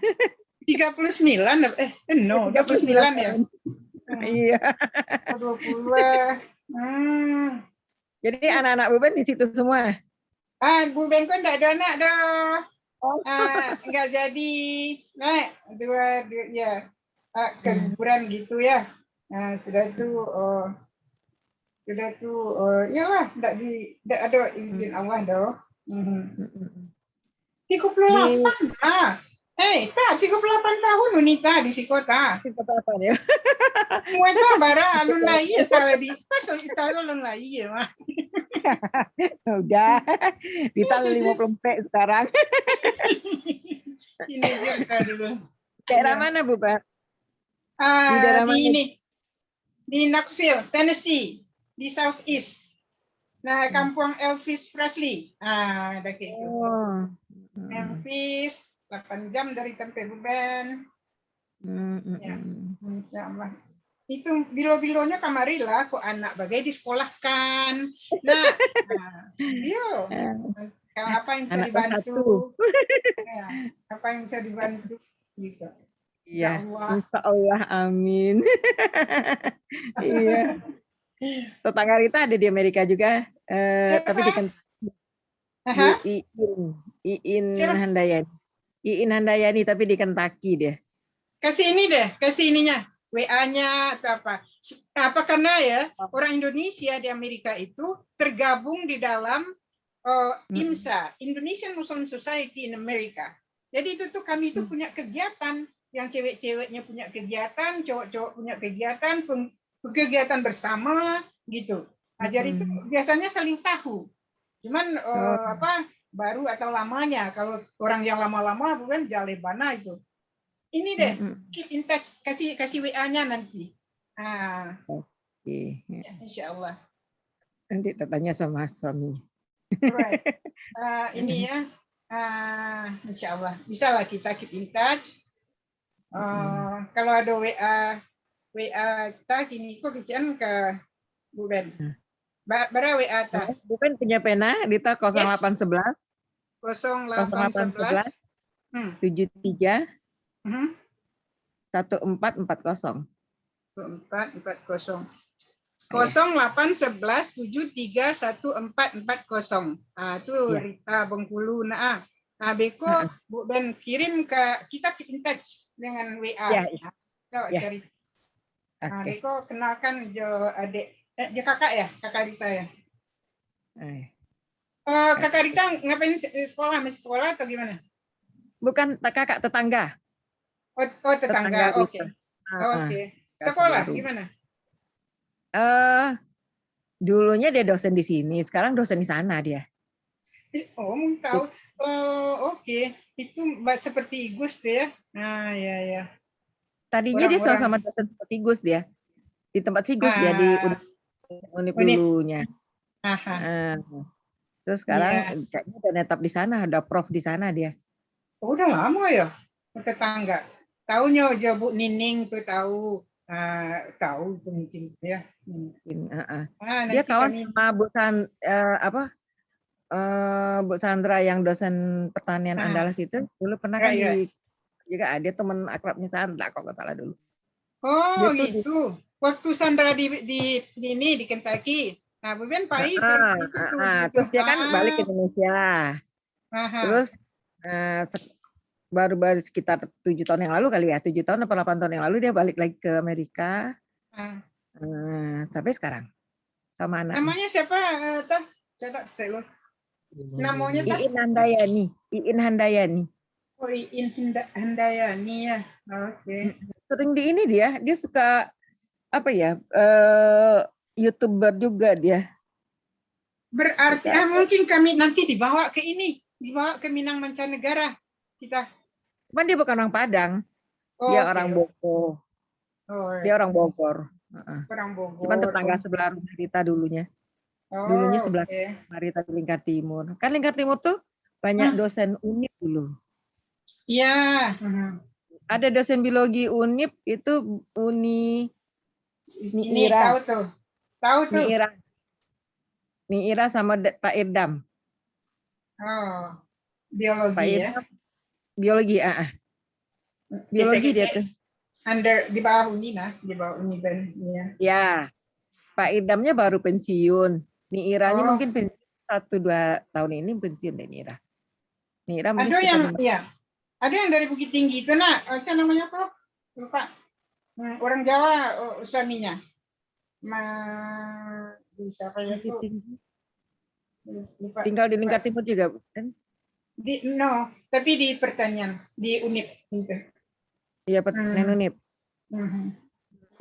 Tiga puluh sembilan, eh, eh, no, dua puluh sembilan ya. Iya. Dua puluh lah. Hmm. Jadi anak-anak Bu Ben di situ semua? Ah, Bu Ben kan tak ada anak dah. Oh. Ah, enggak jadi. Nah, dua, dua ya. Ah, keguguran gitu ya. Nah, sudah tu, oh, sudah tu, oh, iyalah, tak di, tak ada izin Allah dah. Mhm. Mm-mm. Tiga puluh lapan ah. Eh, tak, tiga puluh lapan tahun wanita di siko ta. Tiga puluh lapan ya. Muai ta bara alun lahir ta tadi. Pas kita tu alun lahir mah. Udah. Rita lima puluh empat sekarang. Ini je kita dulu. Daerah Iya. Mana, Bu, Pak? Ah, Di daerah di mana? Ini. Di Knoxville, Tennessee, di Southeast. Nah, Hmm. kampung Elvis Presley. Ah, ada kayak itu. Oh. Hmm. Elvis, delapan jam dari tempat Bu Ben. Hmm, hmm, Ya. hmm. Insya Allah. Itu bilo-bilonya kamari lah, kok anak bagai disekolahkan. Nah, nah, iyo. Ah. Kalau apa yang bisa Anak kelas dibantu. satu. Ya, apa yang bisa dibantu. Gitu. Iya, Insya Allah. Insya Allah, amin. Iya. Tetangga kita ada di Amerika juga, eh, tapi di Kentucky. Aha. Iin, Iin Handayani. Iin Handayani, tapi di Kentucky dia. Kasih ini deh, kasih ininya, W A-nya atau apa. Apa karena ya, orang Indonesia di Amerika itu tergabung di dalam, eh, IMSA, Indonesian Muslim Society in America. Jadi itu tuh kami itu punya kegiatan, yang cewek-ceweknya punya kegiatan, cowok-cowok punya kegiatan, pem- kegiatan bersama gitu. Nah, jadi itu biasanya saling tahu. Cuman, eh, apa, baru atau lamanya, kalau orang yang lama-lama bukan jaleh bana itu. Ini deh, keep in touch, kasih kasih W A-nya nanti. Ah, Oke. Ya, insya Allah. Nanti tak tanya sama suami. Alright. Ah, ini ya, ah, insya Allah bisa lah kita keep in touch. Ah, kalau ada W A, W A kita kini ko kecek-an ka Bu Ben. Ba- bara W A ta? Bu Ben punya pena di ta kosong lapan sebelas, kosong lapan sebelas, tujuh tiga, satu empat empat kosong. Empat empat kosong. Kosong lapan sebelas tujuh tiga satu empat empat kosong. Ah, tu Rita Bengkulu nak ah. Ah, beko Bu Ben kirim ka kita, keep in touch dengan W A. Ya, ya. Ah, cari. Ah, beko kenalkan jo adik, eh, jo kakak ya, kakak Rita ya. Eh, kakak Rita ngapain se- sekolah, masih sekolah atau gimana? Bukan, kakak tetangga. Oh, oh, tetangga. Tetangga Rita. Oke. Ah, oke. Sekolah gimana? Eh, dulunya dia dosen di sini, sekarang dosen di sana dia. Oh, tahu. Oh, oke. Itu seperti Igus tuh ya. Nah, ya, ya. Tadinya dia sama-sama dosen seperti Igus dia. Di tempat si Igus dia di Unip dulunya. Aha. Eh, terus sekarang kayaknya udah netap di sana, ada prof di sana dia. Oh, udah lama ya? Tetangga. Tahunya aja Bu Nining tuh tahu. Ah, tahu itu mungkin ya. Mungkin, heeh. Ah, dia kawan sama Bu San, eh, apa? Eh, Bu Sandra yang dosen pertanian Andalas itu dulu pernah kan di juga ada teman akrabnya Sandra kok nggak salah dulu. Oh, gitu. Waktu Sandra di, di, di ini, di Kentucky. Nah, Bu Ben pai ke situ tuh, gitu. Terus dia kan balik ke Indonesia. Aha. Terus eh, se- baru-baru sekitar tujuh tahun yang lalu kali ya, tujuh tahun atau delapan tahun yang lalu dia balik lagi ke Amerika. Ah. Eh, sampai sekarang sama anak. Namanya siapa? Eh, Tah? Catat stek lu. Namanya Tah? Iin Handayani. Iin Handayani. Oh, Iin Handa- Handayani ya. Oke. Sering di ini dia, dia suka apa ya? Eh, YouTuber juga dia. Berarti ah, mungkin kami nanti dibawa ke ini, dibawa ke Minang Mancanegara kita. Cuman dia bukan orang Padang. Oh, dia orang Bogor. Oh, dia orang Bogor. Heeh. Orang Bogor. Cuman tetangga sebelah rumah kita dulunya. Oh, dulunya sebelah rumah kita di Lingkar Timur. Kan Lingkar Timur tuh banyak dosen Unip dulu. Iya. Ada dosen biologi Unip itu Uni Ni Ira. Tahu tuh. Tahu tuh. Ni Ira. Ni Ira sama Pak Irdam. Oh, biologi ya? Biologi, ah. Ah. Biologi dia tuh. Under, di bawah Uni lah, di bawah Uni Ben, ya. Ya. Pak Irdamnya baru pensiun. Ni Iranya mungkin pensiun satu dua tahun ini pensiun deh Ni Ira. Ni Ira mungkin ada yang, ya. Ada yang dari Bukittinggi itu nak, apa namanya tuh? Lupa. Hmm, orang Jawa, oh, suaminya. Ma, di siapa ya tuh? Lupa. Tinggal di Lingkar Timur juga, kan? Di, no, tapi di pertanian, di Unip gitu. Iya, pertanian Unip.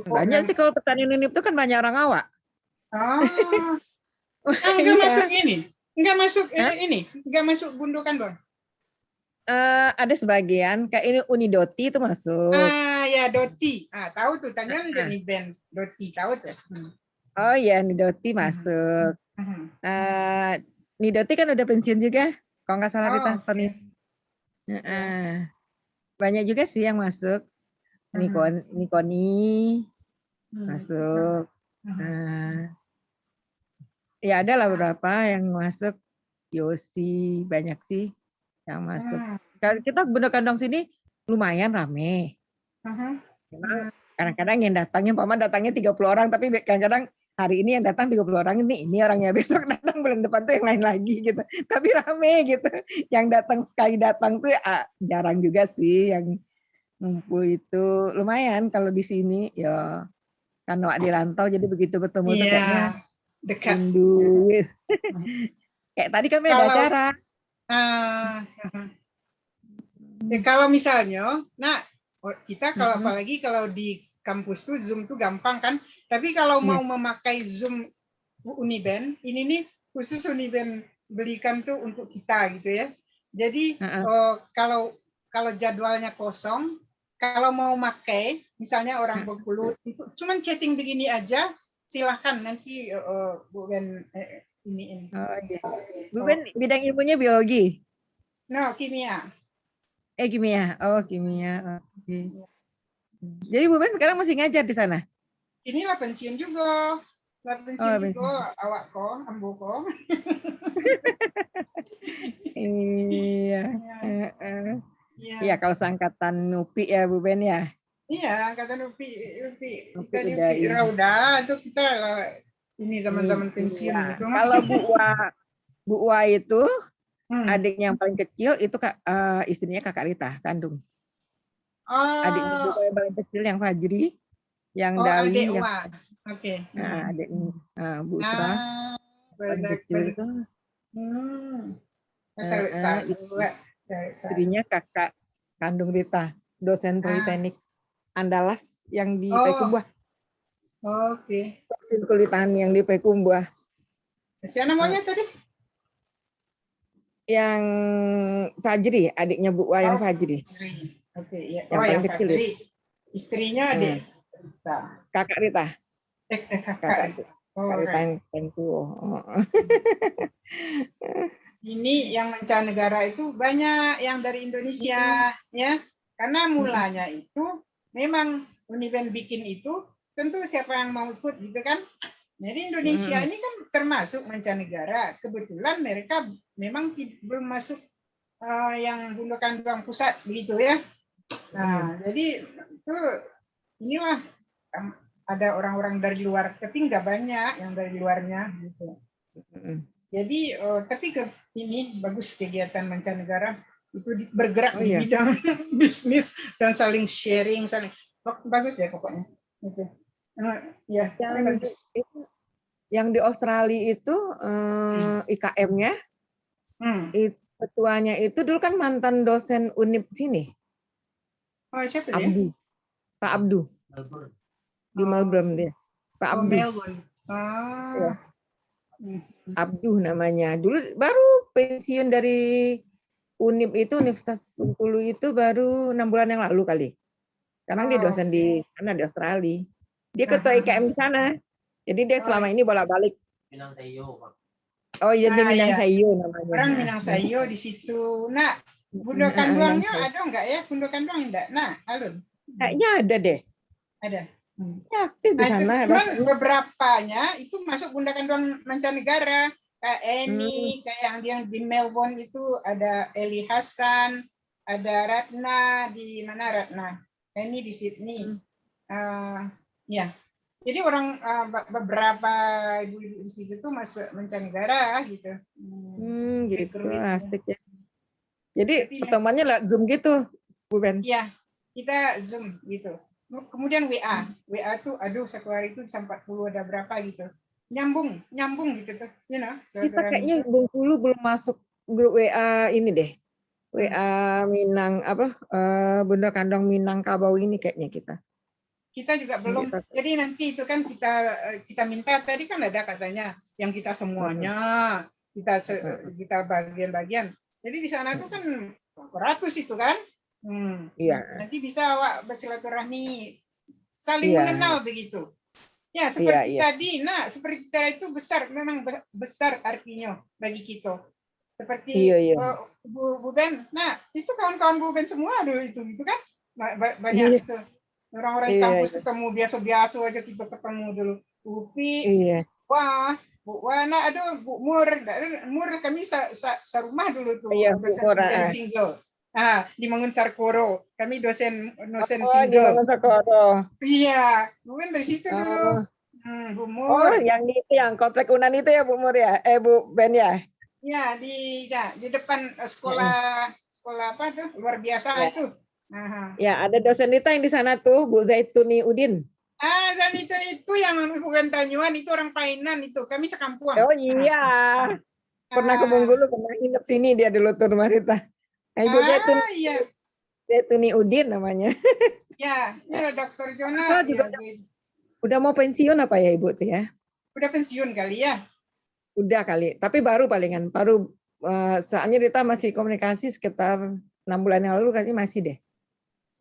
Banyak sih kalau pertanian Unip tuh kan banyak orang awak. Oh. Enggak masuk ini. Enggak masuk ini. Enggak masuk gundukan, Bang. Eh, ada sebagian, kayak ini Uni Doti itu masuk. Ah, ya, Doti. Ah, tahu tuh, tanya udah nih Ben. Doti, tahu tuh. Oh iya, Ni Doti masuk. Eh, Ni Doti kan udah pensiun juga, kalau nggak salah kita tahun ini. Banyak juga sih yang masuk. Nikon, Nikoni masuk. Eh, ya ada lah beberapa yang masuk. Yosi, banyak sih yang masuk. Kalau kita Bunda Kandong sini lumayan rame. Memang kadang-kadang yang datangnya, umpama datangnya tiga puluh orang, tapi kadang-kadang hari ini yang datang tiga puluh orang ini, ini orangnya, besok datang bulan depan tuh yang lain lagi gitu. Tapi rame gitu. Yang datang sekali datang tuh, ah, jarang juga sih yang ngumpul itu. Lumayan kalau di sini, ya, karena awak di rantau, jadi begitu bertemu tuh kayaknya Dekat. rindu. Kayak tadi kami ada Kalau acara. Ah, ya, kalau misalnya, nah, kita kalau Mm-mm. apalagi kalau di kampus tuh Zoom tuh gampang kan. Tapi kalau Iya. mau memakai Zoom Uniben, ini nih khusus Uniben belikan tuh untuk kita gitu ya. Jadi Heeh. eh, kalau kalau jadwalnya kosong, kalau mau makai, misalnya orang Mm-mm. Bengkulu, itu cuman chatting begini aja, silahkan nanti eh, eh, Bu Ben eh, iniin. Oh iya. Bu Oh, Ben bidang ilmunya biologi. No, kimia. Eh, kimia. Oh, kimia. Oke. Jadi Bu Ben sekarang masih ngajar di sana? Inilah pensiun juga. Lah Oh, pensiun pensiun. juga awak ko, ambo ko. Iya. Ya, Heeh. ya. Iya, kalau seangkatan Upi ya, Bu Ben ya. Iya, angkatan Upi, Upi. Upi Kita di udah Upi ini. Rauda tuh kita lah ini zaman-zaman pensiun Iya. gitu mah. Kalau Bu Wa, Bu Wa itu Hmm. adiknya yang paling kecil itu kak, eh, istrinya kakak Rita kandung. Adiknya Bu Oh, Wa yang paling kecil yang Fajri, yang oh Dawi, adik yang Wa. Oke. nah, Hmm. Adiknya eh, Bu Isra Ah, paling benar, kecil benar. itu. Hmm. Eh, Salut, eh, salut, itu salut, salut. istrinya kakak kandung Rita, dosen Ah, Politeknik Andalas yang di oh, Payakumbuah, oke. vaksin kulit tani yang di Payakumbuah. Siapa Eh, namanya tadi? yang Fajri, adiknya Bu Wa yang Oh, Fajri, Fajri. Oke, iya. yang Oh, paling yang kecil itu. Fajri. Istrinya adik Hmm. Rita. Kakak Rita, Eh, eh, kakak kakak Rita. Kakak Rita Alright. yang paling tua. Ini yang mancanegara itu banyak yang dari Hmm. Indonesia, ya. Karena Hmm. mulanya itu memang Uniben bikin itu, tentu siapa yang mau ikut gitu kan. Jadi Indonesia Hmm. ini kan termasuk mancanegara. Kebetulan mereka memang tid- belum masuk eh, yang Bundo Kanduang pusat begitu ya. Nah, Hmm. jadi itu inilah em, ada orang-orang dari luar, tapi nggak banyak yang dari luarnya gitu. Hmm. Jadi eh, tapi ke ini bagus kegiatan mancanegara itu di- bergerak Oh di iya. bidang bisnis dan saling sharing, saling ba- bagus deh pokoknya. Gitu. Eh, ya, ini Yang bagus. di, itu, yang di Australia itu Hmm. eh, I K M-nya, Hmm. it- ketuanya itu dulu kan mantan dosen Unip sini, Oh, siapa dia? Abdu, Pak Abdu di Oh, Melbourne dia, Pak oh Abdu. Melbourne. Iya. Ah. Hmm. Abdu namanya. Dulu baru pensiun dari Unip itu, Universitas Bengkulu itu baru enam bulan yang lalu kali. Sekarang dia Oh, dosen di oke. sana, di Australia. Dia Nah, ketua nah, I K M nah. Di sana. Jadi dia Oh, selama ini bolak-balik. Oh iya, dia nah, Minang iya. Sayo namanya. Orang Nah, Minang nah. Sayo di situ. Nah, Bundo Mm-mm, ah, Minang Kanduangnya Sayo. Ada nggak ya? Bundo Kanduang enggak? Nah, Alun. Kayaknya ada deh. Ada. Hmm. Ya, aktif di Nah, itu sana cuman rasanya. Beberapanya itu masuk Bundo Kanduang mancanegara. Kayak Eni, Hmm. kayak yang, yang di Melbourne itu ada Eli Hasan, ada Ratna, di mana Ratna? Eni di Sydney. Hmm. Eh, ya. Jadi orang eh, be- beberapa ibu-ibu di situ tuh masuk mancanegara gitu. Hmm, Hmm, gitu, recruit-nya. Asik ya. Jadi Tapi pertemuannya lewat Zoom gitu, Bu Ben? Iya, kita Zoom gitu. Kemudian W A, W A tuh, aduh, satu hari itu bisa empat puluh ada berapa gitu. Nyambung, nyambung gitu tuh, you know. Kita kayaknya Bengkulu belum masuk grup W A ini deh. W A Minang apa? Eh, Bundo Kanduang Minangkabau ini kayaknya kita. Kita juga belum. Jadi nanti itu kan kita eh, kita minta, tadi kan ada katanya yang kita semuanya, kita se- kita bagian-bagian. Jadi di sana tuh kan ratus itu kan. Hmm. Iya. Nanti bisa awak bersilaturahmi, saling Iya. mengenal begitu. Ya, Iya, seperti iya. tadi, nah, seperti tadi itu besar, memang be- besar artinya bagi kita. Seperti Iya, iya. eh, Bu, Bu Ben, nah, itu kawan-kawan Bu Ben semua dulu itu, gitu kan? Ba- ba- Banyak Iya. Itu. Orang-orang di Iya, kampus iya. Ketemu biasa-biasa aja kita ketemu dulu. Upi, Iya. wah, Bu, wah, nah, ada Bu Mur, ndak ada Mur, kami sa, sa, sarumah dulu tuh, Iya, bersen- Bu Mur, bersen ah. Single. Ah, di Mangun Sarkoro. Kami dosen dosen Oh, di single. Mangun Sakoro. Iya, Bu Wen dari situ dulu. Oh. Hmm, Bu Oh, Mur. yang di itu, yang komplek Unan itu ya, Bu Mur ya? Eh, Bu Ben ya? Ya, di ya, di depan eh, sekolah sekolah apa tuh? Luar biasa Ya. Itu. Aha. Ya, ada dosen Rita yang di sana tuh, Bu Zaituni Udin. Ah, dan itu itu yang bukan Tanyuan, itu orang Painan itu. Kami sekampuang. Oh iya, pernah ke Ah, Bengkulu, pernah nginep sini dia dulu tuh rumah Rita. Eh, Bu Zaituni, ah, iya. Zaituni Udin namanya. Ya, ya, Dokter Jona. Apa juga Ya, di- Udah mau pensiun apa ya Ibu tuh ya? Udah pensiun kali ya. Udah kali, tapi baru palingan, baru eh, soalnya Rita masih komunikasi sekitar enam bulan yang lalu kayaknya masih deh.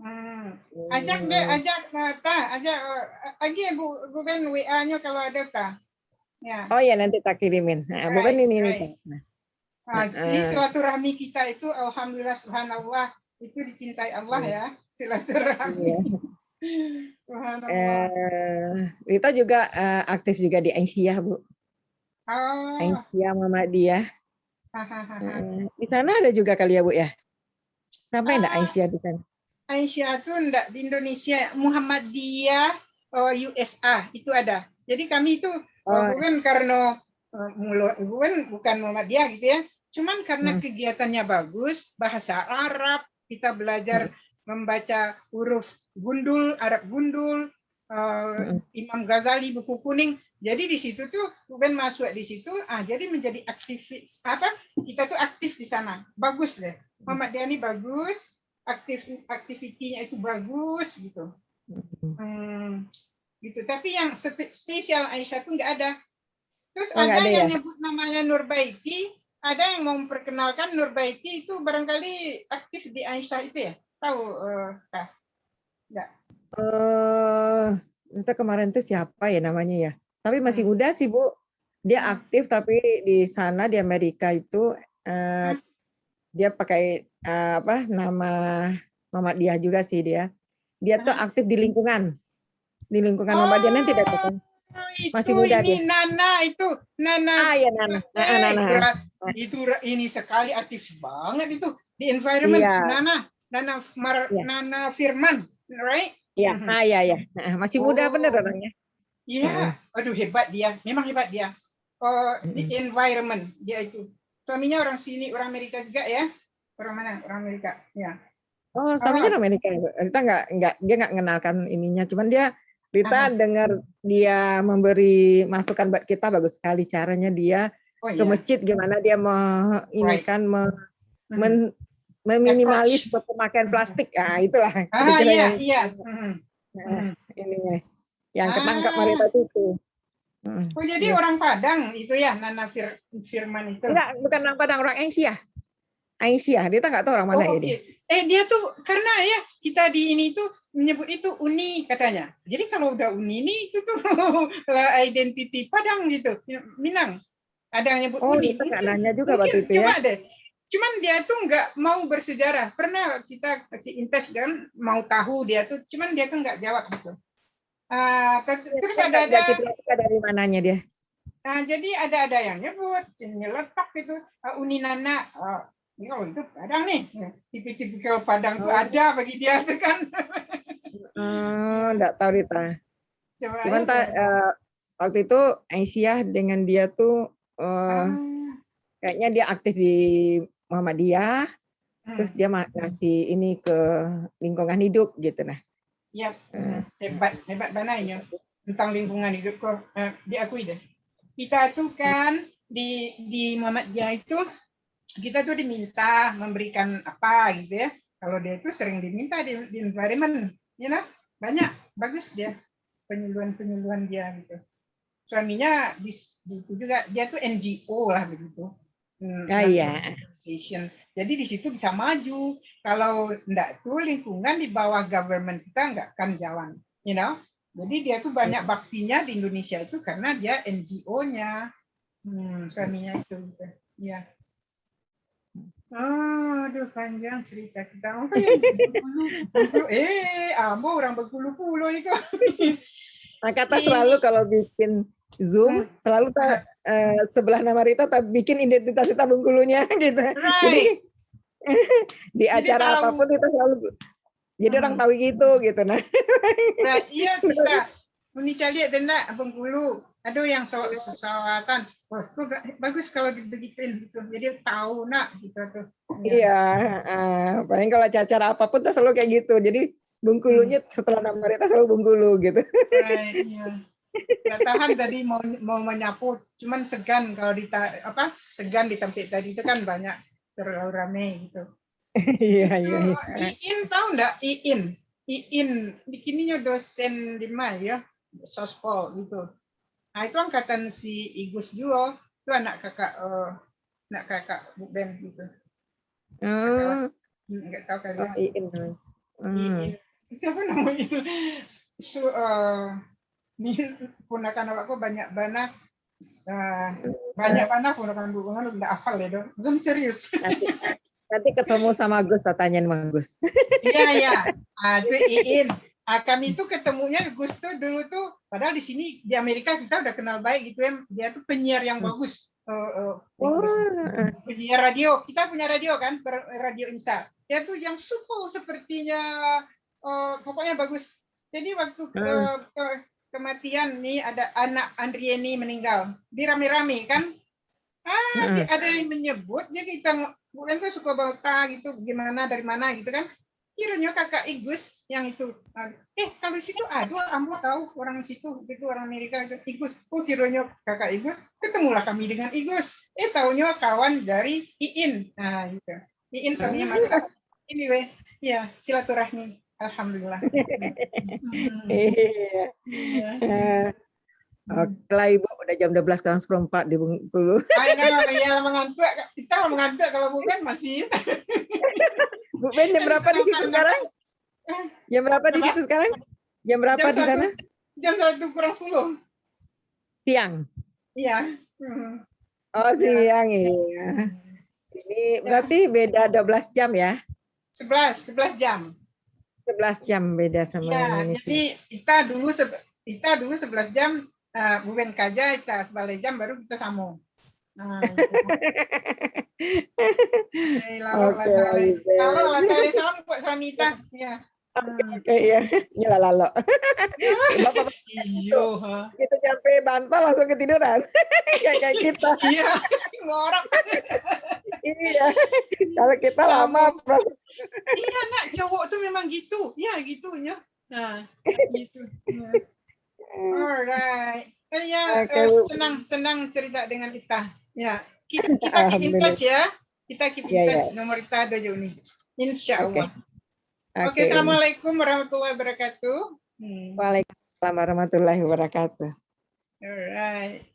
Hmm. Ajak deh, ajak eh, ta, ajak eh, lagi Bu Bu Ben W A-nya kalau ada ta. Ya. Oh ya, nanti tak kirimin. Nah, Bu Ben Right, ini nih. right. Kak. Nah, Ah, si eh, silaturahmi kita itu alhamdulillah subhanallah itu dicintai Allah iya, ya. Silaturahmi. iya. Subhanallah. Eh, Rita juga eh, aktif juga di Aisyah, Bu. Oh, Aisyah Muhammadiyah. hahaha. Eh, di sana ada juga kali ya, Bu ya? Sampai enggak Ah, Aisyah di sana? Aisyah tuh ndak di Indonesia, Muhammadiyah oh, U S A itu ada. Jadi kami itu oh, Oh, bukan karena eh, mulo bukan bukan Muhammadiyah gitu ya. Cuman karena hmm, kegiatannya bagus, bahasa Arab, kita belajar hmm, membaca huruf gundul, Arab gundul, eh, hmm, Imam Ghazali buku kuning. Jadi di situ tuh bukan masuk di situ, ah jadi menjadi aktivis apa? Kita tuh aktif di sana. Bagus deh. Muhammadiyah ini bagus, aktif aktivitinya itu bagus gitu. hmm. Hmm, gitu. Tapi yang spe- spesial Aisyah tuh nggak ada. Terus Oh, nggak ada ada yang ya? nyebut namanya Nurbaiti, ada yang mau memperkenalkan Nurbaiti itu barangkali aktif di Aisyah itu ya? Tahu eh kah? Enggak. Eh, Rita kemarin tuh siapa ya namanya ya? Tapi masih Hmm. muda sih, Bu. Dia Hmm. aktif, tapi di sana di Amerika itu eh, Hmm. dia pakai eh, apa nama Muhammadiyah juga sih dia. Dia tuh Ah. aktif di lingkungan. Di lingkungan Muhammadiyah nanti dia pakai. Oh, itu Masih muda ini dia. Nana itu, Nana. Ah, ya Nana. Ah, Eh, Nana. gerak itu ra- ini sekali aktif banget itu di environment. Iya. Nana, Nana Mar, Iya. Nana Firman, right? Iya, Mhm. Ah, ya ya. Ah, Masih muda bener Oh, orangnya. iya. Heeh. Aduh, hebat dia. Memang hebat dia. Oh, di Mm-mm. environment dia itu. Suaminya orang sini, orang Amerika juga ya. Orang mana? Orang Amerika. Ya. Oh, suaminya Ah, orang Amerika. Kita nggak nggak dia nggak mengenalkan ininya. Cuman dia Rita aha. dengar dia memberi masukan buat kita, bagus sekali caranya dia Oh ke iya. masjid, gimana dia me, ini Right. kan me, Mhm. men, meminimalis Approach. pemakaian Mhm. plastik. Ah, itulah Ah, kira-kira iya, yang iya. Mhm. nah, Mhm. ini nih. Yang ketangkap hari Ah. tadi itu. Mm, Oh, jadi iya. orang Padang itu ya, Nana Fir, Firman itu. Enggak, bukan orang Padang, orang Aisyah. Aisyah, dia tak nggak tahu orang mana Oh, ya oke. dia. Eh, dia tuh karena ya kita di ini tuh menyebut itu uni katanya. Jadi kalau udah uni nih itu tuh lah identiti Padang gitu, Minang. Ada yang nyebut Oh, uni. kita nggak Mungkin nanya juga mungkin waktu itu ya. Coba deh. Cuman dia tuh nggak mau bersejarah. Pernah kita ke Intes kan mau tahu dia tuh, cuman dia tuh nggak jawab gitu. Ah, ter- Dia terus dia ada nggak nggak ada cerita kita dari mananya dia. Nah, jadi ada-ada yang nyebut, nyeletak gitu, ah, uni Nana. Ah, ini kalau itu Padang nih, tipikal Padang tuh Oh, ada bagi dia tuh kan. hmm, nggak tahu Rita. Coba Cuman aja tak tuh. eh, waktu itu Aisyah dengan dia tuh eh, Ah, kayaknya dia aktif di Muhammadiyah, terus hmm, dia ma- ngasih ini ke lingkungan hidup gitu nah. ya, Eh, hebat, hebat banai nyo. Tentang lingkungan hidup ko, eh, diakui deh. Kita tuh kan di di Muhammadiyah itu kita tuh diminta memberikan apa gitu ya. Kalau dia itu sering diminta di, di environment, you know, banyak bagus dia penyuluhan-penyuluhan dia gitu. Suaminya di, di itu juga dia tuh N G O lah begitu. Hmm, ah non iya. profit organization. Jadi di situ bisa maju. Kalau ndak tuh lingkungan di bawah government kita nggak akan jalan, you know. Jadi dia tuh banyak baktinya di Indonesia itu karena dia N G O-nya. Hmm, suaminya itu. Ya. Oh, aduh panjang cerita kita. Apa yang Bengkulu? Bengkulu. Eh, ambo orang Bengkulu pulo itu. Nah, kata selalu kalau bikin Zoom, Hmm. selalu tak eh, sebelah nama Rita tak bikin identitas kita Bengkulunya gitu. Jadi Right. Di acara apapun kita selalu, jadi orang tahu gitu, gitu nah. Nah, iya, kita. Uni caliak tu ndak, Bengkulu. Ada yang selatan. Wah, kok bagus kalau dibegituin gitu. Jadi tahu nak gitu tuh. Iya, paling kalau acara apapun tuh selalu kayak gitu. Jadi Bengkulunya setelah nama kita selalu Bengkulu gitu. Right, iya. Nggak tahan tadi mau mau menyapu, cuman segan kalau di apa segan di tempat tadi itu kan banyak terlalu ramai gitu. Iya, iya, iya. Iin tahu ndak Iin? Iin di kininya dosen di mana ya? Sospol gitu. Nah, itu angkatan si Igus Juo, itu anak kakak eh, anak kakak Bu Ben gitu. Hmm. Nggak tahu kali. Oh, Iin. Hmm. Iin. Siapa nama itu? Su, uh, ni punakan awak kok banyak banget. Uh, banyak banget punakan Bu Ben, nggak hafal ya dong. Macam serius. Nanti, nanti ketemu sama Gus, tanyain sama Gus. Iya, iya. Ah, itu Iin. Ah, kami itu ketemunya Gus tuh dulu tuh, padahal di sini di Amerika kita udah kenal baik gitu ya. Dia tuh penyiar yang bagus. Uh, uh, penyiar radio. Kita punya radio kan, radio Insa. Dia tuh yang super sepertinya, uh, pokoknya bagus. Jadi waktu uh, ke, kematian nih ada anak Andrieni meninggal, dirame-rame kan. Ah, ada yang menyebut, jadi kita Bu Ben tuh suka bawa gitu, gimana, dari mana gitu kan. Kiranya kakak Igus yang itu. Eh, kalau situ ada, ambo tahu orang situ, itu orang Amerika itu. Igus, oh kiranya kakak Igus, ketemulah kami dengan Igus. Eh, taunya kawan dari Iin. Nah, gitu. Iin suaminya mantap. Anyway, ya, silaturahmi. Alhamdulillah. Iya. Oke lah, Ibu, udah jam dua belas kurang seperempat di Bengkulu. Ay, nah, ya, lah mengantuk. Kita lah mengantuk kalau bukan masih. Bu Ben, jam berapa di situ sekarang? Jam berapa di situ sekarang? Jam berapa di sana? Jam satu kurang sepuluh. Siang? Iya. Oh, siang, iya. Ini berarti beda dua belas jam ya? Sebelas, sebelas jam. Sebelas jam beda sama Indonesia. Jadi kita dulu kita dulu sebelas jam, uh, Bu Ben kaja, kita sebalai jam baru kita samo. Nah, gitu. Eh, lalok lah, salam buat suami kita. Ya. Oke, oke, iya. Nyelah lalok. Bapak-bapak iyo, ha. Kita nyampe Bantal langsung ketiduran. Kayak kita. Iya, ngorok. Iya. Kalau kita lama proses. Iya, nak, cowok tuh memang gitu. Ya, gitunya. Nah, gitu. Ya. Alright. Eh, ya, okay, eh, senang, senang cerita dengan Ita. Ya, kita, kita keep in touch ya. Kita keep in touch. Nomor Ita ada je ni. Insya Allah. Oke, assalamualaikum warahmatullahi wabarakatuh. Hmm. Waalaikumsalam warahmatullahi wabarakatuh. Alright.